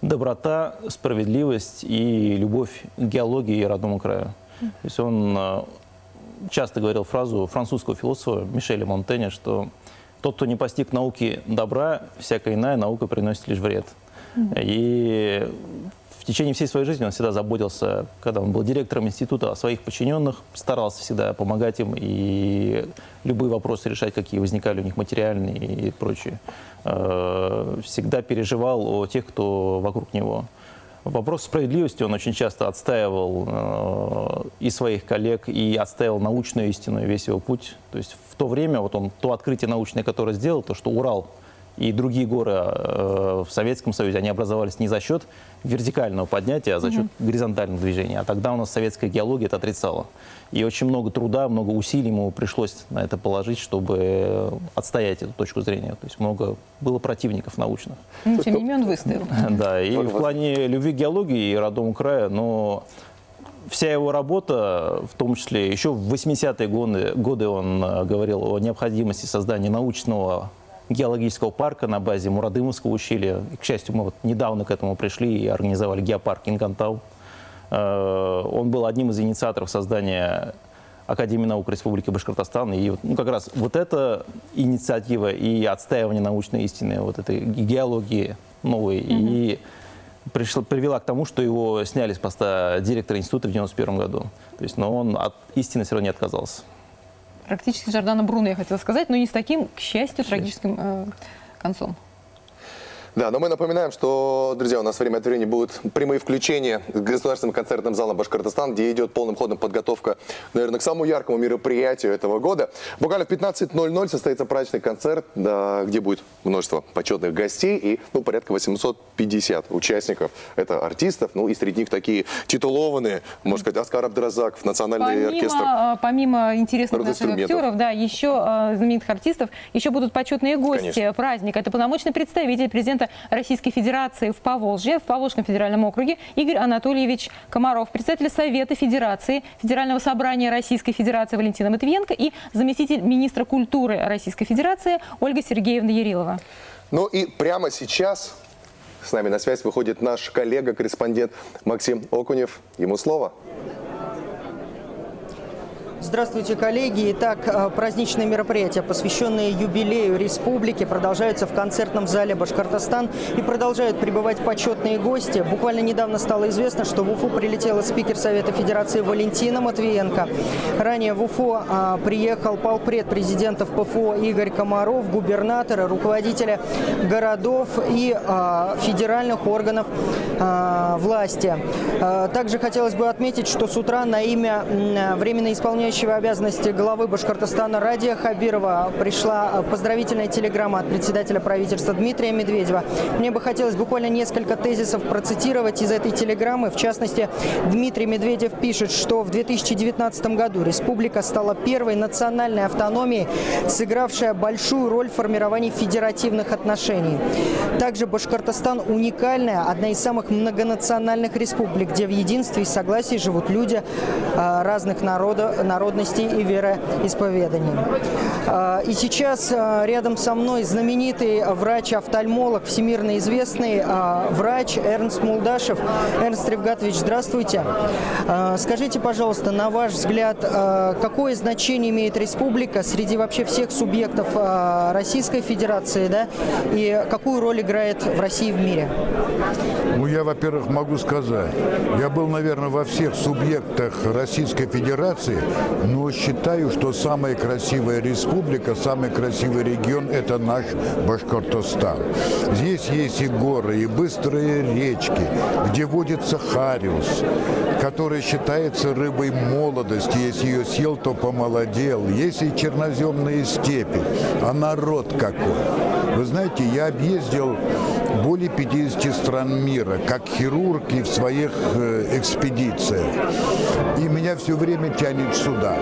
доброта, справедливость и любовь к геологии и родному краю. То есть он часто говорил фразу французского философа Мишеля Монтэня, что тот, кто не постиг науки добра, всякая иная наука приносит лишь вред. И в течение всей своей жизни он всегда заботился, когда он был директором института, о своих подчиненных, старался всегда помогать им и любые вопросы решать, какие возникали у них материальные и прочее. Всегда переживал о тех, кто вокруг него. Вопрос справедливости он очень часто отстаивал и своих коллег, и отстаивал научную истину, весь его путь. То есть в то время вот он то открытие научное, которое сделал, то, что Урал и другие горы в Советском Союзе, они образовались не за счет вертикального поднятия, а за счет горизонтального движения. А тогда у нас советская геология это отрицала. И очень много труда, много усилий ему пришлось на это положить, чтобы отстоять эту точку зрения. То есть много было противников научных. Но, тем не менее, он выстоял. Да, и в плане любви к геологии и родному краю, но вся его работа, в том числе еще в 80-е годы он говорил о необходимости создания научного геологического парка на базе Мурадымовского ущелья. К счастью, мы вот недавно к этому пришли и организовали геопарк Ингантау. Он был одним из инициаторов создания Академии наук Республики Башкортостан. И ну, как раз вот эта инициатива и отстаивание научной истины, вот этой геологии новой, и привела к тому, что его сняли с поста директора института в 1991 году. То есть, но он от истины все равно не отказался. Практически Джордано Бруно, я хотела сказать, но не с таким, к счастью, трагическим концом. Да, но мы напоминаем, что, друзья, у нас время от времени будут прямые включения с Государственным концертным залом Башкортостан, где идет полным ходом подготовка, наверное, к самому яркому мероприятию этого года. Буквально в 15:00 состоится праздничный концерт, да, где будет множество почетных гостей и, ну, порядка 850 участников. Это артистов, ну и среди них такие титулованные, можно сказать, Аскар Абдразаков, национальный оркестр. Помимо интересных наших актеров, да, еще знаменитых артистов, еще будут почетные гости праздника. Это полномочный представитель президента Российской Федерации в Поволжье, в Поволжском федеральном округе Игорь Анатольевич Комаров, председатель Совета Федерации Федерального собрания Российской Федерации Валентина Матвиенко и заместитель министра культуры Российской Федерации Ольга Сергеевна Ярилова. Ну и прямо сейчас с нами на связь выходит наш коллега-корреспондент Максим Окунев. Ему слово. Здравствуйте, коллеги. Итак, праздничные мероприятия, посвященные юбилею республики, продолжаются в концертном зале «Башкортостан» и продолжают прибывать почетные гости. Буквально недавно стало известно, что в Уфу прилетела спикер Совета Федерации Валентина Матвиенко. Ранее в Уфу приехал полпред президента ПФО Игорь Комаров, губернаторы, руководители городов и федеральных органов власти. Также хотелось бы отметить, что с утра на имя временно исполняющего обязанности главы Башкортостана Радия Хабирова пришла поздравительная телеграмма от председателя правительства Дмитрия Медведева. Мне бы хотелось буквально несколько тезисов процитировать из этой телеграммы. В частности, Дмитрий Медведев пишет, что в 2019 году республика стала первой национальной автономией, сыгравшая большую роль в формировании федеративных отношений. Также Башкортостан уникальная, одна из самых многонациональных республик, где в единстве и согласии живут люди разных народностей и вероисповеданий. И сейчас рядом со мной знаменитый врач-офтальмолог, всемирно известный врач Эрнст Мулдашев. Эрнст Ревгатович, здравствуйте. Скажите, пожалуйста, на ваш взгляд, какое значение имеет республика среди вообще всех субъектов Российской Федерации, да, и какую роль играет в России и в мире? Ну, я, во-первых, могу сказать, я был, наверное, во всех субъектах Российской Федерации, но считаю, что самая красивая республика, самый красивый регион – это наш Башкортостан. Здесь есть и горы, и быстрые речки, где водится хариус, который считается рыбой молодости. Если ее съел, то помолодел. Есть и черноземные степи. А народ какой! Вы знаете, я объездил более 50 стран мира, как хирург и в своих экспедициях. И меня все время тянет сюда.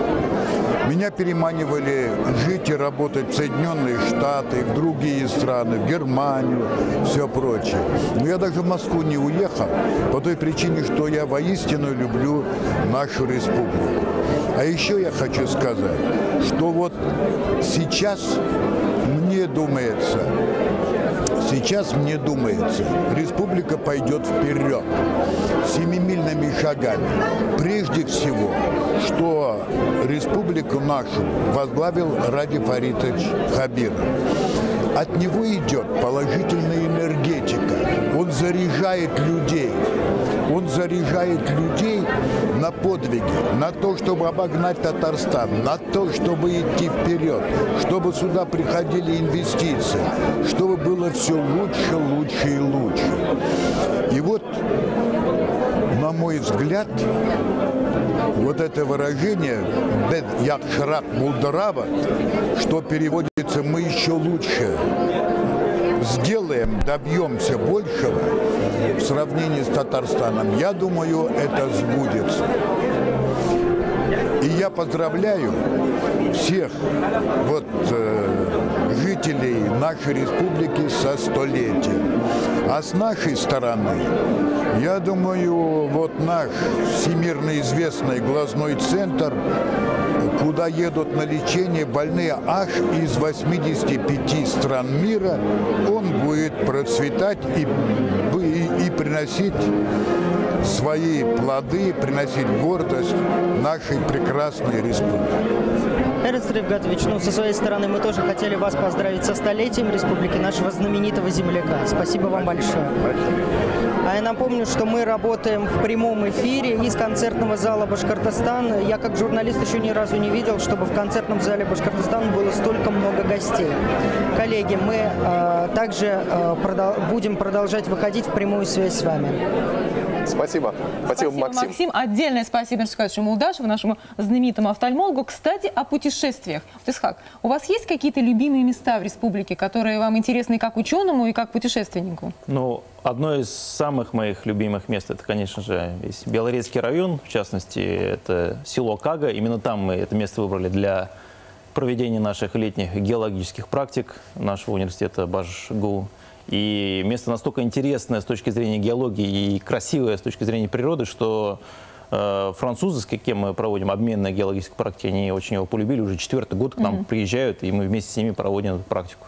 Меня переманивали жить и работать в Соединенные Штаты, в другие страны, в Германию, все прочее. Но я даже в Москву не уехал по той причине, что я воистину люблю нашу республику. А еще я хочу сказать, что вот сейчас мне думается, республика пойдет вперед семимильными шагами. Прежде всего, что республику нашу возглавил Радий Фаритович Хабиров. От него идет положительная энергетика. Он заряжает людей. Он заряжает людей на подвиги, на то, чтобы обогнать Татарстан, на то, чтобы идти вперед, чтобы сюда приходили инвестиции, чтобы было все лучше, лучше и лучше. И вот, на мой взгляд, вот это выражение «бед яхшрак булдыраба», что переводится «мы еще лучше сделаем, добьемся большего» в сравнении с Татарстаном, я думаю, это сбудется. И я поздравляю всех вот, жителей нашей республики со столетием. А с нашей стороны, я думаю, вот наш всемирно известный глазной центр, куда едут на лечение больные аж из 85 стран мира, он будет процветать и приносить свои плоды, приносить гордость нашей прекрасной республике. Эрнст Рифгатович, ну, со своей стороны мы тоже хотели вас поздравить со столетием республики, нашего знаменитого земляка. Спасибо вам большое. А я напомню, что мы работаем в прямом эфире из концертного зала «Башкортостан». Я как журналист еще ни разу не видел, чтобы в концертном зале «Башкортостан» было столько много гостей. Коллеги, мы также будем продолжать выходить в прямую связь с вами. Спасибо. Спасибо, Максим. Максим. Отдельное спасибо Исхаку Мулдашеву, нашему знаменитому офтальмологу. Кстати, о путешествиях. Вот, Исхак, у вас есть какие-то любимые места в республике, которые вам интересны как ученому и как путешественнику? Ну, одно из самых моих любимых мест, это, конечно же, весь Белорецкий район. В частности, это село Кага. Именно там мы это место выбрали для проведения наших летних геологических практик нашего университета БашГУ. И место настолько интересное с точки зрения геологии и красивое с точки зрения природы, что французы, с кем мы проводим обмен на геологической практике, они очень его полюбили. Уже 4-й год к нам приезжают, и мы вместе с ними проводим эту практику.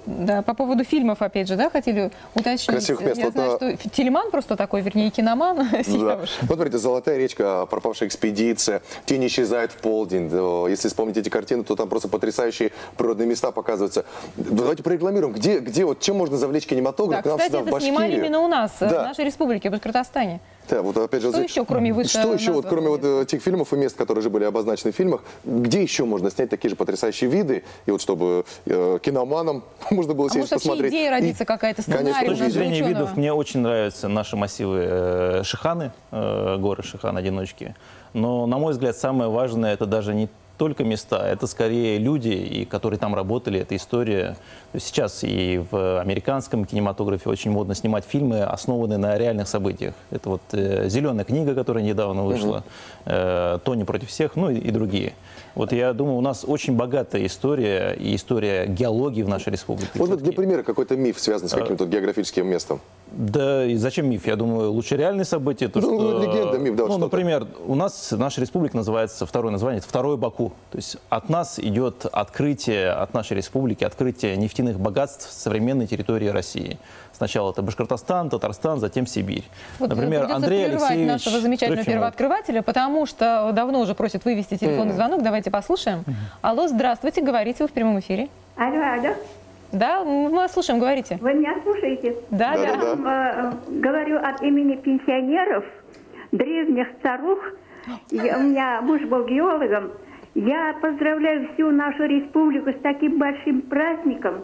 Да, по поводу фильмов, опять же, да, хотели уточнить. Красивых мест. Я знаю, что телеман просто такой, вернее, киноман. Да. Вот, смотрите, «Золотая речка», «Пропавшая экспедиция», «Тень исчезает в полдень». Если вспомнить эти картины, то там просто потрясающие природные места показываются. Давайте прорекламируем, где вот, чем можно завлечь кинематограф? Да, к нам кстати, сюда, в это снимали Башкирию. именно у нас, да, в нашей республике, в Башкортостане. Да, вот опять же, что еще, кроме выше? Что еще, вот, кроме вот тех фильмов и мест, которые уже были обозначены в фильмах, где еще можно снять такие же потрясающие виды, и вот чтобы киноманам можно было сесть посмотреть. Идея родится какая-то, сценарий. С точки зрения видов, мне очень нравятся наши массивы Шиханы, горы Шихан-одиночки. Но, на мой взгляд, самое важное, это даже не только места, это скорее люди, и которые там работали, это история. То есть сейчас и в американском кинематографе очень модно снимать фильмы, основанные на реальных событиях. Это вот «Зеленая книга», которая недавно вышла, «Тони против всех», ну и другие. Вот я думаю, у нас очень богатая история и история геологии в нашей республике. Вот для примера какой-то миф, связанный с каким-то географическим местом. Да, и зачем миф? Я думаю, лучше реальные события. То, ну, что, легенда, миф, да. Ну, например, у нас наша республика называется, второе название, это Второй Баку. То есть от нас идет открытие, от нашей республики, открытие нефтяных богатств современной территории России. Сначала это Башкортостан, Татарстан, затем Сибирь. Вот, например, Андрей Алексеевич нашего замечательного Трофимов. Первооткрывателя, потому что давно уже просит вывести телефонный звонок. Давайте послушаем. Алло, здравствуйте, говорите вы в прямом эфире. Алло, алло. Да, мы вас слушаем, говорите. Вы меня слушаете? Да, да. Я вам, говорю от имени пенсионеров, древних старух. У меня муж был геологом. Я поздравляю всю нашу республику с таким большим праздником,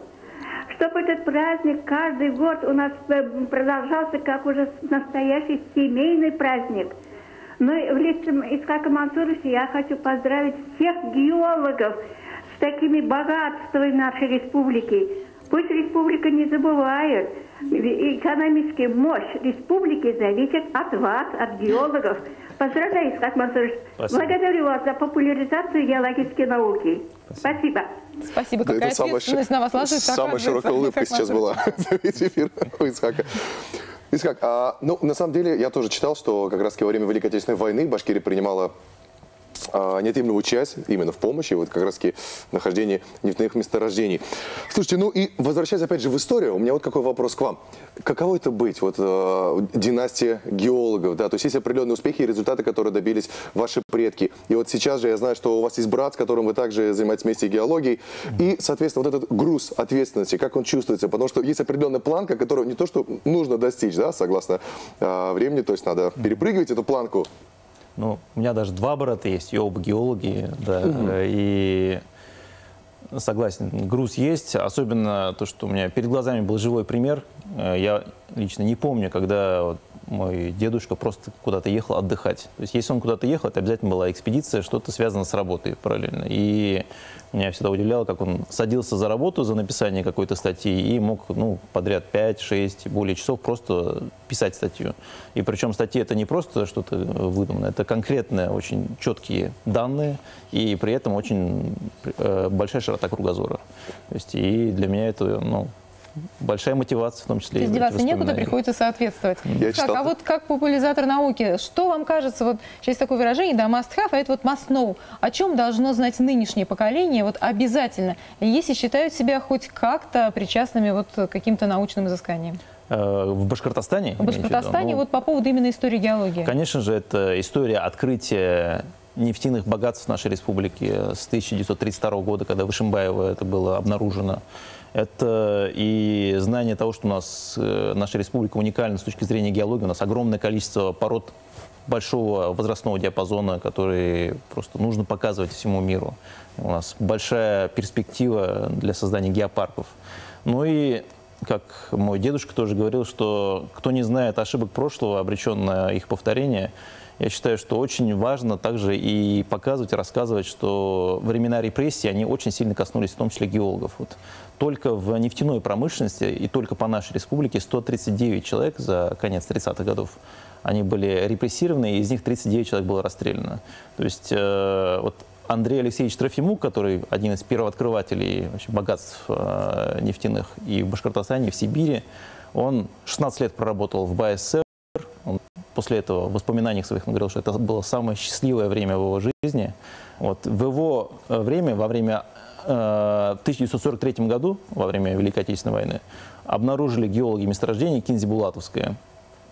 чтобы этот праздник каждый год у нас продолжался как уже настоящий семейный праздник. Но в лице Исхака Мансуровича я хочу поздравить всех геологов с такими богатствами нашей республики. Пусть республика не забывает, экономическая мощь республики зависит от вас, от геологов. Поздравляю, Исхак Мансурович. Благодарю вас за популяризацию геологической науки. Спасибо. Спасибо. Какая это ответственность на вас ложится. Самая широкая улыбка сейчас была за весь эфир у Исхака. Исхак, ну, на самом деле, я тоже читал, что как раз во время Великой Отечественной войны Башкирия принимала неотъемлемую часть именно в помощи, вот как раз-таки нахождении нефтяных месторождений. Слушайте, ну и возвращаясь опять же в историю, у меня вот какой вопрос к вам. Каково это быть, вот династия геологов, да, то есть есть определенные успехи и результаты, которые добились ваши предки. И вот сейчас же я знаю, что у вас есть брат, с которым вы также занимаетесь вместе геологией, и, соответственно, вот этот груз ответственности, как он чувствуется, потому что есть определенная планка, которую не то, что нужно достичь, да, согласно времени, то есть надо перепрыгивать эту планку. Ну, у меня даже два брата есть, и оба геологи, да, и согласен, груз есть, особенно то, что у меня перед глазами был живой пример. Я лично не помню, когда вот мой дедушка просто куда-то ехал отдыхать. То есть, если он куда-то ехал, это обязательно была экспедиция, что-то связано с работой параллельно. И меня всегда удивляло, как он садился за работу, за написание какой-то статьи и мог, ну, подряд 5-6, более часов просто писать статью. И причем статьи это не просто что-то выдуманное, это конкретные, очень четкие данные и при этом очень большая широта кругозора. То есть, и для меня это, ну, большая мотивация, в том числе. То есть деваться некуда, приходится соответствовать. Так, а вот как популяризатор науки, что вам кажется, вот сейчас такое выражение, да, must have, а это вот must know. О чем должно знать нынешнее поколение, вот обязательно, если считают себя хоть как-то причастными вот к каким-то научным изысканиям? В Башкортостане? В Башкортостане, ну, вот по поводу именно истории геологии. Конечно же, это история открытия нефтяных богатств нашей республики с 1932 года, когда в Ишимбаево это было обнаружено. Это и знание того, что у нас наша республика уникальна с точки зрения геологии. У нас огромное количество пород большого возрастного диапазона, которые просто нужно показывать всему миру. У нас большая перспектива для создания геопарков. Ну и, как мой дедушка тоже говорил, что кто не знает ошибок прошлого, обречен на их повторение. Я считаю, что очень важно также и показывать, и рассказывать, что времена репрессий, они очень сильно коснулись, в том числе геологов. Вот только в нефтяной промышленности и только по нашей республике 139 человек за конец 30-х годов, они были репрессированы, и из них 39 человек было расстреляно. То есть вот Андрей Алексеевич Трофимук, который один из первооткрывателей вообще богатств нефтяных и в Башкортостане, и в Сибири, он 16 лет проработал в БАССР. Он после этого в воспоминаниях своих он говорил, что это было самое счастливое время в его жизни. Вот. В его время, во время в 1943 году, во время Великой Отечественной войны, обнаружили геологи месторождение Кинзибулатовское.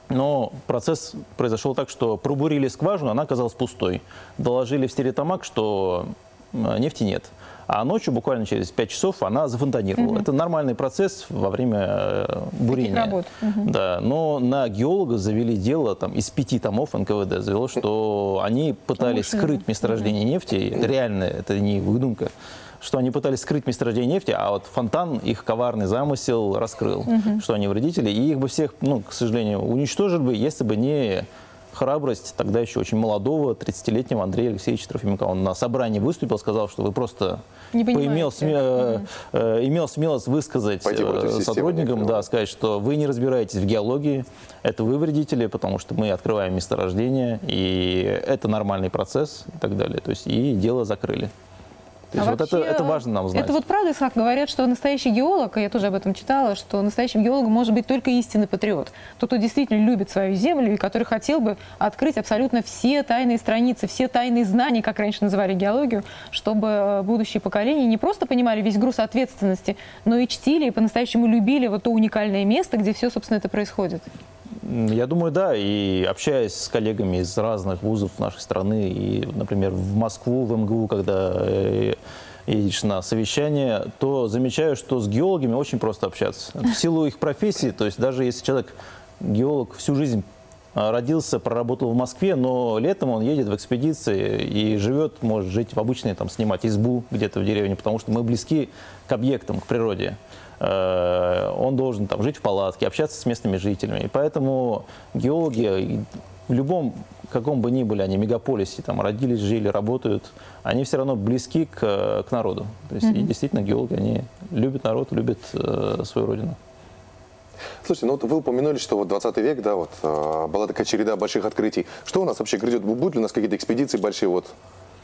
Но процесс произошел так, что пробурили скважину, она оказалась пустой. Доложили в Стерлитамак, что нефти нет. А ночью, буквально через 5 часов, она зафонтанировала. Это нормальный процесс во время бурения. Работ. Да, но на геолога завели дело, там, из 5 томов НКВД завело, что они пытались скрыть месторождение нефти. Это реально, это не выдумка. Что они пытались скрыть месторождение нефти, а вот фонтан их коварный замысел раскрыл, что они вредители. И их бы всех, ну, к сожалению, уничтожили бы, если бы не храбрость тогда еще очень молодого 30-летнего Андрея Алексеевича Трофимука. Он на собрании выступил, сказал, что вы просто имел смелость высказать сотрудникам, да, сказать, что вы не разбираетесь в геологии, это вы вредители, потому что мы открываем месторождение, и это нормальный процесс и так далее. То есть и дело закрыли. То есть вот это важно нам знать. Это вот правда, Исхак, говорят, что настоящий геолог, я тоже об этом читала, что настоящим геологом может быть только истинный патриот. Тот, кто действительно любит свою землю и который хотел бы открыть абсолютно все тайные страницы, все тайные знания, как раньше называли геологию, чтобы будущие поколения не просто понимали весь груз ответственности, но и чтили, и по-настоящему любили вот то уникальное место, где все, собственно, это происходит. Я думаю, да. И общаясь с коллегами из разных вузов нашей страны, и, например, в Москву, в МГУ, когда едешь на совещание, то замечаю, что с геологами очень просто общаться. В силу их профессии, то есть даже если человек, геолог, всю жизнь родился, проработал в Москве, но летом он едет в экспедиции и живет, может жить в обычной, там, снимать избу где-то в деревне, потому что мы близки к объектам, к природе. Он должен там жить в палатке, общаться с местными жителями. И поэтому геологи в любом, каком бы ни были они мегаполисе, там родились, жили, работают, они все равно близки к народу. То есть, и действительно, геологи, они любят народ, любят свою родину. Слушайте, ну вот вы упомянули, что вот 20 век, да, вот была такая череда больших открытий. Что у нас вообще грядет? Будут ли у нас какие-то экспедиции большие вот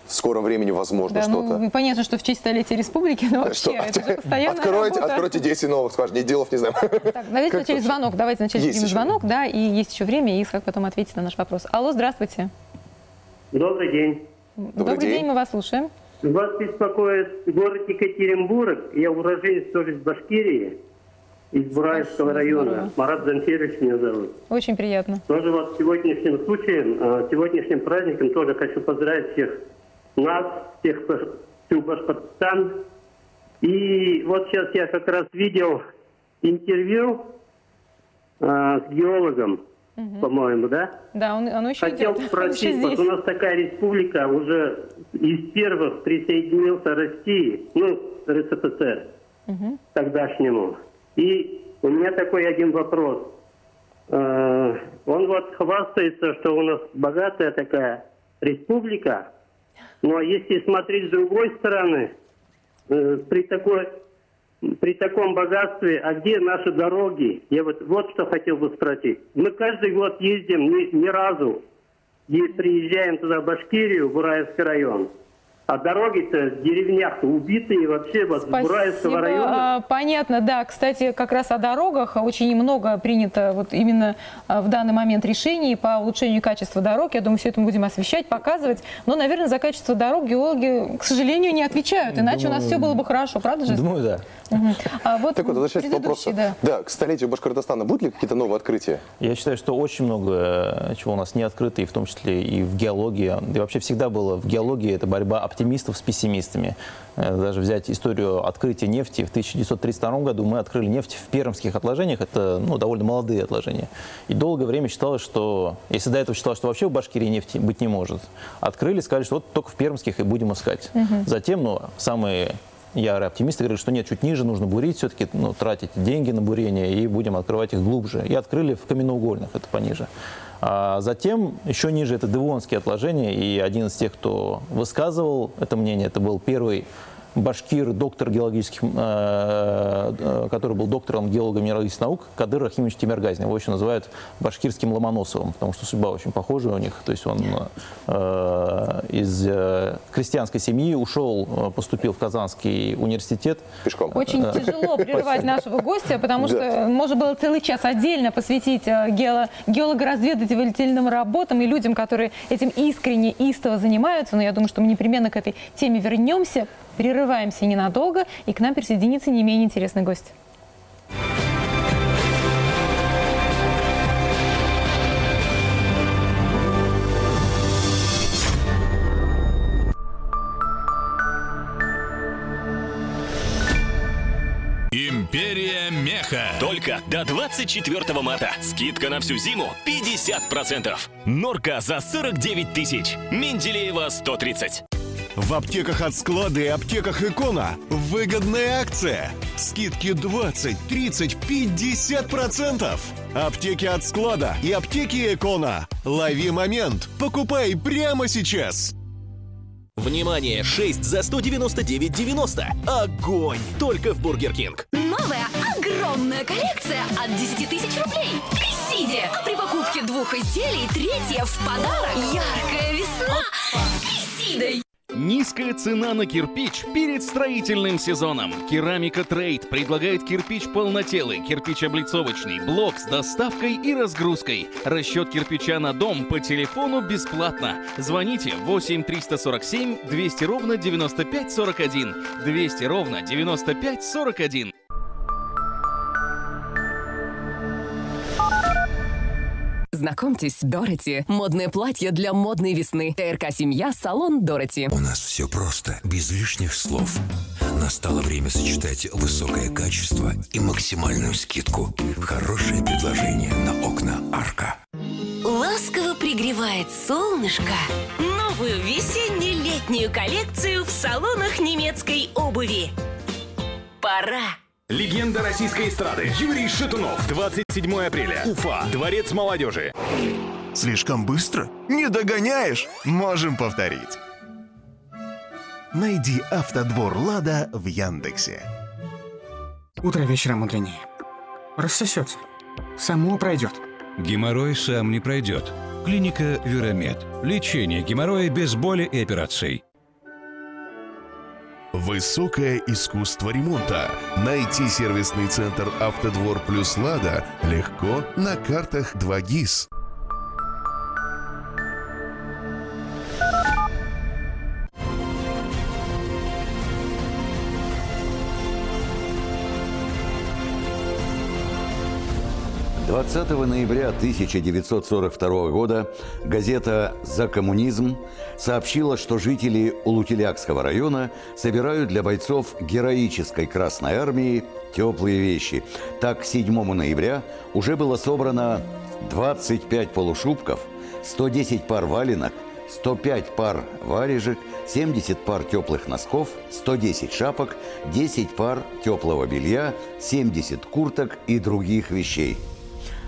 в скором времени, возможно, да, что-то? Ну, понятно, что в честь столетия республики, но вообще это же постоянная работа. Откройте 10 новых скважин, не делов, не знаю. Так, давайте вначале звонок, давайте вначале звонок, да, и есть еще время, и Исхак потом ответит на наш вопрос. Алло, здравствуйте. Добрый день. Добрый день, мы вас слушаем. Вас беспокоит город Екатеринбург, я уроженец тоже из Башкирии, из Бураевского района. Марат Замфирович меня зовут. Очень приятно. Тоже вот сегодняшним случаем, сегодняшним праздником тоже хочу поздравить всех нас, всех, всю Башкортостан. И вот сейчас я как раз видел интервью с геологом, по-моему, да? Да, он еще хотел идет. Спросить, вот у нас такая республика уже из первых присоединился России, ну, РСФСР, тогдашнему. И у меня такой один вопрос. Он вот хвастается, что у нас богатая такая республика, но если смотреть с другой стороны, при таком богатстве, а где наши дороги? Я вот что хотел бы спросить. Мы каждый год ездим, ни разу не приезжаем туда, в Башкирию, в Бураевский район. А дороги-то в деревнях убитые вообще вот с Бураевского района. Понятно, да. Кстати, как раз о дорогах очень много принято вот именно в данный момент решений по улучшению качества дорог. Я думаю, все это мы будем освещать, показывать. Но, наверное, за качество дорог геологи, к сожалению, не отвечают. Иначе у нас все было бы хорошо, правда же? Думаю, да. Угу. А вот так вот, возвращаясь к вопросу. Да. Да, к столетию Башкортостана будут ли какие-то новые открытия? Я считаю, что очень много чего у нас не открыто, и в том числе и в геологии. И вообще всегда было в геологии это борьба оптимистов с пессимистами. Даже взять историю открытия нефти. В 1932 году мы открыли нефть в пермских отложениях. Это, ну, довольно молодые отложения. И долгое время считалось, что... Если до этого считалось, что вообще в Башкирии нефти быть не может. Открыли, сказали, что вот только в пермских и будем искать. Затем, ну, самые ярые оптимисты говорят, что нет, чуть ниже нужно бурить, все-таки, ну, тратить деньги на бурение, и будем открывать их глубже. И открыли в каменноугольных, это пониже. А затем еще ниже это девонские отложения, и один из тех, кто высказывал это мнение, это был первый башкир, доктор геологических, который был доктором геолого-минералогических наук, Кадыр Рахимович Тимиргазин. Его еще называют башкирским Ломоносовым, потому что судьба очень похожая у них. То есть он из крестьянской семьи ушел, поступил в Казанский университет. Пешком. Очень тяжело прерывать нашего гостя, потому что можно было целый час отдельно посвятить геолого-разведывательным работам и людям, которые этим искренне, истово занимаются. Но я думаю, что мы непременно к этой теме вернемся. Прерываемся ненадолго, и к нам присоединится не менее интересный гость. Империя меха. Только до 24 марта. Скидка на всю зиму 50%. Норка за 49 тысяч. Менделеева 130. В аптеках от склада и аптеках Экона выгодная акция. Скидки 20, 30, 50%. Аптеки от склада и аптеки Экона. Лови момент. Покупай прямо сейчас. Внимание! 6 за 199,90. Огонь! Только в Бургер Кинг. Новая огромная коллекция от 10 тысяч рублей. Сиди! А при покупке двух изделий третья в подарок. Яркая весна с Кисидой. Низкая цена на кирпич перед строительным сезоном. Керамика Трейд предлагает кирпич полнотелый, кирпич облицовочный, блок с доставкой и разгрузкой. Расчет кирпича на дом по телефону бесплатно. Звоните 8 347 200 ровно 95 41. 200 ровно 95 41. Знакомьтесь, Дороти. Модное платье для модной весны. ТРК «Семья», салон Дороти. У нас все просто, без лишних слов. Настало время сочетать высокое качество и максимальную скидку. Хорошее предложение на окна «Арка». Ласково пригревает солнышко новую весенне-летнюю коллекцию в салонах немецкой обуви. Пора! Легенда российской эстрады Юрий Шатунов. 27 апреля. Уфа. Дворец молодежи. Слишком быстро? Не догоняешь? Можем повторить. Найди «Автодвор Лада» в Яндексе. Утро вечера мудренее. Рассосется. Само пройдет. Геморрой сам не пройдет. Клиника «Верамед». Лечение геморроя без боли и операций. Высокое искусство ремонта. Найти сервисный центр «Автодвор плюс Лада» легко на картах 2ГИС. 20 ноября 1942 года газета «За коммунизм» сообщила, что жители Улутелякского района собирают для бойцов героической Красной Армии теплые вещи. Так, к 7 ноября уже было собрано 25 полушубков, 110 пар валенок, 105 пар варежек, 70 пар теплых носков, 110 шапок, 10 пар теплого белья, 70 курток и других вещей.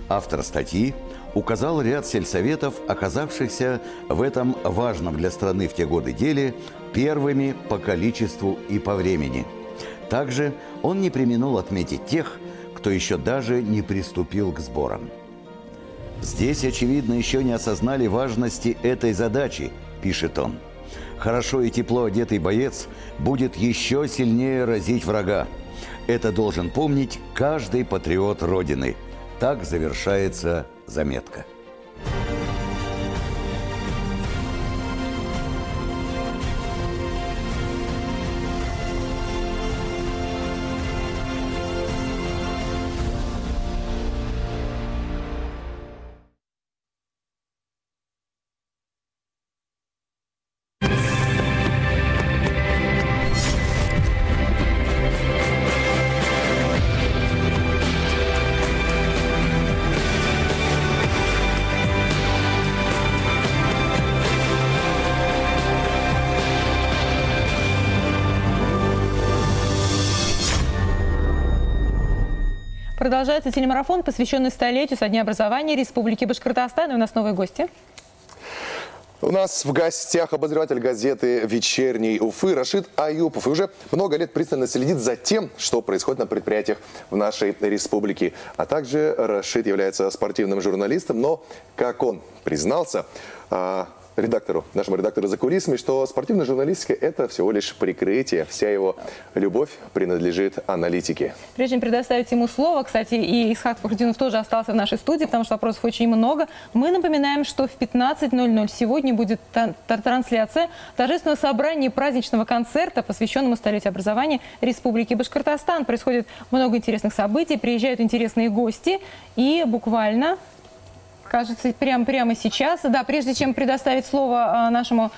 Автор статьи указал ряд сельсоветов, оказавшихся в этом важном для страны в те годы деле первыми по количеству и по времени. Также он не преминул отметить тех, кто еще даже не приступил к сборам. Здесь, очевидно, еще не осознали важности этой задачи, пишет он. Хорошо и тепло одетый боец будет еще сильнее разить врага. Это должен помнить каждый патриот Родины. Так завершается заметка. Продолжается телемарафон, посвященный столетию со дня образования Республики Башкортостан. И у нас новые гости. У нас в гостях обозреватель газеты «Вечерний Уфы» Рашид Аюпов. И уже много лет пристально следит за тем, что происходит на предприятиях в нашей республике. А также Рашид является спортивным журналистом, но, как он признался редактору, нашему редактору за кулисами, что спортивная журналистика – это всего лишь прикрытие. Вся его любовь принадлежит аналитике. Прежде чем предоставить ему слово, кстати, и Исхак Фахрутдинов тоже остался в нашей студии, потому что вопросов очень много. Мы напоминаем, что в 15:00 сегодня будет трансляция торжественного собрания праздничного концерта, посвященному столетию образования Республики Башкортостан. Происходит много интересных событий, приезжают интересные гости и буквально... Кажется, прямо сейчас. Да, прежде чем предоставить слово нашему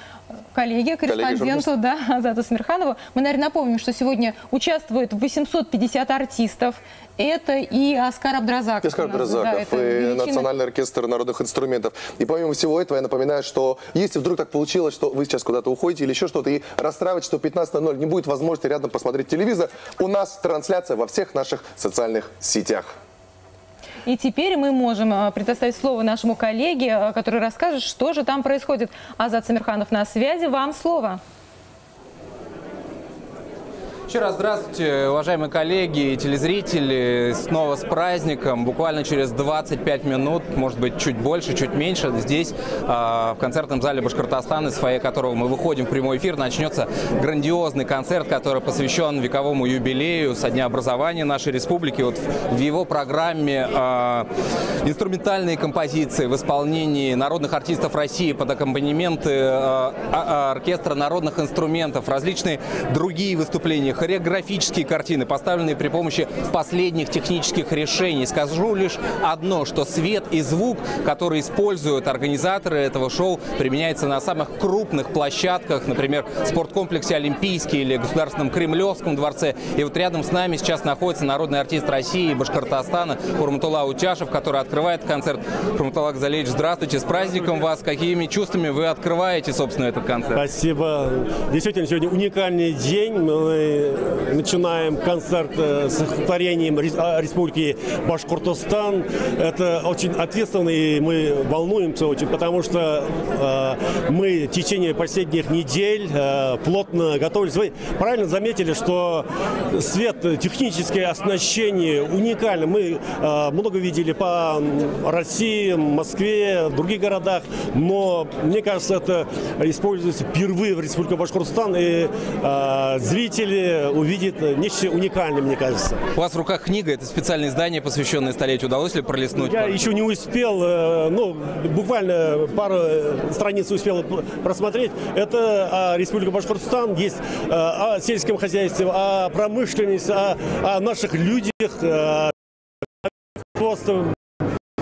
коллеге, корреспонденту, да, Азату Самирханову, мы, наверное, напомним, что сегодня участвует 850 артистов. Это и Аскар Абдразаков. Аскар Абдразаков, да, и Национальный оркестр народных инструментов. И помимо всего этого, я напоминаю, что если вдруг так получилось, что вы сейчас куда-то уходите или еще что-то, и расстраивать, что 15:00 не будет возможности рядом посмотреть телевизор, у нас трансляция во всех наших социальных сетях. И теперь мы можем предоставить слово нашему коллеге, который расскажет, что же там происходит. Азат Самирханов на связи. Вам слово. Еще раз здравствуйте, уважаемые коллеги и телезрители. Снова с праздником. Буквально через 25 минут, может быть, чуть больше, чуть меньше, здесь, в концертном зале Башкортостана, из фойе которого мы выходим в прямой эфир, начнется грандиозный концерт, который посвящен вековому юбилею со дня образования нашей республики. Вот в его программе инструментальные композиции в исполнении народных артистов России под аккомпанементы оркестра народных инструментов, различные другие выступления, хореографические картины, поставленные при помощи последних технических решений. Скажу лишь одно, что свет и звук, который используют организаторы этого шоу, применяется на самых крупных площадках, например, в спорткомплексе «Олимпийский» или Государственном Кремлевском дворце. И вот рядом с нами сейчас находится народный артист России и Башкортостана Хурматулла Утяшев, который открывает концерт. Хурматулла Газалиевич, здравствуйте, с праздником вас! Какими чувствами вы открываете, собственно, этот концерт? Спасибо. Действительно, сегодня уникальный день. Мы Мы начинаем концерт с стихотворением Республики Башкортостан. Это очень ответственно, и мы волнуемся очень, потому что мы в течение последних недель плотно готовились. Вы правильно заметили, что свет, техническое оснащение уникально. Мы много видели по России, Москве, других городах, но мне кажется, это используется впервые в Республике Башкортостан, и зрители увидят нечто уникальное, мне кажется. У вас в руках книга, это специальное издание, посвященное столетию. Удалось ли пролистнуть? Я еще не успел, ну, буквально пару страниц успел просмотреть. Это о Республике Башкортостан, есть о сельском хозяйстве, о промышленности, о наших людях. Просто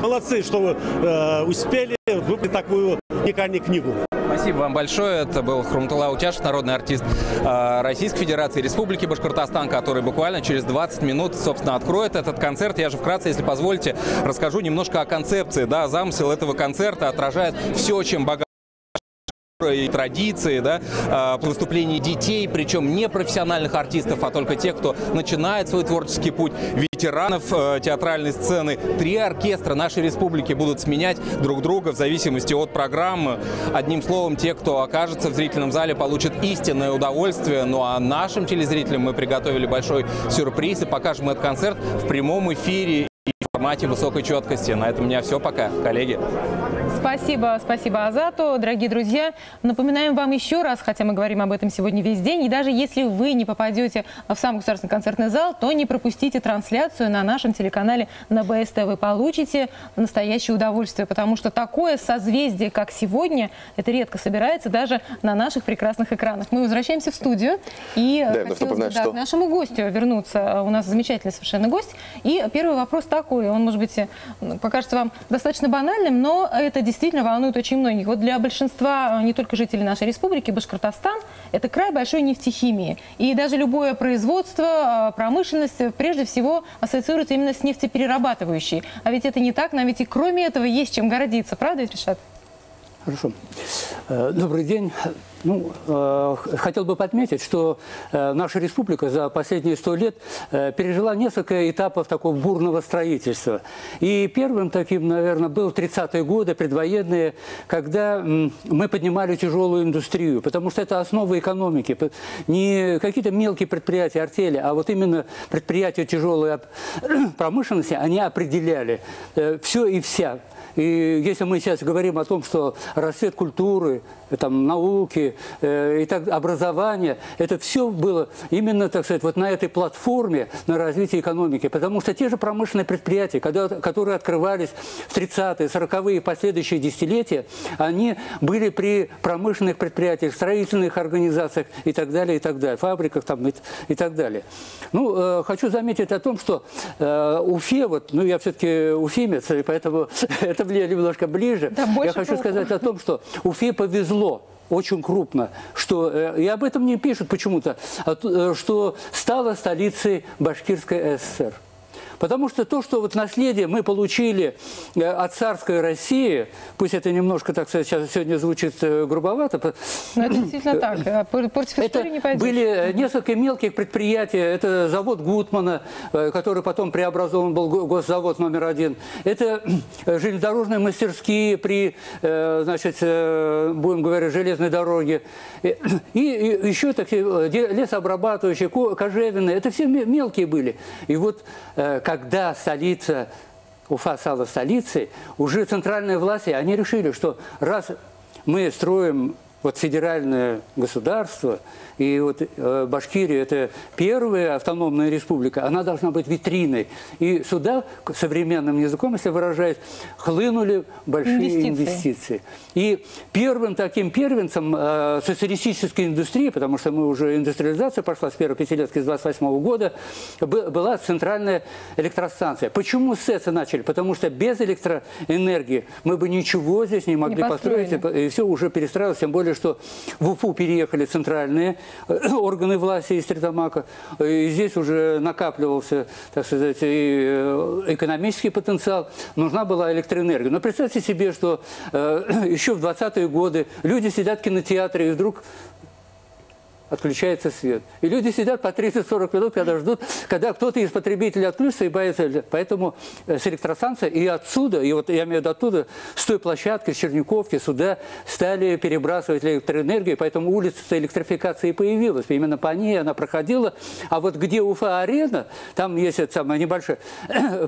молодцы, что вы успели выбрать такую уникальную книгу. Спасибо вам большое. Это был Хурматулла Утяшев, народный артист Российской Федерации, Республики Башкортостан, который буквально через 20 минут, собственно, откроет этот концерт. Я же вкратце, если позволите, расскажу немножко о концепции. Да, замысел этого концерта отражает все, чем богат и традиции, да, выступления детей, причем не профессиональных артистов, а только тех, кто начинает свой творческий путь, ветеранов театральной сцены. 3 оркестра нашей республики будут сменять друг друга в зависимости от программы. Одним словом, те, кто окажется в зрительном зале, получат истинное удовольствие. Ну а нашим телезрителям мы приготовили большой сюрприз и покажем этот концерт в прямом эфире и в формате высокой четкости. На этом у меня все пока, коллеги. Спасибо, спасибо Азату. Дорогие друзья, напоминаем вам еще раз, хотя мы говорим об этом сегодня весь день, и даже если вы не попадете в сам Государственный концертный зал, то не пропустите трансляцию на нашем телеканале на БСТ. Вы получите настоящее удовольствие, потому что такое созвездие, как сегодня, это редко собирается даже на наших прекрасных экранах. Мы возвращаемся в студию и да, хотелось бы, да, к нашему гостю вернуться. У нас замечательный совершенно гость. И первый вопрос такой, он, может быть, покажется вам достаточно банальным, но это действительно волнует очень многих. Вот для большинства, не только жителей нашей республики, Башкортостан – это край большой нефтехимии. И даже любое производство, промышленность, прежде всего, ассоциируется именно с нефтеперерабатывающей. А ведь это не так, нам ведь и кроме этого есть чем гордиться. Правда ведь, Ришат? Хорошо. Добрый день. Ну, хотел бы подметить, что наша республика за последние 100 лет пережила несколько этапов такого бурного строительства. И первым таким, наверное, был 30-е годы, предвоенные, когда мы поднимали тяжелую индустрию, потому что это основа экономики. Не какие-то мелкие предприятия, артели, а вот именно предприятия тяжелой промышленности, они определяли все и вся. И если мы сейчас говорим о том, что расцвет культуры, там, науки, и так, образования, это все было именно, так сказать, вот на этой платформе на развитие экономики. Потому что те же промышленные предприятия, которые открывались в 30-е, 40-е и последующие десятилетия, они были при промышленных предприятиях, строительных организациях и так далее, фабриках там, и так далее. Ну, хочу заметить о том, что Уфе, вот, ну, я все-таки уфимец, и поэтому это мне немножко ближе. Да, я хочу сказать о том, что Уфе повезло очень крупно, что, и об этом не пишут почему-то, что стала столицей Башкирской ССР. Потому что то, что вот наследие мы получили от царской России, пусть это немножко, так сказать, сейчас сегодня звучит грубовато. Но это действительно так. Против истории не пойдешь. Были несколько мелких предприятий. Это завод Гутмана, который потом преобразован был госзавод №1. Это железнодорожные мастерские при, значит, будем говорить, железной дороге. И еще такие лесообрабатывающие, кожевенные. Это все мелкие были. И вот когда столица, Уфа стала столицей, уже центральные власти, они решили, что раз мы строим вот федеральное государство, и вот Башкирия – это первая автономная республика, она должна быть витриной. И сюда, современным языком, если выражаясь, хлынули большие инвестиции. И первым таким первенцем социалистической индустрии, потому что мы уже индустриализация пошла с первой пятилетки с 28 года, была центральная электростанция. Почему с СЭЦа начали? Потому что без электроэнергии мы бы ничего здесь не могли построить, и все уже перестраивалось, тем более, что в Уфу переехали центральные органы власти из Стерлитамака. И здесь уже накапливался, так сказать, и экономический потенциал. Нужна была электроэнергия. Но представьте себе, что еще в 20-е годы люди сидят в кинотеатре и вдруг Отключается свет. И люди сидят по 30-40 минут, когда ждут, когда кто-то из потребителей отключится и боится. Поэтому с электростанции и отсюда, и вот я имею в виду оттуда, с той площадки, с Черниковки сюда стали перебрасывать электроэнергию, поэтому улица электрификации появилась. Именно по ней она проходила. А вот где Уфа-арена, там есть эта самая небольшая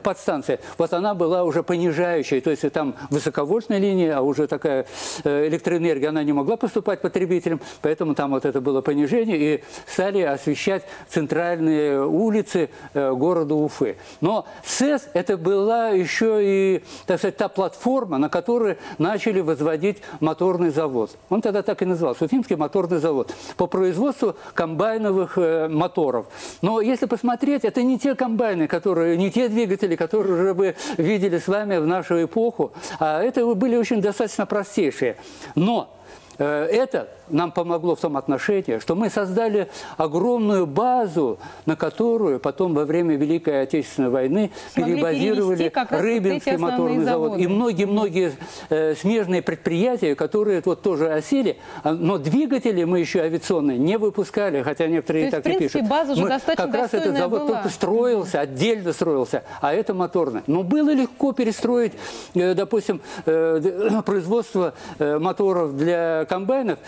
подстанция, вот она была уже понижающая, то есть там высоковольтная линия, а уже такая электроэнергия, она не могла поступать потребителям, поэтому там вот это было понижение, и стали освещать центральные улицы города Уфы. Но СЭС это была еще и, так сказать, та платформа, на которой начали возводить моторный завод. Он тогда так и назывался, Уфимский моторный завод, по производству комбайновых моторов. Но если посмотреть, это не те комбайны, которые, не те двигатели, которые уже мы видели с вами в нашу эпоху, а это были очень достаточно простейшие. Но это нам помогло в том отношении, что мы создали огромную базу, на которую потом во время Великой Отечественной войны смогли перебазировали Рыбинский моторный завод. И многие-многие смежные предприятия, которые вот тоже осели, но двигатели мы еще авиационные не выпускали, хотя некоторые так и пишут. База уже достаточно как раз этот завод была. Только строился, отдельно строился, а это моторный. Но было легко перестроить, допустим, производство моторов для комбайнов.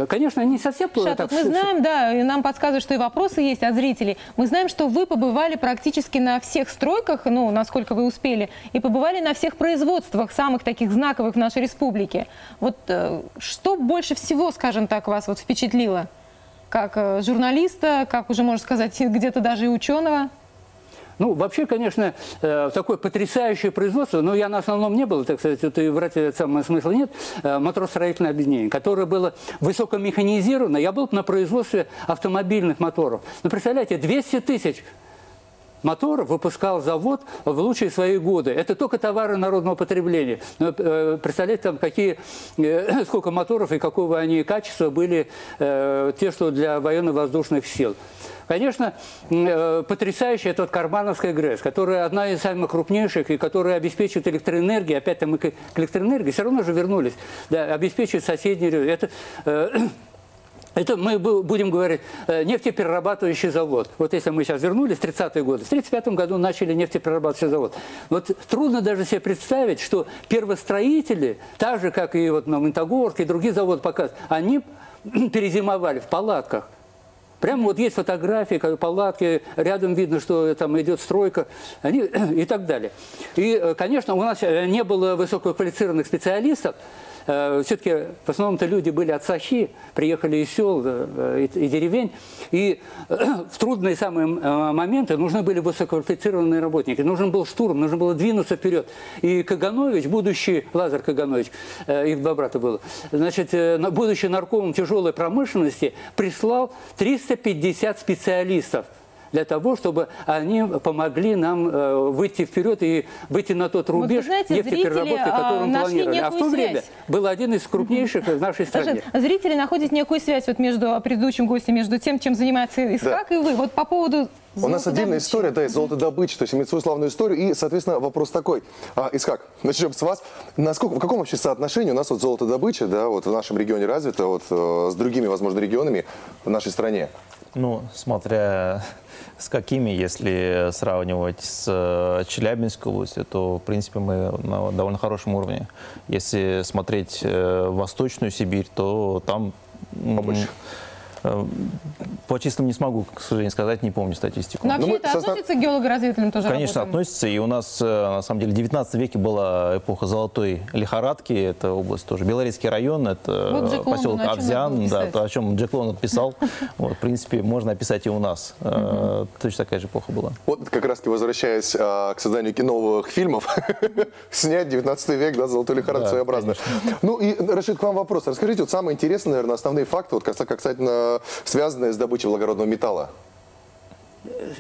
Конечно, они совсем... Шат, так, вот мы знаем, да, и нам подсказывают, что и вопросы есть от зрителей. Мы знаем, что вы побывали практически на всех стройках, ну, насколько вы успели, и побывали на всех производствах, самых таких знаковых в нашей республике. Вот что больше всего, скажем так, вас вот впечатлило? Как журналиста, как уже, можно сказать, где-то даже и ученого? Ну, вообще, конечно, такое потрясающее производство, но я на основном не был, так сказать, это и врать самого смысла нет, моторостроительное объединение, которое было высокомеханизировано. Я был на производстве автомобильных моторов. Но представляете, 200 тысяч моторов выпускал завод в лучшие свои годы. Это только товары народного потребления. Но, представляете, там какие, сколько моторов и какого они качества были, те, что для военно-воздушных сил. Конечно, потрясающая это вот Кармановская ГРЭС, которая одна из самых крупнейших и которая обеспечивает электроэнергию. Опять мы к электроэнергии все равно же вернулись. Да, обеспечивает соседний регион. Это мы будем говорить нефтеперерабатывающий завод. Вот если мы сейчас вернулись в 30-е годы, в 1935 году начали нефтеперерабатывающий завод. Вот трудно даже себе представить, что первостроители, так же, как и вот на Магнитогорске и другие заводы показывают, они перезимовали в палатках. Прямо вот есть фотографии, палатки, рядом видно, что там идет стройка, они, и так далее. И, конечно, у нас не было высококвалифицированных специалистов. Все-таки в основном-то люди были от Сахи, приехали из сел и деревень. И в трудные самые моменты нужны были высококвалифицированные работники. Нужен был штурм, нужно было двинуться вперед. И Каганович, будущий, Лазарь Каганович, их два брата было, значит, будущий наркомом тяжелой промышленности, прислал 350 специалистов для того, чтобы они помогли нам выйти вперед и выйти на тот рубеж, вот, знаете, нефтепереработки, который мы планировали. А в то время был один из крупнейших в нашей стране. Зрители находят некую связь вот между предыдущим гостем, между тем, чем занимается Исхак, да, и вы. Вот по поводу... У нас отдельная история, да, из золотодобычи, то есть имеет свою славную историю. И, соответственно, вопрос такой. Исхак, начнем с вас. Насколько, в каком вообще соотношении у нас вот золотодобыча, да, вот в нашем регионе развита, вот с другими, возможно, регионами в нашей стране? Ну, смотря с какими, если сравнивать с Челябинской областью, то, в принципе, мы на довольно хорошем уровне. Если смотреть Восточную Сибирь, то там... Побольше. По числам не смогу, к сожалению, сказать, не помню статистику. Но вообще это относится к геологоразведывательным тоже? Конечно, работам? Относится. И у нас, на самом деле, в 19 веке была эпоха золотой лихорадки. Это область тоже. Белорецкий район, это вот поселок Авзян, да, о чем Джек Лондон писал. Вот, в принципе, можно описать и у нас. Точно такая же эпоха была. Вот как раз-таки возвращаясь к созданию новых фильмов, снять 19 век, да, золотую лихорадку своеобразно. Ну и, Рашид, к вам вопрос. Расскажите, вот самое интересное, наверное, основные факты, вот касательно связанные с добычей благородного металла.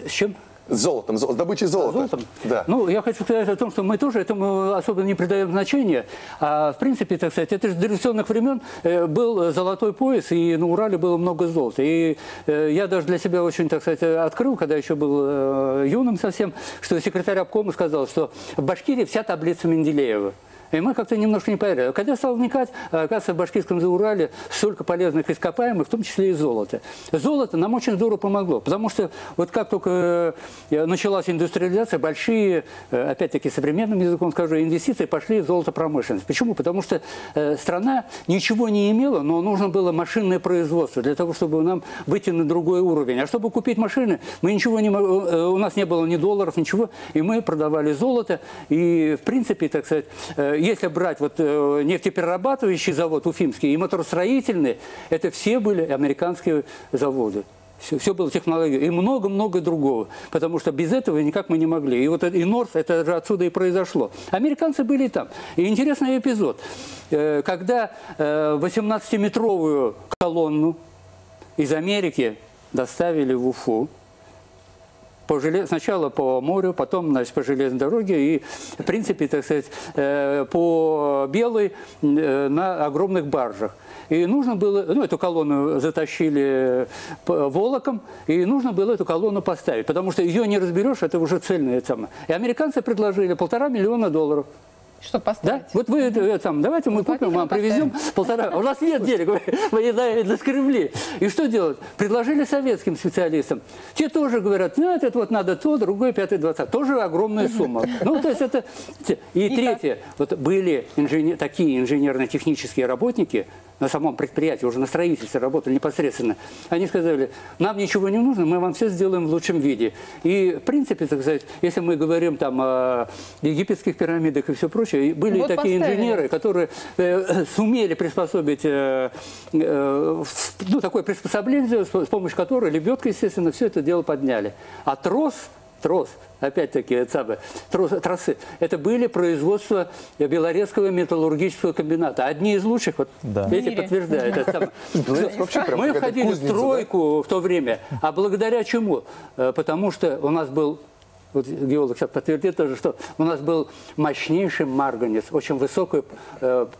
С чем? С золотом, с добычей золота. Золотом? Да. Ну, я хочу сказать о том, что мы тоже этому особо не придаем значения. А, в принципе, так сказать, это же до революционных времен был золотой пояс, и на Урале было много золота. И я даже для себя очень, так сказать, открыл, когда еще был юным совсем, что секретарь обкома сказал, что в Башкирии вся таблица Менделеева. И мы как-то немножко не поверили. Когда стал вникать, оказывается, в Башкирском Заурале столько полезных ископаемых, в том числе и золото. Золото нам очень здорово помогло, потому что вот как только началась индустриализация, большие, опять-таки современным языком скажу, инвестиции пошли в золотопромышленность. Почему? Потому что страна ничего не имела, но нужно было машинное производство для того, чтобы нам выйти на другой уровень. А чтобы купить машины, мы ничего не у нас не было ни долларов, ничего, и мы продавали золото. И, в принципе, так сказать, если брать вот нефтеперерабатывающий завод уфимский и моторостроительный, это все были американские заводы. Все было технология. И много-много другого. Потому что без этого никак мы не могли. И вот и Норс, это же отсюда и произошло. Американцы были там. И интересный эпизод. Когда 18-метровую колонну из Америки доставили в Уфу, сначала по морю, потом, значит, по железной дороге и, в принципе, так сказать, по белой на огромных баржах. И нужно было, ну, эту колонну затащили волоком, и нужно было эту колонну поставить, потому что ее не разберешь, это уже цельная самая. И американцы предложили $1,5 миллиона. Что поставить? Да? Вот вы там, давайте мы купим, вам привезем 1,5. У нас нет денег, вы наскребли. И что делать? Предложили советским специалистам. Те тоже говорят, ну, это вот надо то, другое, 5-й, 20. Тоже огромная сумма. Ну, то есть это... И третье. Вот были такие инженерно-технические работники на самом предприятии, уже на строительстве работали непосредственно. Они сказали, нам ничего не нужно, мы вам все сделаем в лучшем виде. И, в принципе, так сказать, если мы говорим там о египетских пирамидах и все прочее, были вот такие инженеры, которые сумели приспособить ну, такое приспособление, с помощью которой лебедка, естественно, все это дело подняли. А трос, опять-таки, тросы, это были производства Белорецкого металлургического комбината. Одни из лучших, вот да. Эти подтверждают. Это мы входили в тройку в то время. А благодаря чему? Потому что у нас был, вот геолог сейчас подтвердит тоже, что у нас был мощнейший марганец, очень высокой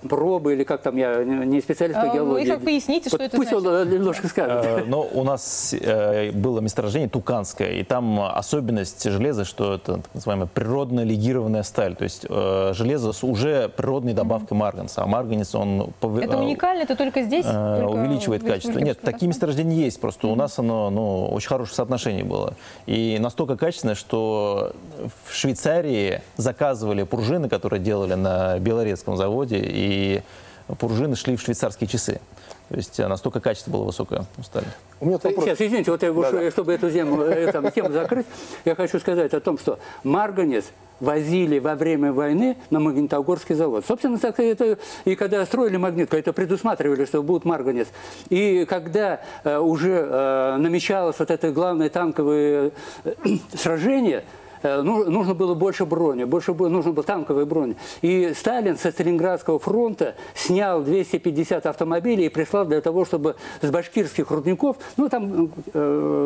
пробы, или как там, я не специалист по геологии. Вы как поясните, что вот это пусть значит? Он немножко скажет. Но у нас было месторождение Туканское, и там особенность железа, что это так называемая природно легированная сталь, то есть железо с уже природной добавкой марганца, а марганец он... Это уникально, это только здесь? Только увеличивает качество. Нет, такие месторождения есть, просто у нас оно, ну, очень хорошее соотношение было. И настолько качественное, что в Швейцарии заказывали пружины, которые делали на Белорецком заводе, и пружины шли в швейцарские часы. То есть настолько качество было высокое у стали. У меня вопрос. Сейчас, извините, вот я, чтобы эту тему закрыть, я хочу сказать о том, что марганец возили во время войны на Магнитогорский завод. Собственно, так это, и когда строили магнитку, это предусматривали, что будет марганец. И когда уже намечалось вот это главное танковое сражение, нужно было больше брони, нужно было танковой брони. И Сталин со Сталинградского фронта снял 250 автомобилей и прислал для того, чтобы с башкирских рудников, ну там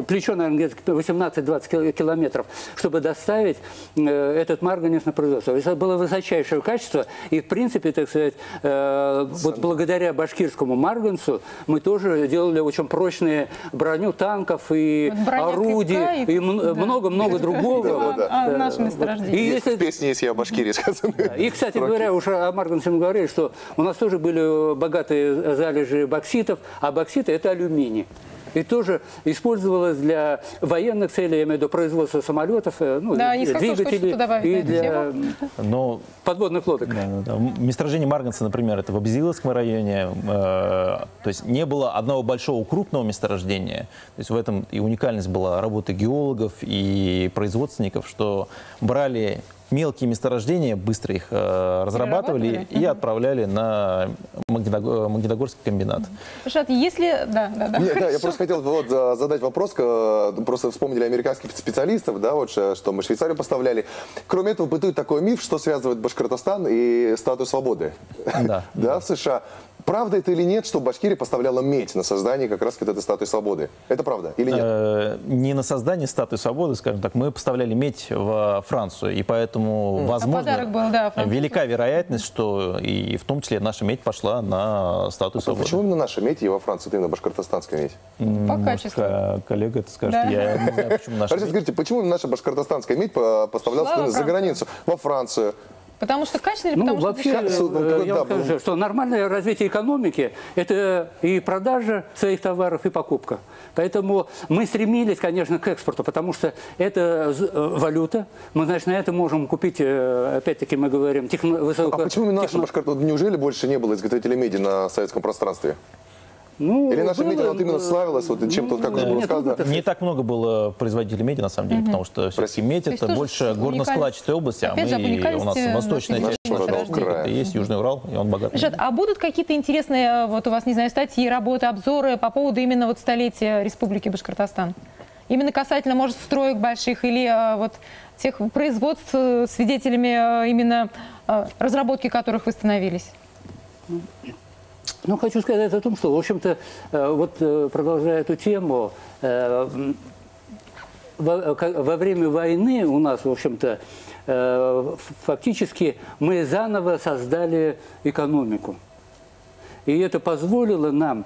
плечо, наверное, где-то 18-20 километров, чтобы доставить этот марганец на производство. Это было высочайшее качество, и в принципе, так сказать, вот благодаря башкирскому марганцу мы тоже делали очень прочные броню танков и вот орудий, и много-много другого. О нашем месторождении. И если... В песне есть «Я о Башкирии» сказано. И, кстати говоря, уж о марганце мы говорили, что у нас тоже были богатые залежи бокситов, а бокситы – это алюминий. И тоже использовалось для военных целей, я имею в виду производство самолетов, ну, да, двигателей и для подводных лодок. Да, да, да. Месторождение марганца, например, это в Абзиловском районе. То есть не было одного большого крупного месторождения. То есть в этом и уникальность была работы геологов и производственников, что брали мелкие месторождения, быстро их разрабатывали и отправляли на Магнитогорский комбинат. Ришат, если... Да, да, да. Нет, да, я просто хотел вот задать вопрос, просто вспомнили американских специалистов, да, вот, что мы Швейцарию поставляли. Кроме этого, бытует такой миф, что связывает Башкортостан и статую свободы. Да. Да, в США. Правда это или нет, что Башкирия поставляла медь на создание как раз этой статуи свободы? Это правда или нет? Не на создание статуи свободы, скажем так. Мы поставляли медь во Францию, и поэтому, возможно, был, да, велика вероятность, что и в том числе наша медь пошла на статую свободы. Почему именно наша медь и во Францию, именно башкортостанская медь? По качеству. Коллега это скажет. Да. Я не знаю, почему наша медь. Скажите, почему наша башкортостанская медь поставлялась за границу, во Францию? Потому что качественно или Ну, потому вообще, что дешевле? я вам скажу, что нормальное развитие экономики – это и продажа своих товаров, и покупка. Поэтому мы стремились, конечно, к экспорту, потому что это валюта. Мы, значит, на это можем купить, опять-таки мы говорим, А почему именно наша Башкортостан? Неужели больше не было изготовителей меди на советском пространстве? Ну, Или наша было, медь, она вот именно славилась вот чем-то, как уже было сказано? Не так много было производителей меди, на самом деле, потому что все-таки медь То есть это тоже больше горно-складчатая область, а Опять же, об мы, у нас уникальности восточная нашей часть нашего края. это и есть Южный Урал, и он богат. Ришат, а будут какие-то интересные, вот у вас, не знаю, статьи, работы, обзоры по поводу именно вот столетия Республики Башкортостан? Именно касательно, может, строек больших или вот тех производств, свидетелями именно разработки которых вы становились? Ну, хочу сказать о том, что, в общем-то, вот продолжая эту тему, во время войны у нас, в общем-то, фактически мы заново создали экономику. И это позволило нам,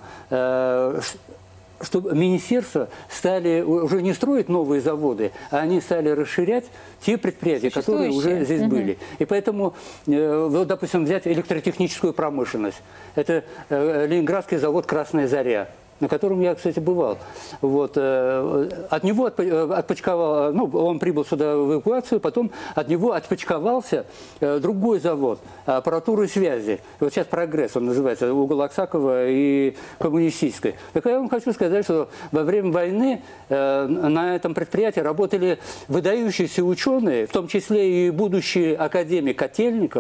чтобы министерства стали уже не строить новые заводы, а они стали расширять те предприятия, которые уже здесь были. И поэтому, вот, допустим, взять электротехническую промышленность. Это Ленинградский завод «Красная заря», на котором я, кстати, бывал. Вот, от него отпочковал, ну, он прибыл сюда в эвакуацию, потом от него отпочковался другой завод аппаратуры связи. Вот сейчас «Прогресс» он называется, угол Аксакова и Коммунистической. Так я вам хочу сказать, что во время войны на этом предприятии работали выдающиеся ученые, в том числе и будущий академик Котельников.